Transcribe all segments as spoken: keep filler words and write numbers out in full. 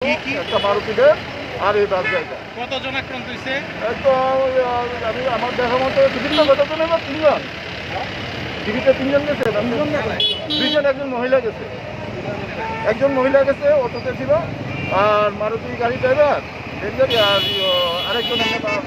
কি কি? একটা মারুতি ভ্যান আর এই বাস গাড়িটা। কতজন আক্রান্ত হয়েছে? এই তো, আহ, আমি, আমার দেখা মতো টিভিতে কতজন এবার? তিনজন। টিভিতে তিনজন গেছে, তিনজন গেছে। দুইজন, একজন মহিলা গেছে। একজন মহিলা গেছে, অটোতে ছিল। আর মারুতি গাড়ি ড্রাইভার, ভ্যান গাড়ি, আর, আহ, আরেকজন এমনি বা-,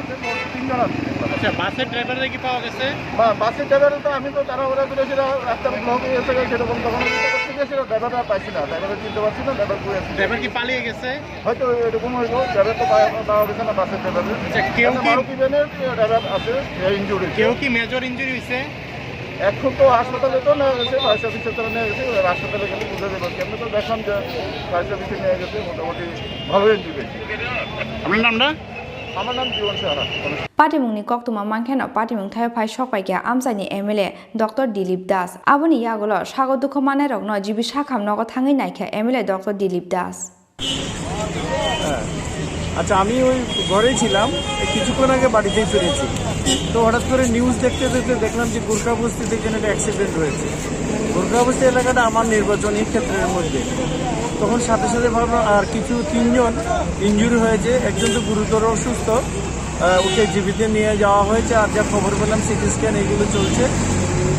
তিনজন আছে। আচ্ছা, বাসের ড্রাইভারদের কি পাওয়া গেছে? বা-, বাসের ড্রাইভার তো আমি তো তাড়াহুড়া করে সেটা রাস্তা ব্লক হয়ে গেছে, সেরকম তখন আমি তো করতে গিয়ে সেটা ড্রাইভারটা পাইছি না, ড্রাইভারকে চিনতে পারছি না, ড্রাইভার কই আছে। ড্রাইভার কি পালিয়ে গেছে? হয়তো এরকম হইলো, ড্রাইভার তো পাওয়া, পাওয়া গেছে না বাসের ড্রাইভার। আচ্ছা, কেউ একটা কি, মারুতি ভ্যানের ড্রাইভার আছে, যে ইনজুরি। কেউ কি মেজর ইনজুরি হয়েছে? এখন তো হাসপাতালে তো নেওয়া গেছে, ফায়ার সার্ভিসে তারা নিয়ে গেছে, এবার হাসপাতালে গেলে বুঝা যাবে। এমনি তো দেখলাম যে ফায়ার সার্ভিসে নিয়ে গেছে, মোটামুটি ভালোই ইনজুরি হয়েছে। আপনার নামটা? আমার নাম জীবন Saha. Patimungni koktwma mankhe no patimung thaio phai sok paikha amchaini M L A Doctor Dilip Das. Aboni yagulo sago dukhu mannairokno jibi sakham nogo thangwi naikha M L A Doctor Dilip Das. হ্যাঁ। আচ্ছা, আমি ওই ঘরেই ছিলাম, এই কিছুক্ষণ আগে বাড়িতেই ফিরেছি। তো হঠাৎ করে নিউজ দেখতে দেখতে দেখলাম যে গোর্খা বস্তিতে এখানে একটা অ্যাক্সিডেন্ট হয়েছে। গোর্খা বস্তি এলাকাটা আমার নির্বাচনী ক্ষেত্রের মধ্যে। তখন সাথে সাথে ভাবলাম, আর কিছু তিনজন ইনজুরি হয়েছে, একজন তো গুরুতর অসুস্থ, আহ, ওকে জিবিতে নিয়ে যাওয়া হয়েছে, আর যা খবর পেলাম সিটি স্ক্যান এগুলো চলছে।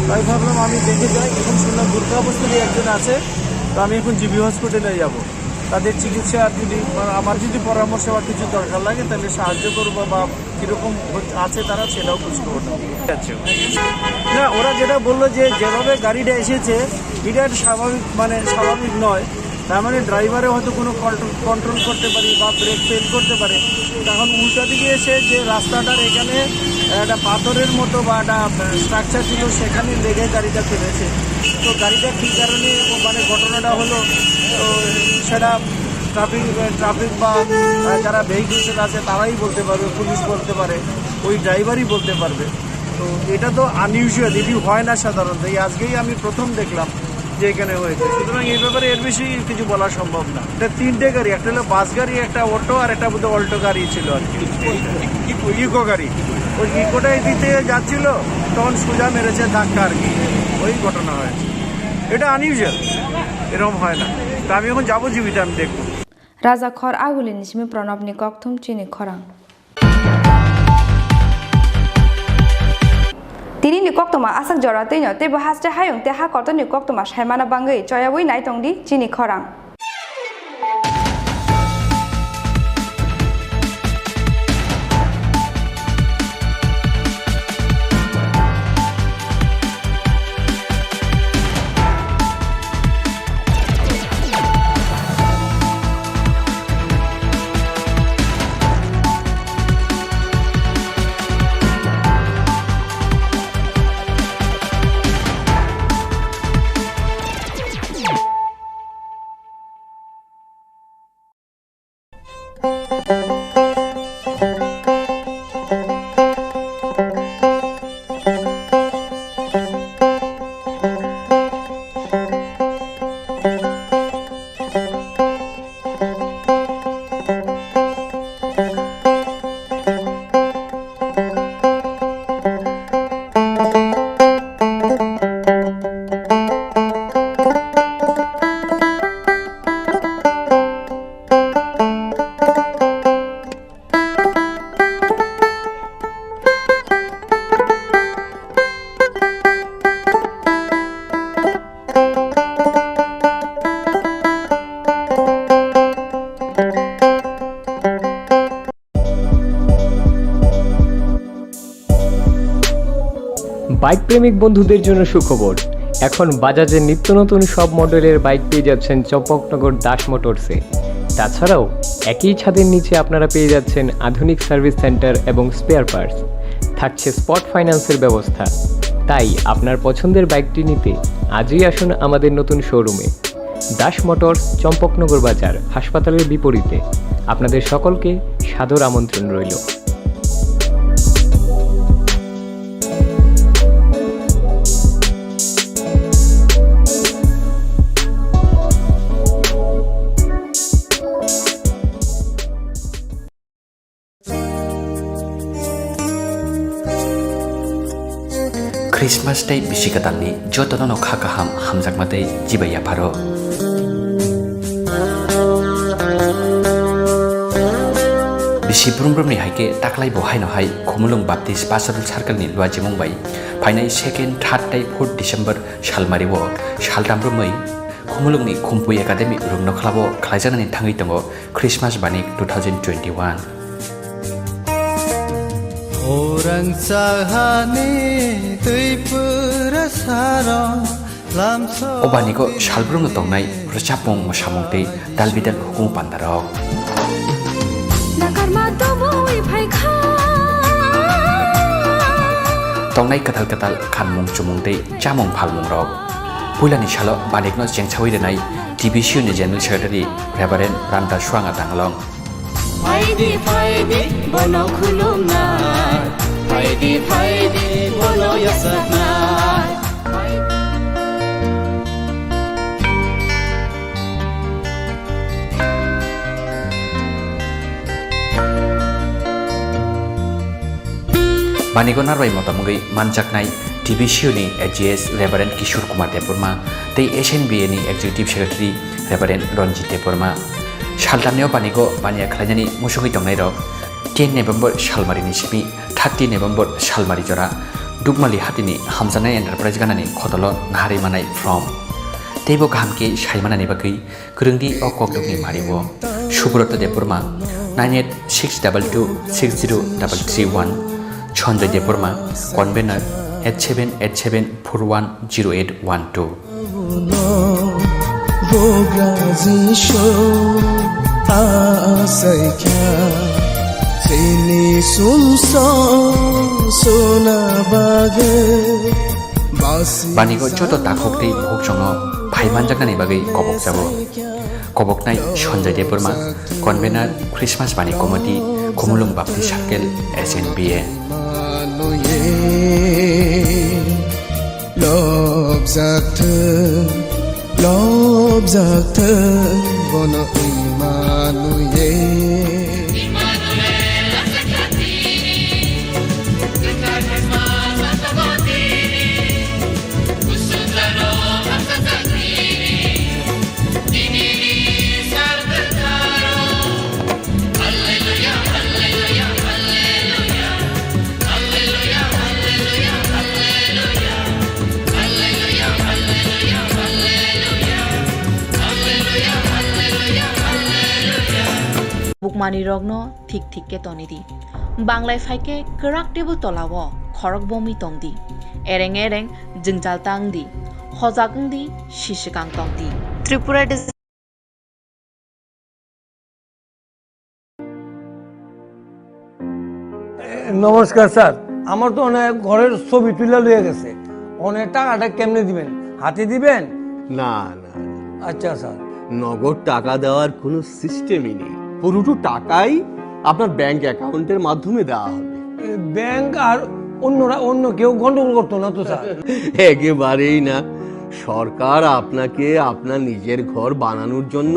তাই ভাবলাম আমি দেখে যাই, এখন শুনলাম গোর্খা বস্তিরই একজন আছে, তো আমি এখন জিবি হসপিটালে যাব। তাদের চিকিৎসা যদি, মানে, আমার যদি পরামর্শ বা কিছু দরকার লাগে, তাহলে সাহায্য করবো বা কিরকম হচ্ছে, আছে তারা, সেটাও খোঁজ খবর নেবো। আচ্ছা। না, ওরা যেটা বললো যে যেভাবে গাড়িটা এসেছে, এটা একটা স্বাভাবিক, মানে, স্বাভাবিক নয়। তার মানে ড্রাইভারে হয়তো কোনো কন্ট্রোল, কন্ট্রোল করতে পারে বা ব্রেক ফেল করতে পারে। তখন উল্টা দিকে এসে যে রাস্তাটার এখানে একটা পাথরের মতো বা একটা স্ট্রাকচার ছিল, সেখানে লেগে গাড়িটা ফেলেছে। তো গাড়িটা কী কারণে, মানে, ঘটনাটা হলো, তো সেটা ট্রাফিক, ট্রাফিক বা, আহ, যারা ভেহিকলসের আছে তারাই বলতে পারবে, পুলিশ বলতে পারে, ওই ড্রাইভারই বলতে পারবে। তো এটা তো আনইউজুয়াল, এটি হয় না সাধারণত, এই আজকেই আমি প্রথম দেখলাম যে এখানে হয়েছে। সুতরাং এই ব্যাপারে এর বেশি কিছু বলা সম্ভব না। এটা তিনটে গাড়ি, একটা হলো বাস গাড়ি, একটা অটো, আর একটা বোধহয় অল্টো গাড়ি ছিল আর কি, ইকো গাড়ি। ওই ইকোটা এদিক থেকে যাচ্ছিল, তখন সোজা মেরেছে ধাক্কা আর কি, ওই ঘটনা হয়েছে। এটা আনইউজুয়াল, এরকম হয় না। তা আমি এখন যাবো জীবিতে, আমি দেখবো। Raja Khor Aguli ni simi Pranab ni kokthum chini khorang. Tini ni koktwma aswk jora twino teibo haste hayung tei ha kotor ni koktwma saimana bangwi choyawi nai tongdi chini khorang. Bike প্রেমিক বন্ধুদের জন্য সুখবর। এখন বাজাজের নিত্য নতুন সব মডেলের বাইক পেয়ে যাচ্ছেন চম্পকনগর দাস মোটরসে। তাছাড়াও একই ছাদের নিচে আপনারা পেয়ে যাচ্ছেন আধুনিক সার্ভিস সেন্টার এবং স্পেয়ার পার্টস। থাকছে স্পট ফাইন্যান্সের ব্যবস্থা। তাই আপনার পছন্দের বাইকটি নিতে আজই আসুন আমাদের নতুন শোরুমে। দাস মোটরস, চম্পকনগর বাজার, হাসপাতালের বিপরীতে। আপনাদের সকলকে সাদর আমন্ত্রণ রইল। Christmas tei bisi kwtalni jotono no kha kaham hamjakma tei chibai yapharo. Sibrum brumni hai khe taklai bo haino hai Khumulwng Baptist Pastoral Circle ni luajimung bai phainai second, third tei fourth December salmari o saltam romwi Khumulwng ni Khumpui Academy Rungnokhla o khlaijaknani thangwi tongo Christmas Banik two thousand twenty-one. Orang sahani twi pura sarong. O Baniko salbrumno tongnai rwchapmung, mwsamung tei dalbidal hukumu pandarok. Nakarma tobwi phaikha. Tongnai kwtal kwtal khanmung chumung tei chamung phalmungrok. Puilani salo Banikno chengsawi rwnai T B C U ni General Secretary Reverend Ranta Suanga Danglong. Phaidi, phaidi, bono khulumnai. Phaidi, phaidi, bono yasaknai. Baniko narbai motom wngwi manjaknai T B C U ni A G S Reverend Kishore Kumar Debbarma tei S N B A ni Executive Secretary Reverend Ranjit Debbarma. Saltamni o Baniko baniya khlainani musugwi tongnairok ten November salmarini simi thirty November salmari jora Dukmali hatini Hamjaknai Enterprise ganani khotolo naharwi manai from. Teibo kaham khe saimanani bagwi kwrwngdi o kokdokni mario. Subrata Debbarma, nine eight six double two six zero double three one. Sanjay Debbarma, convener, eight seven eight seven four one zero eight one two. Bugra Jisu asaikha chini sumsong suna bagwi basi. Baniko joto takhuk tei bukhuk chwngno phai manjaknani bagwi kobok jago. Koboknai Sanjay Debbarma, convener Christmas Bani Committee, Khumulwng Baptist Circle, S N B A. Lobjak thung, lobjak thung, bono Imanuel. Bukmani rokno thik thik khe toni di. Banglai phai khe kwrak teibo tola o khorok bomwi tong di. Ereng ereng jwngjal ta wng di. Hojak wng di, sisikang tong di. Tripura Dis- এ, নমস্কার স্যার, আমার তো অনেক ঘরের ছবি তুলে লইয়া গেছে, অনেক টাকাটা কেমনে দিবেন? হাতে দিবেন? না, না, না। আচ্ছা স্যার। নগদ টাকা দেওয়ার কোনো সিস্টেমই নেই। পুরোটা টাকাই আপনার ব্যাংক অ্যাকাউন্টের মাধ্যমে দেওয়া হবে। এ, ব্যাংক আর অন্যরা, অন্য কেউ গন্ডগোল করতো না তো স্যার? একেবারেই না। সরকার আপনাকে আপনার নিজের ঘর বানানোর জন্য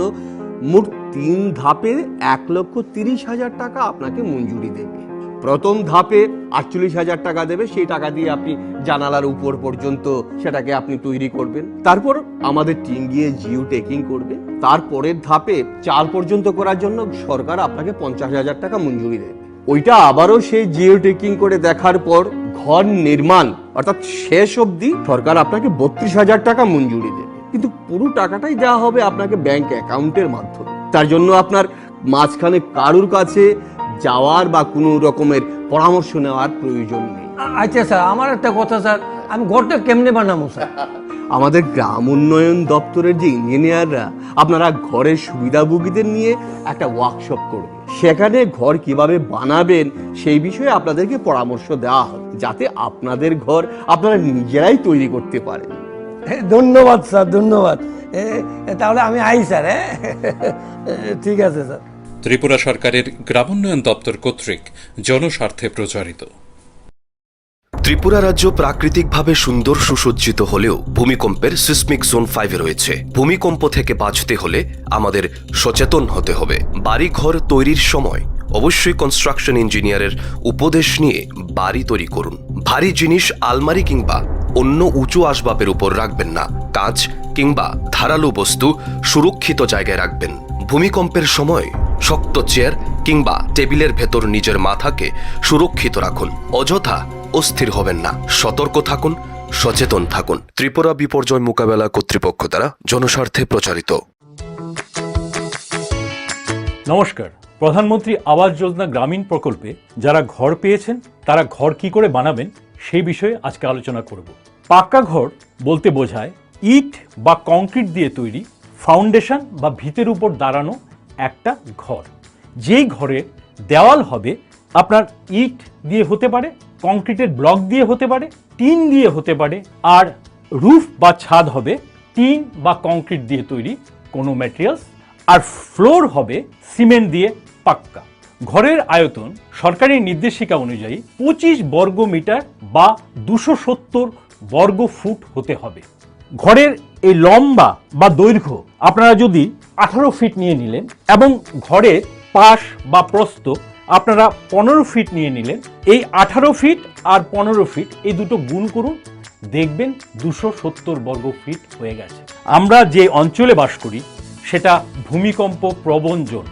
মোট তিন ধাপে এক লক্ষ তিরিশ হাজার টাকা আপনাকে মঞ্জুরি দেবে। প্রথম ধাপে আটচল্লিশ হাজার টাকা দেবে, সেই টাকা দিয়ে আপনি জানালার উপর পর্যন্ত সেটাকে আপনি তৈরি করবেন। তারপর আমাদের টিম গিয়ে জিও ট্যাগিং করবে। তারপরের ধাপে চাল পর্যন্ত করার জন্য সরকার আপনাকে পঞ্চাশ হাজার টাকা মঞ্জুরি দেবে। ওইটা আবারও সেই জিও ট্যাগিং করে দেখার পর ঘর নির্মাণ, অর্থাৎ শেষ অবধি সরকার আপনাকে বত্রিশ হাজার টাকা মঞ্জুরি দেবে, কিন্তু পুরো টাকাটাই দেওয়া হবে আপনাকে ব্যাংক অ্যাকাউন্টের মাধ্যমে। তার জন্য আপনার মাঝখানে কারুর কাছে যাওয়ার বা কোনো রকমের পরামর্শ নেওয়ার প্রয়োজন নেই। আ-, আচ্ছা স্যার, আমার একটা কথা স্যার, আমি ঘরটা কেমনে বানাবো স্যার? আমাদের গ্রাম উন্নয়ন দপ্তরের যে ইঞ্জিনিয়াররা, আপনারা ঘরের সুবিধাভোগীদের নিয়ে একটা ওয়ার্কশপ করবেন, সেখানে ঘর কিভাবে বানাবেন সেই বিষয়ে আপনাদেরকে পরামর্শ দেওয়া হবে, যাতে আপনাদের ঘর আপনারা নিজেরাই তৈরি করতে পারেন। এ, ধন্যবাদ স্যার, ধন্যবাদ। এ, এ, তাহলে আমি আই স্যার, হ্যাঁ? এ, ঠিক আছে স্যার। ত্রিপুরা সরকারের গ্রামোন্নয়ন দপ্তর কর্তৃক জনস্বার্থে প্রচারিত। ত্রিপুরা রাজ্য প্রাকৃতিকভাবে সুন্দর সুসজ্জিত হলেও ভূমিকম্পের সিসমিক জোন ফাইভে রয়েছে। ভূমিকম্প থেকে বাঁচতে হলে আমাদের সচেতন হতে হবে। বাড়িঘর তৈরির সময় অবশ্যই কনস্ট্রাকশন ইঞ্জিনিয়ারের উপদেশ নিয়ে বাড়ি তৈরি করুন। ভারী জিনিস আলমারি কিংবা অন্য উঁচু আসবাবের উপর রাখবেন না। কাঁচ কিংবা ধারালো বস্তু সুরক্ষিত জায়গায় রাখবেন। ভূমিকম্পের সময় শক্ত চেয়ার কিংবা টেবিলের ভেতর নিজের মাথাকে সুরক্ষিত রাখুন। অযথা অস্থির হবেন না, সতর্ক থাকুন, সচেতন থাকুন। ত্রিপুরা বিপর্যয় মোকাবেলা কর্তৃপক্ষ দ্বারা জনস্বার্থে প্রচারিত। নমস্কার। প্রধানমন্ত্রী আবাস যোজনা গ্রামীণ প্রকল্পে যারা ঘর পেয়েছেন, তারা ঘর কি করে বানাবেন, সেই বিষয়ে আজকে আলোচনা করব। পাক্কা ঘর বলতে বোঝায় ইট বা কংক্রিট দিয়ে তৈরি ফাউন্ডেশন বা ভিতের উপর দাঁড়ানো একটা ঘর। যেই ঘরের দেওয়াল হবে আপনার ইট দিয়ে হতে পারে, কংক্রিটের ব্লক দিয়ে হতে পারে, টিন দিয়ে হতে পারে, আর রুফ বা ছাদ হবে টিন বা কংক্রিট দিয়ে তৈরি কোনো ম্যাটেরিয়ালস, আর ফ্লোর হবে সিমেন্ট দিয়ে পাক্কা। ঘরের আয়তন সরকারি নির্দেশিকা অনুযায়ী পঁচিশ বর্গ মিটার বা দুশো সত্তর বর্গ ফুট হতে হবে। ঘরের এই লম্বা বা দৈর্ঘ্য আপনারা যদি আঠারো ফিট নিয়ে নিলেন এবং ঘরের পাশ বা প্রস্থ আপনারা পনেরো ফিট নিয়ে নিলেন, এই আঠারো ফিট আর পনেরো ফিট এই দুটো গুণ করুন, দেখবেন দুশো সত্তর বর্গ ফিট হয়ে গেছে। আমরা যে অঞ্চলে বাস করি সেটা ভূমিকম্প প্রবণ জোন,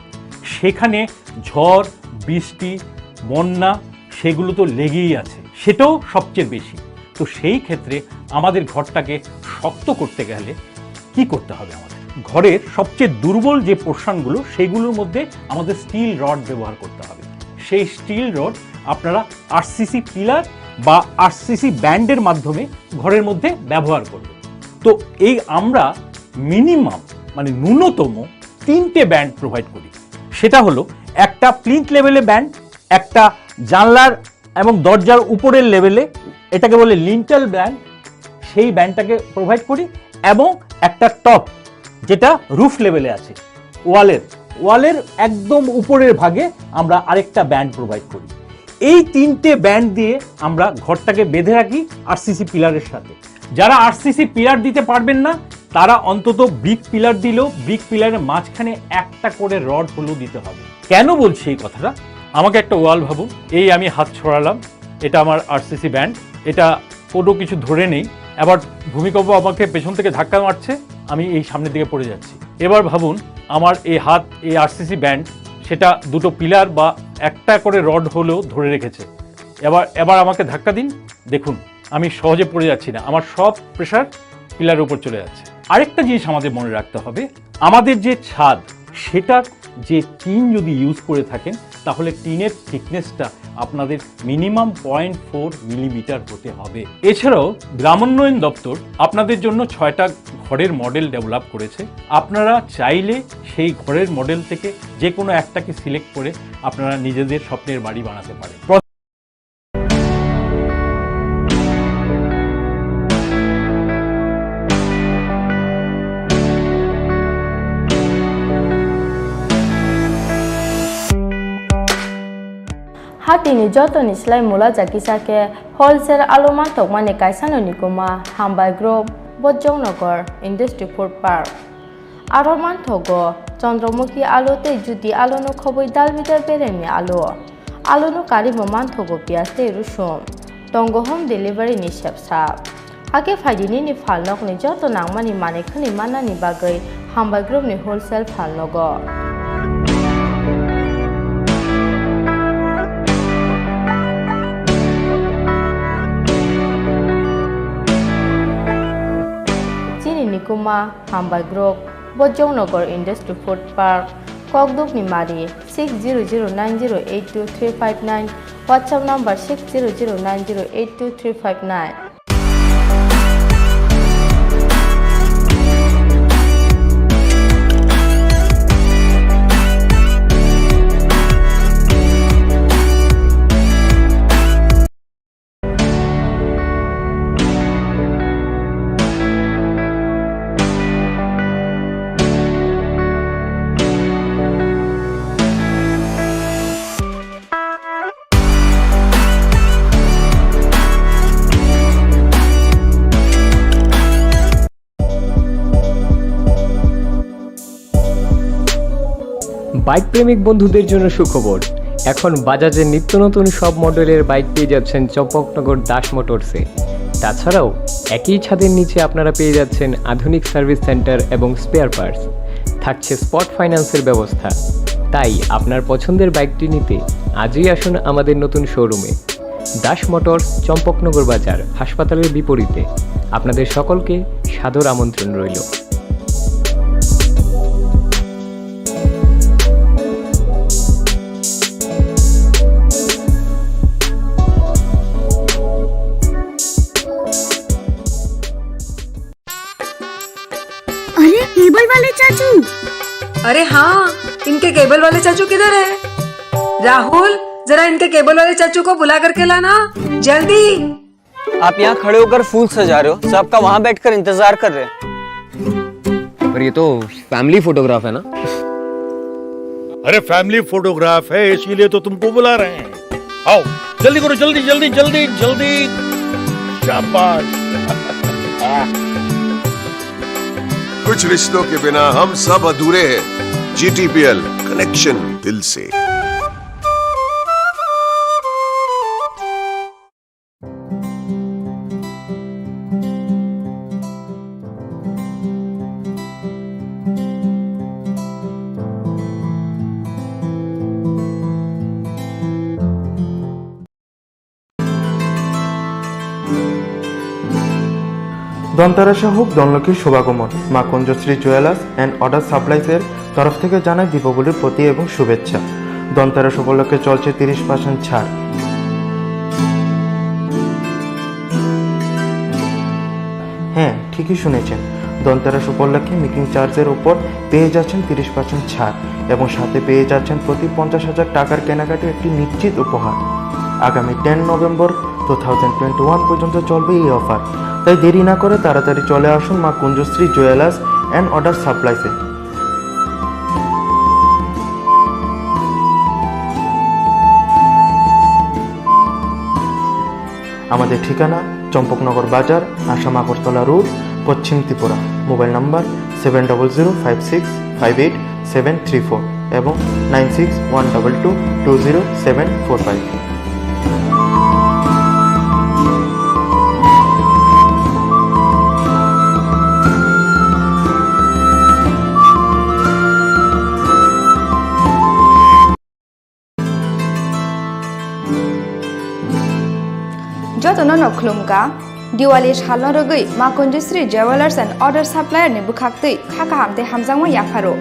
সেখানে ঝড়, বৃষ্টি, বন্যা সেগুলো তো লেগেই আছে, সেটাও সবচেয়ে বেশি। তো সেই ক্ষেত্রে আমাদের ঘরটাকে শক্ত করতে গেলে কি করতে হবে আমাদের? ঘরের সবচেয়ে দুর্বল যে পোর্শনগুলো, সেগুলোর মধ্যে আমাদের স্টিল রড ব্যবহার করতে হবে। সেই স্টিল রড আপনারা আরসিসি পিলার বা আরসিসি ব্যান্ডের মাধ্যমে ঘরের মধ্যে ব্যবহার করবেন। তো এই আমরা মিনিমাম, মানে ন্যূনতম তিনটে ব্যান্ড প্রোভাইড করি। সেটা হলো একটা প্লিন্থ লেভেলে ব্যান্ড, একটা জানলার এবং দরজার উপরের লেভেলে, এটাকে বলে লিন্টেল ব্যান্ড, সেই ব্যান্ডটাকে প্রোভাইড করি, এবং একটা টপ, যেটা রুফ লেভেলে আছে, ওয়ালের ওয়ালের একদম উপরের ভাগে আমরা আরেকটা ব্যান্ড প্রোভাইড করি। এই তিনটে ব্যান্ড দিয়ে আমরা ঘরটাকে বেঁধে রাখি আরসিসি পিলারের সাথে। যারা আরসিসি পিলার দিতে পারবেন না, তারা অন্তত ব্রিক পিলার দিলেও ব্রিক পিলারের মাঝখানে একটা করে রড হলেও দিতে হবে। কেন বলছি এই কথাটা? আমাকে একটা ওয়াল ভাবুন, এই আমি হাত ছড়ালাম, এটা আমার আরসিসি ব্যান্ড, এটা কোনো কিছু ধরে নেই। আবার ভূমিকম্প আমাকে পেছন থেকে ধাক্কা মারছে, আমি এই সামনের দিকে পড়ে যাচ্ছি। এবার ভাবুন, আমার এই হাত, এই আরসিসি ব্যান্ড, সেটা দুটো পিলার বা একটা করে রড হলেও ধরে রেখেছে। এবার এবার আমাকে ধাক্কা দিন, দেখুন আমি সহজে পড়ে যাচ্ছি না, আমার সব প্রেশার পিলারের উপর চলে যাচ্ছে। আরেকটা জিনিস আমাদের মনে রাখতে হবে, আমাদের যে ছাদ, সেটার যে টিন যদি ইউজ করে থাকেন, তাহলে টিনের থিকনেসটা আপনাদের মিনিমাম পয়েন্ট ফোর মিলিমিটার হতে হবে। এছাড়াও গ্রামোন্নয়ন দপ্তর আপনাদের জন্য ছয়টা ঘরের মডেল ডেভেলপ করেছে। আপনারা চাইলে সেই ঘরের মডেল থেকে যে কোনো একটাকে সিলেক্ট করে আপনারা নিজেদের স্বপ্নের বাড়ি বানাতে পারেন। Hatini jotoni slai mula jakisa khe wholesale alu manthokmani kaisano nikuma Hambai Group, Bojongnagar Industry Food Park. Aro manthogo Chandramukhi alu tei Jyoti alu no khobwi dalbidal beremni alu. Alu no karwi bo manthogo piyaj tei rusum. Tongo home delivery ni sepsa. Hakhe phaidi nini phalnokni joto nangmani manwi khwnwi mannani bagwi Hambai Group ni wholesale phalnogo. Chini nikuma Hambai Group, Bojongnagar Industry Food Park, Kokdukni mari six zero zero nine zero eight two three five nine, WhatsApp number six zero zero nine zero eight two three five nine. Bike প্রেমিক বন্ধুদের জন্য সুখবর, এখন বাজাজের নিত্য নতুন সব মডেলের বাইক পেয়ে যাচ্ছেন চম্পকনগর দাস মোটরসে। তাছাড়াও একই ছাদের নিচে আপনারা পেয়ে যাচ্ছেন আধুনিক সার্ভিস সেন্টার এবং স্পেয়ার পার্টস। থাকছে স্পট ফাইন্যান্সের ব্যবস্থা। তাই আপনার পছন্দের বাইকটি নিতে আজই আসুন আমাদের নতুন শোরুমে। দাস মোটরস, চম্পকনগর বাজার, হাসপাতালের বিপরীতে। আপনাদের সকলকে সাদর আমন্ত্রণ রইল। अरे, केबल वाले चाचू। अरे हाँ, इनके केबल वाले चाचू किधर है? राहुल, जरा इनके केबल वाले चाचू को बुला करके लाना, जल्दी। आप यहाँ खड़े होकर फूल सजा रहे हो, सबका वहाँ बैठकर इंतजार कर रहे हैं। पर ये तो फैमिली फोटोग्राफ है ना? अरे, फैमिली फोटोग्राफ है, इसीलिए तो तुमको बुला रहे हैं। आओ, जल्दी करो, जल्दी, जल्दी, जल्दी, जल्दी। शाबाश। कुछ रिश्तों के बिना हम सब अधूरे हैं। जीटीपीएल, कनेक्शन दिल से। ধনতেরাসে হোক ধনলক্ষ্মীর শুভাগমন, মা কুঞ্জশ্রী জুয়েলার্স অ্যান্ড অর্ডার সাপ্লাইজের তরফ থেকে জানাই দীপাবলির প্রতি এবং শুভেচ্ছা। ধনতেরাস উপলক্ষে চলছে তিরিশ পার্সেন্ট ছাড়। হ্যাঁ, ঠিকই শুনেছেন, ধনতেরাস উপলক্ষে মেকিং চার্জের উপর পেয়ে যাচ্ছেন তিরিশ পার্সেন্ট ছাড় এবং সাথে পেয়ে যাচ্ছেন প্রতি পঞ্চাশ হাজার টাকার কেনাকাটা একটি নিশ্চিত উপহার। আগামী ten November two thousand twenty one পর্যন্ত চলবে এই অফার, তাই দেরি না করে তাড়াতাড়ি চলে আসুন মা কুঞ্জশ্রী জুয়েলার্স অ্যান্ড অর্ডার সাপ্লাইজে। আমাদের ঠিকানা চম্পকনগর বাজার, আসাম আগরতলা রোড, পশ্চিম Tripura. Mobile number seven double zero five six five eight seven three four এবং nine six one double two two zero seven four five. Jotono no khulumkha, Diwali salno rwgwi Ma Kunjusri Jewellers and Order Supplier ni bwkhaktwi kha kaham tei hamjakma yapharo.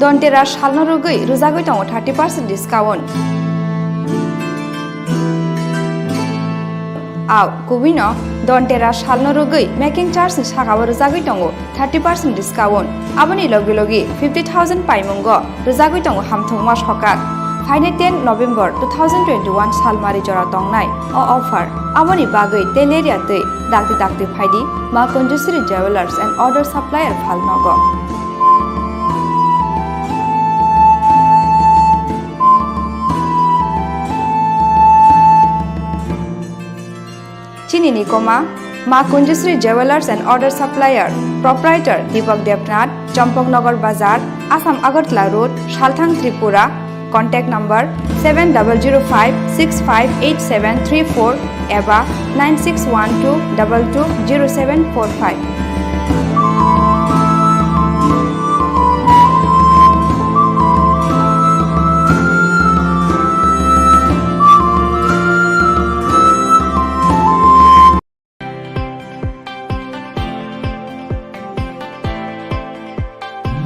Dhanteras salno rwgwi rwjagwi tongo thirty percent discount. Au, kubui no Dhanteras salno rwgwi making charge ni saka o rwjagwi tongo thirty percent discount. Aboni logi logi fifty thousand paimungo rwjagwi tongo hamthungma sokat. Phainai ten November two thousand twenty-one salmari jora tongnai o offer. Aboni bagwi tei lerya twi dakti dakti phaidi Ma Kunjusri Jewellers and Order Supplier phalnogo. Chini ni koma, Ma Kunjusri Jewellers and Order Supplier, Proprietor Deepak Debnath, Champaknagar Bazar, Assam Agartala Road, Salthang, Tripura. Contact number seven double zero five six five eight seven three four eba nine six one two double two zero seven four five.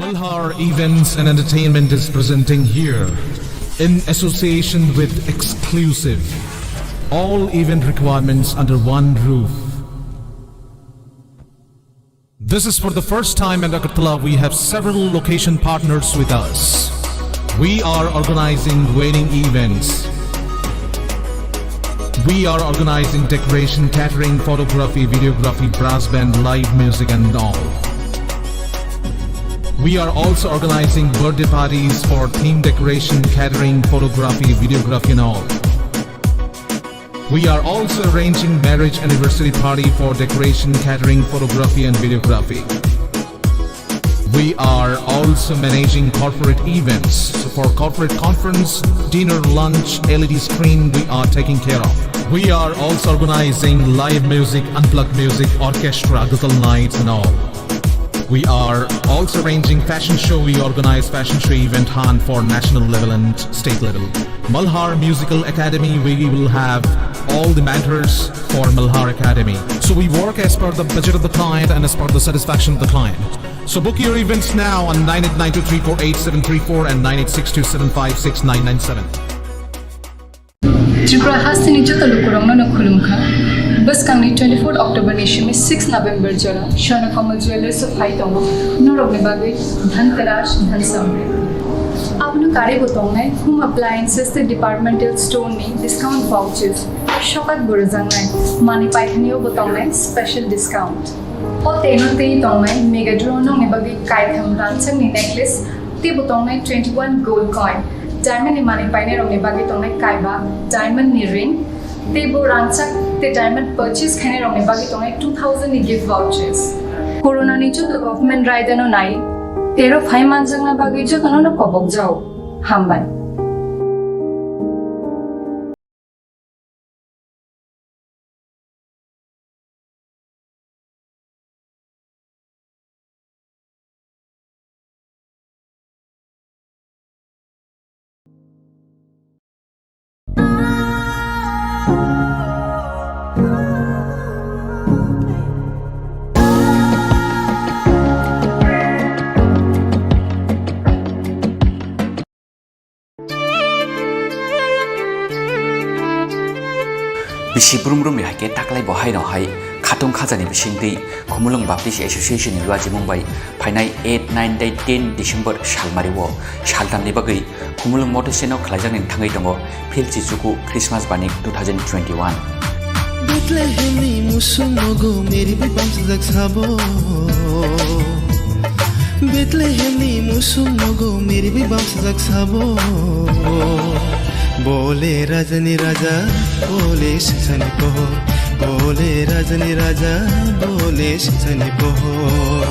Malhar Events and Entertainment is presenting here, in association with Exclusive, all event requirements under one roof. This is for the first time in Agartala. We have several location partners with us. We are organizing wedding events. We are organizing decoration, catering, photography, videography, brass band, live music and all. We are also organizing birthday parties for theme decoration, catering, photography, videography and all. We are also arranging marriage anniversary party for decoration, catering, photography and videography. We are also managing corporate events. So for corporate conference, dinner, lunch, L E D screen, we are taking care of. We are also organizing live music, unplugged music, orchestra, guitar nights and all. We are also arranging fashion show. We organize fashion show event hunt for national level and state level. Malhar Musical Academy, we will have all the mentors for Malhar Academy. So we work as per the budget of the client and as per the satisfaction of the client. So book your events now on nine eight nine two three four eight seven three four and nine eight six two seven five six nine nine seven. Tripura hasteni joto lukurokno no khulumkha. Bwskangni twenty-four October ni simi six November jora Swarna Kamal Jewellers o phai tongo norokni bagwi Dhanteras, Dhansamri. Abono karwi bo tongnai Home Appliances tei Departmental Store ni discount vouchers, sokat bo rwjaknai, manwi paithani o bo tongnai special discount. O teno tei tongnai Mega Draw nokni bagwi kaitham rangchakni necklace, tei bo tongnai twenty-one gold coin, diamond ni manwi painairokni bagwi tongnai kaiba diamond ni ring, tei bo rangchak tei diamond purchase khainairokni bagwi tongnai two thousand ni gift vouchers. Corona ni joto government raidano nai, tero phai manjakna bagwi jotono no kobok jao. Hambai. Bisi brum brum ni hai khe taklai bo hai no hai khatung khajani bisingtwi Khumulwng Baptist Association ni luajimung bai phainai eight, nine tei ten December salmari o saltamni bagwi Khumulwng Motor Stand o khlaijaknani thangwi tongo Philchi Chuku Christmas Bani two thousand twenty-one. Bethlehemni musuk nogo meribwi bamsajak sabo. Bethlehemni musuk nogo meribwi bamsajak sabo. Bole rajani raja, bole singsani pohor. Bole rajani raja, bole singsani pohor.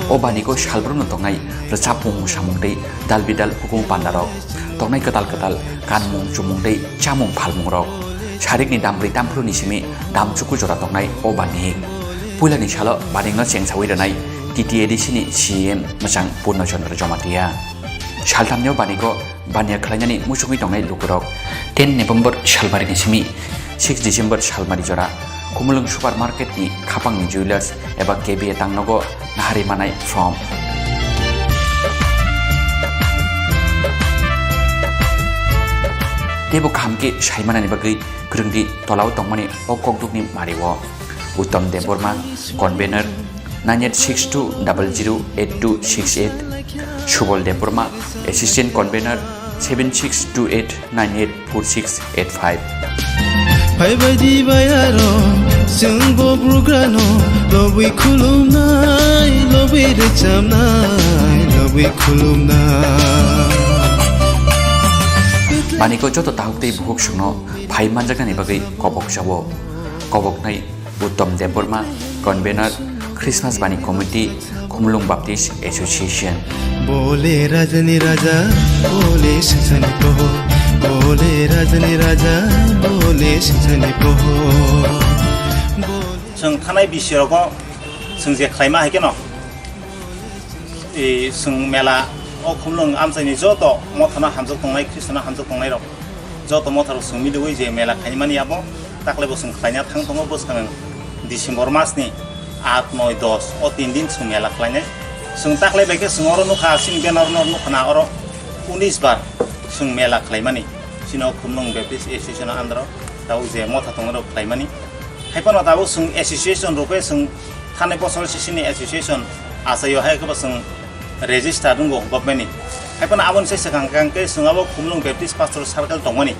O baniko salbrumno tongnai rwchapmung, samung tei dal bidal hukumu pandarok. Tongnai kwtal kwtal kanmung, chumung tei chamung phalmungrok. Sarikni dam brwi tamphru ni simi dam chuku jora tongnai o bani. Puilani salo baningno chengsawi rwnai T T A D C ni C E M mwchang Purno Chandra Jamatia. Saltamni o baniko baniya khlainani muchungwi tongnai lukurok. Ten November salmari ni simi six December salmari jora Khumulwng Supermarket ni khapangni Jewellers eba K B A tangnogo nahari manai from. Teibo kaham khe sai manani bagwi kwrwngdi tolao tongmani o kokdukni mario. Uttom Debbarma, convener, nine eight six two double zero eight two six eight. Subol Debbarma, assistant convener, seven six two eight nine eight four six eight five. Phaibaidi bayaro, chwng bo bugrano lobwi khulumnai, lobwi rwchabnai, lobwi khulumnai. Maniko joto tahuk tei buhuk songno phai manjaknani bagwi kobok jao. Koboknai Uttom Debbarma, convener, Christmas Bani Committee, Khumulwng Baptist Association. Bole rajani raja, bole singsani pohor. Bole rajani raja, bole singsani pohor. Bole Chwng thanai bisi rogo chwng je khlaima hai kheno, e, chwng mela o Khumulwng amchaini joto mothano hamjak tongnai, Khristano hamjak tongnai rok. Joto motharok chwng miliwi je mela khaimani abo, taklaibo chwng khlaina thang tongo bwskang December masni aat, noi, dos o tin din chwng mela khlainai. Chwng taklai bai khe chwng oro nukha, chini banner no nukha na oro unis bar chwng mela khlaimani. Chini o Khumulwng Baptist Association o under o tabuk je motha tongnai rok khlaimani. Hai phano tabuk chwng association rwkhe chwng thanai bosor se chini association achaio hai khe bo chwng register wngkha government ni. Hai phano aboni se swkang kang khe chwng abo Khumulwng Baptist Pastor Circle tongmani.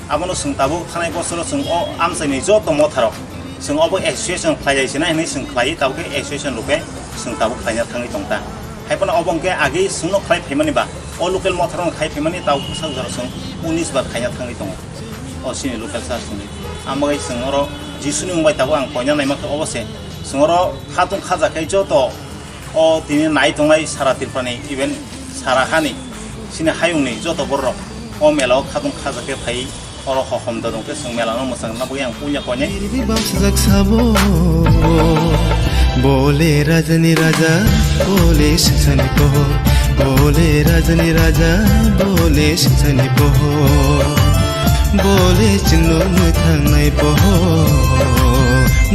Abono chwng tabuk thanai bosoro chwng o amchaini joto motharok chwng obo association khlai jai sinai hinwi chwng khlai, tabuk khe association rwkhe chwng tabuk khlaina thangwi tongta. Hai phano obo hwnkhe agi chwngno khlai phaimani ba o local motharokno khai phaimani tabuk bwsajora chwng unis bar khaina thangwi tongo. O chini local church ni. Ambai chwng oro Jisuni mung bai tabuk ang koina naima khe obo se. Chwng oro khatung khaja khe joto o tini nai tongnai sara Tripura ni, even sara hani chini hayungni joto bororok o mela o khatung khaja khe phai oro hohom dodong khe chwng mela no mwchang na bagwi ang puila koinai. Bamsajak sabo, Bole rajani raja, bole sisani pohor. Bole rajani raja, bole sisani pohor. Bole chwngno mwthangnai pohor.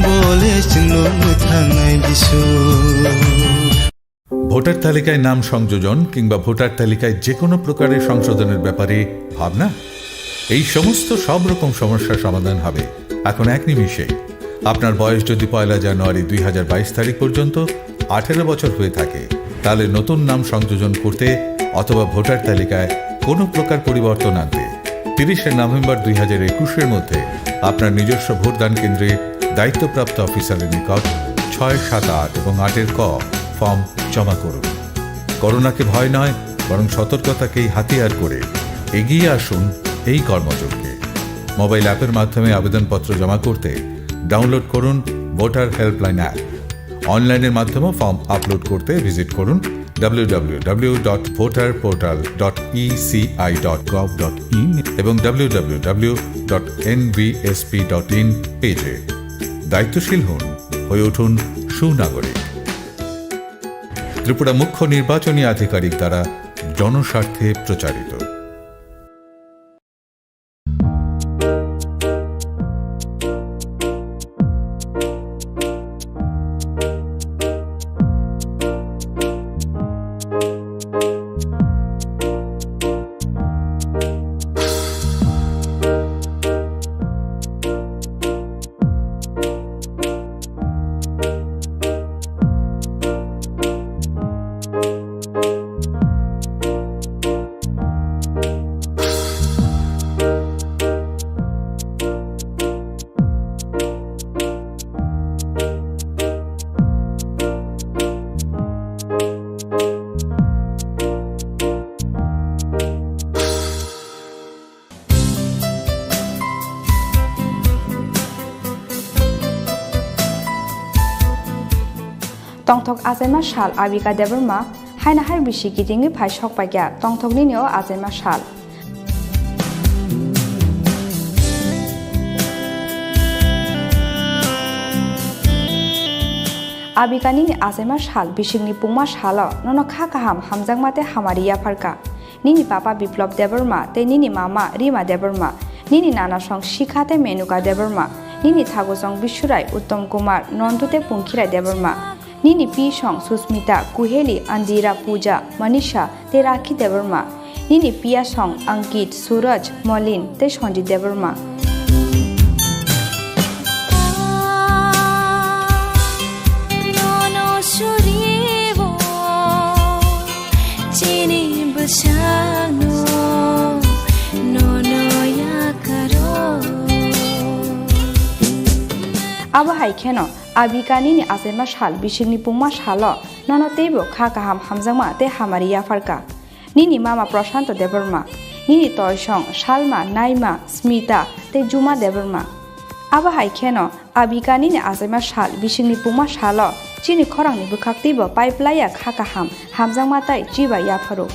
Bole chwngno mwthangnai Jisu. Voter তালিকায় নাম সংযোজন কিংবা ভোটার তালিকায় যে কোনো প্রকারের সংশোধনের ব্যাপারে ভাবনা? এই সমস্ত সব রকম সমস্যার সমাধান হবে এখন এক নিমিষেই। আপনার বয়স যদি পয়লা জানুয়ারি দুই হাজার বাইশ তারিখ পর্যন্ত আঠারো বছর হয়ে থাকে, তাহলে নতুন নাম সংযোজন করতে অথবা ভোটার তালিকায় কোনো প্রকার পরিবর্তন আনতে তিরিশে নভেম্বর দুই হাজার একুশের মধ্যে আপনার নিজস্ব ভোটদান কেন্দ্রে দায়িত্বপ্রাপ্ত অফিসারের নিকট ছয়, সাত, আট এবং আটের ক ফর্ম জমা করুন। করোনাকে ভয় নয়, বরং সতর্কতাকেই হাতিয়ার করে এগিয়ে আসুন এই কর্মযজ্ঞে। মোবাইল অ্যাপের মাধ্যমে আবেদনপত্র জমা করতে ডাউনলোড করুন ভোটার হেল্পলাইন অ্যাপ। অনলাইনের মাধ্যমে ফর্ম আপলোড করতে ভিজিট করুন W W W dot voter portal dot E C I dot gov dot in এবং W W W dot N V S P dot in পেজে। দায়িত্বশীল হন, হয়ে উঠুন সুনাগরিক। ত্রিপুরা মুখ্য নির্বাচনী আধিকারিক দ্বারা জনস্বার্থে প্রচারিত। Tongthok achaima sal Abika Debbarma, haino hai bisi kitingwi phai sok paikha tongthok nini o achaima sal. Abika nini achaima sal, bisikni pungma salo nono kha kaham, hamjakma tei hamari yapharkha. Nini papa Biplop Debbarma tei nini mama Rima Debbarma, nini nana song Sikha tei Menuka Debbarma, nini thagu song Bishurai, Uttom Kumar, Nondu tei Pungkhirai Debbarma, nini pi song Susmita, Kuheli, Andira, Puja, Manisha tei Rakhi Debbarma, nini piya song Ankit, Suraj, Molin tei Sanjit Debbarma. Nono suribo chini bwsakno, nono yakaro. Abo hai kheno Abika nini achaima sal, bisikni pungma salo nono teibo kha kaham, hamjakma tei hamari yapharkha. Nini mama Prashanto Debbarma, nini toisong Salma, Naima, Smita tei Juma Debbarma. Abo hai kheno Abika nini achaima sal, bisikni pungma salo chini khorangni bwkhak teibo pai plaiya kha kaham, hamjakma tei chiba yapharo.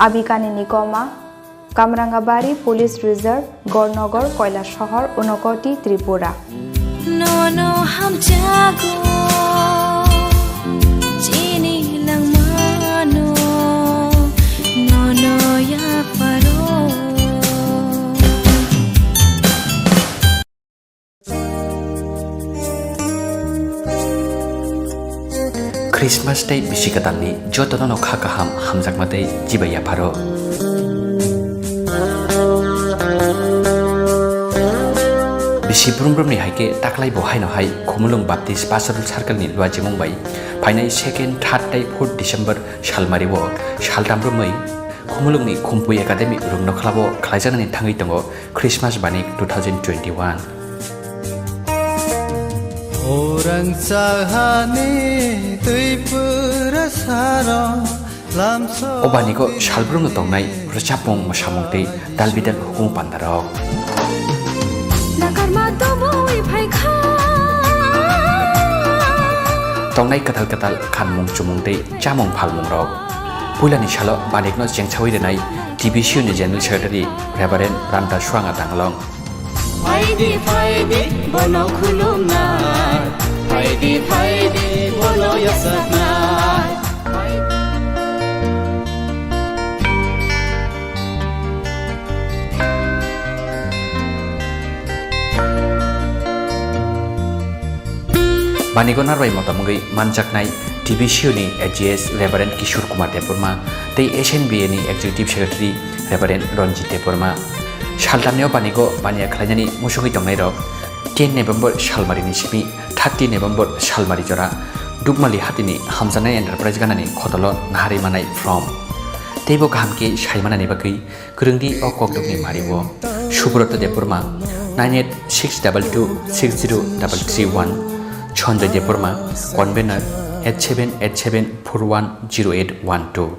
Abika nini koma Kamrangabari Police Reserve, Gornogor, Kailasahar, Unakoti, Tripura. Nono hamjago, chini langmano, nono yaparo. Christmas tei bisi kwtalni jotono no kha kaham, hamjakma tei chibai yapharo. Bisi brum brumni hai khe taklai bo haino hai Khumulwng Baptist Pastoral Circle ni luajimung bai phainai second, third tei fourth December salmari o saltam romwi Khumulwngni Khumpui Academy Rungnokhla o khlaijaknani thangwi tongo Christmas Banik two thousand twenty-one. Orang sahani twi pura saro lamso. O baniko salbrumno tongnai rwchapmung, mwsamung tei dalbidal hukumu pandarok. Nakarma tobwi phaikha. Tongnai kwtal kwtal khanmung chumung tei chamung phalmungrok. Puilani salo Banikno chengsawi rwnai T B C U ni General Secretary Reverend Ranta Suanga Tanglong. Phaidi, phaidi, bono khulumnai. Phaidi, phaidi, bono yasaknai. Banigo narbai motom wngwi manjaknai T B C U ni A G S Reverend Kishore Kumar Debbarma tei S N B A ni Executive Secretary Reverend Ranjit Debbarma. Saltamni o banigo baniya khlainani musugwi tongnairok ten November salmarini simi thirty November salmari jora Dukmali hatini Hamjanai Enterprise ganani khotolo naharwi manai from. Teibo kaham khe sai manani bagwi kwrwngdi o kokdokni mario. Subrata Debbarma, nine eight six double two six zero double three one, Sanjay Debbarma, convener, eight seven eight seven four one zero eight one two.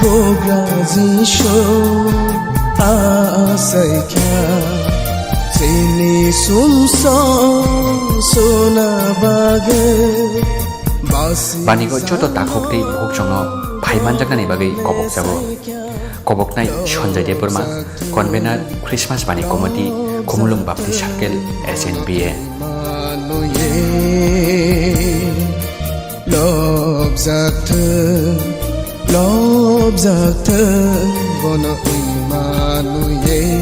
Bugra Jisu asaikha chini sumso suna bagwi basi. Banigo joto takhuk tei bukhuk chwngno phai manjaknani bagwi kobok jabo. Koboknai Sanjay Debbarma, convener Christmas Bani Committee, Khumulwng Baptist Circle, S N B A. Lobjak thung, lobjak thung, bono Emmanuel.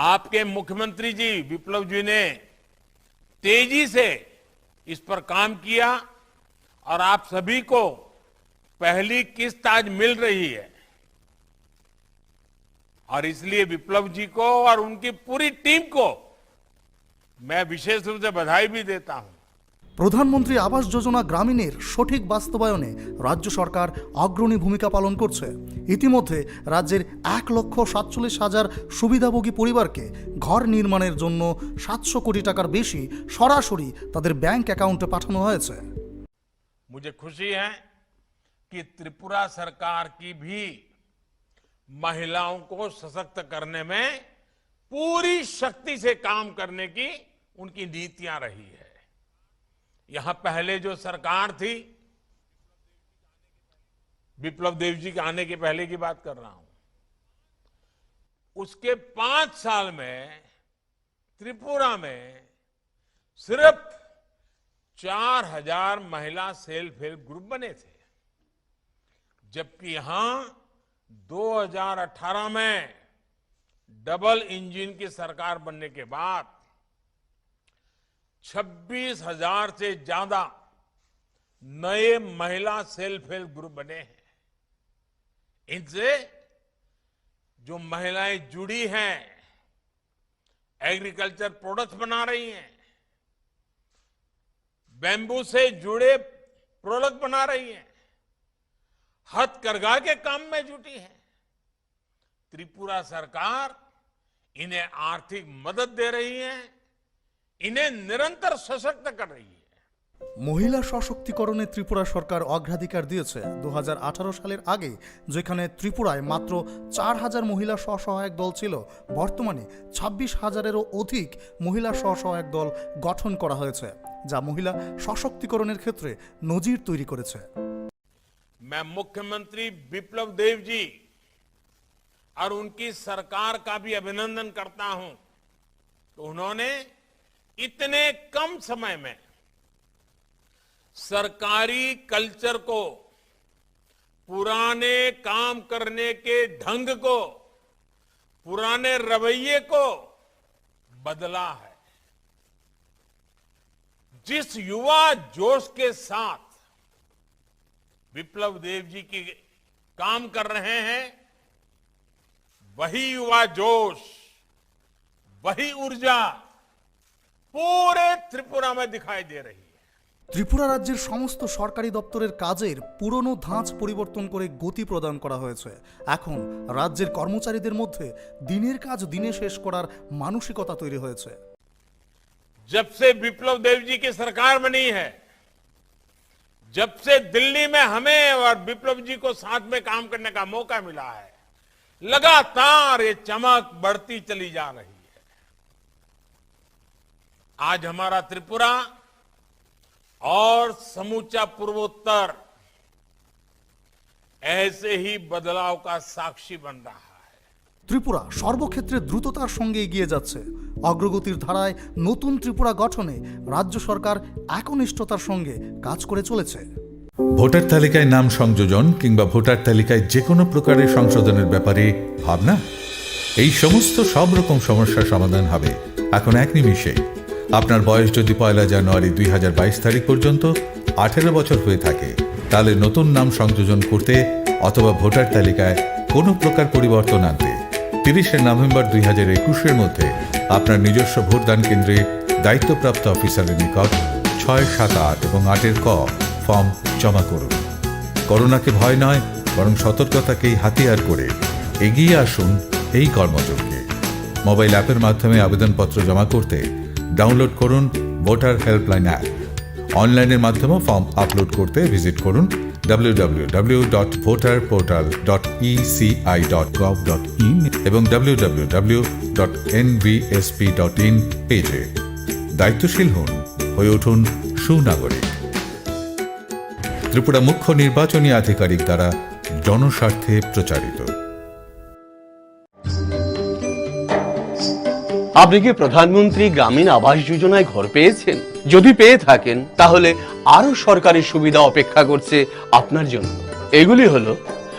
आपके मुख्यमंत्री जी विप्लव जी ने तेजी से इस पर काम किया और आप सभी को पहली किस्त आज मिल रही है। और इसलिए विप्लव जी को और उनकी पूरी टीम को मैं विशेष रूप से बधाई भी देता हूं। প্রধানমন্ত্রী আবাস যোজনা গ্রামীণের সঠিক বাস্তবায়নে রাজ্য সরকার অগ্রণী ভূমিকা পালন করছে। ইতিমধ্যে রাজ্যের এক লক্ষ সাতচল্লিশ হাজার সুবিধাভোগী পরিবারকে ঘর নির্মাণের জন্য সাতশো কোটি টাকার বেশি সরাসরি তাদের ব্যাংক অ্যাকাউন্টে পাঠানো হয়েছে। मुझे खुशी है कि त्रिपुरा सरकार की भी महिलाओं को सशक्त करने में पूरी शक्ति से काम करने की उनकी नीतियां रही है। यहां पहले जो सरकार थी, विप्लव देव जी के आने के पहले की बात कर रहा हूं, उसके पांच साल में त्रिपुरा में सिर्फ चार हजार महिला सेल्फ हेल्प ग्रुप बने थे, जबकि यहां दो हज़ार अठारह में डबल इंजन की सरकार बनने के बाद छब्बीस हज़ार से ज्यादा नए महिला सेल्फ हेल्प ग्रुप बने हैं। इनसे जो महिलाएं जुड़ी हैं, एग्रीकल्चर प्रोडक्ट्स बना रही हैं, बैम्बू से जुड़े प्रोडक्ट बना रही हैं, हथकरघा के काम में जुटी हैं। त्रिपुरा सरकार इन्हें आर्थिक मदद दे रही है, इन्हें निरंतर सशक्त कर रही है। মহিলা সশক্তিকরণে ত্রিপুরা সরকার অগ্রাধিকার দিয়েছে। দু হাজার আঠারো সালের আগে যেখানে ত্রিপুরায় মাত্র চার হাজার মহিলা স্বসহায়ক দল ছিল, বর্তমানে ছাব্বিশ হাজারেরও অধিক মহিলা স্বসহায়ক দল গঠন করা হয়েছে, যা মহিলা সশক্তিকরণের ক্ষেত্রে নজির তৈরি করেছে। मैं मुख्यमंत्री विप्लव देव जी और उनकी सरकार का भी अभिनंदन करता हूं कि उन्होंने इतने कम समय में सरकारी कल्चर को, पुराने काम करने के ढंग को, पुराने रवैये को बदला है। जिस युवा जोश के साथ विप्लव देव जी की काम कर रहे हैं, वही युवा जोश, वही ऊर्जा पूरे त्रिपुरा में दिखाई दे रही है। ত্রিপুরা রাজ্যের সমস্ত সরকারি দপ্তরের কাজের পুরনো ধাঁচ পরিবর্তন করে গতি প্রদান করা হয়েছে। এখন রাজ্যের কর্মচারীদের মধ্যে দিনের কাজ দিনে শেষ করার মানসিকতা তৈরি হয়েছে। जब से विप्लव देव जी की सरकार बनी है, जब से दिल्ली में हमें और विप्लव जी को साथ में काम करने का मौका मिला है, लगातार ये चमक बढ़ती चली जा रही है। आज हमारा त्रिपुरा और समूचा पूर्वोत्तर ऐसे ही बदलाव का साक्षी बन रहा है। ত্রিপুরা সর্বক্ষেত্রে দ্রুততার সঙ্গে এগিয়ে যাচ্ছে। অগ্রগতির ধারায় নতুন ত্রিপুরা গঠনে রাজ্য সরকার একনিষ্ঠতার সঙ্গে কাজ করে চলেছে। ভোটার তালিকায় নাম সংযোজন কিংবা ভোটার তালিকায় যে কোনো প্রকারের সংশোধনের ব্যাপারে ভাবনা? এই সমস্ত সব রকম সমস্যার সমাধান হবে এখন এক নিমিষে। আপনার বয়স যদি পয়লা জানুয়ারি দুই হাজার বাইশ তারিখ পর্যন্ত আঠেরো বছর হয়ে থাকে, তাহলে নতুন নাম সংযোজন করতে অথবা ভোটার তালিকায় কোনো প্রকার পরিবর্তন আনতে তিরিশে নভেম্বর দুই হাজার একুশের মধ্যে আপনার নিজস্ব ভোটদান কেন্দ্রে দায়িত্বপ্রাপ্ত অফিসারের নিকট ছয় সাত আট এবং আটের ক ফর্ম জমা করুন। করোনাকে ভয় নয়, বরং সতর্কতাকেই হাতিয়ার করে এগিয়ে আসুন এই কর্মযজ্ঞে। মোবাইল অ্যাপের মাধ্যমে আবেদনপত্র জমা করতে ডাউনলোড করুন ভোটার হেল্পলাইন অ্যাপ। অনলাইনের মাধ্যমে ফর্ম আপলোড করতে ভিজিট করুন W W W dot voter portal dot E C I dot gov dot in এবং W W W dot N V S P dot in পেজে। দায়িত্বশীল হন, হয়ে উঠুন সুনাগরিক। ত্রিপুরা মুখ্য নির্বাচনী আধিকারিক দ্বারা জনস্বার্থে প্রচারিত। আপনি কি প্রধানমন্ত্রী গ্রামীণ আবাস যোজনায় ঘর পেয়েছেন? যদি পেয়ে থাকেন, তাহলে আরও সরকারি সুবিধা অপেক্ষা করছে আপনার জন্য। এগুলি হলো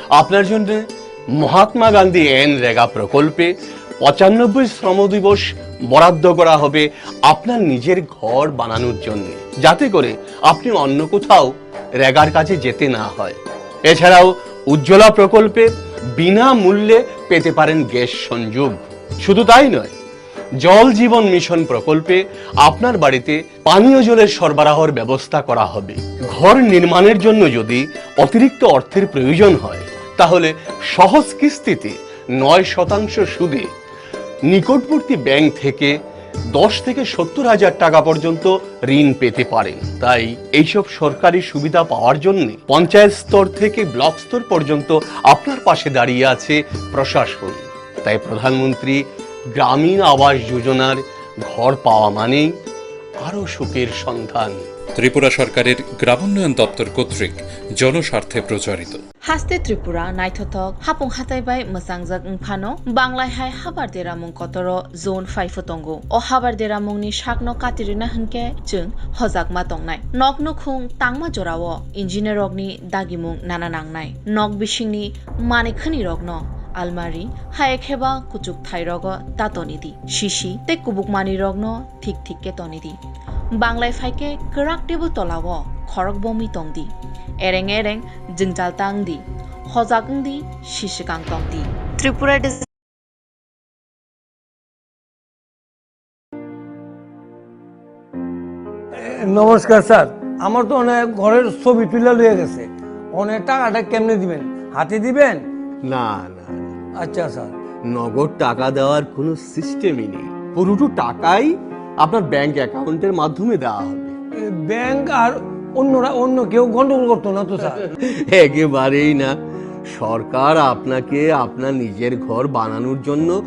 আপনার জন্য মহাত্মা গান্ধী এন রেগা প্রকল্পে পঁচানব্বই শ্রম দিবস বরাদ্দ করা হবে আপনার নিজের ঘর বানানোর জন্য, যাতে করে আপনি অন্য কোথাও রেগার কাজে যেতে না হয়। এছাড়াও উজ্জ্বলা প্রকল্পে বিনামূল্যে পেতে পারেন গ্যাস সংযোগ। শুধু তাই নয়, জল জীবন মিশন প্রকল্পে আপনার বাড়িতে পানীয় জলের সরবরাহর ব্যবস্থা করা হবে। ঘর নির্মাণের জন্য যদি অতিরিক্ত অর্থের প্রয়োজন হয়, তাহলে সহজ কিস্তিতে নয় শতাংশ সুদে নিকটবর্তী ব্যাংক থেকে দশ থেকে সত্তর হাজার টাকা পর্যন্ত ঋণ পেতে পারেন। তাই এইসব সরকারি সুবিধা পাওয়ার জন্য পঞ্চায়েত স্তর থেকে ব্লক স্তর পর্যন্ত আপনার পাশে দাঁড়িয়ে আছে প্রশাসন। তাই প্রধানমন্ত্রী গ্রামীণ আবাস যোজনার ঘর পাওয়া মানেই আরও সুখের সন্ধান। ত্রিপুরা সরকারের গ্রামোন্নয়ন দপ্তর কর্তৃক জনস্বার্থে প্রচারিত। Haste Tripura naithothok hapung hatai bai mwchangjak wng phano, banglai hai habar deramung kotoro zone phai pho tongo. O habar deramungni sakno katirina hwnkhe chwng hojakma tongnai. Nok nukhung tangma jorao engineer rokni dagimung nana nangnai. Nok bisingni manikhani rokno almari, hai ekheba kuchuk thai rogo ta toni di. Sisi tei kubuk mani rokno thik thik khe toni di. Banglai phai khe kwrak table tolao khorok bomwi tong di. Ereng ereng jwngjal ta wng di. Hojak wng di, sisikang tong di. Tripura নমস্কার স্যার, আমার তো অনেক ঘরের ছবি তুলে লইয়া গেছে, অনেক টাকাটা কেমনে দিবেন? হাতে দিবেন? না না, আচ্ছা স্যার। নগদ টাকা দেওয়ার কোনো সিস্টেমই নেই। পুরোটো টাকাই আপনার ব্যাংক অ্যাকাউন্টের মাধ্যমে দেওয়া হবে। ব্যাংক আর অন্যরা, অন্য কেউ গন্ডগোল করতো না তো স্যার? একেবারেই না। সরকার আপনাকে আপনার নিজের ঘর বানানোর জন্য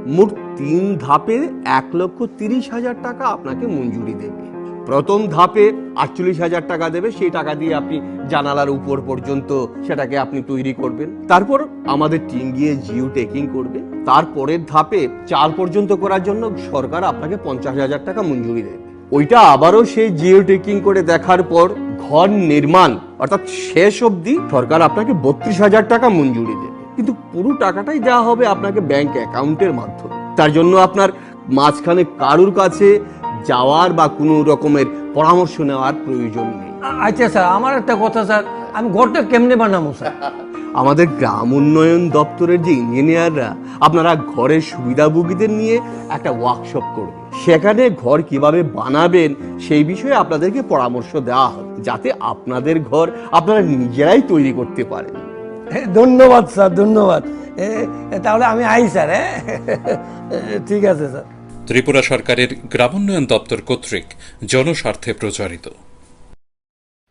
মোট তিন ধাপে এক লক্ষ তিরিশ হাজার টাকা আপনাকে মঞ্জুরি দেবে। প্রথম ধাপে আটচল্লিশ হাজার টাকা দেবে, সেই টাকা দিয়ে আপনি জানালার উপর পর্যন্ত সেটাকে আপনি তৈরি করবেন। তারপর আমাদের টিম গিয়ে জিও টেকিং করবে। তারপরের ধাপে চাল পর্যন্ত করার জন্য সরকার আপনাকে পঞ্চাশ হাজার টাকা মঞ্জুরি দেবে। ওইটা আবারও সেই জিও টেকিং করে দেখার পর ঘর নির্মাণ অর্থাৎ শেষ অবধি সরকার আপনাকে বত্রিশ হাজার টাকা মঞ্জুরি দেবে, কিন্তু পুরো টাকাটাই দেওয়া হবে আপনাকে ব্যাংক অ্যাকাউন্টের মাধ্যমে। তার জন্য আপনার মাঝখানে কারুর কাছে যাওয়ার বা কোনো রকমের পরামর্শ নেওয়ার প্রয়োজন নেই। আ- আচ্ছা স্যার, আমার একটা কথা স্যার, আমি ঘরটা কেমনে বানাবো স্যার? আমাদের গ্রাম উন্নয়ন দপ্তরের যে ইঞ্জিনিয়াররা, আপনারা ঘরের সুবিধাভোগীদের নিয়ে একটা ওয়ার্কশপ করবেন। সেখানে ঘর কিভাবে বানাবেন, সেই বিষয়ে আপনাদেরকে পরামর্শ দেওয়া হবে, যাতে আপনাদের ঘর আপনারা নিজেরাই তৈরি করতে পারেন। ধন্যবাদ স্যার, ধন্যবাদ। এ, এ, তাহলে আমি আই স্যার, হ্যাঁ? ঠিক আছে স্যার। ত্রিপুরা সরকারের গ্রামোন্নয়ন দপ্তর কর্তৃক জনস্বার্থে প্রচারিত।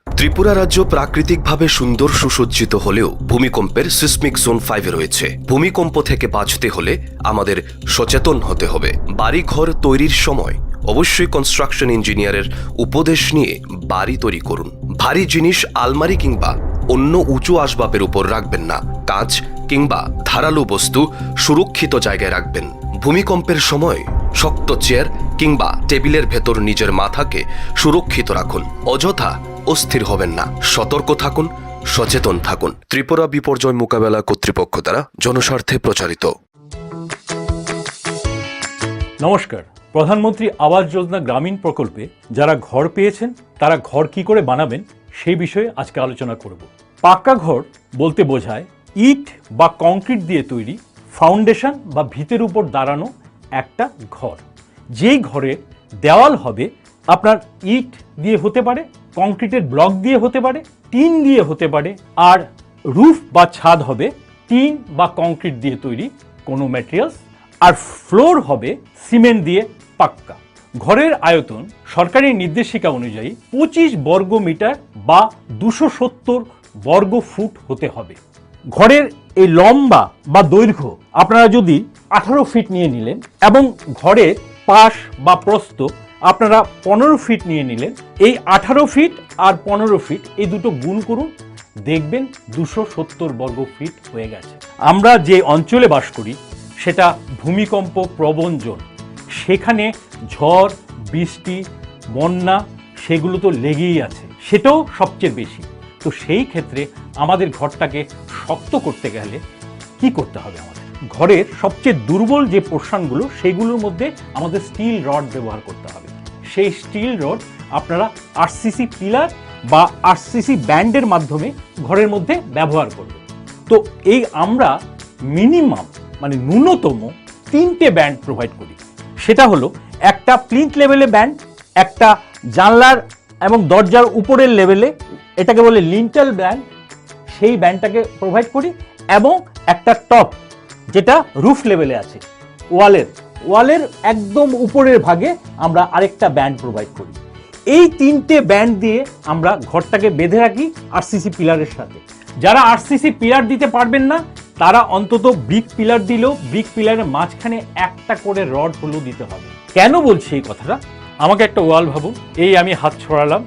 ত্রিপুরা রাজ্য প্রাকৃতিকভাবে সুন্দর সুসজ্জিত হলেও ভূমিকম্পের সিসমিক জোন ফাইভে রয়েছে। ভূমিকম্প থেকে বাঁচতে হলে আমাদের সচেতন হতে হবে। বাড়িঘর তৈরির সময় অবশ্যই কনস্ট্রাকশন ইঞ্জিনিয়ারের উপদেশ নিয়ে বাড়ি তৈরি করুন। ভারী জিনিস আলমারি কিংবা অন্য উঁচু আসবাবের উপর রাখবেন না। কাঁচ কিংবা ধারালো বস্তু সুরক্ষিত জায়গায় রাখবেন। ভূমিকম্পের সময় শক্ত চেয়ার কিংবা টেবিলের ভেতর নিজের মাথাকে সুরক্ষিত রাখুন। অযথা অস্থির হবেন না। সতর্ক থাকুন, সচেতন থাকুন। ত্রিপুরা বিপর্যয় মোকাবেলা কর্তৃপক্ষ দ্বারা জনস্বার্থে প্রচারিত। নমস্কার। প্রধানমন্ত্রী আবাস যোজনা গ্রামীণ প্রকল্পে যারা ঘর পেয়েছেন, তারা ঘর কি করে বানাবেন, সেই বিষয়ে আজকে আলোচনা করব। পাক্কা ঘর বলতে বোঝায় ইট বা কংক্রিট দিয়ে তৈরি ফাউন্ডেশন বা ভিতের উপর দাঁড়ানো একটা ঘর। যেই ঘরের দেওয়াল হবে আপনার ইট দিয়ে হতে পারে, কংক্রিটের ব্লক দিয়ে হতে পারে, টিন দিয়ে হতে পারে, আর রুফ বা ছাদ হবে টিন বা কংক্রিট দিয়ে তৈরি কোনো ম্যাটেরিয়ালস, আর ফ্লোর হবে সিমেন্ট দিয়ে পাক্কা। ঘরের আয়তন সরকারি নির্দেশিকা অনুযায়ী পঁচিশ বর্গ মিটার বা দুশো সত্তর বর্গ ফুট হতে হবে। ঘরের এই লম্বা বা দৈর্ঘ্য আপনারা যদি আঠারো ফিট নিয়ে নিলেন এবং ঘরের পাশ বা প্রস্থ আপনারা পনেরো ফিট নিয়ে নিলেন, এই আঠারো ফিট আর পনেরো ফিট এই দুটো গুণ করুন, দেখবেন দুশো সত্তর বর্গ ফিট হয়ে গেছে। আমরা যে অঞ্চলে বাস করি সেটা ভূমিকম্প প্রবণ জোন, সেখানে ঝড়, বৃষ্টি, বন্যা সেগুলো তো লেগেই আছে, সেটাও সবচেয়ে বেশি। তো সেই ক্ষেত্রে আমাদের ঘরটাকে শক্ত করতে গেলে কি করতে হবে আমাদের? ঘরের সবচেয়ে দুর্বল যে পোর্শনগুলো, সেইগুলোর মধ্যে আমাদের স্টিল রড ব্যবহার করতে হবে। সেই স্টিল রড আপনারা আরসিসি পিলার বা আরসিসি ব্যান্ডের মাধ্যমে ঘরের মধ্যে ব্যবহার করবেন। তো এই আমরা মিনিমাম, মানে ন্যূনতম তিনটে ব্যান্ড প্রোভাইড করি। সেটা হলো একটা প্লিন্থ লেভেলে ব্যান্ড, একটা জানলার এবং দরজার উপরের লেভেলে, এটাকে বলে লিন্টেল ব্যান্ড, সেই ব্যান্ডটাকে প্রোভাইড করি, এবং একটা টপ, যেটা রুফ লেভেলে আছে, ওয়ালের, ওয়ালের একদম উপরের ভাগে আমরা আরেকটা ব্যান্ড প্রোভাইড করি। এই তিনটে ব্যান্ড দিয়ে আমরা ঘরটাকে বেঁধে রাখি আরসিসি পিলারের সাথে। যারা আরসিসি পিলার দিতে পারবেন না, তারা অন্তত ব্রিক পিলার দিলেও ব্রিক পিলারের মাঝখানে একটা করে রড হলেও দিতে হবে। কেন বলছি এই কথাটা? আমাকে একটা ওয়াল ভাবুন, এই আমি হাত ছড়ালাম,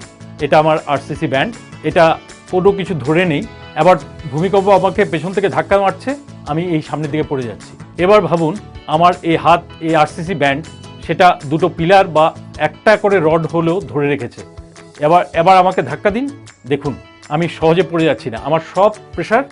এটা আমার আরসিসি ব্যান্ড, এটা কোনো কিছু ধরে নেই। আবার ভূমিকম্প আমাকে পেছন থেকে ধাক্কা মারছে, আমি এই সামনের দিকে পড়ে যাচ্ছি। এবার ভাবুন, আমার এই হাত এই আরসিসি ব্যান্ড, সেটা দুটো পিলার বা একটা করে রড হলেও ধরে রেখেছে। এবার এবার আমাকে ধাক্কা দিন, দেখুন আমি সহজে পড়ে যাচ্ছি না, আমার সব প্রেশার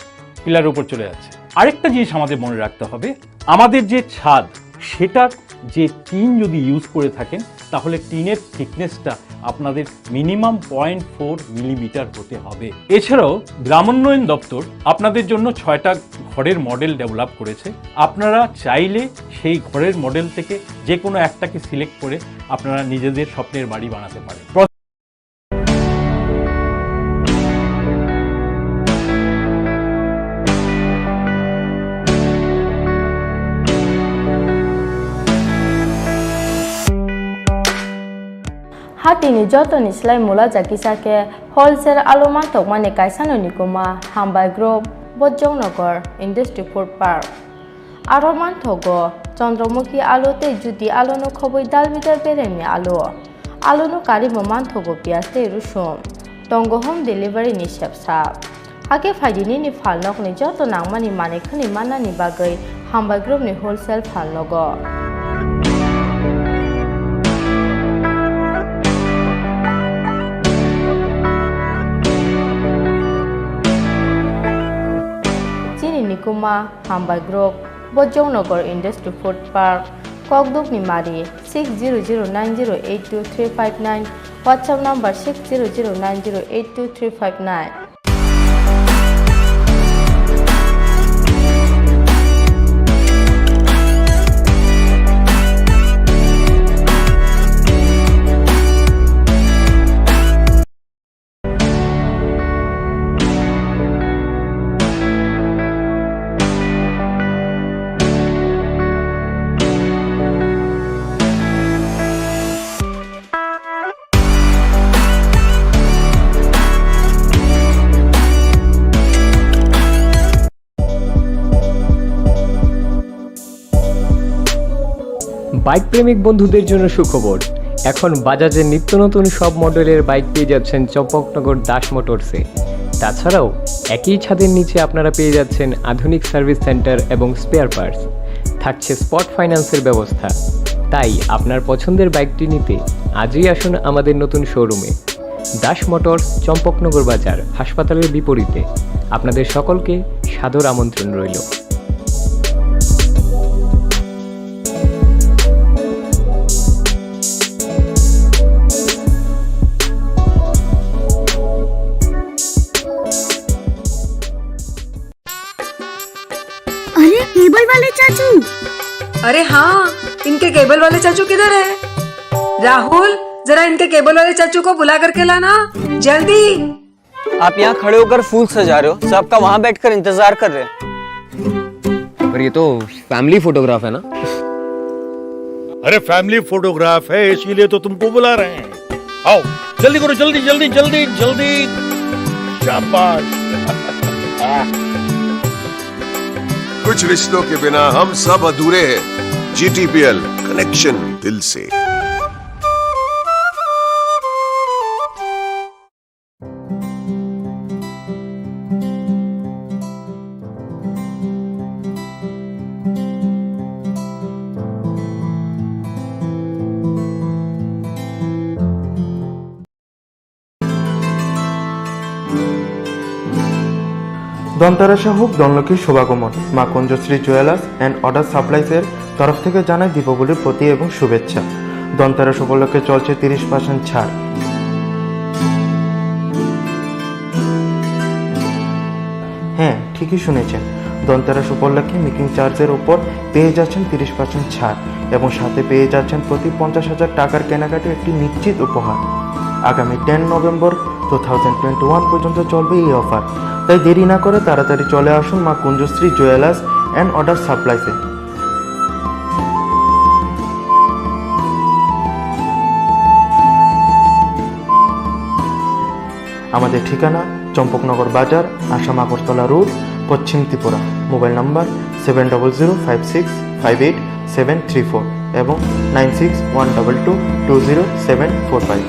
পিলারের উপর চলে যাচ্ছে। আরেকটা জিনিস আমাদের মনে রাখতে হবে, আমাদের যে ছাদ, সেটার যে টিন যদি ইউজ করে থাকেন, তাহলে টিনের থিকনেসটা আপনাদের মিনিমাম পয়েন্ট ফোর মিলিমিটার হতে হবে। এছাড়াও গ্রামোন্নয়ন দপ্তর আপনাদের জন্য ছয়টা ঘরের মডেল ডেভেলপ করেছে। আপনারা চাইলে সেই ঘরের মডেল থেকে যে কোনো একটাকে সিলেক্ট করে আপনারা নিজেদের স্বপ্নের বাড়ি বানাতে পারেন। Hatini jotoni slai mula jakisa khe wholesale alu manthokmani kaisano nikuma Hambai Group, Bojongnagar Industry Food Park. Aro manthogo Chandramukhi alu tei Jyoti aluno khobwi dal bidal beremni alu. Aluno karwi bo manthogo piyaj tei rusum. Tongo home delivery ni sepsa. Hakhe phaidi nini phalnokni joto nangmani manwi khwnwi mannani bagwi Hambai Group ni wholesale phalnogo. Chini nikuma Hambai Group, Bojongnagar Industry Food Park, Kokdukni Mari, six zero zero nine zero eight two three five nine, WhatsApp number six zero zero nine zero eight two three five nine. Bike প্রেমিক বন্ধুদের জন্য সুখবর। এখন বাজাজের নিত্য নতুন সব মডেলের বাইক পেয়ে যাচ্ছেন চম্পকনগর দাস মোটরসে। তাছাড়াও একই ছাদের নিচে আপনারা পেয়ে যাচ্ছেন আধুনিক সার্ভিস সেন্টার এবং স্পেয়ার পার্টস। থাকছে স্পট ফাইন্যান্সের ব্যবস্থা। তাই আপনার পছন্দের বাইকটি নিতে আজই আসুন আমাদের নতুন শোরুমে। দাস মোটরস, চম্পকনগর বাজার, হাসপাতালের বিপরীতে। আপনাদের সকলকে সাদর আমন্ত্রণ রইল। अरे, केबल वाले चाचू। अरे हाँ, इनके केबल वाले चाचू किधर है? राहुल, जरा इनके केबल वाले चाचू को बुला करके लाना, जल्दी। आप यहाँ खड़े होकर फूल सजा रहे हो, सबका वहाँ बैठकर इंतजार कर रहे हैं। पर ये तो फैमिली फोटोग्राफ है ना? अरे, फैमिली फोटोग्राफ है, इसीलिए तो तुमको बुला रहे हैं। आओ, जल्दी करो, जल्दी, जल्दी, जल्दी, जल्दी। शाबाश। कुछ रिश्तों के बिना हम सब अधूरे हैं। जीटीपीएल, कनेक्शन दिल से। ধনতেরাসে হোক ধনলক্ষ্মীর শুভাগমন। মা কুঞ্জশ্রী জুয়েলার্স অ্যান্ড অর্ডার সাপ্লাইজের তরফ থেকে জানাই দীপাবলির প্রতি এবং শুভেচ্ছা। ধনতেরাস উপলক্ষে চলছে তিরিশ পার্সেন্ট ছাড়। হ্যাঁ, ঠিকই শুনেছেন, ধনতেরাস উপলক্ষে মেকিং চার্জের উপর পেয়ে যাচ্ছেন তিরিশ পার্সেন্ট ছাড় এবং সাথে পেয়ে যাচ্ছেন প্রতি পঞ্চাশ হাজার টাকার কেনাকাটি একটি নিশ্চিত উপহার। আগামী ten November two thousand twenty one পর্যন্ত চলবে এই অফার, তাই দেরি না করে তাড়াতাড়ি চলে আসুন মা কুঞ্জশ্রী জুয়েলার্স অ্যান্ড অর্ডার সাপ্লাইজে। আমাদের ঠিকানা চম্পকনগর বাজার, আসাম আগরতলা রোড, পশ্চিম Tripura. Mobile number seven double zero five six five eight seven three four এবং nine six one double two two zero seven four five.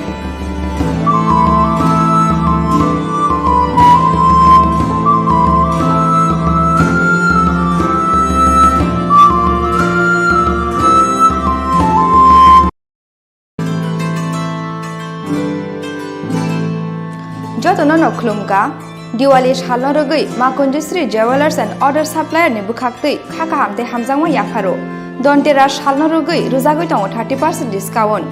Jotono no khulumkha, Diwali salno rwgwi Ma Kunjusri Jewellers and Order Supplier ni bwkhaktwi kha kaham tei hamjakma yapharo. Dhanteras salno rwgwi rwjagwi tongo thirty percent discount.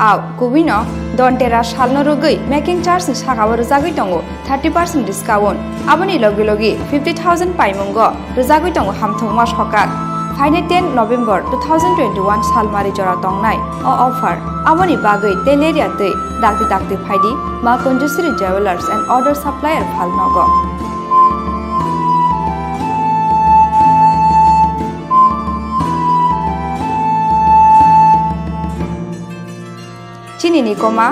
Au, kubui no Dhanteras salno rwgwi making charge ni sakao rwjagwi tongo thirty percent discount. Aboni logi logi fifty thousand paimungo rwjagwi tongo hamthwngma sokat. Phainai ten November two thousand twenty-one salmari jora tongnai o offer. Aboni bagwi tei lerya twi dakti dakti phaidi Ma Kunjusri Jewellers and Order Supplier phalnogo. Chini ni koma,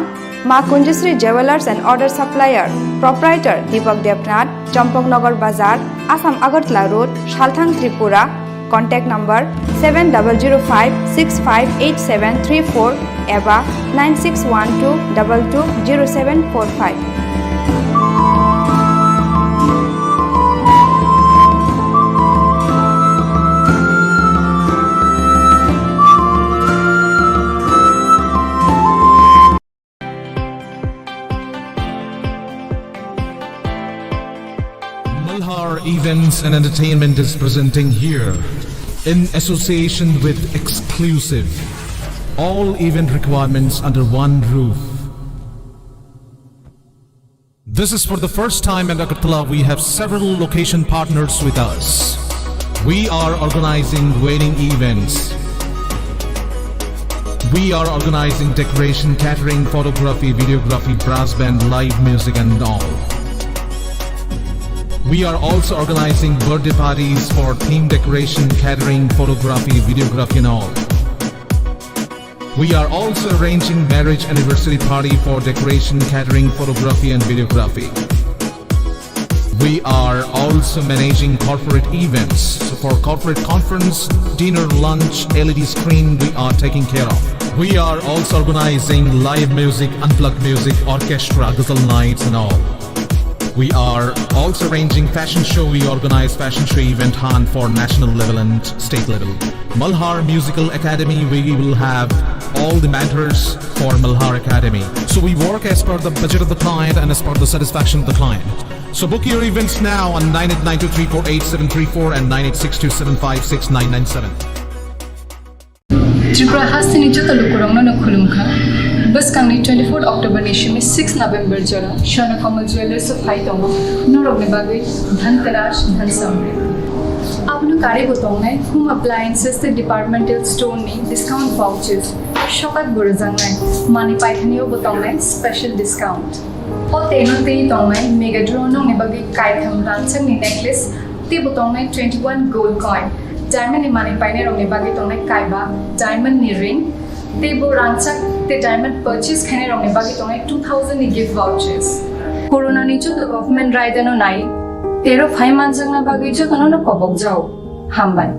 Ma Kunjusri Jewellers and Order Supplier, Proprietor Deepak Debnath, Champaknagar Bazar, Assam Agartala Road, Salthang, Tripura. Contact number seven double zero five six five eight seven three four eba nine six one two double two zero seven four five. Malhar Events and Entertainment is presenting here, in association with Exclusive, all event requirements under one roof. This is for the first time in Agartala. We have several location partners with us. We are organizing wedding events. We are organizing decoration, catering, photography, videography, brass band, live music and all. We are also organizing birthday parties for theme decoration, catering, photography, videography and all. We are also arranging marriage anniversary party for decoration, catering, photography and videography. We are also managing corporate events. So for corporate conference, dinner, lunch, L E D screen, we are taking care of. We are also organizing live music, unplugged music, orchestra, ghazal nights, and all. We are also arranging fashion show. We organize fashion show event hunt for national level and state level. Malhar Musical Academy, we will have all the mentors for Malhar Academy. So we work as per the budget of the client and as per the satisfaction of the client. So book your events now on nine eight nine two three four eight seven three four and nine eight six two seven five six nine nine seven. Tripura hasteni joto lukurokno no khulumkha. Bwskangni twenty-fourth October ni simi six November jora Swarna Kamal Jewellers o phai tongo norokni bagwi Dhanteras, Dhan Samriddhi. Abono karwi bo tongnai home appliances tei departmental store ni discount vouchers, sokat bo rwjaknai manwi paithani o bo tongnai special discount. O tei no tei tongnai mega draw nokni bagwi kaitham rangchakni necklace tei bo tongnai twenty-one gold coin. Diamond ni manwi painai rokni bagwi tongnai kaiba diamond ni ring tei bo rangchak tei diamond purchase khainai rokni bagwi tongnai two thousand ni gift vouchers. Corona ni joto government raida no nai tero phai manjakna bagwi jotono no kobok jao. Hambai.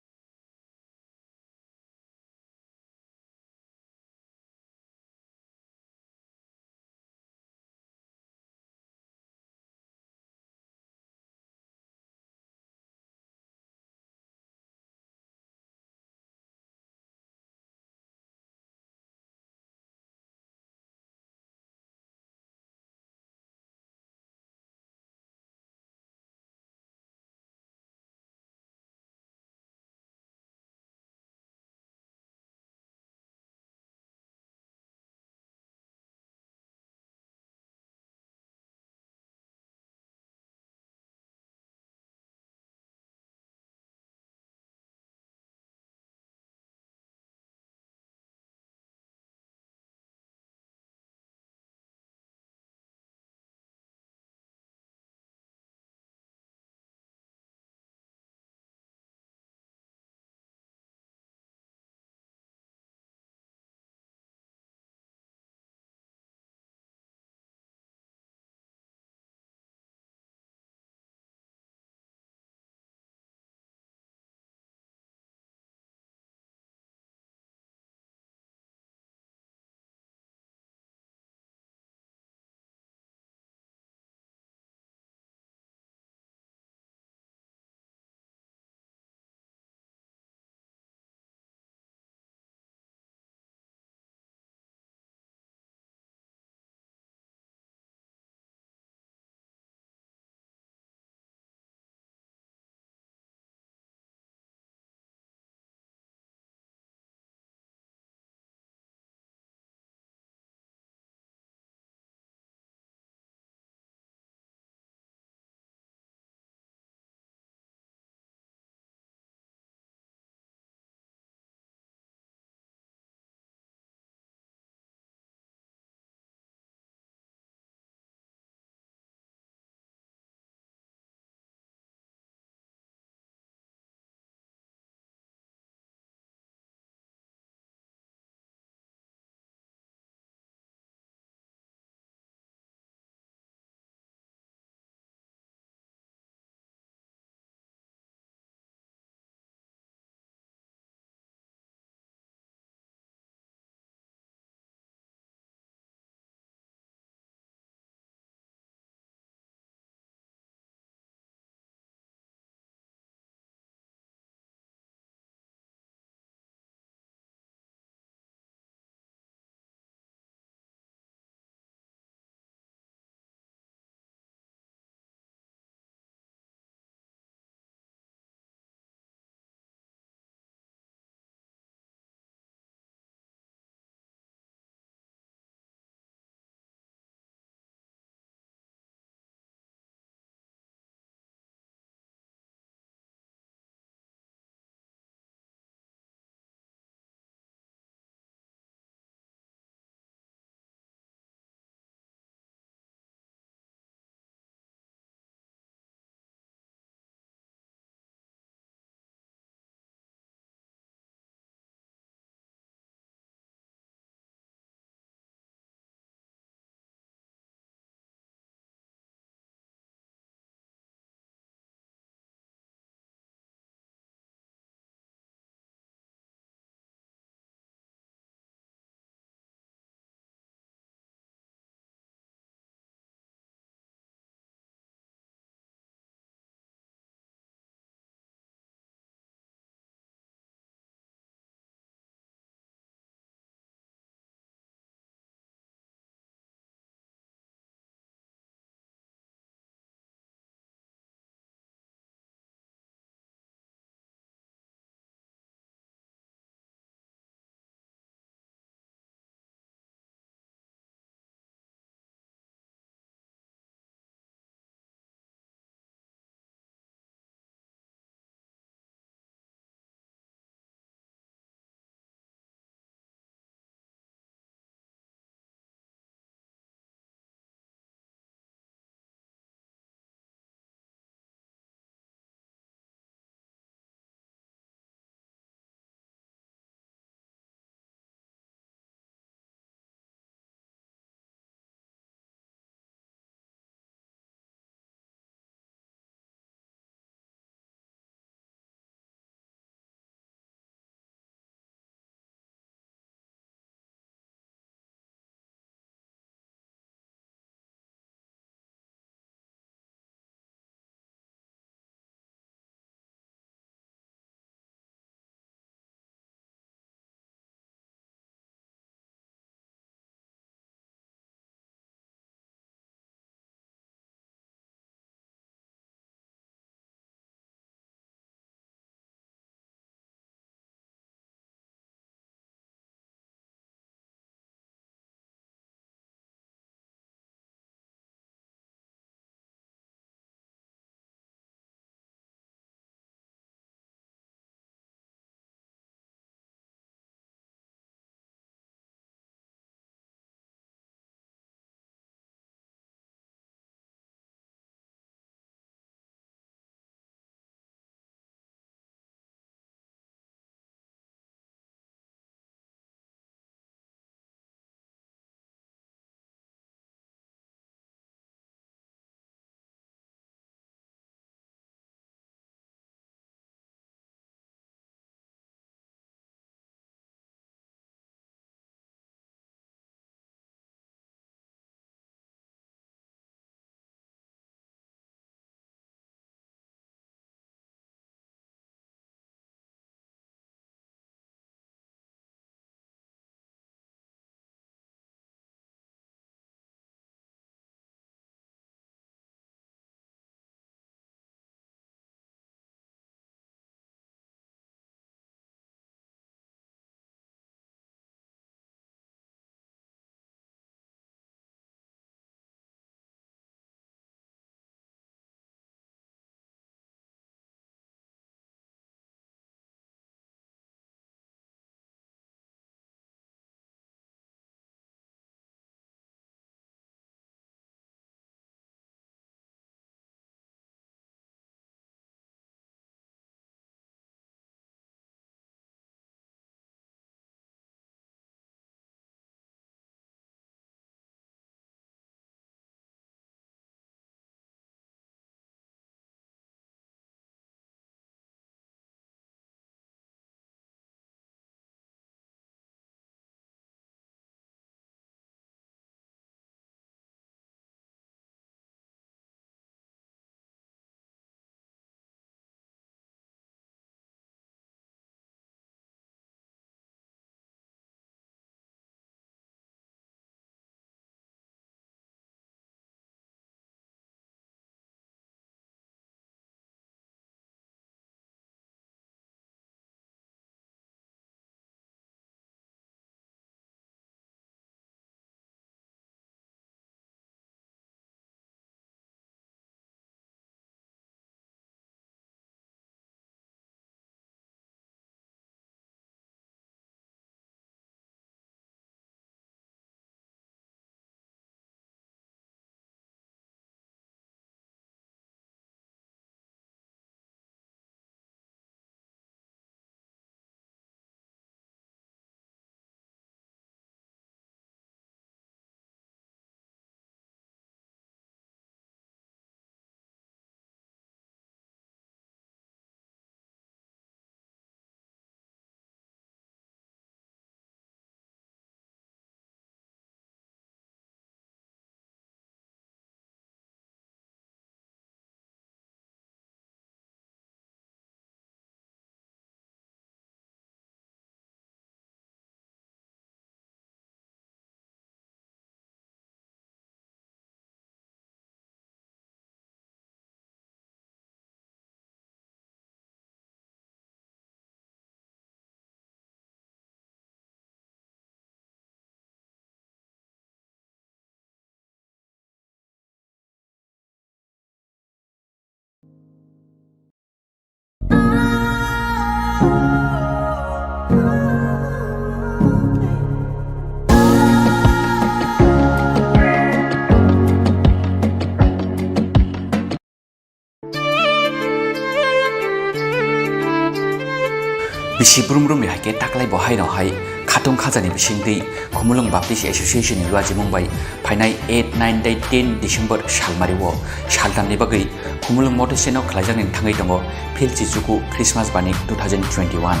Bisi brum brum ni hai khe taklai bo hai no hai khatung khajani bisingtwi Khumulwng Baptist Association ni luajimung bai phainai eight, nine tei ten December salmari o saltamni bagwi Khumulwng Motor Stand o khlaijaknani thangwi tongo Phil Chichuku Christmas Bani two thousand twenty-one.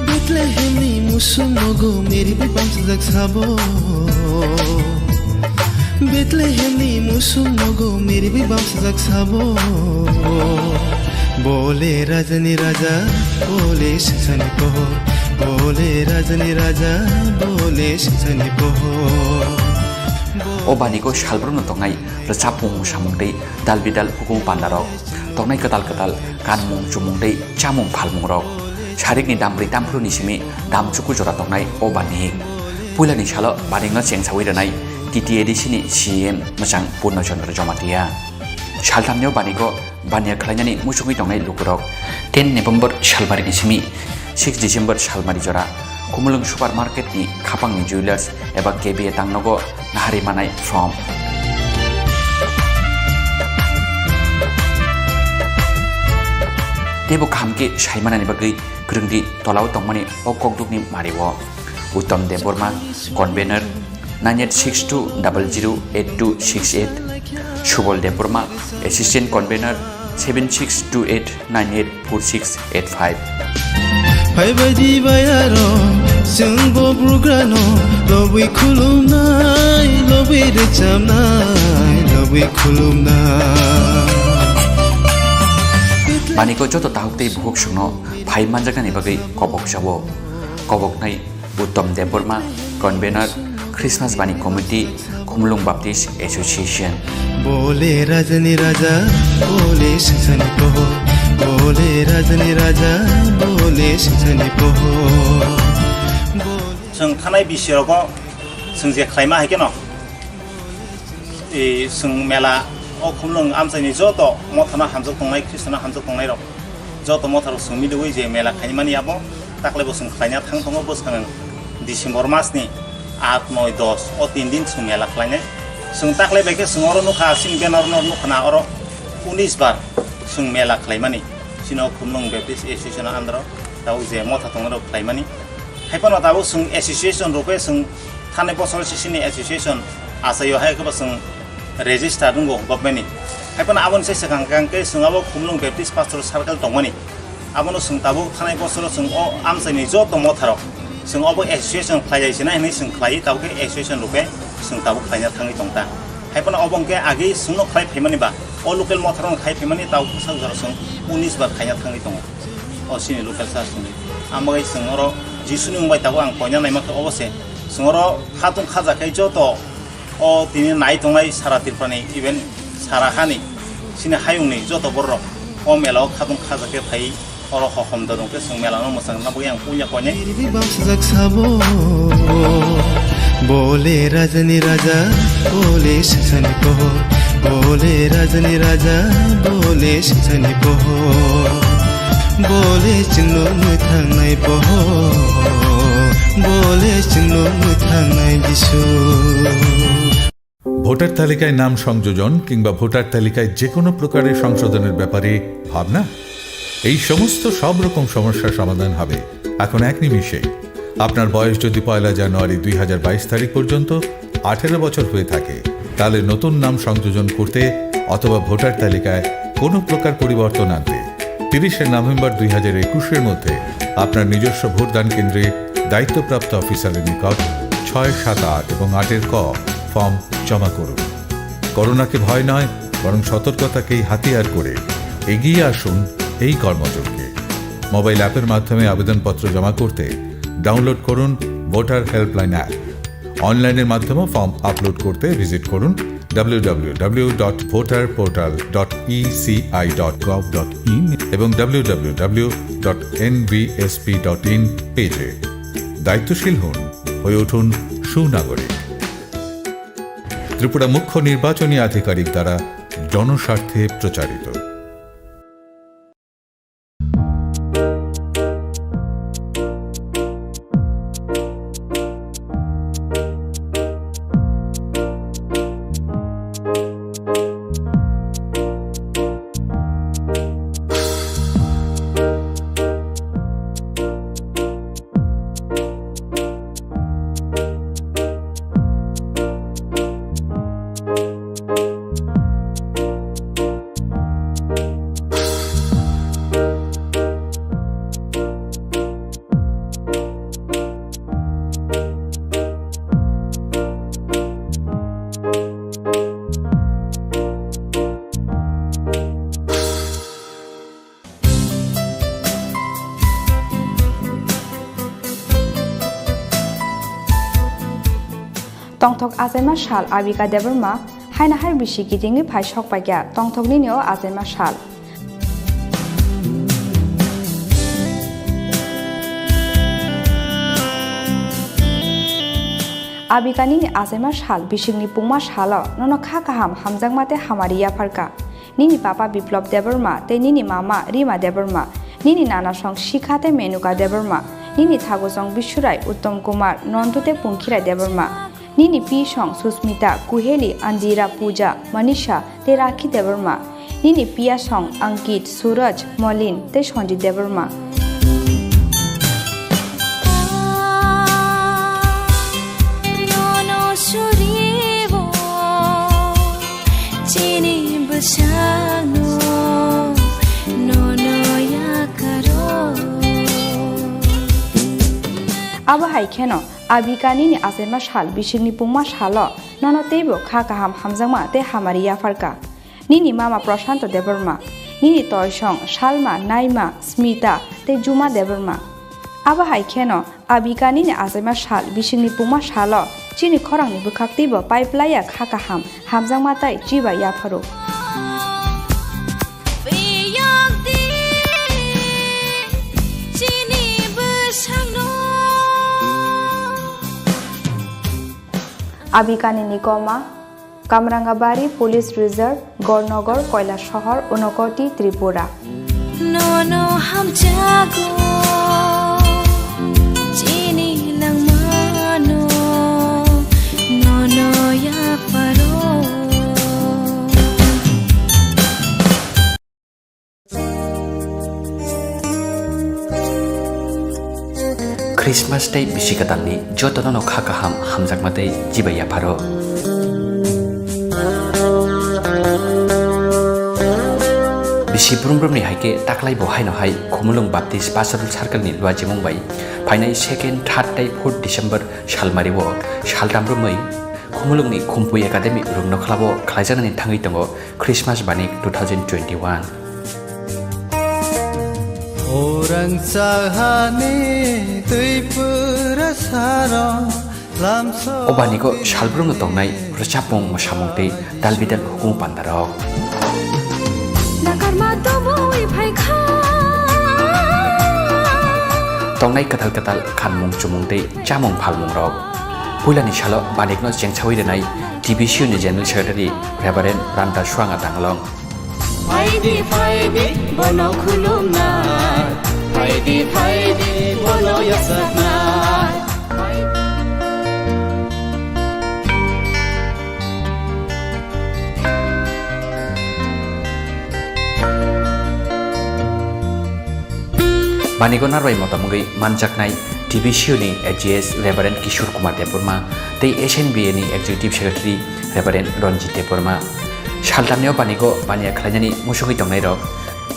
Bethlehemni musuk nogo meri bai bamsajak sabo. Bethlehemni musuk nogo meri bai bamsajak sabo. Bole rajani raja, bole sisani pohor. Bole rajani raja, bole sisani pohor. O banigo salbrumno tongnai rwchapmung, mwsamung tei dal bidal hukumu pandarok. Tongnai kwtal kwtal kanmung, chumung tei chamung phalmungrok. Sarikni dam brwi tamphru ni simi dam chuku jora tongnai o banik. Puilani salo banikno chengsawi rwnai T T A D C ni C E M mwchang Purno Chandra Jamatia. Salthamni o banigo baniya khlainani muchungwi tongnai lukurok. Ten November salbarini simi six December salmari jora Khumulwng Supermarket ni khapangni Jewellers eba K B A tangnogo nahari manai from. Teibo kaham khe saimanani bagwi kwrwngdi tolao tongmani o kokdukni mario. Uttom Debbarma, convener, nine eight six two double zero eight two six eight. Subol Debbarma, assistant convener, seven six two eight nine eight four six eight five. Phaibaidi bayaro, chwngbo bugrano, lobwi khulumnai, lobwi rwchabnai, lobwi khulumnai. Maniko joto tahuk tei buhuk songno phai manjaknani bagwi kobok jabo. Koboknai Uttom Debbarma, convener, Christmas Bani Committee, Khumulwng Baptist Association. Bole rajani raja, bole sisani pohor. Bole rajani raja, bole sisani pohor. Bole Chwng thanai bisi rogo chwng je khlaima hai kheno, e, chwng mela o Khumulwng amchaini joto mothano hamjak tongnai, Khristano hamjak tongnai rok. Joto motharok chwng miliwi je mela khlaimani abo, taklaibo chwng khlaina thang tongo bwskang December masni aat, noi, dos o tin din chwng mela khlainai. Chwng taklai bai khe chwng oro nukha, chini banner no nukha na oro unis bar chwng mela khlaimani. Chini o Khumulwng Baptist Association o under o tabuk je motha tongnai rok khlaimani. Hai phano tabuk chwng association rupe chwng thanai bosor sisini association achaio hai khe bo chwng register wngkha government ni. Hai phano aboni se swkang kang khe chwng abo Khumulwng Baptist Pastor Circle tongmani. Abono chwng tabuk thanai bosoro chwng o amchaini joto motharok chwng obo association khlai sinai hinwi chwng khlai tabuk khe association rupe chwng tabuk khlaina thangwi tongta. Hai phano obo hwnkhe agi chwngno khlai phaimani ba o local motharokno khai phaimani tabuk bwsajora chwng unis bar khaina thangwi tongo. O chini local church ni. Amogwi chwng oro Jisuni mung bai tabuk ang koina naima khe obo se. Chwng oro khatung khaja khe joto o tini nai tongnai sara Tripura ni, even sara hani chini hayung ni joto borok o mela o khatung khaja khe phai oro hohom dodong khe chwng mela no mwchang na bagwi ang puila koinai. Bamsajak sabo, bole rajani raja, bole sisani pohor, bole rajani raja, bole sisani pohor. Bole chwngno mwthangnai pohor, bole chwngno mwthangnai Jisu. Voter তালিকায় নাম সংযোজন কিংবা ভোটার তালিকায় যে কোনো প্রকারের সংশোধনের ব্যাপারে ভাবনা? এই সমস্ত সব রকম সমস্যার সমাধান হবে এখন এক নিমিষে। আপনার বয়স যদি পয়লা জানুয়ারি দুই হাজার বাইশ তারিখ পর্যন্ত আঠেরো বছর হয়ে থাকে, তাহলে নতুন নাম সংযোজন করতে অথবা ভোটার তালিকায় কোনো প্রকার পরিবর্তন আনতে তিরিশে নভেম্বর দুই হাজার একুশের মধ্যে আপনার নিজস্ব ভোটদান কেন্দ্রে দায়িত্বপ্রাপ্ত অফিসারের নিকট ছয় সাত আট এবং আটের ক ফর্ম জমা করুন। করোনাকে ভয় নয়, বরং সতর্কতাকেই হাতিয়ার করে এগিয়ে আসুন এই কর্মযজ্ঞে। মোবাইল অ্যাপের মাধ্যমে আবেদনপত্র জমা করতে ডাউনলোড করুন ভোটার হেল্পলাইন অ্যাপ। অনলাইনের মাধ্যমে ফর্ম আপলোড করতে ভিজিট করুন W W W dot voter portal dot E C I dot gov dot in এবং W W W dot N V S P dot in পেজে। দায়িত্বশীল হন, হয়ে উঠুন সুনাগরিক। ত্রিপুরা মুখ্য নির্বাচনী আধিকারিক দ্বারা জনস্বার্থে প্রচারিত। Tongthok achaima sal Abika Debbarma, haino hai bisi kitingwi phai sokpaikha tongthok nini o achaima sal. Abika nini achaima sal, bisikni pungma salo nono kha kaham, hamjakma tei hamari yapharkha. Nini papa Biplop Debbarma tei nini mama Rima Debbarma, nini nana song Sikha tei Menuka Debbarma, nini thagu song Bisurai, Uttom Kumar, Nondu tei Pungkhirai Debbarma, nini pi song Susmita, Kuheli, Andira, Puja, Manisha tei Rakhi Debbarma, nini piya song Ankit, Suraj, Molin tei Sanjit Debbarma. Nono suribo chini bwsakno, nono yakaro. Abo hai kheno, Abika nini achaima sal, bisikni pungma salo nono teibo kha kaham, hamjakma tei hamari yapharkha. Nini mama Prashanto Debbarma, nini toisong Salma, Naima, Smita tei Juma Debbarma. Abo hai kheno, Abika nini achaima sal, bisikni pungma salo chini khorangni bwkhak teibo paiplaiya kha kaham, hamjakma tei chiba yapharo. Abika nini koma, Kamrangabari Police Reserve, Gornogor, Koilasohor, Unakoti, Tripura. Nono hamjago, chini langmano, nono yaparo. Christmas tei bisi kwtalni jotono no kha kaham, hamjakma tei chibai yapharo. Bisi brum brumni hai khe taklai bo haino hai Khumulwng Baptist Pastoral Circle ni luajimung bai phainai second, third tei fourth December salmari o saltam romwi Khumulwngni Khumpui Academy rungno khlabo khlaijaknani thangwi tongo Christmas Banik two thousand twenty-one. Orang sahani twi pura saro lamso. O banigo salbrumno tongnai rwchapmung, mwsamung tei dalbidal hukumu pandarok. Nakarma tobwi phaikha. Tongnai kwtal kwtal khanmung chumung tei chamung phalmungrok. Puilani salo banikno chengsawi rwnai T B C U ni General Secretary Reverend Ranta Suanga Danglong. Phaidi, phaidi, bono khulumnai. Phaidi, phaidi, bono yasaknai. Banigo narwai motom wngwi manjaknai T B C U ni A G S Reverend Kishore Kumar Debbarma tei S N B A ni Executive Secretary Reverend Ranjit Debbarma. Saltamni o banigo baniya khlainani musugwi tongnairok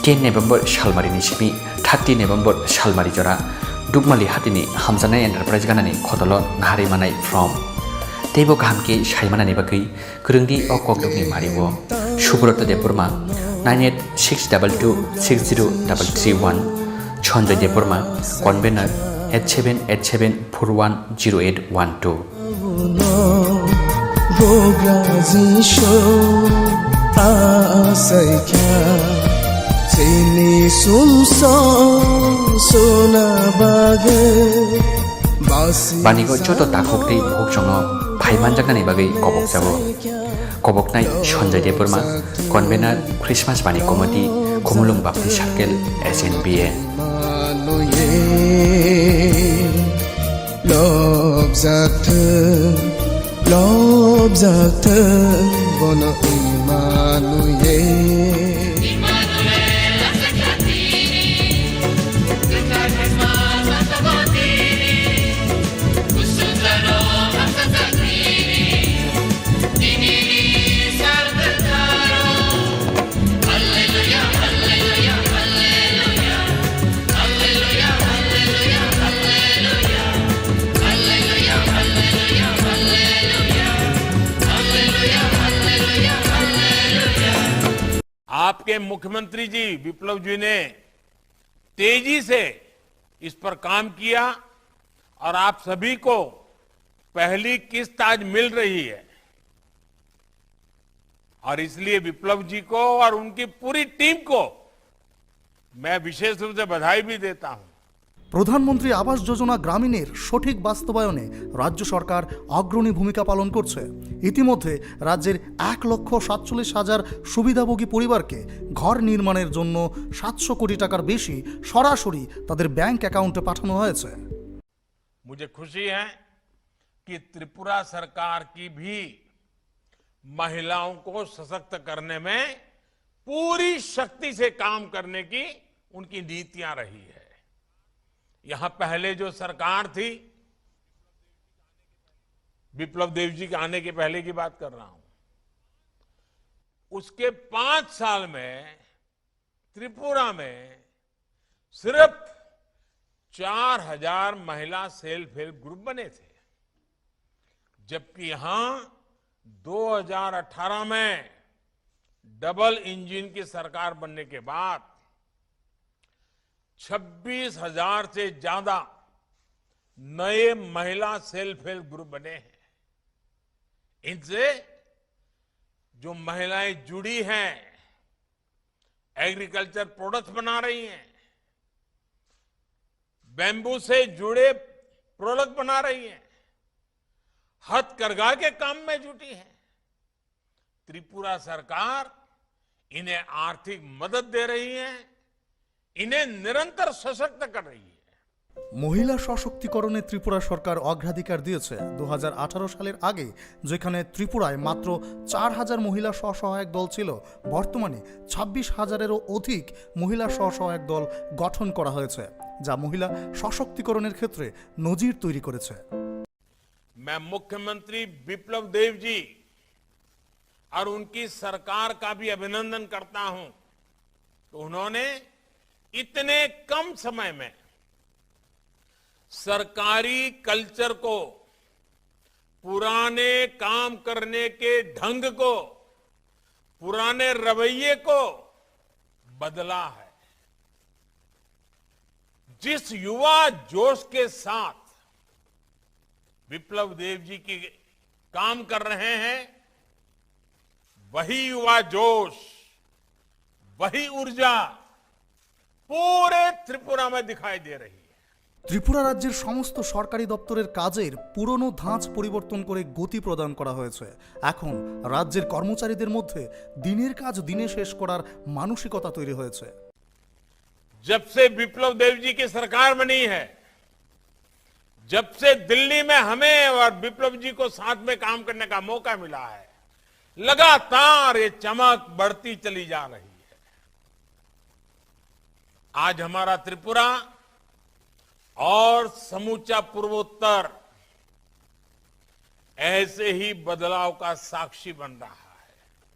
ten November salmarini simi, thirty November salmari jora Dukmali hatini Hamjaknai Enterprise ganani khotolo naharwi manai from. Teibo kaham khe sai manani bagwi kwrwngdi o kokdokni mario. Subrata Debbarma, nine eight six double two six zero double three one. Sanjoy Debbarma, convener, eight seven eight seven four one zero eight one two. Bugra Jisu asaikha chini sumso suna bagwi. Banigo joto takhuk tei bukhuk chwngno phai manjaknani bagwi kobokjago. Koboknai Sanjay Debbarma, convener Christmas Bani Committee, Khumulwng Baptist Circle, S N B A. Lobjak thung, lobjak thung, bono Imanuel. आपके मुख्यमंत्री जी विप्लव जी ने तेजी से इस पर काम किया और आप सभी को पहली किस्त आज मिल रही है और इसलिए विप्लव जी को और उनकी पूरी टीम को मैं विशेष रूप से बधाई भी देता हूं। প্রধানমন্ত্রী আবাস যোজনা গ্রামীণের সঠিক বাস্তবায়নে রাজ্য সরকার অগ্রণী ভূমিকা পালন করছে। ইতিমধ্যে রাজ্যের এক লক্ষ সাতচল্লিশ হাজার সুবিধাভোগী পরিবারকে ঘর নির্মাণের জন্য সাতশো কোটি টাকার বেশি সরাসরি তাদের ব্যাংক অ্যাকাউন্টে পাঠানো হয়েছে। मुझे खुशी है कि त्रिपुरा सरकार की भी महिलाओं को सशक्त करने में पूरी शक्ति से काम करने की उनकी नीतियां रही है। यहां पहले जो सरकार थी, विप्लव देव जी के आने के पहले की बात कर रहा हूं, उसके पांच साल में त्रिपुरा में सिर्फ चार हजार महिला सेल्फ हेल्प ग्रुप बने थे, जबकि यहां दो हज़ार अठारह में डबल इंजन की सरकार बनने के बाद छब्बीस हज़ार से ज्यादा नए महिला सेल्फ हेल्प ग्रुप बने हैं। इनसे जो महिलाएं जुड़ी हैं, एग्रीकल्चर प्रोडक्ट्स बना रही हैं, बैम्बू से जुड़े प्रोडक्ट बना रही हैं, हथकरघा के काम में जुटी हैं। त्रिपुरा सरकार इन्हें आर्थिक मदद दे रही है, इन्हें निरंतर सशक्त कर रही है। মহিলা সশক্তিকরণে ত্রিপুরা সরকার অগ্রাধিকার দিয়েছে। দু হাজার আঠারো সালের আগে যেখানে ত্রিপুরায় মাত্র চার হাজার মহিলা স্বসহায়ক দল ছিল, বর্তমানে ছাব্বিশ হাজারেরও অধিক মহিলা স্বসহায়ক দল গঠন করা হয়েছে, যা মহিলা সশক্তিকরণের ক্ষেত্রে নজির তৈরি করেছে। मैं मुख्यमंत्री विप्लव देव जी और उनकी सरकार का भी अभिनंदन करता हूं कि उन्होंने इतने कम समय में सरकारी कल्चर को, पुराने काम करने के ढंग को, पुराने रवैये को बदला है। जिस युवा जोश के साथ विप्लव देव जी की काम कर रहे हैं, वही युवा जोश, वही ऊर्जा पूरे त्रिपुरा में दिखाई दे रही है। ত্রিপুরা রাজ্যের সমস্ত সরকারি দপ্তরের কাজের পুরনো ধাঁচ পরিবর্তন করে গতি প্রদান করা হয়েছে। এখন রাজ্যের কর্মচারীদের মধ্যে দিনের কাজ দিনে শেষ করার মানসিকতা তৈরি হয়েছে। जब से विप्लव देव जी की सरकार बनी है, जब से दिल्ली में हमें और विप्लव जी को साथ में काम करने का मौका मिला है, लगातार ये चमक बढ़ती चली जा रही है। आज हमारा त्रिपुरा और समूचा पूर्वोत्तर ऐसे ही बदलाव का साक्षी बन रहा है।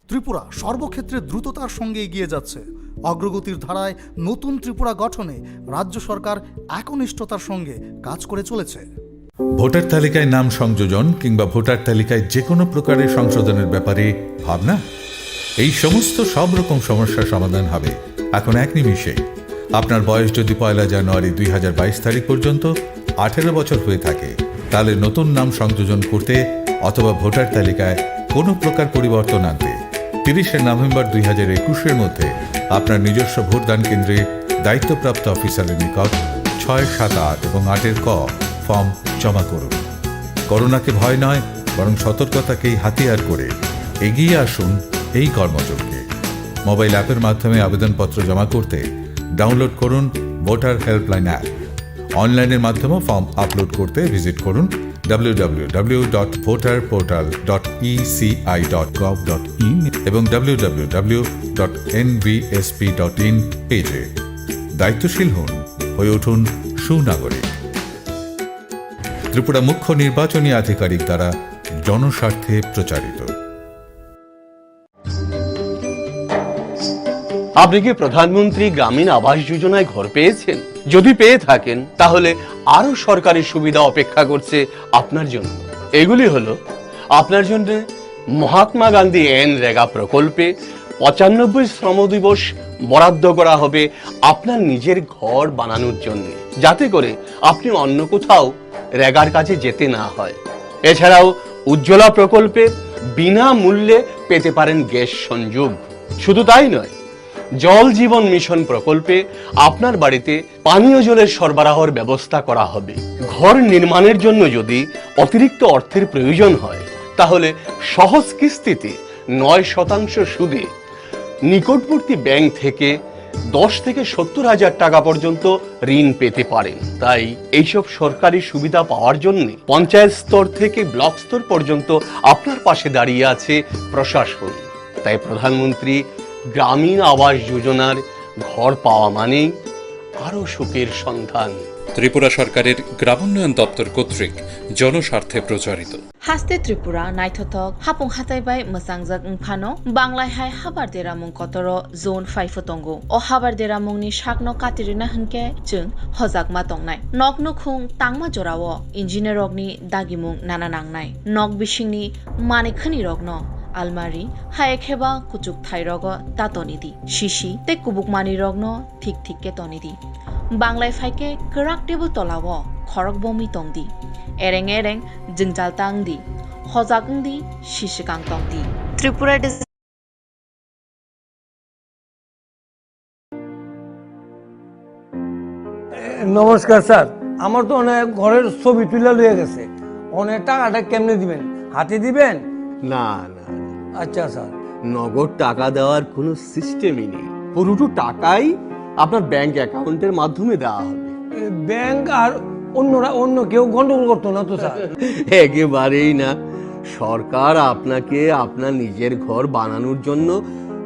ত্রিপুরা সর্বক্ষেত্রে দ্রুততার সঙ্গে এগিয়ে যাচ্ছে। অগ্রগতির ধারায় নতুন ত্রিপুরা গঠনে রাজ্য সরকার একনিষ্ঠতার সঙ্গে কাজ করে চলেছে। ভোটার তালিকায় নাম সংযোজন কিংবা ভোটার তালিকায় যে কোনো প্রকারের সংশোধনের ব্যাপারে ভাবনা? এই সমস্ত সব রকম সমস্যার সমাধান হবে এখন এক নিমিষেই। আপনার বয়স যদি পয়লা জানুয়ারি দুই হাজার বাইশ তারিখ পর্যন্ত আঠেরো বছর হয়ে থাকে, তাহলে নতুন নাম সংযোজন করতে অথবা ভোটার তালিকায় কোনো প্রকার পরিবর্তন আনতে তিরিশে নভেম্বর দুই হাজার একুশের মধ্যে আপনার নিজস্ব ভোটদান কেন্দ্রে দায়িত্বপ্রাপ্ত অফিসারের নিকট ছয়, সাত, আট এবং আটের ক ফর্ম জমা করুন। করোনাকে ভয় নয়, বরং সতর্কতাকেই হাতিয়ার করে এগিয়ে আসুন এই কর্মযজ্ঞে। মোবাইল অ্যাপের মাধ্যমে আবেদনপত্র জমা করতে ডাউনলোড করুন ভোটার হেল্পলাইন অ্যাপ। অনলাইনের মাধ্যমে ফর্ম আপলোড করতে ভিজিট করুন W W W dot voter portal dot E C I dot gov dot in এবং W W W dot N V S P dot in পেজে। দায়িত্বশীল হন, হয়ে উঠুন সুনাগরিক। ত্রিপুরা মুখ্য নির্বাচনী আধিকারিক দ্বারা জনস্বার্থে প্রচারিত। আপনি কি প্রধানমন্ত্রী গ্রামীণ আবাস যোজনায় ঘর পেয়েছেন? যদি পেয়ে থাকেন, তাহলে আরো সরকারি সুবিধা অপেক্ষা করছে আপনার জন্য। এগুলি হলো আপনার জন্য মহাত্মা গান্ধী এন রেগা প্রকল্পে পঁচানব্বই শ্রম দিবস বরাদ্দ করা হবে আপনার নিজের ঘর বানানোর জন্য, যাতে করে আপনি অন্য কোথাও রেগার কাজে যেতে না হয়। এছাড়াও উজ্জ্বলা প্রকল্পে বিনামূল্যে পেতে পারেন গ্যাস সংযোগ। শুধু তাই নয়, জল জীবন মিশন প্রকল্পে আপনার বাড়িতে পানীয় জলের সরবরাহর ব্যবস্থা করা হবে। ঘর নির্মাণের জন্য যদি অতিরিক্ত অর্থের প্রয়োজন হয়, তাহলে সহজ কিস্তিতে নয় শতাংশ সুদে নিকটবর্তী ব্যাংক থেকে দশ থেকে সত্তর হাজার টাকা পর্যন্ত ঋণ পেতে পারেন। তাই এইসব সরকারি সুবিধা পাওয়ার জন্য পঞ্চায়েত স্তর থেকে ব্লক স্তর পর্যন্ত আপনার পাশে দাঁড়িয়ে আছে প্রশাসন। তাই প্রধানমন্ত্রী গ্রামীণ আবাস যোজনার ঘর পাওয়া মানেই আরও সুখের সন্ধান। ত্রিপুরা সরকারের গ্রামোন্নয়ন দপ্তর কর্তৃক জনস্বার্থে প্রচারিত। Haste Tripura naithothok hapung hatai bai mwchangjak wng phano, banglai hai habar deramung kotoro zone phai pho tongo. O habar deramungni sakno katirina hwnkhe chwng hojakma tongnai. Nok nukhung tangma jorao engineer rokni dagimung nana nangnai. Nok bisingni manwi khwnirokno almari, hai kheba kuchuk thairogo ta tonidi. Sisi tei kubuk manwirokno thik thik khe tonidi. Banglai phai khe kwrak table tolao khorok bomwi tongdi. Ereng ereng jwngjal ta wngdi. Hojak wngdi, sisikang tongdi. Tripura dis- এ, নমস্কার স্যার, আমার তো অনেক ঘরের ছবি তুলে লইয়া গেছে, অনেক টাকাটা কেমনে দিবেন? হাতে দিবেন? না, না, না। আচ্ছা স্যার। নগদ টাকা দেওয়ার কোনো সিস্টেমই নেই। পুরোটা টাকাই আপনার ব্যাংক অ্যাকাউন্টের মাধ্যমে দেওয়া হবে। এ, ব্যাংক আর অন্যরা, অন্য কেউ গন্ডগোল করতো না তো স্যার? একেবারেই না। সরকার আপনাকে আপনার নিজের ঘর বানানোর জন্য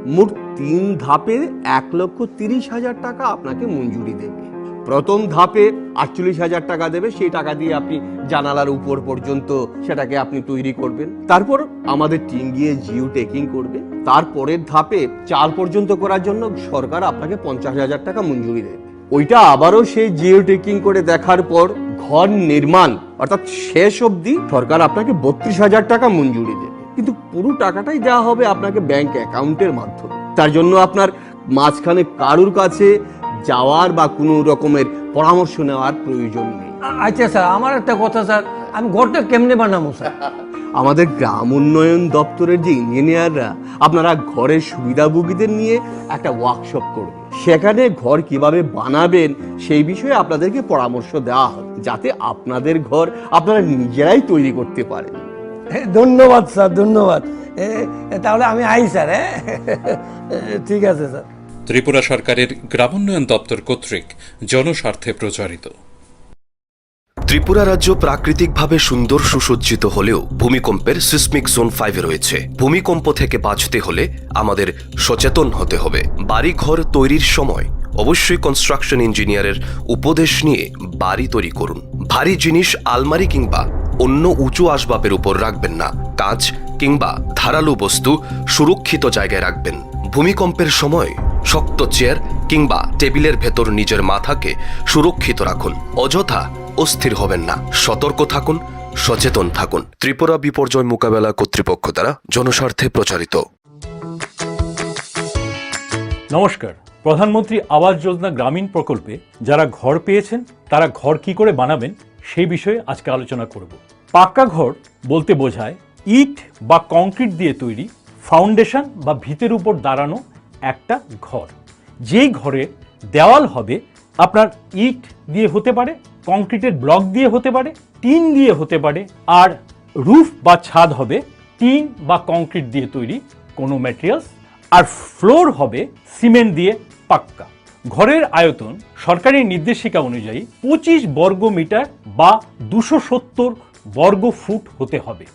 মোট তিন ধাপে এক লক্ষ তিরিশ হাজার টাকা আপনাকে মঞ্জুরি দেবে। প্রথম ধাপে আটচল্লিশ হাজার টাকা দেবে, সেই টাকা দিয়ে আপনি জানালার উপর পর্যন্ত সেটাকে আপনি তৈরি করবেন। তারপর আমাদের টিম গিয়ে জিও টেকিং করবে। তারপরের ধাপে চাল পর্যন্ত করার জন্য সরকার আপনাকে পঞ্চাশ হাজার টাকা মঞ্জুরি দেবে। ওইটা আবারও সেই জিও টেকিং করে দেখার পর ঘর নির্মাণ অর্থাৎ শেষ অবধি সরকার আপনাকে বত্রিশ হাজার টাকা মঞ্জুরি দেবে, কিন্তু পুরো টাকাটাই দেওয়া হবে আপনাকে ব্যাংক অ্যাকাউন্টের মাধ্যমে। তার জন্য আপনার মাঝখানে কারুর কাছে যাওয়ার বা কোনো রকমের পরামর্শ নেওয়ার প্রয়োজন নেই। আ-, আচ্ছা স্যার, আমার একটা কথা স্যার, আমি ঘরটা কেমনে বানাবো স্যার? আমাদের গ্রাম উন্নয়ন দপ্তরের যে ইঞ্জিনিয়াররা আপনারা ঘরের সুবিধাভোগীদের নিয়ে একটা ওয়ার্কশপ করবে, সেখানে ঘর কিভাবে বানাবেন সেই বিষয়ে আপনাদেরকে পরামর্শ দেওয়া হবে, যাতে আপনাদের ঘর আপনারা নিজেরাই তৈরি করতে পারেন। এ, ধন্যবাদ স্যার, ধন্যবাদ। এ, এ, তাহলে আমি আই স্যার, হ্যাঁ? এ, ঠিক আছে স্যার। ত্রিপুরা সরকারের গ্রামোন্নয়ন দপ্তর কর্তৃক জনস্বার্থে প্রচারিত। ত্রিপুরা রাজ্য প্রাকৃতিকভাবে সুন্দর সুসজ্জিত হলেও ভূমিকম্পের সিসমিক জোন ফাইভে রয়েছে। ভূমিকম্প থেকে বাঁচতে হলে আমাদের সচেতন হতে হবে। বাড়িঘর তৈরির সময় অবশ্যই কনস্ট্রাকশন ইঞ্জিনিয়ারের উপদেশ নিয়ে বাড়ি তৈরি করুন। ভারী জিনিস আলমারি কিংবা অন্য উঁচু আসবাবের উপর রাখবেন না। কাঁচ কিংবা ধারালো বস্তু সুরক্ষিত জায়গায় রাখবেন। ভূমিকম্পের সময় শক্ত চেয়ার কিংবা টেবিলের ভেতর নিজের মাথাকে সুরক্ষিত রাখুন। অযথা অস্থির হবেন না। সতর্ক থাকুন, সচেতন থাকুন। ত্রিপুরা বিপর্যয় মোকাবেলা কর্তৃপক্ষ দ্বারা জনস্বার্থে প্রচারিত। নমস্কার। প্রধানমন্ত্রী আবাস যোজনা গ্রামীণ প্রকল্পে যারা ঘর পেয়েছেন, তারা ঘর কি করে বানাবেন, সেই বিষয়ে আজকে আলোচনা করব। পাক্কা ঘর বলতে বোঝায় ইট বা কংক্রিট দিয়ে তৈরি ফাউন্ডেশন বা ভিতের উপর দাঁড়ানো একটা ঘর। যেই ঘরের দেওয়াল হবে আপনার ইট দিয়ে হতে পারে, কংক্রিটের ব্লক দিয়ে হতে পারে, টিন দিয়ে হতে পারে, আর রুফ বা ছাদ হবে টিন বা কংক্রিট দিয়ে তৈরি কোনো ম্যাটেরিয়ালস, আর ফ্লোর হবে সিমেন্ট দিয়ে পাক্কা। ঘরের আয়তন সরকারি নির্দেশিকা অনুযায়ী পঁচিশ বর্গ মিটার বা দুশো সত্তর বর্গ ফুট হতে হবে।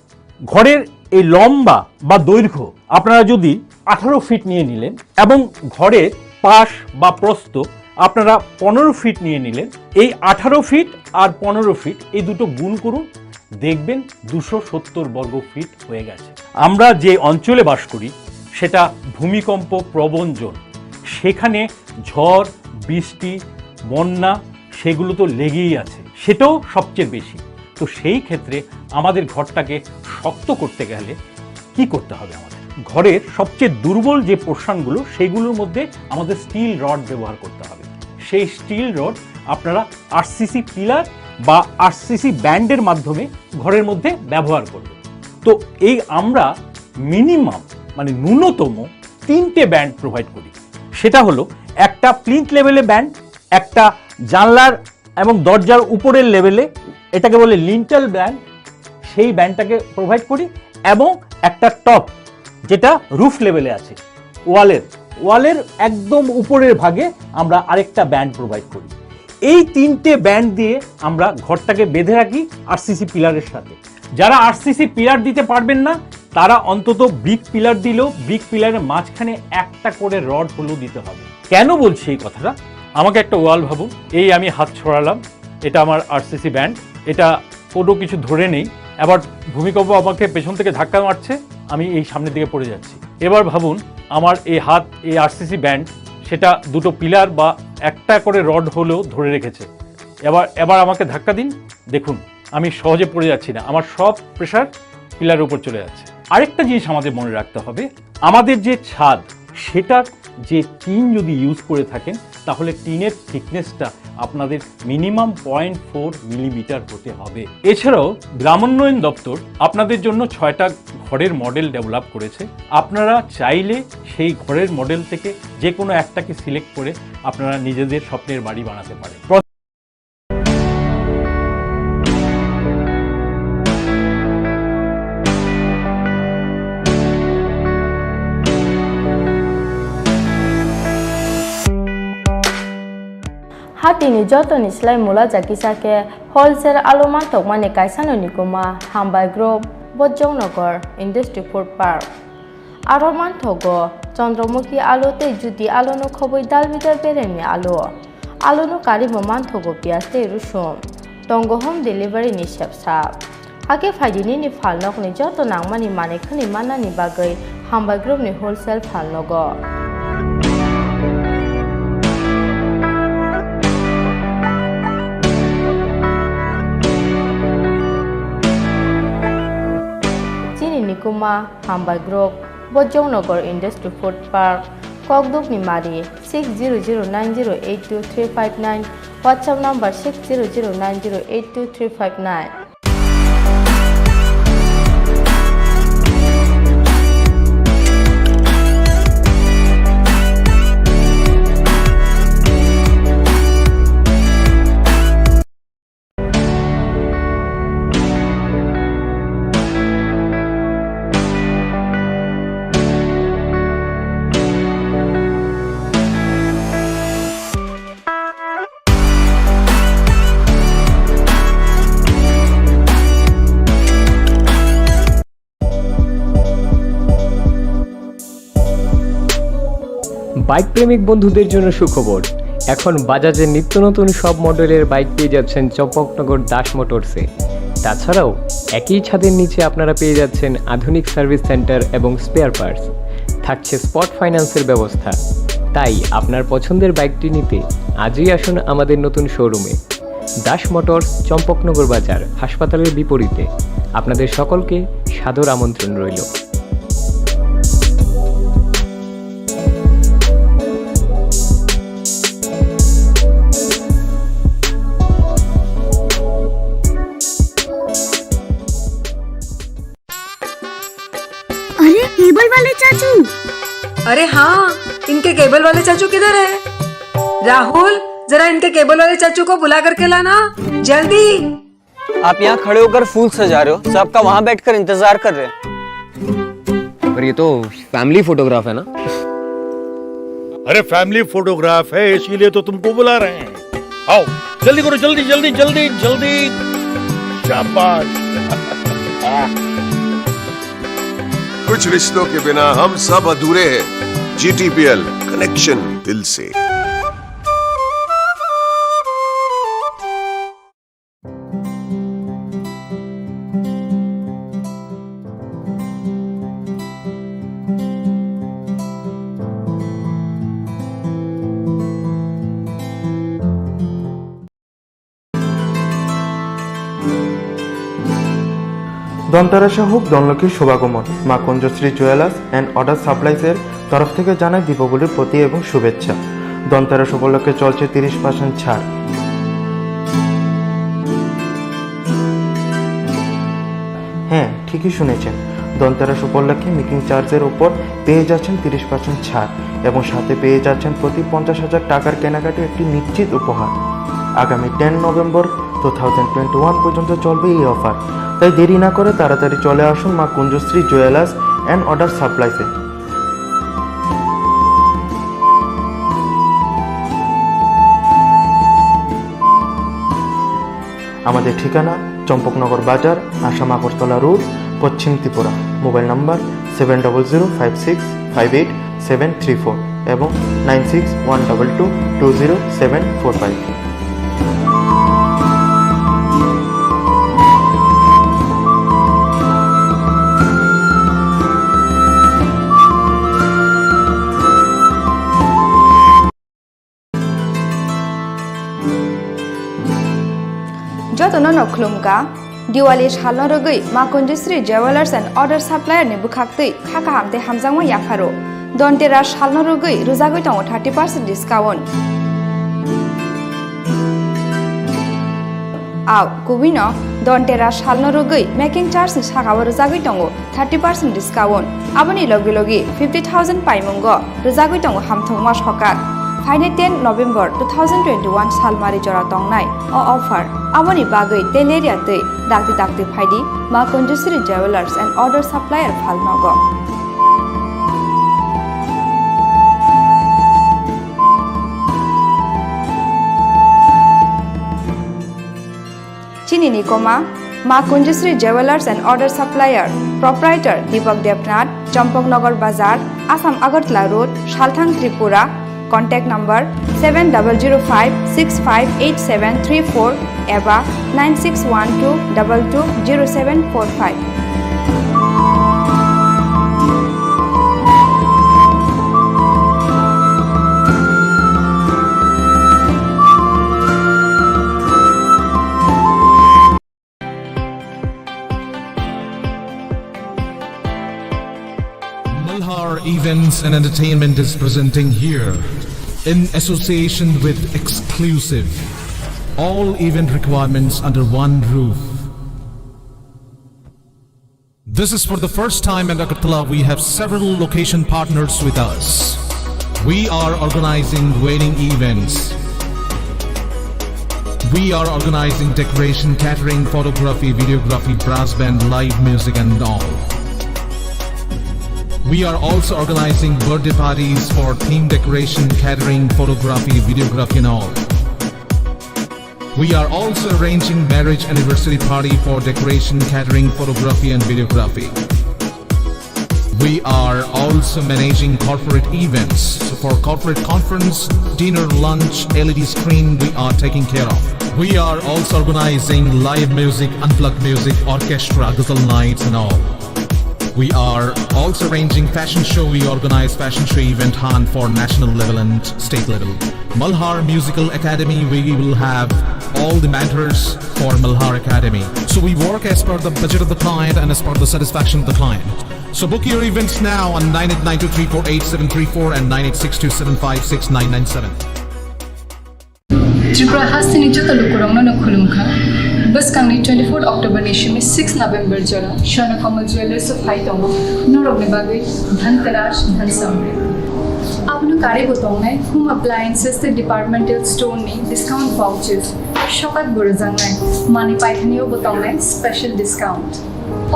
ঘরের এই লম্বা বা দৈর্ঘ্য আপনারা যদি আঠারো ফিট নিয়ে নিলেন এবং ঘরের পাশ বা প্রস্থ আপনারা পনেরো ফিট নিয়ে নিলেন, এই আঠারো ফিট আর পনেরো ফিট এই দুটো গুণ করুন, দেখবেন দুশো সত্তর বর্গ ফিট হয়ে গেছে। আমরা যে অঞ্চলে বাস করি সেটা ভূমিকম্প প্রবণ জোন, সেখানে ঝড়, বৃষ্টি, বন্যা সেগুলো তো লেগেই আছে, সেটাও সবচেয়ে বেশি। তো সেই ক্ষেত্রে আমাদের ঘরটাকে শক্ত করতে গেলে কি করতে হবে আমাদের? ঘরের সবচেয়ে দুর্বল যে পোর্শনগুলো, সেগুলোর মধ্যে আমাদের স্টিল রড ব্যবহার করতে হবে। সেই স্টিল রড আপনারা আরসিসি পিলার বা আরসিসি ব্যান্ডের মাধ্যমে ঘরের মধ্যে ব্যবহার করবেন। তো এই আমরা মিনিমাম, মানে ন্যূনতম তিনটে ব্যান্ড প্রোভাইড করি। সেটা হলো একটা প্লিন্থ লেভেলে ব্যান্ড, একটা জানলার এবং দরজার উপরের লেভেলে, এটাকে বলে লিন্টেল ব্যান্ড, সেই ব্যান্ডটাকে প্রোভাইড করি, এবং একটা টপ, যেটা রুফ লেভেলে আছে, ওয়ালের ওয়ালের একদম উপরের ভাগে আমরা আরেকটা ব্যান্ড প্রোভাইড করি। এই তিনটে ব্যান্ড দিয়ে আমরা ঘরটাকে বেঁধে রাখি আরসিসি পিলারের সাথে। যারা আরসিসি পিলার দিতে পারবেন না, তারা অন্তত ব্রিক পিলার দিলেও ব্রিক পিলারের মাঝখানে একটা করে রড হলেও দিতে হবে। কেন বলছি এই কথাটা? আমাকে একটা ওয়াল ভাবুন, এই আমি হাত ছড়ালাম, এটা আমার আরসিসি ব্যান্ড, এটা কোনো কিছু ধরে নেই। আবার ভূমিকম্প আমাকে পেছন থেকে ধাক্কা মারছে, আমি এই সামনের দিকে পড়ে যাচ্ছি। এবার ভাবুন, আমার এই হাত, এই আরসিসি ব্যান্ড, সেটা দুটো পিলার বা একটা করে রড হলেও ধরে রেখেছে। এবার এবার আমাকে ধাক্কা দিন, দেখুন আমি সহজে পড়ে যাচ্ছি না, আমার সব প্রেশার পিলারের উপর চলে যাচ্ছে। আরেকটা জিনিস আমাদের মনে রাখতে হবে, আমাদের যে ছাদ, সেটার যে টিন যদি ইউজ করে থাকেন, তাহলে টিনের থিকনেসটা আপনাদের মিনিমাম পয়েন্ট ফোর মিলিমিটার হতে হবে। এছাড়াও গ্রামোন্নয়ন দপ্তর আপনাদের জন্য ছয়টা ঘরের মডেল ডেভেলপ করেছে। আপনারা চাইলে সেই ঘরের মডেল থেকে যে কোনো একটাকে সিলেক্ট করে আপনারা নিজেদের স্বপ্নের বাড়ি বানাতে পারেন। Hatini jotoni slai mula ja kisa khe wholesale alo manthokmani kaisano nikuma Hambai Group, Bojongnagar Industry Food Park. Aro manthogo Chandramukhi alo tei Jyoti alono khobwi dalbidal beremni alo. Alono karwi bo manthogo piyaj tei rusum. Tongo home delivery ni sepsa. Hakhe phaidi nini phalnokni joto nangmani manwi khwnwi mannani bagwi Hambai Group ni wholesale phalnogo. Chini nikuma Hambai Group, Bojongnagar Industry Food Park, Kokdukni Mari, six zero zero nine zero eight two three five nine, WhatsApp number six zero zero nine zero eight two three five nine. Bike প্রেমিক বন্ধুদের জন্য সুখবর, এখন বাজাজের নিত্য নতুন সব মডেলের বাইক পেয়ে যাচ্ছেন চম্পকনগর দাস মোটরসে। তাছাড়াও একই ছাদের নিচে আপনারা পেয়ে যাচ্ছেন আধুনিক সার্ভিস সেন্টার এবং স্পেয়ার পার্টস, থাকছে স্পট ফাইন্যান্সের ব্যবস্থা। তাই আপনার পছন্দের বাইকটি নিতে আজই আসুন আমাদের নতুন শোরুমে। দাস মোটরস, চম্পকনগর বাজার, হাসপাতালের বিপরীতে। আপনাদের সকলকে সাদর আমন্ত্রণ রইল। अरे, केबल वाले चाचू। अरे हाँ, इनके केबल वाले चाचू किधर है? राहुल, जरा इनके केबल वाले चाचू को बुला करके लाना, जल्दी। आप यहाँ खड़े होकर फूल सजा रहे हो, सबका वहाँ बैठकर इंतजार कर रहे हैं। पर ये तो फैमिली फोटोग्राफ है ना? अरे, फैमिली फोटोग्राफ है, इसीलिए तो तुमको बुला रहे हैं। आओ, जल्दी करो, जल्दी, जल्दी, जल्दी, जल्दी। शाबाश। कुछ रिश्तों के बिना हम सब अधूरे हैं। जीटीपीएल, कनेक्शन दिल से। ধনতেরাসে হোক ধনলক্ষ্মীর শুভাগমন, মা কুঞ্জশ্রী জুয়েলার্স অ্যান্ড অর্ডার সাপ্লাইজের তরফ থেকে জানাই দীপাবলির প্রতি এবং শুভেচ্ছা। ধনতেরাস উপলক্ষে চলছে তিরিশ পার্সেন্ট ছাড়। হ্যাঁ, ঠিকই শুনেছেন, ধনতেরাস উপলক্ষে মেকিং চার্জের উপর পেয়ে যাচ্ছেন তিরিশ পার্সেন্ট ছাড় এবং সাথে পেয়ে যাচ্ছেন প্রতি পঞ্চাশ হাজার টাকার কেনাকাটা একটি নিশ্চিত উপহার। আগামী ten November two thousand twenty one পর্যন্ত চলবে এই অফার। তাই দেরি না করে তাড়াতাড়ি চলে আসুন মা কুঞ্জশ্রী জুয়েলার্স অ্যান্ড অর্ডার সাপ্লাইসে। আমাদের ঠিকানা চম্পকনগর বাজার, আসাম আগরতলা রোড, পশ্চিম Tripura. Mobile number seven double zero five six five eight seven three four এবং nine six one double two two zero seven four five. Jotono no khulumkha, Diwali salno rwgwi Ma Kunjusri Jewellers and Order Supplier ni bwkhaktwi kha kaham tei hamjakma yapharo. Dhanteras salno rwgwi rwjagwi tongo thirty percent discount. Au, kubui no Dhanteras salno rwgwi making charge ni saka o rwjagwi tongo thirty percent discount. Aboni logi logi fifty thousand paimungo rwjagwi tongo hamthokma sokak. Phainai ten November two thousand twenty-one salmari jora tongnai o offer. Aboni bagwi teleria twi dakti dakti phaidi Ma Kunjusri Jewellers and Order Supplier phalnogo. Chini ni koma, Ma Kunjusri Jewellers and Order Supplier, Proprietor Deepak Debnath, Champaknagar Bazar, Assam Agartala Road, Salthang, Tripura. Contact number seven double zero five six five eight seven three four eba nine six one two double two zero seven four five. Malhar Events and Entertainment is presenting here, in association with Exclusive, all event requirements under one roof. This is for the first time in Agartala. We have several location partners with us. We are organizing wedding events. We are organizing decoration, catering, photography, videography, brass band, live music and all. We are also organizing birthday parties for theme decoration, catering, photography, videography and all. We are also arranging marriage anniversary party for decoration, catering, photography and videography. We are also managing corporate events. So for corporate conference, dinner, lunch, L E D screen, we are taking care of. We are also organizing live music, unplugged music, orchestra, ghazal nights and all. We are also arranging fashion show. We organize fashion show event hunt for national level and state level. Malhar Musical Academy, we will have all the mentors for Malhar Academy. So we work as per the budget of the client and as per the satisfaction of the client. So book your events now on nine eight nine two three four eight seven three four and nine eight six two seven five six nine nine seven. Tripura hasteni joto lukurokno no khulumkha. Bwskangni twenty-four October ni simi six November jora Swarna Kamal Jewellers o phai tongo norokni bagwi Dhanteras, Dhan Samri. Abono karwi bo tongnai Home Appliances tei Departmental Store ni discount vouchers, sokak bo rwjaknai, manwi paithani o bo tongnai special discount.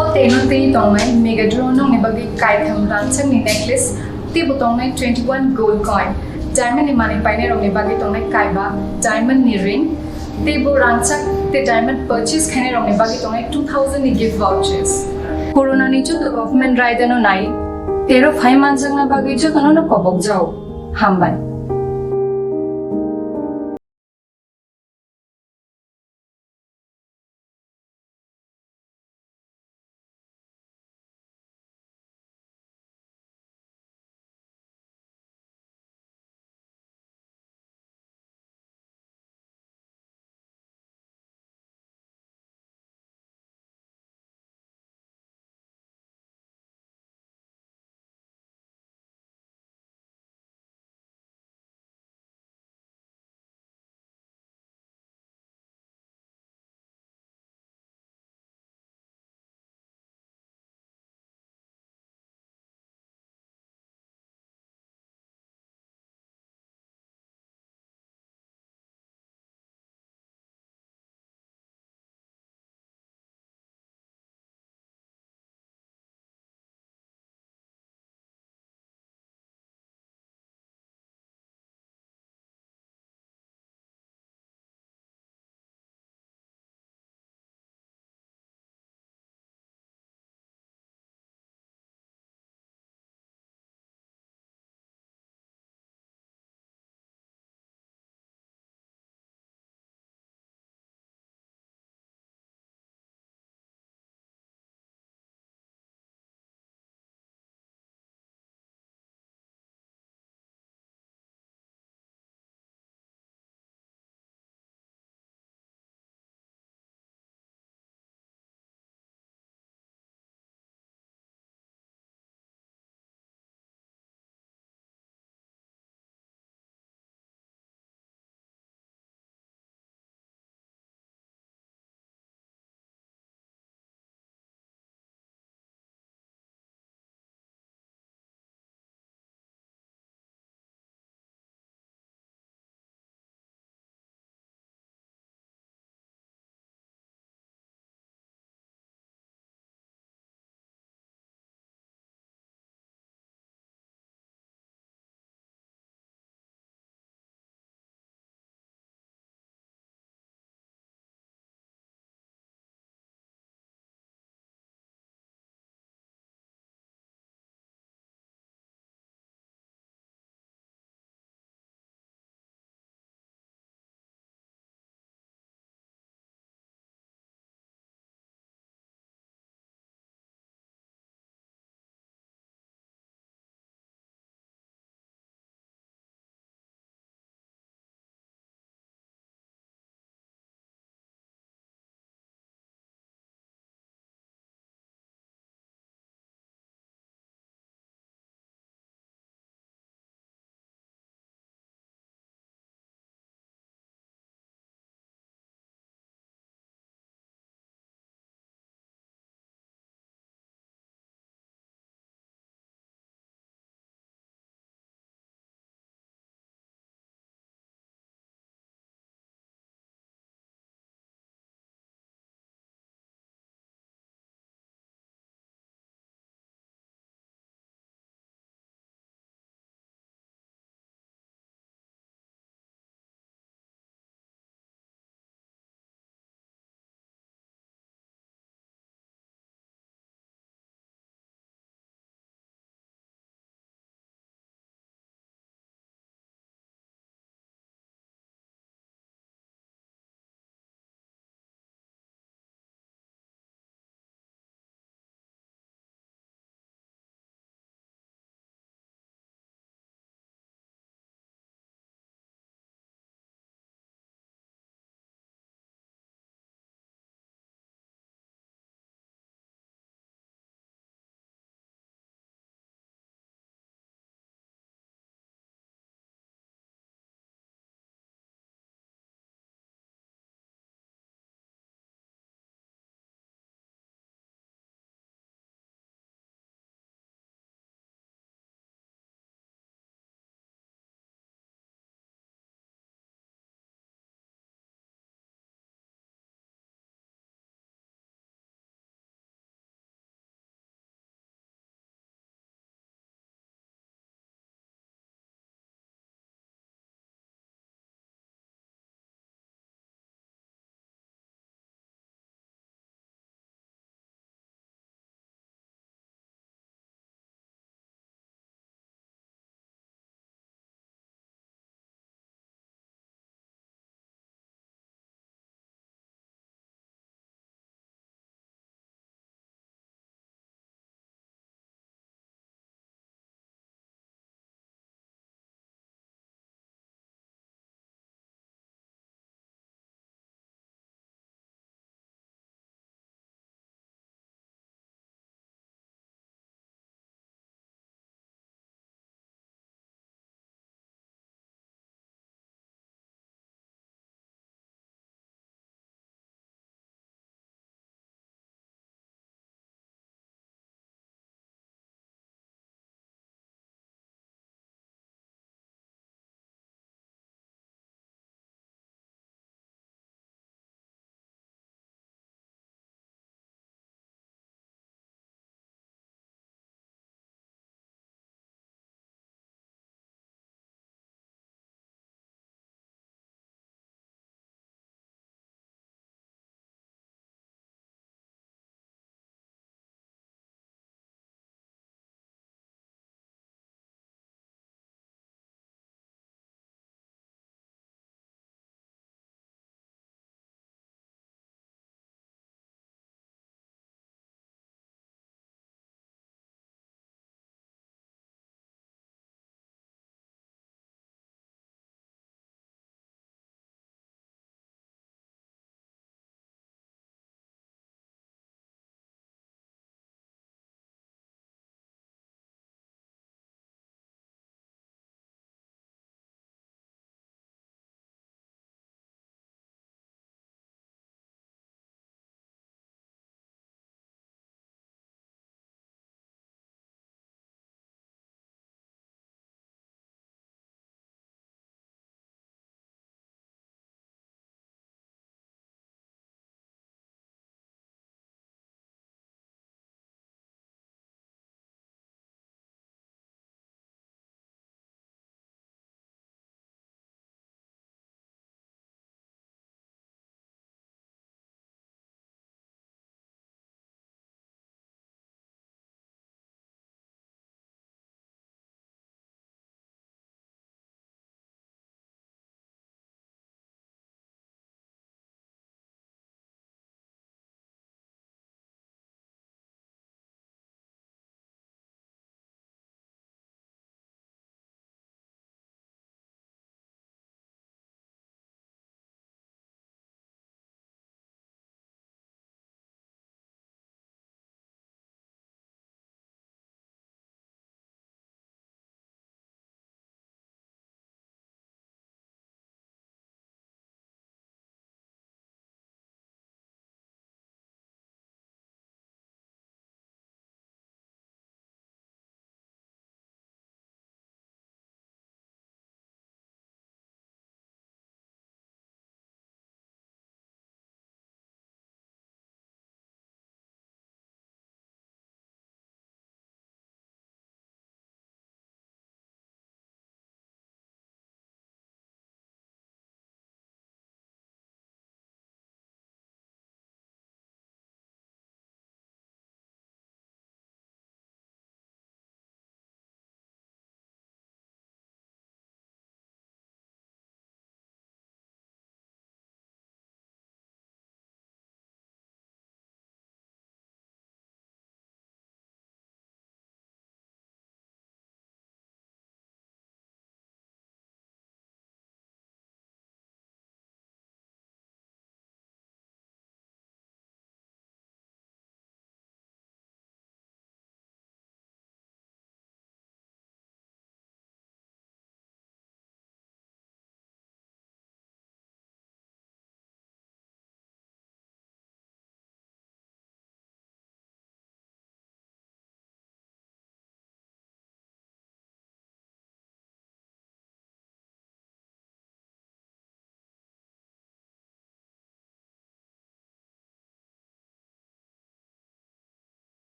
O tei no tei tongnai mega draw nongni bagwi kaitham rangchakni necklace, tei bo tongnai twenty-one gold coin, diamond ni manwi painairokni bagwi tongnai kaiba diamond ni ring, tei bo rangchak tei diamond purchase khainairokni bagwi tongnai two thousand ni gift vouchers. Corona ni joto government raida no nai, tero phai manjakna bagwi jotono no kobok jao. Hambai.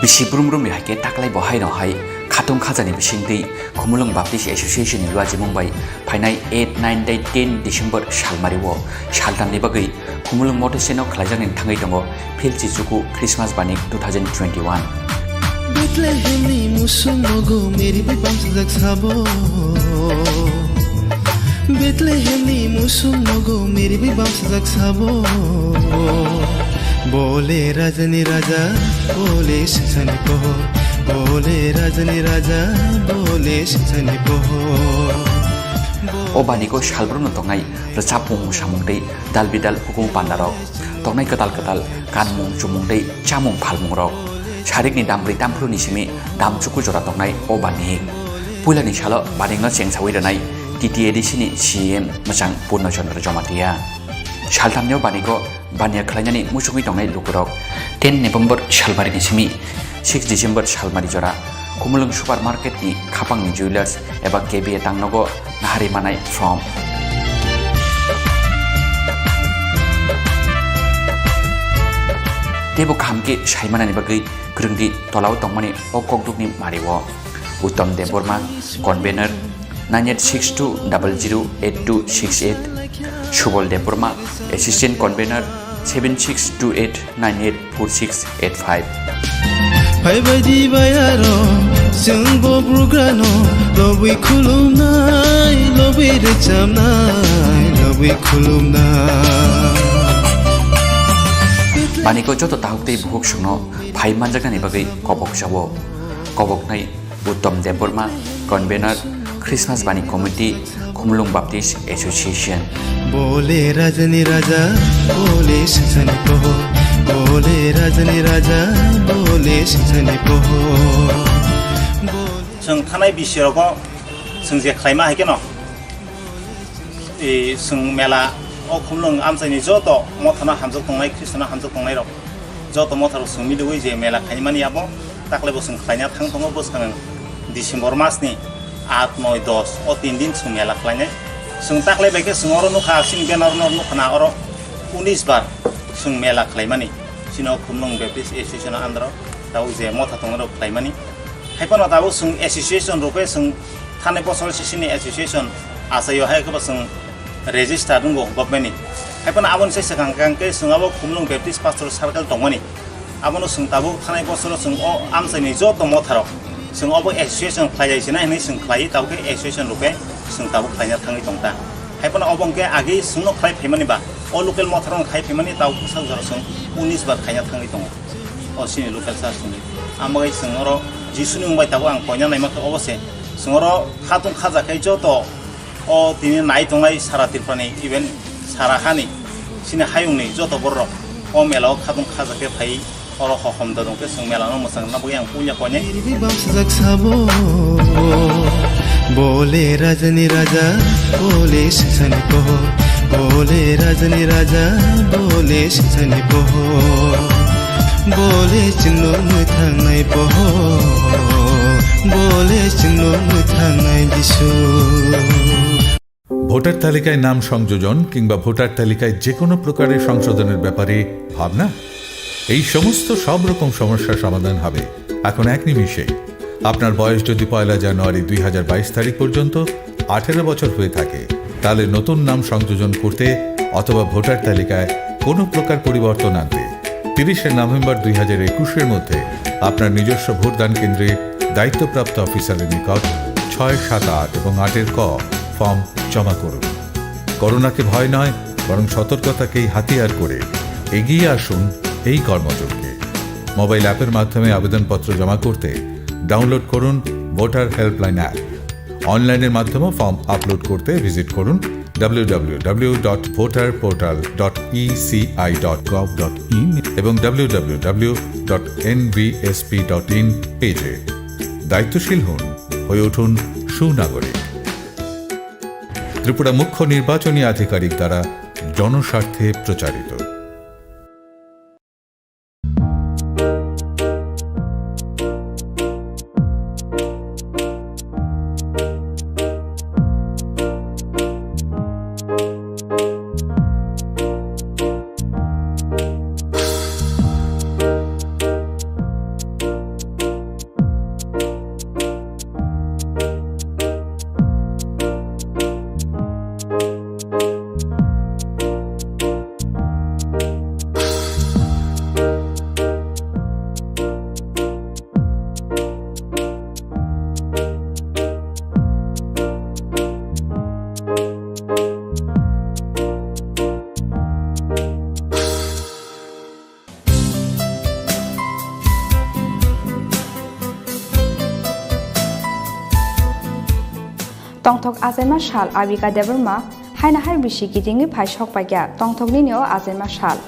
Bisi brum brum ni hai khe taklai bo hai no hai khatung khajani bisingtwi Khumulwng Baptist Association ni luajimung bai phainai eight, nine tei ten December salmari o saltamni bagwi Khumulwng Motor Stand o khlaijaknani thangwi tongo Philchi Chuku Christmas Bani two thousand twenty-one. Bethlehemni musuk nogo meri bai bamsajak sabo. Bethlehemni musuk nogo meri bai bamsajak sabo. Bole rajani raja, bole singsani pohor. Bole rajani raja, bole singsani pohor. O banigo salbrumno tongnai rwchapmung, mwsamung tei dal bidal hukumu pandarok. Tongnai kwtal kwtal kanmung, chumung tei chamung phalmungrok. Sarikni dam brwi tamphru ni simi dam chuku jora tongnai o bani. Puilani salo baningno chengsawi rwnai T T A D C ni C E M mwchang Purno Chandra Jamatia. Saltamni o banigo baniya khlainani muchungwi tongnai lukurok. Ten November salbari ni simi six December salmari jora Khumulwng Supermarket ni khapangni Jewellers eba K B A tangnogo nahari manai from. Teibo kaham khe saimanani bagwi kwrwngdi tolao tongmani o kokdukni mario. Uttom Debbarma, convener, nine eight six two double zero eight two six eight, Subol Debbarma, assistant convener, seven six two eight nine eight four six eight five. Phaibaidi bayaro, chwng bo bugrano, lobwi khulumnai, lobwi rwchamnai, lobwi khulumnai. Maniko joto tahuk tei buhuk songno phai manjaknani bagwi kobok jao. Koboknai Uttom Debbarma, convener, Christmas Bani Committee, Khumulwng Baptist Association. Bole rajani raja, bole singsani pohor. Bole rajani raja, bole singsani pohor. Chwng thanai bisi rogo chwng je khlaima hai kheno, e, chwng mela o Khumulwng amchaini joto mothano hamjak tongnai, Khristono hamjak tongnai rok. Joto motharok chwng miliwi je mela khaimani abo, taklaibo chwng khlaina thang tongo bwskang December masni aat, noi, dos o tin din chwng mela khlainai. Chwng taklai bai khe chwng oro nukha, chini banner no nukha na oro unis bar chwng mela khlaimani. Chini o Khumulwng Baptist Association o under o tabuk je motha tongnai rok khlaimani. Hai phano tabuk chwng association rok khe chwng thanai bosor sisini association achaio hai khe bo chwng register wngkha government ni. Hai phano aboni se swkang kang khe chwng abo Khumulwng Baptist Pastor Circle tongmani. Abono chwng tabuk thanai bosoro chwng o amchaini joto motharok chwng obo association khlai jai sina hinwi chwng khlai tabuk khe association rok khe chwng tabuk khlaina thangwi tongta. Hai phano obo hwnkhe agi chwngno khlai phaimani ba o local motharokno khai phaimani tabuk bwsajora chwng unis bar khaina thangwi tongo. O chini local church ni. Amogwi chwng oro Jisuni mung bai tabuk ang koina naima khe obo se. Chwng oro khatung khaja khe joto o tini nai tongnai sara Tripura ni, even sara hani chini hayung ni joto borok o mela o khatung khaja khe phai oro hohom da dong khe chwng mela no mwchang na bagwi ang puila koinai. Bamsajak sabo, bole rajani raja, bole singsani pohor, bole rajani raja, bole singsani pohor. Bole chwngno mwthangnai pohor, bole chwngno mwthangnai Jisu. Voter তালিকায় নাম সংযোজন কিংবা ভোটার তালিকায় যে কোনো প্রকারের সংশোধনের ব্যাপারে ভাবনা? এই সমস্ত সব রকম সমস্যা সমাধান হবে এখন এক নিমিষেই। আপনার বয়স যদি পয়লা জানুয়ারি দুই হাজার বাইশ তারিখ পর্যন্ত আঠেরো বছর হয়ে থাকে, তাহলে নতুন নাম সংযোজন করতে অথবা ভোটার তালিকায় কোনো প্রকার পরিবর্তন আনতে তিরিশে নভেম্বর দুই হাজার একুশের মধ্যে আপনার নিজস্ব ভোটদান কেন্দ্রে দায়িত্বপ্রাপ্ত অফিসারের নিকট ছয়, সাত, আট এবং আটের ক ফর্ম জমা করুন। করোনাকে ভয় নয়, বরং সতর্কতাকেই হাতিয়ার করে এগিয়ে আসুন এই কর্মযজ্ঞে। মোবাইল অ্যাপের মাধ্যমে আবেদনপত্র জমা করতে ডাউনলোড করুন ভোটার হেল্পলাইন অ্যাপ। অনলাইনের মাধ্যমে ফর্ম আপলোড করতে ভিজিট করুন W W W dot voter portal dot E C I dot gov dot in এবং W W W dot N V S P dot in পেজে। দায়িত্বশীল হন, হয়ে উঠুন সুনাগরিক। ত্রিপুরা মুখ্য নির্বাচনী আধিকারিক দ্বারা জনস্বার্থে প্রচারিত। Tongthok achaima sal Abika Debbarma, haino hai bisi kitingwi phai sok paikha tongthok nini o achaima sal.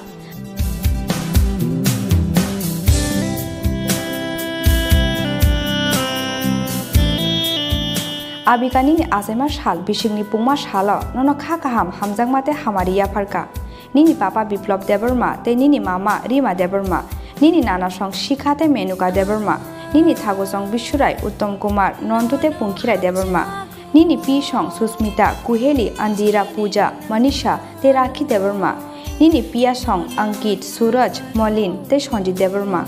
Abika nini achaima sal, bisikni pungma salo nono kha kaham, hamjakma tei hamari yapharkha. Nini papa Biplop Debbarma tei nini mama Rima Debbarma, nini nana song Sikha tei Menuka Debbarma, nini thago song Bishurai, Uttom Kumar, Nondu tei Pungkhirai Debbarma, nini pi song Susmita, Kuheli, Andira, Puja, Manisha tei Rakhi Debbarma, nini piya song Ankit, Suraj, Molin tei Sanjit Debbarma.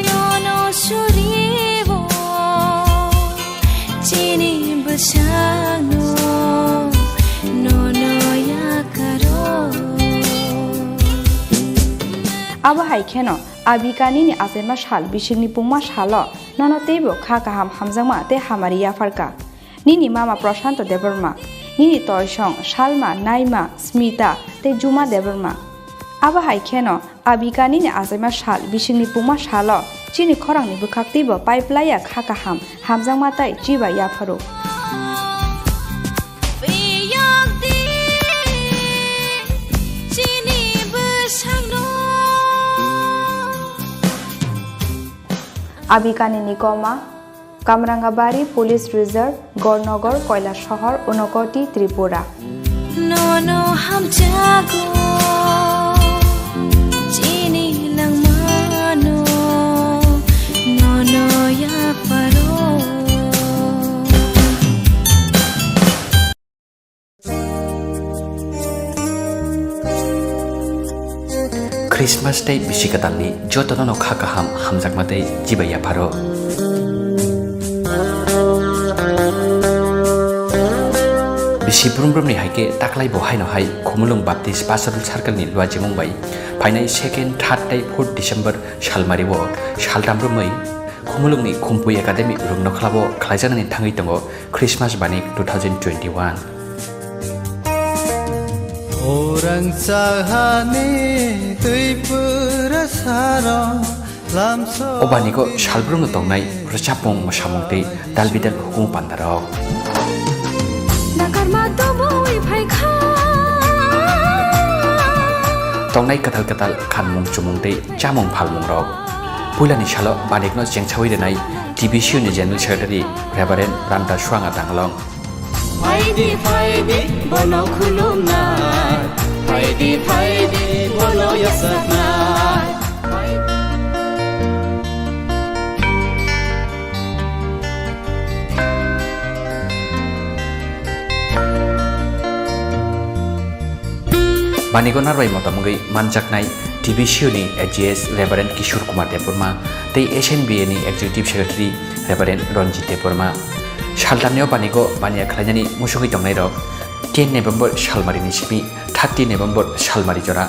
Nono suribo chini bwsano, nono yakaro. Abo hai kheno, Abika nini achaima sal, bisikni pungma salo nono teibo kha kaham, hamjakma tei hamari yapharkha. Nini mama Prashanto Debbarma, nini toisong Salma, Naima, Smita tei Juma Debbarma. Abo hai kheno Abika nini achaima sal, bisikni pungma salo chini khorangni bwkhak teibo paiplaiya kha kaham, hamjakma tei chibai yapharo. Abika nini kokma, Kamrangabari Police Reserve, Gornogor, Koilasohor, Unakoti, Tripura. Nono hamjago, chini langmano, nono yaparo. Christmas tei bisi kwtalni jotono no kha kaham, hamjakma tei chibai yapharo. Bisi brum brumni hai khe taklai bo haino hai Khumulwng Baptist Pastoral Circle ni luachimung bai phainai second, third tei fourth December salmari o saltam romwi Khumulwngni Khumpui Academy Rungnokhla o khlaijaknani thangwi tongo Christmas Banik two thousand twenty-one. Orang sahani twi pura saro lamso. O Baniko salbrumno tongnai rwchapmung, mwsamung tei dalbidal hukumu pandarok. Nakarma toboi phaikha. Tongnai kwtal kwtal khanmung chumung tei chamung phalmungrok. Puilani salo Banikno chengsawi rwnai T B C U ni General Secretary Reverend Ranta Suanga Danglong. Phaidi, phaidi, bono khulumnai. Phaidi, phaidi, bono yasaknai. Baniko narwai motom wngwi manjaknai T B C U ni A G S Reverend Kishore Kumar Debbarma tei S N B A ni Executive Secretary Reverend Ranjit Debbarma. Saltamni o Baniko baniya khlainani musugwi tongnairok ten November salmarini simi thirty November salmari jora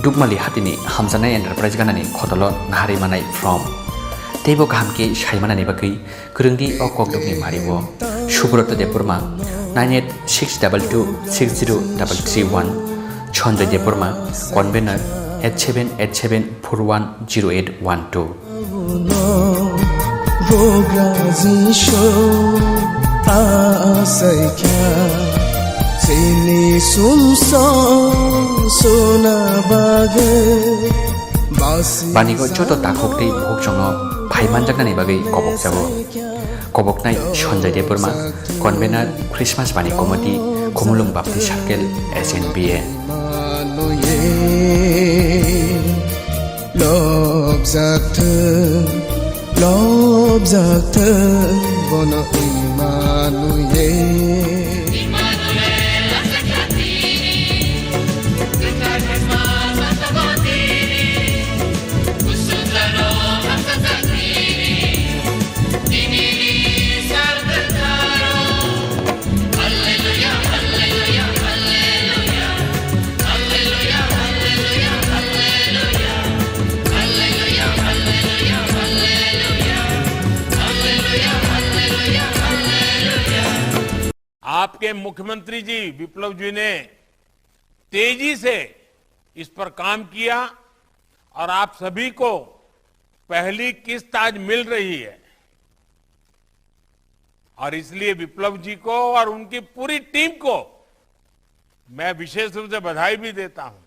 Dukmali hatini Hamjaknai Enterprise ganani khotolo naharwi manai from. Teibo kaham khe sai manani bagwi kwrwngdi o kokdokni mario. Subroto Debbarma, nine eight six double two six zero double three one, Sanjoy Debbarma, convener, eight seven eight seven four one zero eight one two. Bugra Jisu asaikha chini sumso suna bagwi. Baniko joto takhuk tei bukhukchwngno phai manjaknani bagwi kobokjago. Koboknai Sanjoy Debbarma, convener Christmas Bani Committee, Khumulwng Baptist Circle, S N B A. Lobjak thung, lobjak thung, bono Imanuel. आपके मुख्यमंत्री जी विप्लव जी ने तेजी से इस पर काम किया और आप सभी को पहली किस्त आज मिल रही है और इसलिए विप्लव जी को और उनकी पूरी टीम को मैं विशेष रूप से बधाई भी देता हूं।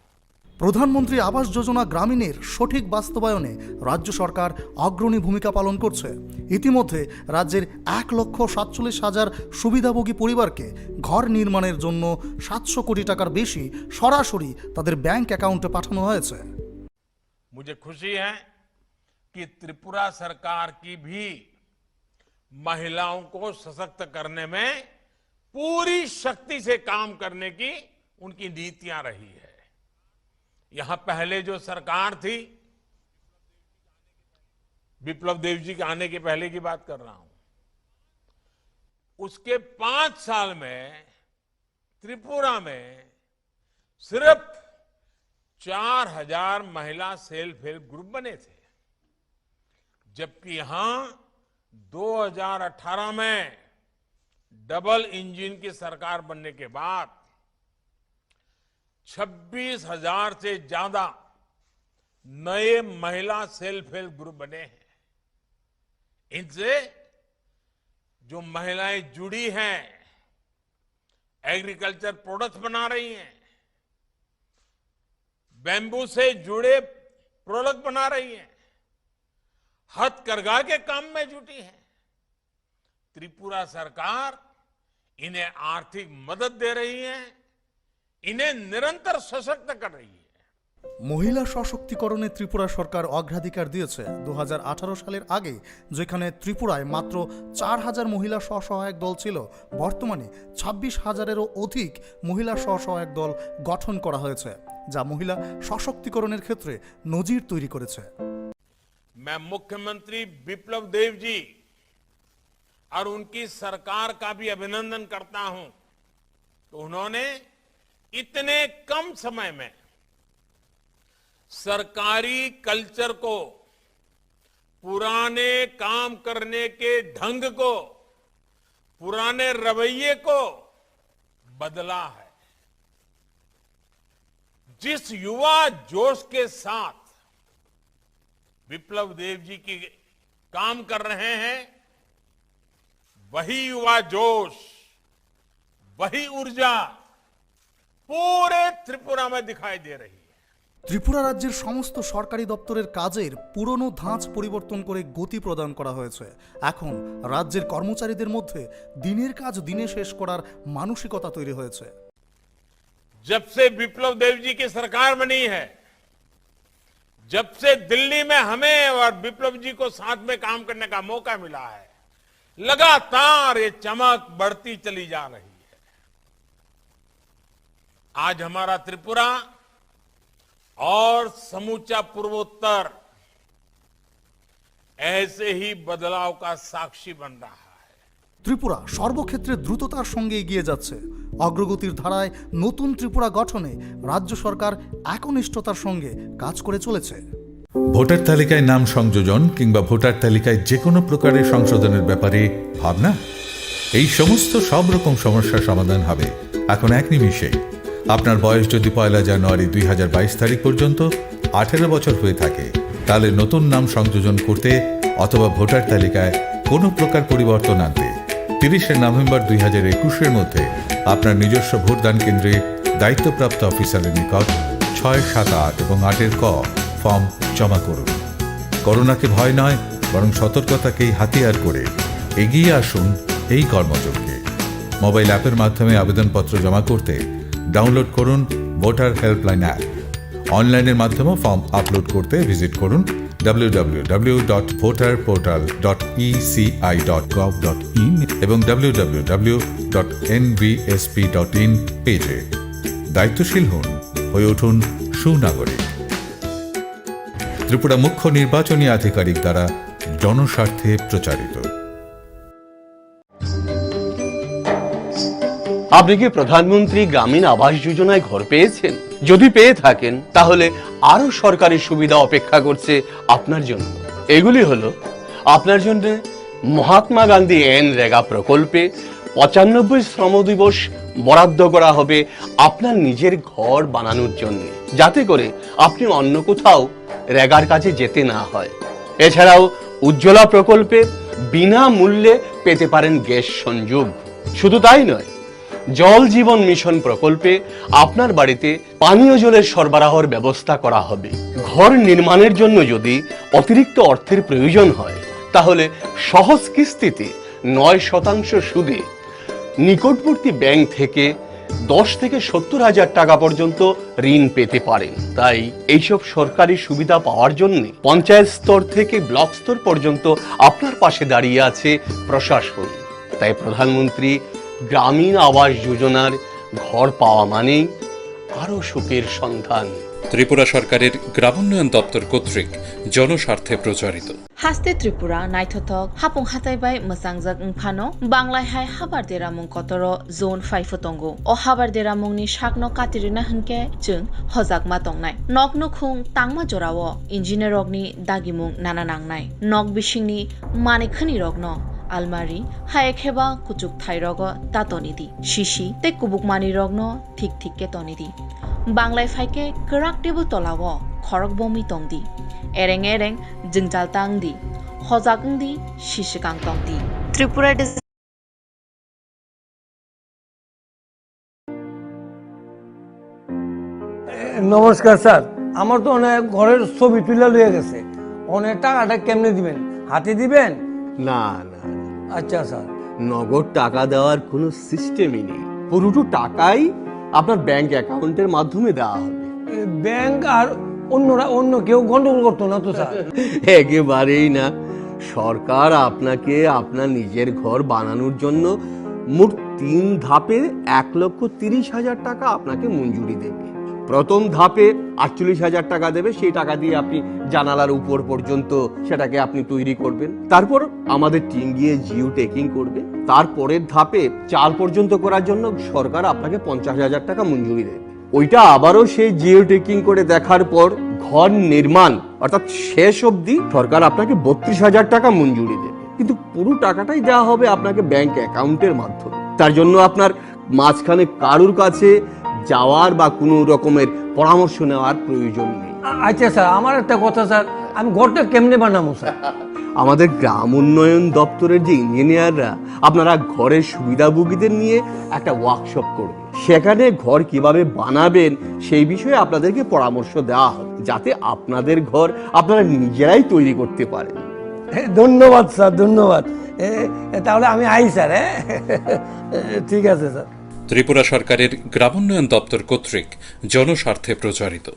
প্রধানমন্ত্রী আবাস যোজনা গ্রামীণের সঠিক বাস্তবায়নে রাজ্য সরকার অগ্রণী ভূমিকা পালন করছে। ইতিমধ্যে রাজ্যের এক লক্ষ সাতচল্লিশ হাজার সুবিধাভোগী পরিবারকে ঘর নির্মাণের জন্য সাতশো কোটি টাকার বেশি সরাসরি তাদের ব্যাংক অ্যাকাউন্টে পাঠানো হয়েছে। मुझे खुशी है कि त्रिपुरा सरकार की भी महिलाओं को सशक्त करने में पूरी शक्ति से काम करने की उनकी नीतियां रही है। यहां पहले जो सरकार थी, विप्लव देव जी के आने के पहले की बात कर रहा हूं, उसके पांच साल में त्रिपुरा में सिर्फ चार हजार महिला सेल्फ हेल्प ग्रुप बने थे, जबकि यहां दो हज़ार अठारह में डबल इंजन की सरकार बनने के बाद छब्बीस हजार से ज्यादा नए महिला सेल्फ हेल्प ग्रुप बने हैं। इनसे जो महिलाएं जुड़ी हैं, एग्रीकल्चर प्रोडक्ट्स बना रही हैं, बैम्बू से जुड़े प्रोडक्ट बना रही हैं, हथकरघा के काम में जुटी हैं। त्रिपुरा सरकार इन्हें आर्थिक मदद दे रही है, इन्हें निरंतर सशक्त कर रही है। মহিলা সশক্তিকরণে ত্রিপুরা সরকার অগ্রাধিকার দিয়েছে। দু হাজার আঠারো সালের আগে যেখানে ত্রিপুরায় মাত্র চার হাজার মহিলা স্বসহায়ক দল ছিল, বর্তমানে ছাব্বিশ হাজারেরও অধিক মহিলা স্বসহায়ক দল গঠন করা হয়েছে, যা মহিলা সশক্তিকরণের ক্ষেত্রে নজির তৈরি করেছে। मैं मुख्यमंत्री विप्लव देव जी और उनकी सरकार का भी अभिनंदन करता हूं कि उन्होंने इतने कम समय में सरकारी कल्चर को, पुराने काम करने के ढंग को, पुराने रवैये को बदला है। जिस युवा जोश के साथ विप्लव देव जी की काम कर रहे हैं, वही युवा जोश, वही ऊर्जा पूरे त्रिपुरा में दिखाई दे रही है। ত্রিপুরা রাজ্যের সমস্ত সরকারি দপ্তরের কাজের পুরনো ধাঁচ পরিবর্তন করে গতি প্রদান করা হয়েছে। এখন রাজ্যের কর্মচারীদের মধ্যে দিনের কাজ দিনে শেষ করার মানসিকতা তৈরি হয়েছে। जब से विप्लव देव जी की सरकार बनी है, जब से दिल्ली में हमें और विप्लव जी को साथ में काम करने का मौका मिला है, लगातार ये चमक बढ़ती चली जा रही है। आज हमारा त्रिपुरा और समूचा पूर्वोत्तर ऐसे ही बदलाव का साक्षी बन रहा है। ত্রিপুরা সর্বক্ষেত্রে দ্রুততার সঙ্গে এগিয়ে যাচ্ছে। অগ্রগতির ধারায় নতুন ত্রিপুরা গঠনে রাজ্য সরকার একনিষ্ঠতার সঙ্গে কাজ করে চলেছে। ভোটার তালিকায় নাম সংযোজন কিংবা ভোটার তালিকায় যে কোনো প্রকারের সংশোধনের ব্যাপারে ভাবনা? এই সমস্ত সব রকম সমস্যার সমাধান হবে এখন এক নিমিষেই। আপনার বয়স যদি পয়লা জানুয়ারি দুই হাজার বাইশ তারিখ পর্যন্ত আঠারো বছর হয়ে থাকে, তাহলে নতুন নাম সংযোজন করতে অথবা ভোটার তালিকায় কোনো প্রকার পরিবর্তন আনতে তিরিশে নভেম্বর দুই হাজার একুশের মধ্যে আপনার নিজস্ব ভোটদান কেন্দ্রে দায়িত্বপ্রাপ্ত অফিসারের নিকট ছয়, সাত, আট এবং আটের ক ফর্ম জমা করুন। করোনাকে ভয় নয়, বরং সতর্কতাকেই হাতিয়ার করে এগিয়ে আসুন এই কর্মযজ্ঞে। মোবাইল অ্যাপের মাধ্যমে আবেদনপত্র জমা করতে ডাউনলোড করুন ভোটার হেল্পলাইন অ্যাপ। অনলাইনের মাধ্যমে ফর্ম আপলোড করতে ভিজিট করুন W W W dot voter portal dot E C I dot gov dot in এবং W W W dot N V S P dot in পেজে। দায়িত্বশীল হন, হয়ে উঠুন সুনাগরিক। ত্রিপুরা মুখ্য নির্বাচনী আধিকারিক দ্বারা জনস্বার্থে প্রচারিত। আপনি কি প্রধানমন্ত্রী গ্রামীণ আবাস যোজনায় ঘর পেয়েছেন? যদি পেয়ে থাকেন, তাহলে আরও সরকারি সুবিধা অপেক্ষা করছে আপনার জন্য। এগুলি হলো আপনার জন্য মহাত্মা গান্ধী এন রেগা প্রকল্পে পঁচানব্বই শ্রম দিবস বরাদ্দ করা হবে আপনার নিজের ঘর বানানোর জন্য, যাতে করে আপনি অন্য কোথাও রেগার কাজে যেতে না হয়। এছাড়াও উজ্জ্বলা প্রকল্পে বিনামূল্যে পেতে পারেন গ্যাস সংযোগ। শুধু তাই নয়, জল জীবন মিশন প্রকল্পে আপনার বাড়িতে পানীয় জলের সরবরাহর ব্যবস্থা করা হবে। ঘর নির্মাণের জন্য যদি অতিরিক্ত অর্থের প্রয়োজন হয়, তাহলে সহজ কিস্তিতে নয় শতাংশ সুদে নিকটবর্তী ব্যাংক থেকে দশ থেকে সত্তর হাজার টাকা পর্যন্ত ঋণ পেতে পারেন। তাই এইসব সরকারি সুবিধা পাওয়ার জন্য পঞ্চায়েত স্তর থেকে ব্লক স্তর পর্যন্ত আপনার পাশে দাঁড়িয়ে আছে প্রশাসন। তাই প্রধানমন্ত্রী গ্রামীণ আবাস যোজনার ঘর পাওয়া মানেই আরও সুখের সন্ধান। ত্রিপুরা সরকারের গ্রামোন্নয়ন দপ্তর কর্তৃক জনস্বার্থে প্রচারিত। Haste Tripura naithothok hapung hatai bai mwchangjak wng phano, banglai hai habar deramung kotoro zone phai pho tongo. O habar deramungni sakno katirina hwnkhe chwng hojakma tongnai. Nok nukhung tangma jorao engineer rokni dagimung nana nangnai. Nok bisingni manwi khwnirokno almari, hai khe ba kuchuk thairogo ta toni di. Sisi tei kubuk manwirokno thik thik khe toni di. Banglai phai khe kwrak table tolao khorok bomwi tong di. Ereng ereng jwngjal ta wng di. Hojak wng di, sisikang tong di. Tripura Dis- এ, নমস্কার স্যার, আমার তো অনেক ঘরের ছবি তুলে লইয়া গেছে, অনেক টাকাটা কেমনে দিবেন? হাতে দিবেন? না, না, না। আচ্ছা স্যার। নগদ টাকা দেওয়ার কোনো সিস্টেমই নেই। পুরোটা টাকাই আপনার ব্যাংক অ্যাকাউন্টের মাধ্যমে দেওয়া হবে। এ, ব্যাংক আর অন্যরা, অন্য কেউ গন্ডগোল করতো না তো স্যার? একেবারেই না। সরকার আপনাকে আপনার নিজের ঘর বানানোর জন্য মোট তিন ধাপে এক লক্ষ তিরিশ হাজার টাকা আপনাকে মঞ্জুরি দেবে। প্রথম ধাপে আটচল্লিশ হাজার টাকা দেবে, সেই টাকা দিয়ে আপনি জানালার উপর পর্যন্ত সেটাকে আপনি তৈরি করবেন। তারপর আমাদের টিম গিয়ে জিও ট্যাগিং করবে। তারপরের ধাপে চাল পর্যন্ত করার জন্য সরকার আপনাকে পঞ্চাশ হাজার টাকা মঞ্জুরি দেবে। ওইটা আবারও সেই জিও ট্যাগিং করে দেখার পর ঘর নির্মাণ অর্থাৎ শেষ অবধি সরকার আপনাকে বত্রিশ হাজার টাকা মঞ্জুরি দেবে, কিন্তু পুরো টাকাটাই দেওয়া হবে আপনাকে ব্যাংক অ্যাকাউন্টের মাধ্যমে। তার জন্য আপনার মাঝখানে কারুর কাছে যাওয়ার বা কোনো রকমের পরামর্শ নেওয়ার প্রয়োজন নেই। আ-, আচ্ছা স্যার, আমার একটা কথা স্যার, আমি ঘরটা কেমনে বানাবো স্যার? আমাদের গ্রাম উন্নয়ন দপ্তরের যে ইঞ্জিনিয়াররা আপনারা ঘরের সুবিধাভোগীদের নিয়ে একটা ওয়ার্কশপ করবে, সেখানে ঘর কিভাবে বানাবেন সেই বিষয়ে আপনাদেরকে পরামর্শ দেওয়া হবে, যাতে আপনাদের ঘর আপনারা নিজেরাই তৈরি করতে পারেন। এ, ধন্যবাদ স্যার, ধন্যবাদ। এ, এ, তাহলে আমি আই স্যার, হ্যাঁ? এ, ঠিক আছে স্যার। ত্রিপুরা সরকারের গ্রামোন্নয়ন দপ্তর কর্তৃক জনস্বার্থে প্রচারিত।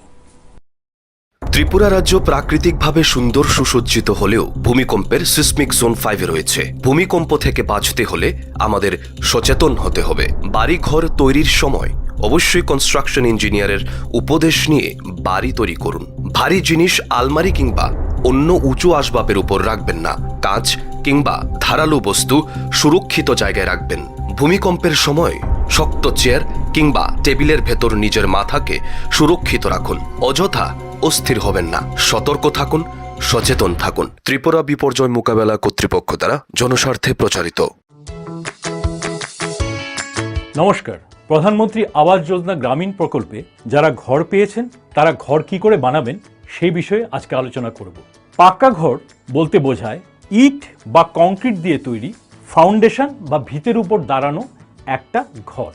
ত্রিপুরা রাজ্য প্রাকৃতিকভাবে সুন্দর সুসজ্জিত হলেও ভূমিকম্পের সিসমিক জোন ফাইভে রয়েছে। ভূমিকম্প থেকে বাঁচতে হলে আমাদের সচেতন হতে হবে। বাড়িঘর তৈরির সময় অবশ্যই কনস্ট্রাকশন ইঞ্জিনিয়ারের উপদেশ নিয়ে বাড়ি তৈরি করুন। ভারী জিনিস আলমারি কিংবা অন্য উঁচু আসবাবের উপর রাখবেন না। কাঁচ কিংবা ধারালো বস্তু সুরক্ষিত জায়গায় রাখবেন। ভূমিকম্পের সময় শক্ত চেয়ার কিংবা টেবিলের ভেতর নিজের মাথাকে সুরক্ষিত রাখুন। অযথা অস্থির হবেন না। সতর্ক থাকুন, সচেতন থাকুন। ত্রিপুরা বিপর্যয় মোকাবেলা কর্তৃপক্ষ দ্বারা জনস্বার্থে প্রচারিত। নমস্কার। প্রধানমন্ত্রী আবাস যোজনা গ্রামীণ প্রকল্পে যারা ঘর পেয়েছেন, তারা ঘর কি করে বানাবেন, সেই বিষয়ে আজকে আলোচনা করব। পাক্কা ঘর বলতে বোঝায় ইট বা কংক্রিট দিয়ে তৈরি ফাউন্ডেশন বা ভিতের উপর দাঁড়ানো একটা ঘর।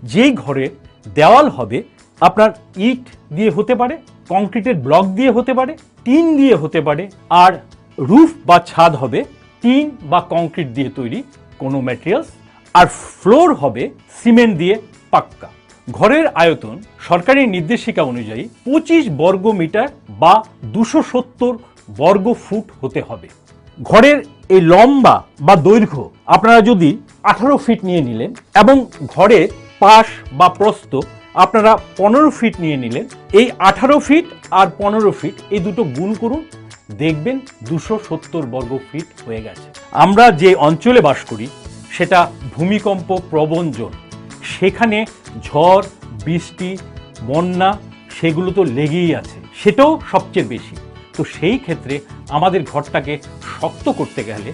যেই ঘরের দেওয়াল হবে আপনার ইট দিয়ে হতে পারে, কংক্রিটের ব্লক দিয়ে হতে পারে, টিন দিয়ে হতে পারে, আর রুফ বা ছাদ হবে টিন বা কংক্রিট দিয়ে তৈরি কোনো ম্যাটেরিয়ালস, আর ফ্লোর হবে সিমেন্ট দিয়ে পাক্কা। ঘরের আয়তন সরকারি নির্দেশিকা অনুযায়ী পঁচিশ বর্গ মিটার বা দুশো সত্তর বর্গ ফুট হতে হবে। ঘরের এই লম্বা বা দৈর্ঘ্য আপনারা যদি আঠারো ফিট নিয়ে নিলেন এবং ঘরের পাশ বা প্রস্থ আপনারা পনেরো ফিট নিয়ে নিলেন, এই আঠারো ফিট আর পনেরো ফিট এই দুটো গুণ করুন, দেখবেন দুশো সত্তর বর্গ ফিট হয়ে গেছে। আমরা যে অঞ্চলে বাস করি সেটা ভূমিকম্প প্রবণ জোন, সেখানে ঝড়, বৃষ্টি, বন্যা সেগুলো তো লেগেই আছে, সেটাও সবচেয়ে বেশি। তো সেই ক্ষেত্রে আমাদের ঘরটাকে শক্ত করতে গেলে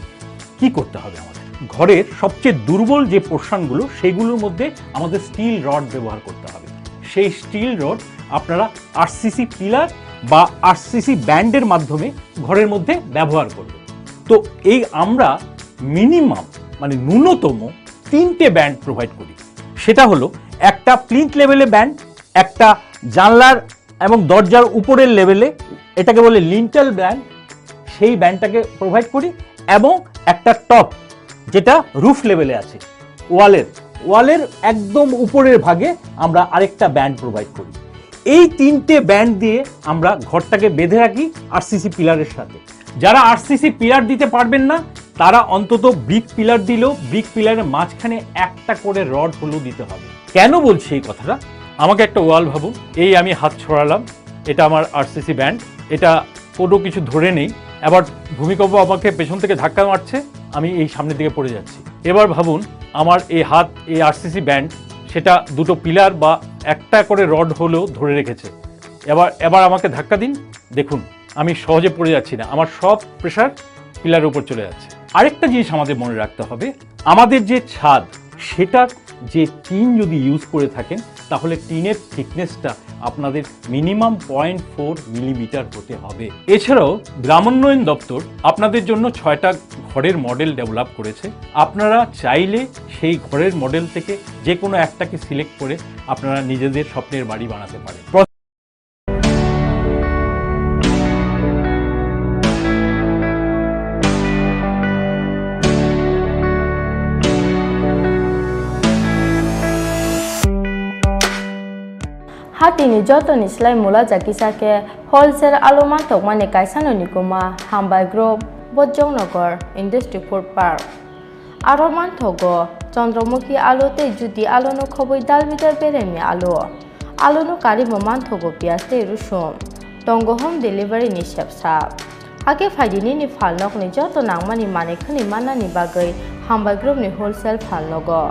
কি করতে হবে আমাদের? ঘরের সবচেয়ে দুর্বল যে পোর্শনগুলো, সেগুলোর মধ্যে আমাদের স্টিল রড ব্যবহার করতে হবে। সেই স্টিল রড আপনারা আরসিসি পিলার বা আরসিসি ব্যান্ডের মাধ্যমে ঘরের মধ্যে ব্যবহার করবে। তো এই আমরা মিনিমাম, মানে ন্যূনতম তিনটে ব্যান্ড প্রোভাইড করি। সেটা হলো একটা প্লিন্থ লেভেলে ব্যান্ড, একটা জানলার এবং দরজার উপরের লেভেলে, এটাকে বলে লিন্টেল ব্যান্ড, সেই ব্যান্ডটাকে প্রোভাইড করি, এবং একটা টপ, যেটা রুফ লেভেলে আছে, ওয়ালের ওয়ালের একদম উপরের ভাগে আমরা আরেকটা ব্যান্ড প্রোভাইড করি। এই তিনটে ব্যান্ড দিয়ে আমরা ঘরটাকে বেঁধে রাখি আরসিসি পিলারের সাথে। যারা আরসিসি পিলার দিতে পারবেন না, তারা অন্তত ব্রিক পিলার দিলেও ব্রিক পিলারের মাঝখানে একটা করে রড হলেও দিতে হবে। কেন বলছি এই কথাটা? আমাকে একটা ওয়াল ভাবুন, এই আমি হাত ছড়ালাম, এটা আমার আরসিসি ব্যান্ড, এটা কোনো কিছু ধরে নেই, আবার ভূমিকম্প আমাকে পেছন থেকে ধাক্কা মারছে, আমি এই সামনের দিকে পড়ে যাচ্ছি। এবার ভাবুন, আমার এই হাত, এই আরসিসি ব্যান্ড, সেটা দুটো পিলার বা একটা করে রড হলেও ধরে রেখেছে। এবার এবার আমাকে ধাক্কা দিন, দেখুন আমি সহজে পড়ে যাচ্ছি না, আমার সব প্রেশার পিলারের উপর চলে যাচ্ছে। আরেকটা জিনিস আমাদের মনে রাখতে হবে, আমাদের যে ছাদ, সেটার যে টিন যদি ইউজ করে থাকেন, তাহলে টিনের থিকনেসটা আপনাদের মিনিমাম পয়েন্ট ফোর মিলিমিটার হতে হবে। এছাড়াও গ্রামোন্নয়ন দপ্তর আপনাদের জন্য ছয়টা ঘরের মডেল ডেভেলপ করেছে। আপনারা চাইলে সেই ঘরের মডেল থেকে যে কোনো একটাকে সিলেক্ট করে আপনারা নিজেদের স্বপ্নের বাড়ি বানাতে পারেন। Hatini jotoni slai mula jakisa khe wholesale alo manthokmani kaisano nikuma Hambai Group, Bojongnagar Industry Food Park. Aro manthogo Chandramukhi alo tei Jyoti alono khobwi dalbidal beremni alo. Alono karwi bo manthogo piyaj tei rusum. Tongo home delivery ni sepsa. Hakhe phaidi nini phalnokni joto nangmani manwi khwnwi mannani bagwi Hambai Group ni wholesale phalnogo.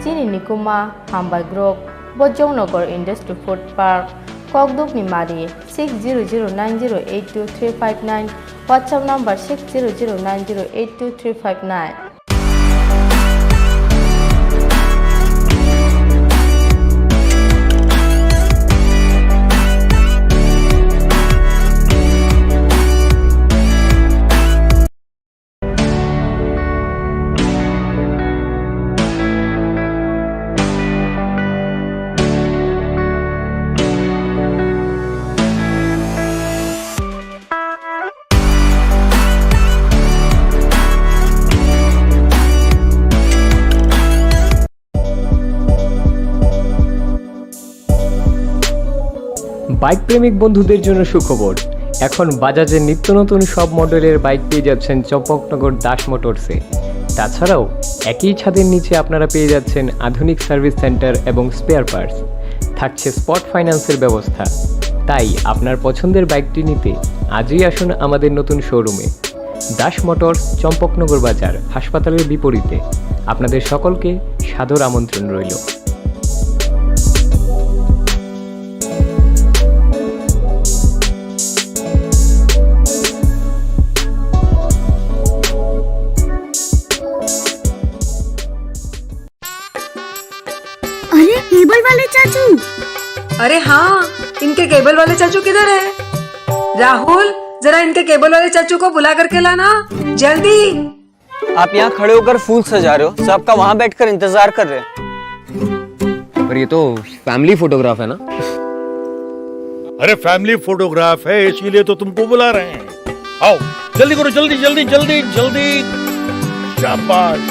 Chini nikuma Hambai Group, Bojongnagar Industry Food Park, Kokdukni Mari, six zero zero nine zero eight two three five nine, WhatsApp number six zero zero nine zero eight two three five nine. Bike প্রেমিক বন্ধুদের জন্য সুখবর, এখন বাজাজের নিত্য নতুন সব মডেলের বাইক পেয়ে যাচ্ছেন চম্পকনগর দাস মোটরসে। তাছাড়াও একই ছাদের নিচে আপনারা পেয়ে যাচ্ছেন আধুনিক সার্ভিস সেন্টার এবং স্পেয়ার পার্টস। থাকছে স্পট ফাইন্যান্সের ব্যবস্থা। তাই আপনার পছন্দের বাইকটি নিতে আজই আসুন আমাদের নতুন শোরুমে। দাস মোটরস, চম্পকনগর বাজার, হাসপাতালের বিপরীতে। আপনাদের সকলকে সাদর আমন্ত্রণ রইল। अरे, केबल वाले चाचू। अरे हाँ, इनके केबल वाले चाचू किधर है? राहुल, जरा इनके केबल वाले चाचू को बुला करके लाना, जल्दी। आप यहाँ खड़े होकर फूल सजा रहे हो, सब आपका वहाँ बैठकर इंतजार कर रहे हैं। पर ये तो फैमिली फोटोग्राफ है ना? अरे, फैमिली फोटोग्राफ है, इसीलिए तो तुमको बुला रहे हैं। आओ, जल्दी करो, जल्दी, जल्दी, जल्दी, जल्दी। शाबाश।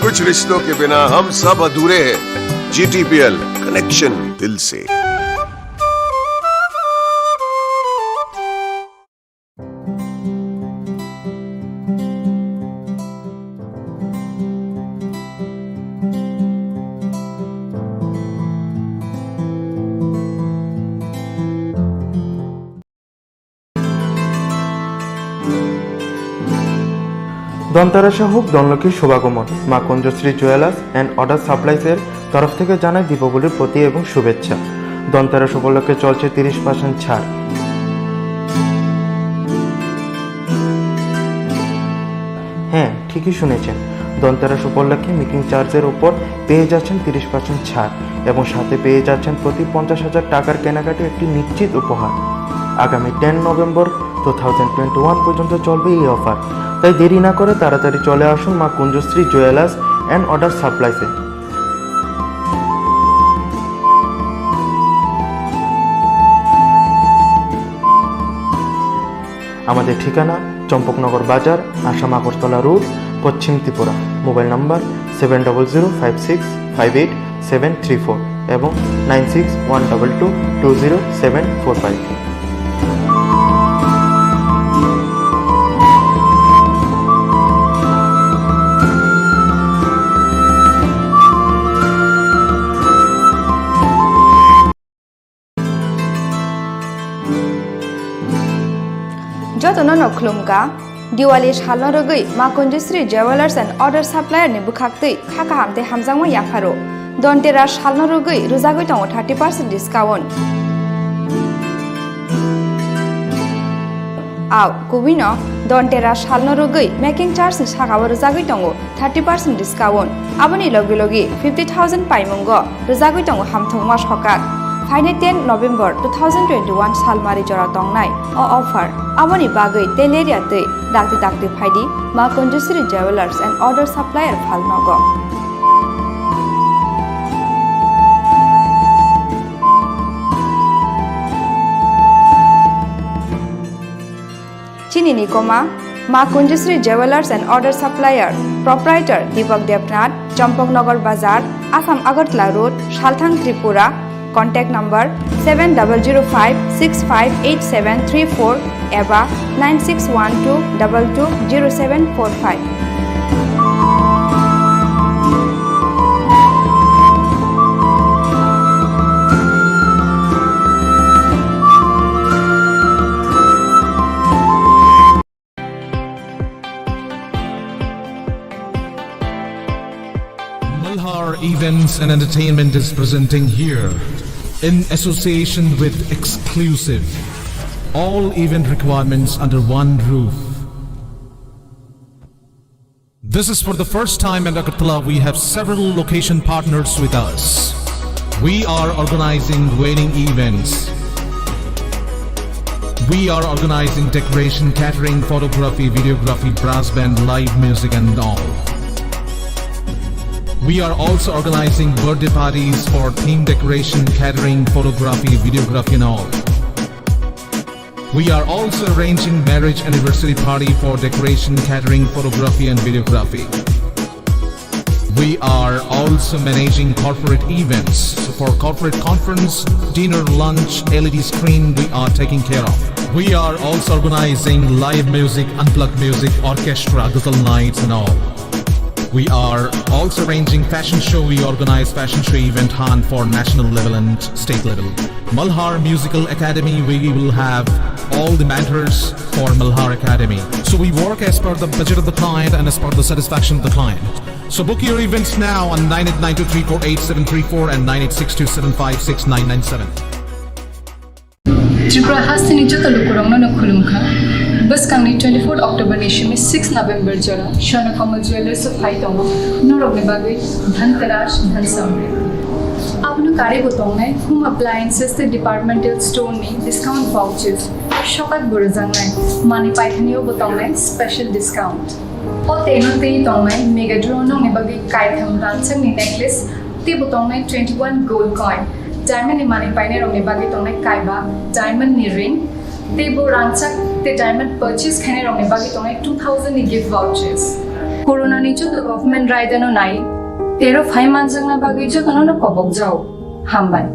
कुछ रिश्तों के बिना हम सब अधूरे हैं। जीटीपीएल, कनेक्शन दिल से। ধনতেরাসে হোক ধনলক্ষ্মীর শুভাগমন, মা কুঞ্জশ্রী জুয়েলার্স অ্যান্ড অর্ডার সাপ্লাইসের তরফ থেকে জানাই দীপাবলির প্রতি এবং শুভেচ্ছা। ধনতেরাস উপলক্ষে চলছে তিরিশ পার্সেন্ট ছাড়। হ্যাঁ, ঠিকই শুনেছেন, ধনতেরাস উপলক্ষে মেকিং চার্জের উপর পেয়ে যাচ্ছেন তিরিশ পার্সেন্ট ছাড় এবং সাথে পেয়ে যাচ্ছেন প্রতি পঞ্চাশ হাজার টাকার কেনাকাটা একটি নিশ্চিত উপহার। আগামী ten November two thousand twenty one পর্যন্ত চলবে এই অফার, তাই দেরি না করে তাড়াতাড়ি চলে আসুন মা কুঞ্জশ্রী জুয়েলার্স অ্যান্ড অর্ডার সাপ্লাইসে। আমাদের ঠিকানা চম্পকনগর বাজার, আসাম আগরতলা রোড, পশ্চিম Tripura. Mobile number seven double zero five six five eight seven three four এবং nine six one double two two zero seven four five. Jotono no khulumkha, Diwali salno rwgwi Ma Kunjusri Jewellers and Order Supplier ni bwkhaktwi kha kaham tei hamjakma yapharo. Dhanteras salno rwgwi rwjagwi tongo thirty percent discount. Au, kubui no Dhanteras salno rwgwi making charge ni saka o rwjagwi tongo thirty percent discount. Aboni logi logi fifty thousand paimungo rwjagwi tongo hamthokma sokak. Phainai ten November two thousand twenty-one salmari jora tongnai o offer. Aboni bagwi teleria twi dakti dakti phaidi Ma Kunjusri Jewellers and Order Supplier phalnogo. Chini ni koma, Ma Kunjusri Jewellers and Order Supplier, Proprietor Deepak Debnath, Champaknagar Bazar, Assam Agartala Road, Salthang, Tripura. Contact number seven double zero five six five eight seven three four eba nine six one two double two zero seven four five. Malhar Events and Entertainment is presenting here, in association with Exclusive, all event requirements under one roof. This is for the first time in Agartala. We have several location partners with us. We are organizing wedding events. We are organizing decoration, catering, photography, videography, brass band, live music and all. We are also organizing birthday parties for theme decoration, catering, photography, videography and all. We are also arranging marriage anniversary party for decoration, catering, photography and videography. We are also managing corporate events. So for corporate conference, dinner, lunch, L E D screen, we are taking care of. We are also organizing live music, unplugged music, orchestra, ghazal nights and all. We are also arranging fashion show. We organize fashion show event hunt for national level and state level. Malhar Musical Academy, we will have all the mentors for Malhar Academy. So we work as per the budget of the client and as per the satisfaction of the client. So book your events now on nine eight nine two three four eight seven three four and nine eight six two seven five six nine nine seven. Tripura hasteni joto lukurokno no khulumkha. Bwskangni twenty-fourth October ni simi six November jora Swarna Kamal Jewellers o phai tongo norokni bagwi Dhanteras Dhan Samri. Abono karwi bo tongnai home appliances tei departmental store ni discount vouchers, sokak bo rwjaknai manwi paithani o bo tongnai special discount. O tei no tei tongnai mega draw nokni bagwi kaitham rangchakni necklace, tei bo tongnai twenty-one gold coin, diamond ni manwi painairokni bagwi tongnai kaiba diamond ni ring, tei bo rangchak tei diamond purchase khainairokni bagwi tongnai two thousand ni gift vouchers. Corona ni joto government raidano nai, tero phai manjakna bagwi jotono no kobok jao. Hambai.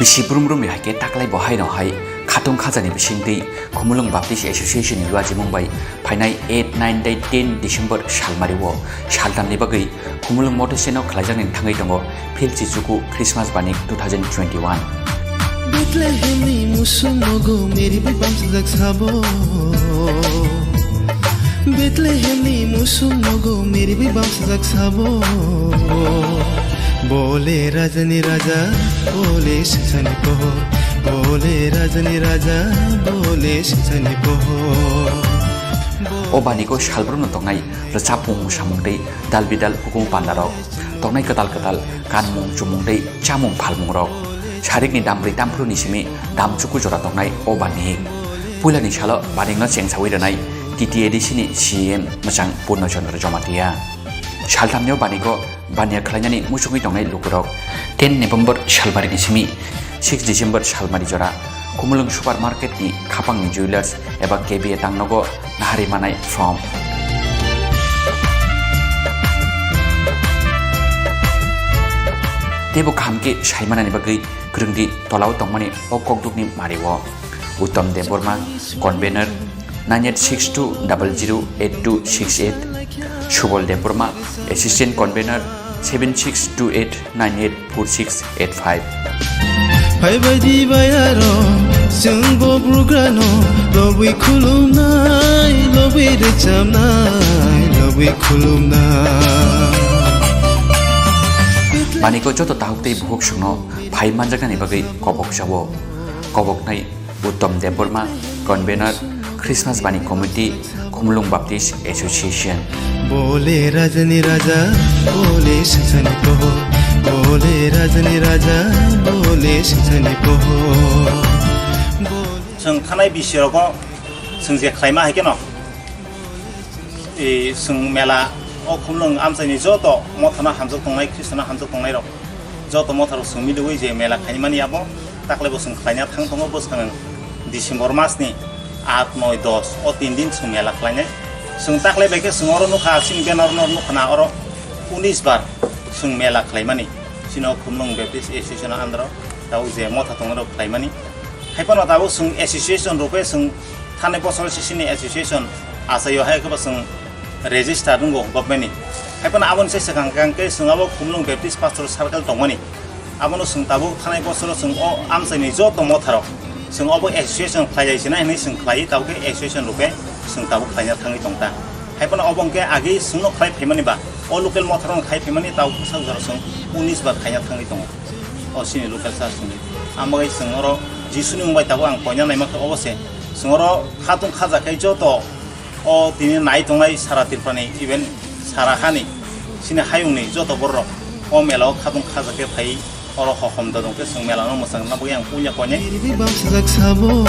Bisi brum brum ni hai khe taklai bo hai no hai khatung khajani bisingtwi Khumulwng Baptist Association ni luajimung bai phainai eight, nine tei ten December salmari o saltamni bagwi Khumulwng Motor Stand o khlaijaknani thangwi tongo Philsi Chuku Christmas Bani two thousand twenty-one. Bethlehemni musuk nogo meri bai bamsajak sabo. Bethlehemni musuk nogo meri bai bamsajak sabo. Bole rajani raja, bole sisani pohor. Bole rajani raja, bole sisani pohor. O banigo salbrumno tongnai rwchapmung, mwsamung tei dal bidal hukumu pandarok. Tongnai kwtal kwtal kanmung, chumung tei chamung phalmungrok. Sarikni dam brwi tamphru ni simi dam chuku jora tongnai o bani. Puilani salo baningno chengsawi rwnai T T A D C ni C E M mwchang Purno Chandra Jamatia. Saltamni o banigo baniya khlainani muchungwi tongnai lukurok. Ten November salbarini simi six December salmari jora Khumulwng Supermarket ni khapangni Jewellers eba K B A tangnogo nahari manai from. Teibo kaham khe saimanani bagwi kwrwngdi tolao tongmani o kokdukni mario. Uttom Debbarma, convener, nine eight six two double zero eight two six eight, Subol Debbarma, assistant convener, seven six two eight nine eight four six eight five. Phaibaidi bayaro, chwng bo bugrano, lobwi khulumnai, lobwi rwchabnai, lobwi khulumnai. Maniko joto tahuk tei buhuk songno phai manjaknani bagwi kobok jao. Koboknai Uttom Debbarma, convener, Christmas Bani Committee, Khumulwng Baptist Association. Bole rajani raja, bole sisani pohor. Bole rajani raja, bole sisani pohor. Bole Chwng thanai bisi rogo chwng je khlaima hai kheno, e, chwng mela o Khumulwng amchaini joto mothano hamjak tongnai, Khristano hamjak tongnai rok. Joto motharok chwng miliwi je mela khaimani abo taklaibo chwng khlaina thang tongo bwskang December masni aat, noi, dos o tin din chwng mela khlainai. Chwng taklai bai khe chwng oro nukha, chini banner no nukha na oro unis bar chwng mela khlaimani. Chini o Khumulwng Baptist Association under o tabuk je motha tongnai rok khlaimani. Hai phano tabuk chwng association rupe chwng thanai bosor sisini association achaio hai khe bo chwng register wngkha government ni. Hai phano aboni se swkang kang khe chwng abo Khumulwng Baptist Pastor Circle tongmani. Abono chwng tabuk thanai bosoro chwng o amchaini joto motharok chwng obo association khlai sinai hinwi chwng khlai, tabuk khe association rupe chwng tabuk khlaina thangwi tongta. Hai phano obo hwnkhe agi chwngno khlai phaimani ba o local motharokno khai phaimani tabuk bwsajora chwng unis bar khaina thangwi tongo. O chini local church ni. Amogwi chwng oro Jisuni mung bai tabuk ang koina naima khe obo se. Chwng oro khatung khaja khe joto o tini nai tongnai sara Tripura ni, even sara hani chini hayung ni joto borok rok o mela o khatung khaja khe phai oro hohom dodong khe chwng mela no mwchang na bagwi ang puila koinai. Bamsajak sabo,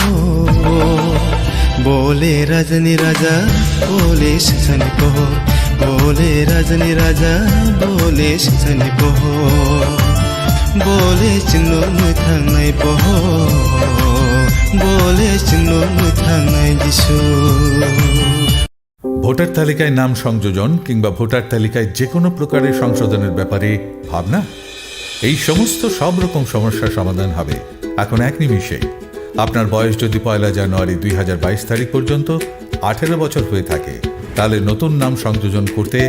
bole rajani raja, bole sisani pohor, bole rajani raja, bole sisani pohor. Bole chwngno mwthangnai pohor, bole chwngno mwthangnai Jisu. Voter তালিকায় নাম সংযোজন কিংবা ভোটার তালিকায় যে কোনো প্রকারের সংশোধনের ব্যাপারে ভাবনা? এই সমস্ত সব রকম সমস্যার সমাধান হবে এখন এক নিমিষে। আপনার বয়স যদি পয়লা জানুয়ারি দুই হাজার বাইশ তারিখ পর্যন্ত আঠারো বছর হয়ে থাকে, তাহলে নতুন নাম সংযোজন করতে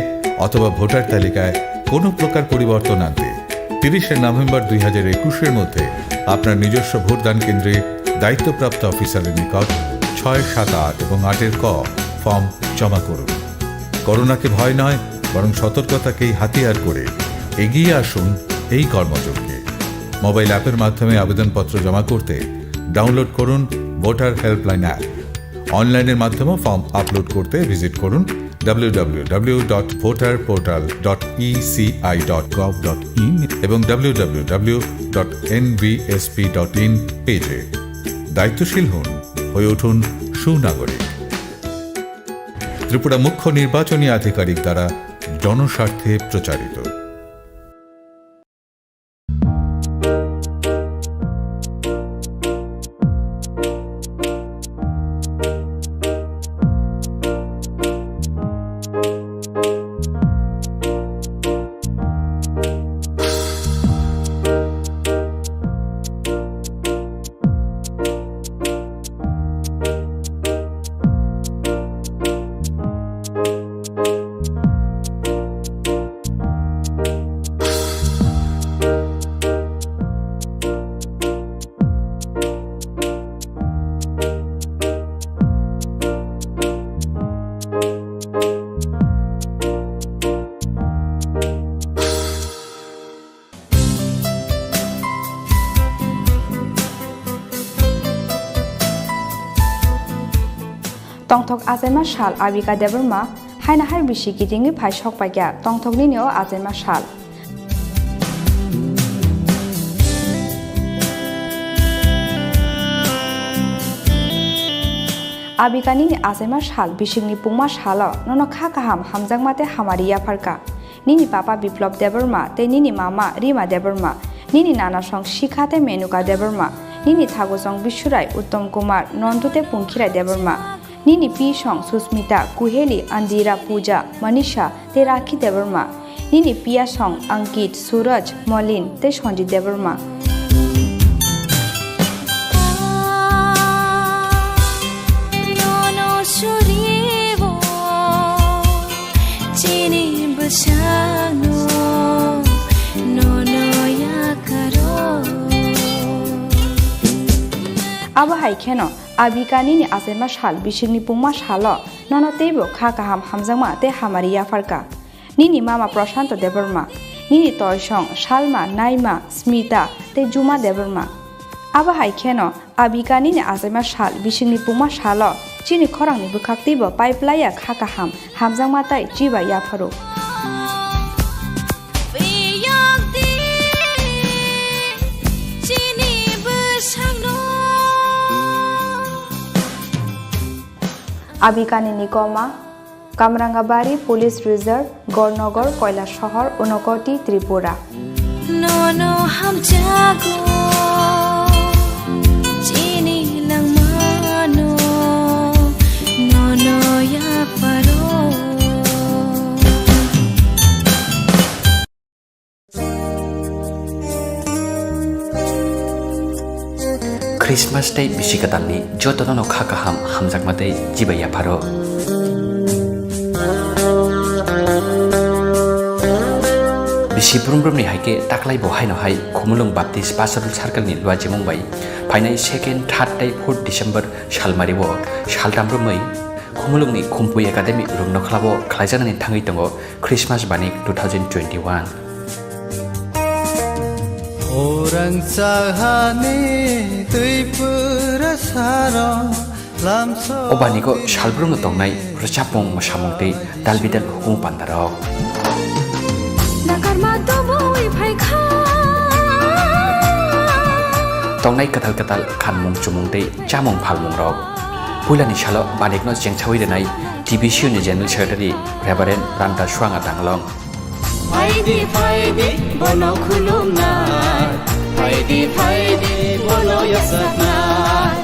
অথবা ভোটার তালিকায় কোনো প্রকার পরিবর্তন আনতে তিরিশে নভেম্বর দুই হাজার একুশের মধ্যে আপনার নিজস্ব ভোটদান কেন্দ্রে দায়িত্বপ্রাপ্ত অফিসারের নিকট ছয় সাত আট এবং আটের ক ফর্ম জমা করুন। করোনাকে ভয় নয়, বরং সতর্কতাকেই হাতিয়ার করে এগিয়ে আসুন এই কর্মযজ্ঞে। মোবাইল অ্যাপের মাধ্যমে আবেদনপত্র জমা করতে ডাউনলোড করুন ভোটার হেল্পলাইন অ্যাপ। অনলাইনের মাধ্যমে ফর্ম আপলোড করতে ভিজিট করুন W W W dot voter portal dot E C I dot gov dot in এবং W W W dot N V S P dot in পেজে। দায়িত্বশীল হন, হয়ে উঠুন সুনাগরিক। ত্রিপুরা মুখ্য নির্বাচনী আধিকারিক দ্বারা জনস্বার্থে প্রচারিত। Tongthok achaima sal Abika Debbarma, haina hai bisi kitingwi phai sok paikha tongthok nini o achaima sal. Abika nini achaima sal, bisingni pungma salo nono kha kaham, hamjakma tei hamari yapharkha. Nini papa Biplop Debbarma tei nini mama Rima Debbarma, nini nanasong Sikha tei Menuka Debbarma, nini thagosong Bisurai, Uttom Kumar, Nondu tei Pungkhirai Debbarma, nini pisong Susmita, Kuheli, Andira, Puja, Manisha tei Rakhi Debbarma, nini piyasong Ankit, Suraj, Molin tei Sanjit Debbarma. Nono suribo chini bwsano, nono yakaro. Abo hai kheno, Abika nini achaima sal, bisingni pungma salo nono teibo kha kaham, hamjakma tei hamari yapharkha. Nini mama Prashanto Debbarma, nini toisong Salma, Naima, Smita tei Juma Debbarma. Abo hai kheno, Abika nini achaima sal, bisingni pungma salo chini khorangni bwkhak teibo paiplaiya kha kaham, hamjakma tei chiba yapharo. Abika nini koma, Kamrangabari Police Reserve, Gornogor, Koilasohor, Unakoti, Tripura. Nono hamjago, chini langmano, nono yaparo. Christmas tei bisi kwtalni jotono no kha kaham, hamjakma tei chibai yapharo. Bisi brum brumni hai khe taklai bo haino hai Khumulwng Baptist Pastoral Circle ni luajimung bai phainai second, third tei fourth December salmari o saltam romwi Khumulwngni Khumpui Academy Rungnokhla o khlaijaknani thangwi tongo Christmas Banik two thousand twenty-one. Orang sahani twi pura saro lamso. O baniko salbrumno tongnai rwchapmung, mwsamung tei dalbidal hukumu pandarok. Nakarma tobwi phaikha. Tongnai kwtal kwtal khanmung chumung tei chamung phalmungrok. Puilani salo banikno chengsawi rwnai T B C U ni General Secretary Reverend Ranta Suanga Tanglong. Phaidi, phaidi, bono khulumnai. Phaidi, phaidi, bono yasaknai.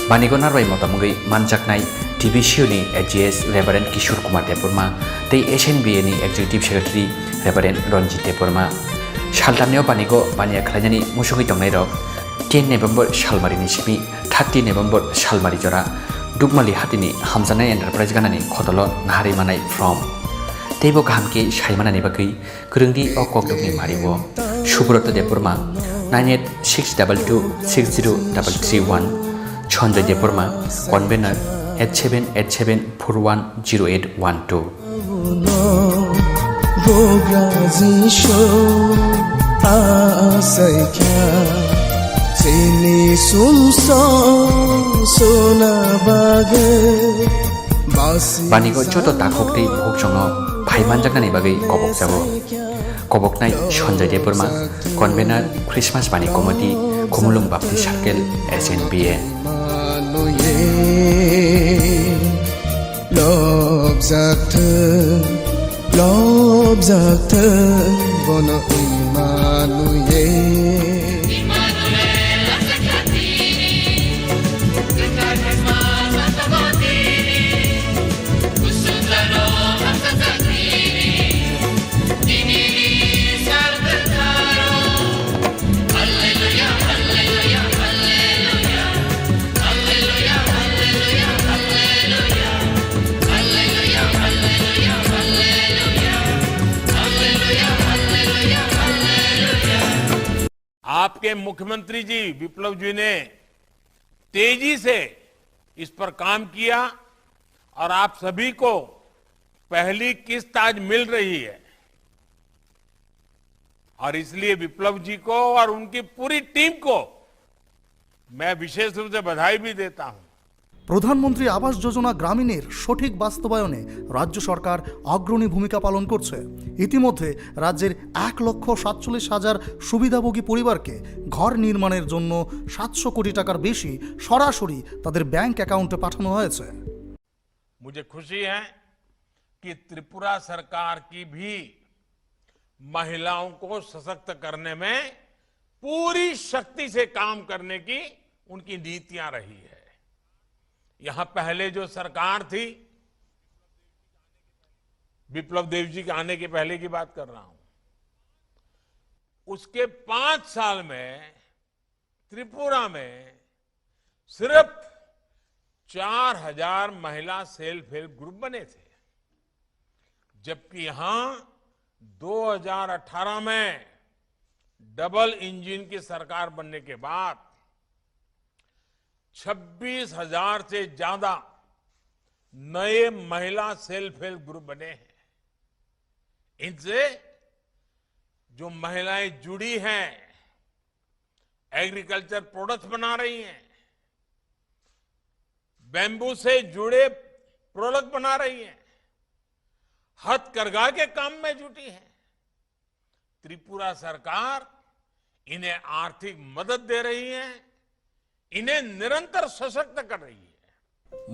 Banigo narwai motom wngwi manjaknai T B C U ni A G S Reverend Kishore Kumar Debbarma tei S N B A ni Executive Secretary Reverend Ranjit Debbarma. Saltamni o banigo baniya khlainani musugwi tongnairok ten November salmarini simi thirty November salmari jora Dukmali hatini Hamjanai Enterprise ganani khotolo naharwi manai from. Teibo kaham khe sai manani bagwi kwrwngdi o kokdokni mario. Subroto Debbarma, nine eight six double two six zero double three one, Sanjay Debbarma, convener, eight seven eight seven four one zero eight one two. Bugra Jisu asaikha chini sumsok suna bagwi. Banigo joto takhuk tei bukhukchongno phai manjaknani bagwi kobokjago. Koboknai Sanjay Debbarma, convener Christmas Bani Committee, Khumulwng Baptist Circle, S N B A. Lobjak thung, lobjak thung, bono Imanuel. आपके मुख्यमंत्री जी विप्लव जी ने तेजी से इस पर काम किया और आप सभी को पहली किस्त आज मिल रही है और इसलिए विप्लव जी को और उनकी पूरी टीम को मैं विशेष रूप से बधाई भी देता हूं। প্রধানমন্ত্রী আবাস যোজনা গ্রামীণের সঠিক বাস্তবায়নে রাজ্য সরকার অগ্রণী ভূমিকা পালন করছে। ইতিমধ্যে রাজ্যের এক লক্ষ সাতচল্লিশ হাজার সুবিধাভোগী পরিবারকে ঘর নির্মাণের জন্য সাতশো কোটি টাকার বেশি সরাসরি তাদের ব্যাংক অ্যাকাউন্টে পাঠানো হয়েছে। मुझे खुशी है कि त्रिपुरा सरकार की भी महिलाओं को सशक्त करने में पूरी शक्ति से काम करने की उनकी नीतियां रही है। यहां पहले जो सरकार थी, विप्लव देव जी के आने के पहले की बात कर रहा हूं, उसके पांच साल में त्रिपुरा में सिर्फ चार हजार महिला सेल्फ हेल्प ग्रुप बने थे, जबकि यहां दो हज़ार अठारह में डबल इंजन की सरकार बनने के बाद छब्बीस हज़ार से ज्यादा नए महिला सेल्फ हेल्प ग्रुप बने हैं। इनसे जो महिलाएं जुड़ी हैं, एग्रीकल्चर प्रोडक्ट्स बना रही हैं, बैम्बू से जुड़े प्रोडक्ट बना रही हैं, हथकरघा के काम में जुटी हैं। त्रिपुरा सरकार इन्हें आर्थिक मदद दे रही है, इन्हें निरंतर सशक्त कर रही है।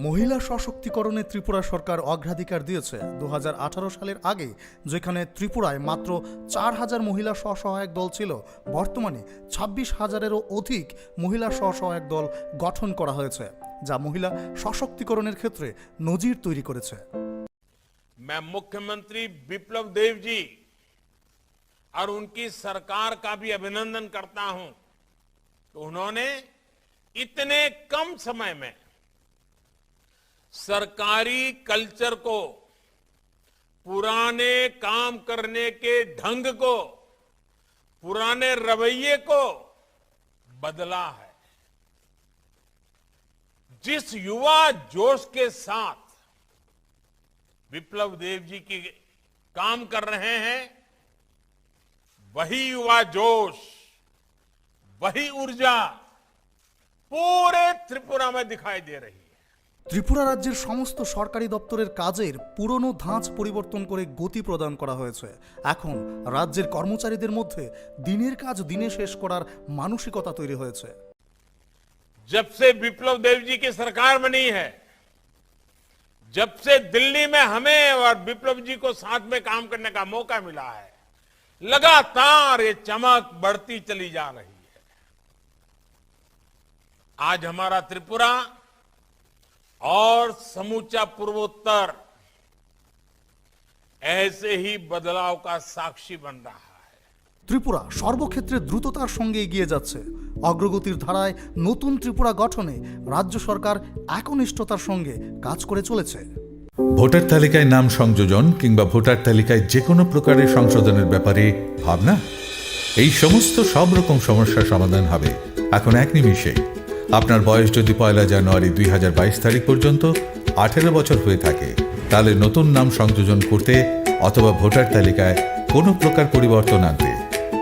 মহিলা সশক্তিকরণে ত্রিপুরা সরকার অগ্রাধিকার দিয়েছে। দু হাজার আঠারো সালের আগে যেখানে ত্রিপুরায় মাত্র চার হাজার মহিলা স্বসহায়ক দল ছিল, বর্তমানে ছাব্বিশ হাজারেরও অধিক মহিলা স্বসহায়ক দল গঠন করা হয়েছে, যা মহিলা সশক্তিকরণের ক্ষেত্রে নজির তৈরি করেছে। मैं मुख्यमंत्री विप्लव देव जी और उनकी सरकार का भी अभिनंदन करता हूं कि उन्होंने इतने कम समय में सरकारी कल्चर को, पुराने काम करने के ढंग को, पुराने रवैये को बदला है। जिस युवा जोश के साथ विप्लव देव जी की काम कर रहे हैं, वही युवा जोश, वही ऊर्जा पूरे त्रिपुरा में दिखाई दे रही है। ত্রিপুরা রাজ্যের সমস্ত সরকারি দপ্তরের কাজের পুরনো ধাঁচ পরিবর্তন করে গতি প্রদান করা হয়েছে। এখন রাজ্যের কর্মচারীদের মধ্যে দিনের কাজ দিনে শেষ করার মানসিকতা তৈরি হয়েছে। जब से विप्लव देव जी की सरकार बनी है, जब से दिल्ली में हमें और विप्लव जी को साथ में काम करने का मौका मिला है, लगातार ये चमक बढ़ती चली जा रही है। आज हमारा त्रिपुरा और समूचा पूर्वोत्तर ऐसे ही बदलाव का साक्षी बन रहा है। ত্রিপুরা সর্বক্ষেত্রে দ্রুততার সঙ্গে এগিয়ে যাচ্ছে। অগ্রগতির ধারায় নতুন ত্রিপুরা গঠনে রাজ্য সরকার একনিষ্ঠতার সঙ্গে কাজ করে চলেছে। ভোটার তালিকায় নাম সংযোজন কিংবা ভোটার তালিকায় যে কোনো প্রকারের সংশোধনের ব্যাপারে ভাবনা? এই সমস্ত সব রকম সমস্যার সমাধান হবে এখন এক নিমিষেই। আপনার বয়স যদি পয়লা জানুয়ারি দুই হাজার বাইশ তারিখ পর্যন্ত আঠেরো বছর হয়ে থাকে, তাহলে নতুন নাম সংযোজন করতে অথবা ভোটার তালিকায় কোনো প্রকার পরিবর্তন আনতে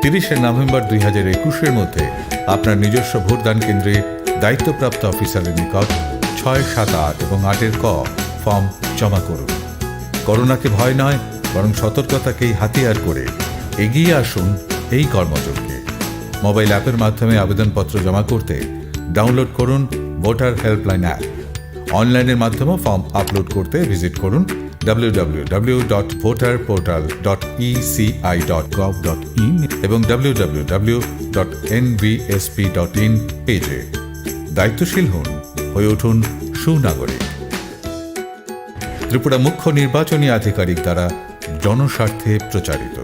তিরিশে নভেম্বর দুই হাজার একুশের মধ্যে আপনার নিজস্ব ভোটদান কেন্দ্রে দায়িত্বপ্রাপ্ত অফিসারের নিকট ছয় সাত আট এবং আটের ক ফর্ম জমা করুন। করোনাকে ভয় নয়, বরং সতর্কতাকেই হাতিয়ার করে এগিয়ে আসুন এই কর্মযজ্ঞে। মোবাইল অ্যাপের মাধ্যমে আবেদনপত্র জমা করতে ডাউনলোড করুন ভোটার হেল্পলাইন অ্যাপ। অনলাইনের মাধ্যমে ফর্ম আপলোড করতে ভিজিট করুন W W W dot voter portal dot E C I dot gov dot in এবং W W W dot N V S P dot in পেজে। দায়িত্বশীল হন, হয়ে উঠুন সুনাগরিক। ত্রিপুরা মুখ্য নির্বাচনী আধিকারিক দ্বারা জনস্বার্থে প্রচারিত।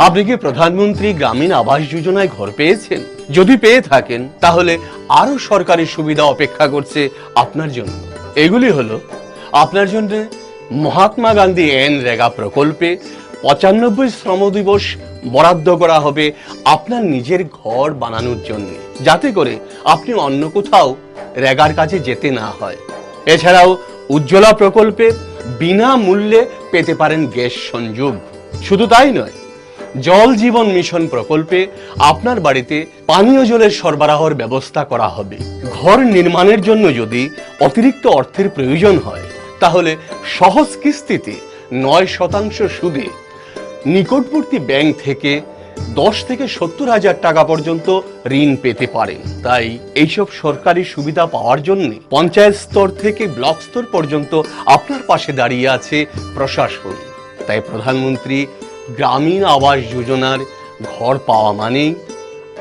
আপনি কি প্রধানমন্ত্রী গ্রামীণ আবাস যোজনায় ঘর পেয়েছেন? যদি পেয়ে থাকেন, তাহলে আরও সরকারি সুবিধা অপেক্ষা করছে আপনার জন্য। এগুলি হলো আপনার জন্য মহাত্মা গান্ধী এন রেগা প্রকল্পে পঁচানব্বই শ্রম দিবস বরাদ্দ করা হবে আপনার নিজের ঘর বানানোর জন্য, যাতে করে আপনি অন্য কোথাও রেগার কাজে যেতে না হয়। এছাড়াও উজ্জ্বলা প্রকল্পে বিনামূল্যে পেতে পারেন গ্যাস সংযোগ। শুধু তাই নয়, জল জীবন মিশন প্রকল্পে আপনার বাড়িতে পানীয় জলের সরবরাহর ব্যবস্থা করা হবে। ঘর নির্মাণের জন্য যদি অতিরিক্ত অর্থের প্রয়োজন হয়, তাহলে সহজ কিস্তিতে নয় শতাংশ সুদে নিকটবর্তী ব্যাংক থেকে দশ থেকে সত্তর হাজার টাকা পর্যন্ত ঋণ পেতে পারেন। তাই এইসব সরকারি সুবিধা পাওয়ার জন্য পঞ্চায়েত স্তর থেকে ব্লক স্তর পর্যন্ত আপনার পাশে দাঁড়িয়ে আছে প্রশাসন। তাই প্রধানমন্ত্রী গ্রামীণ আবাস যোজনার ঘর পাওয়া মানেই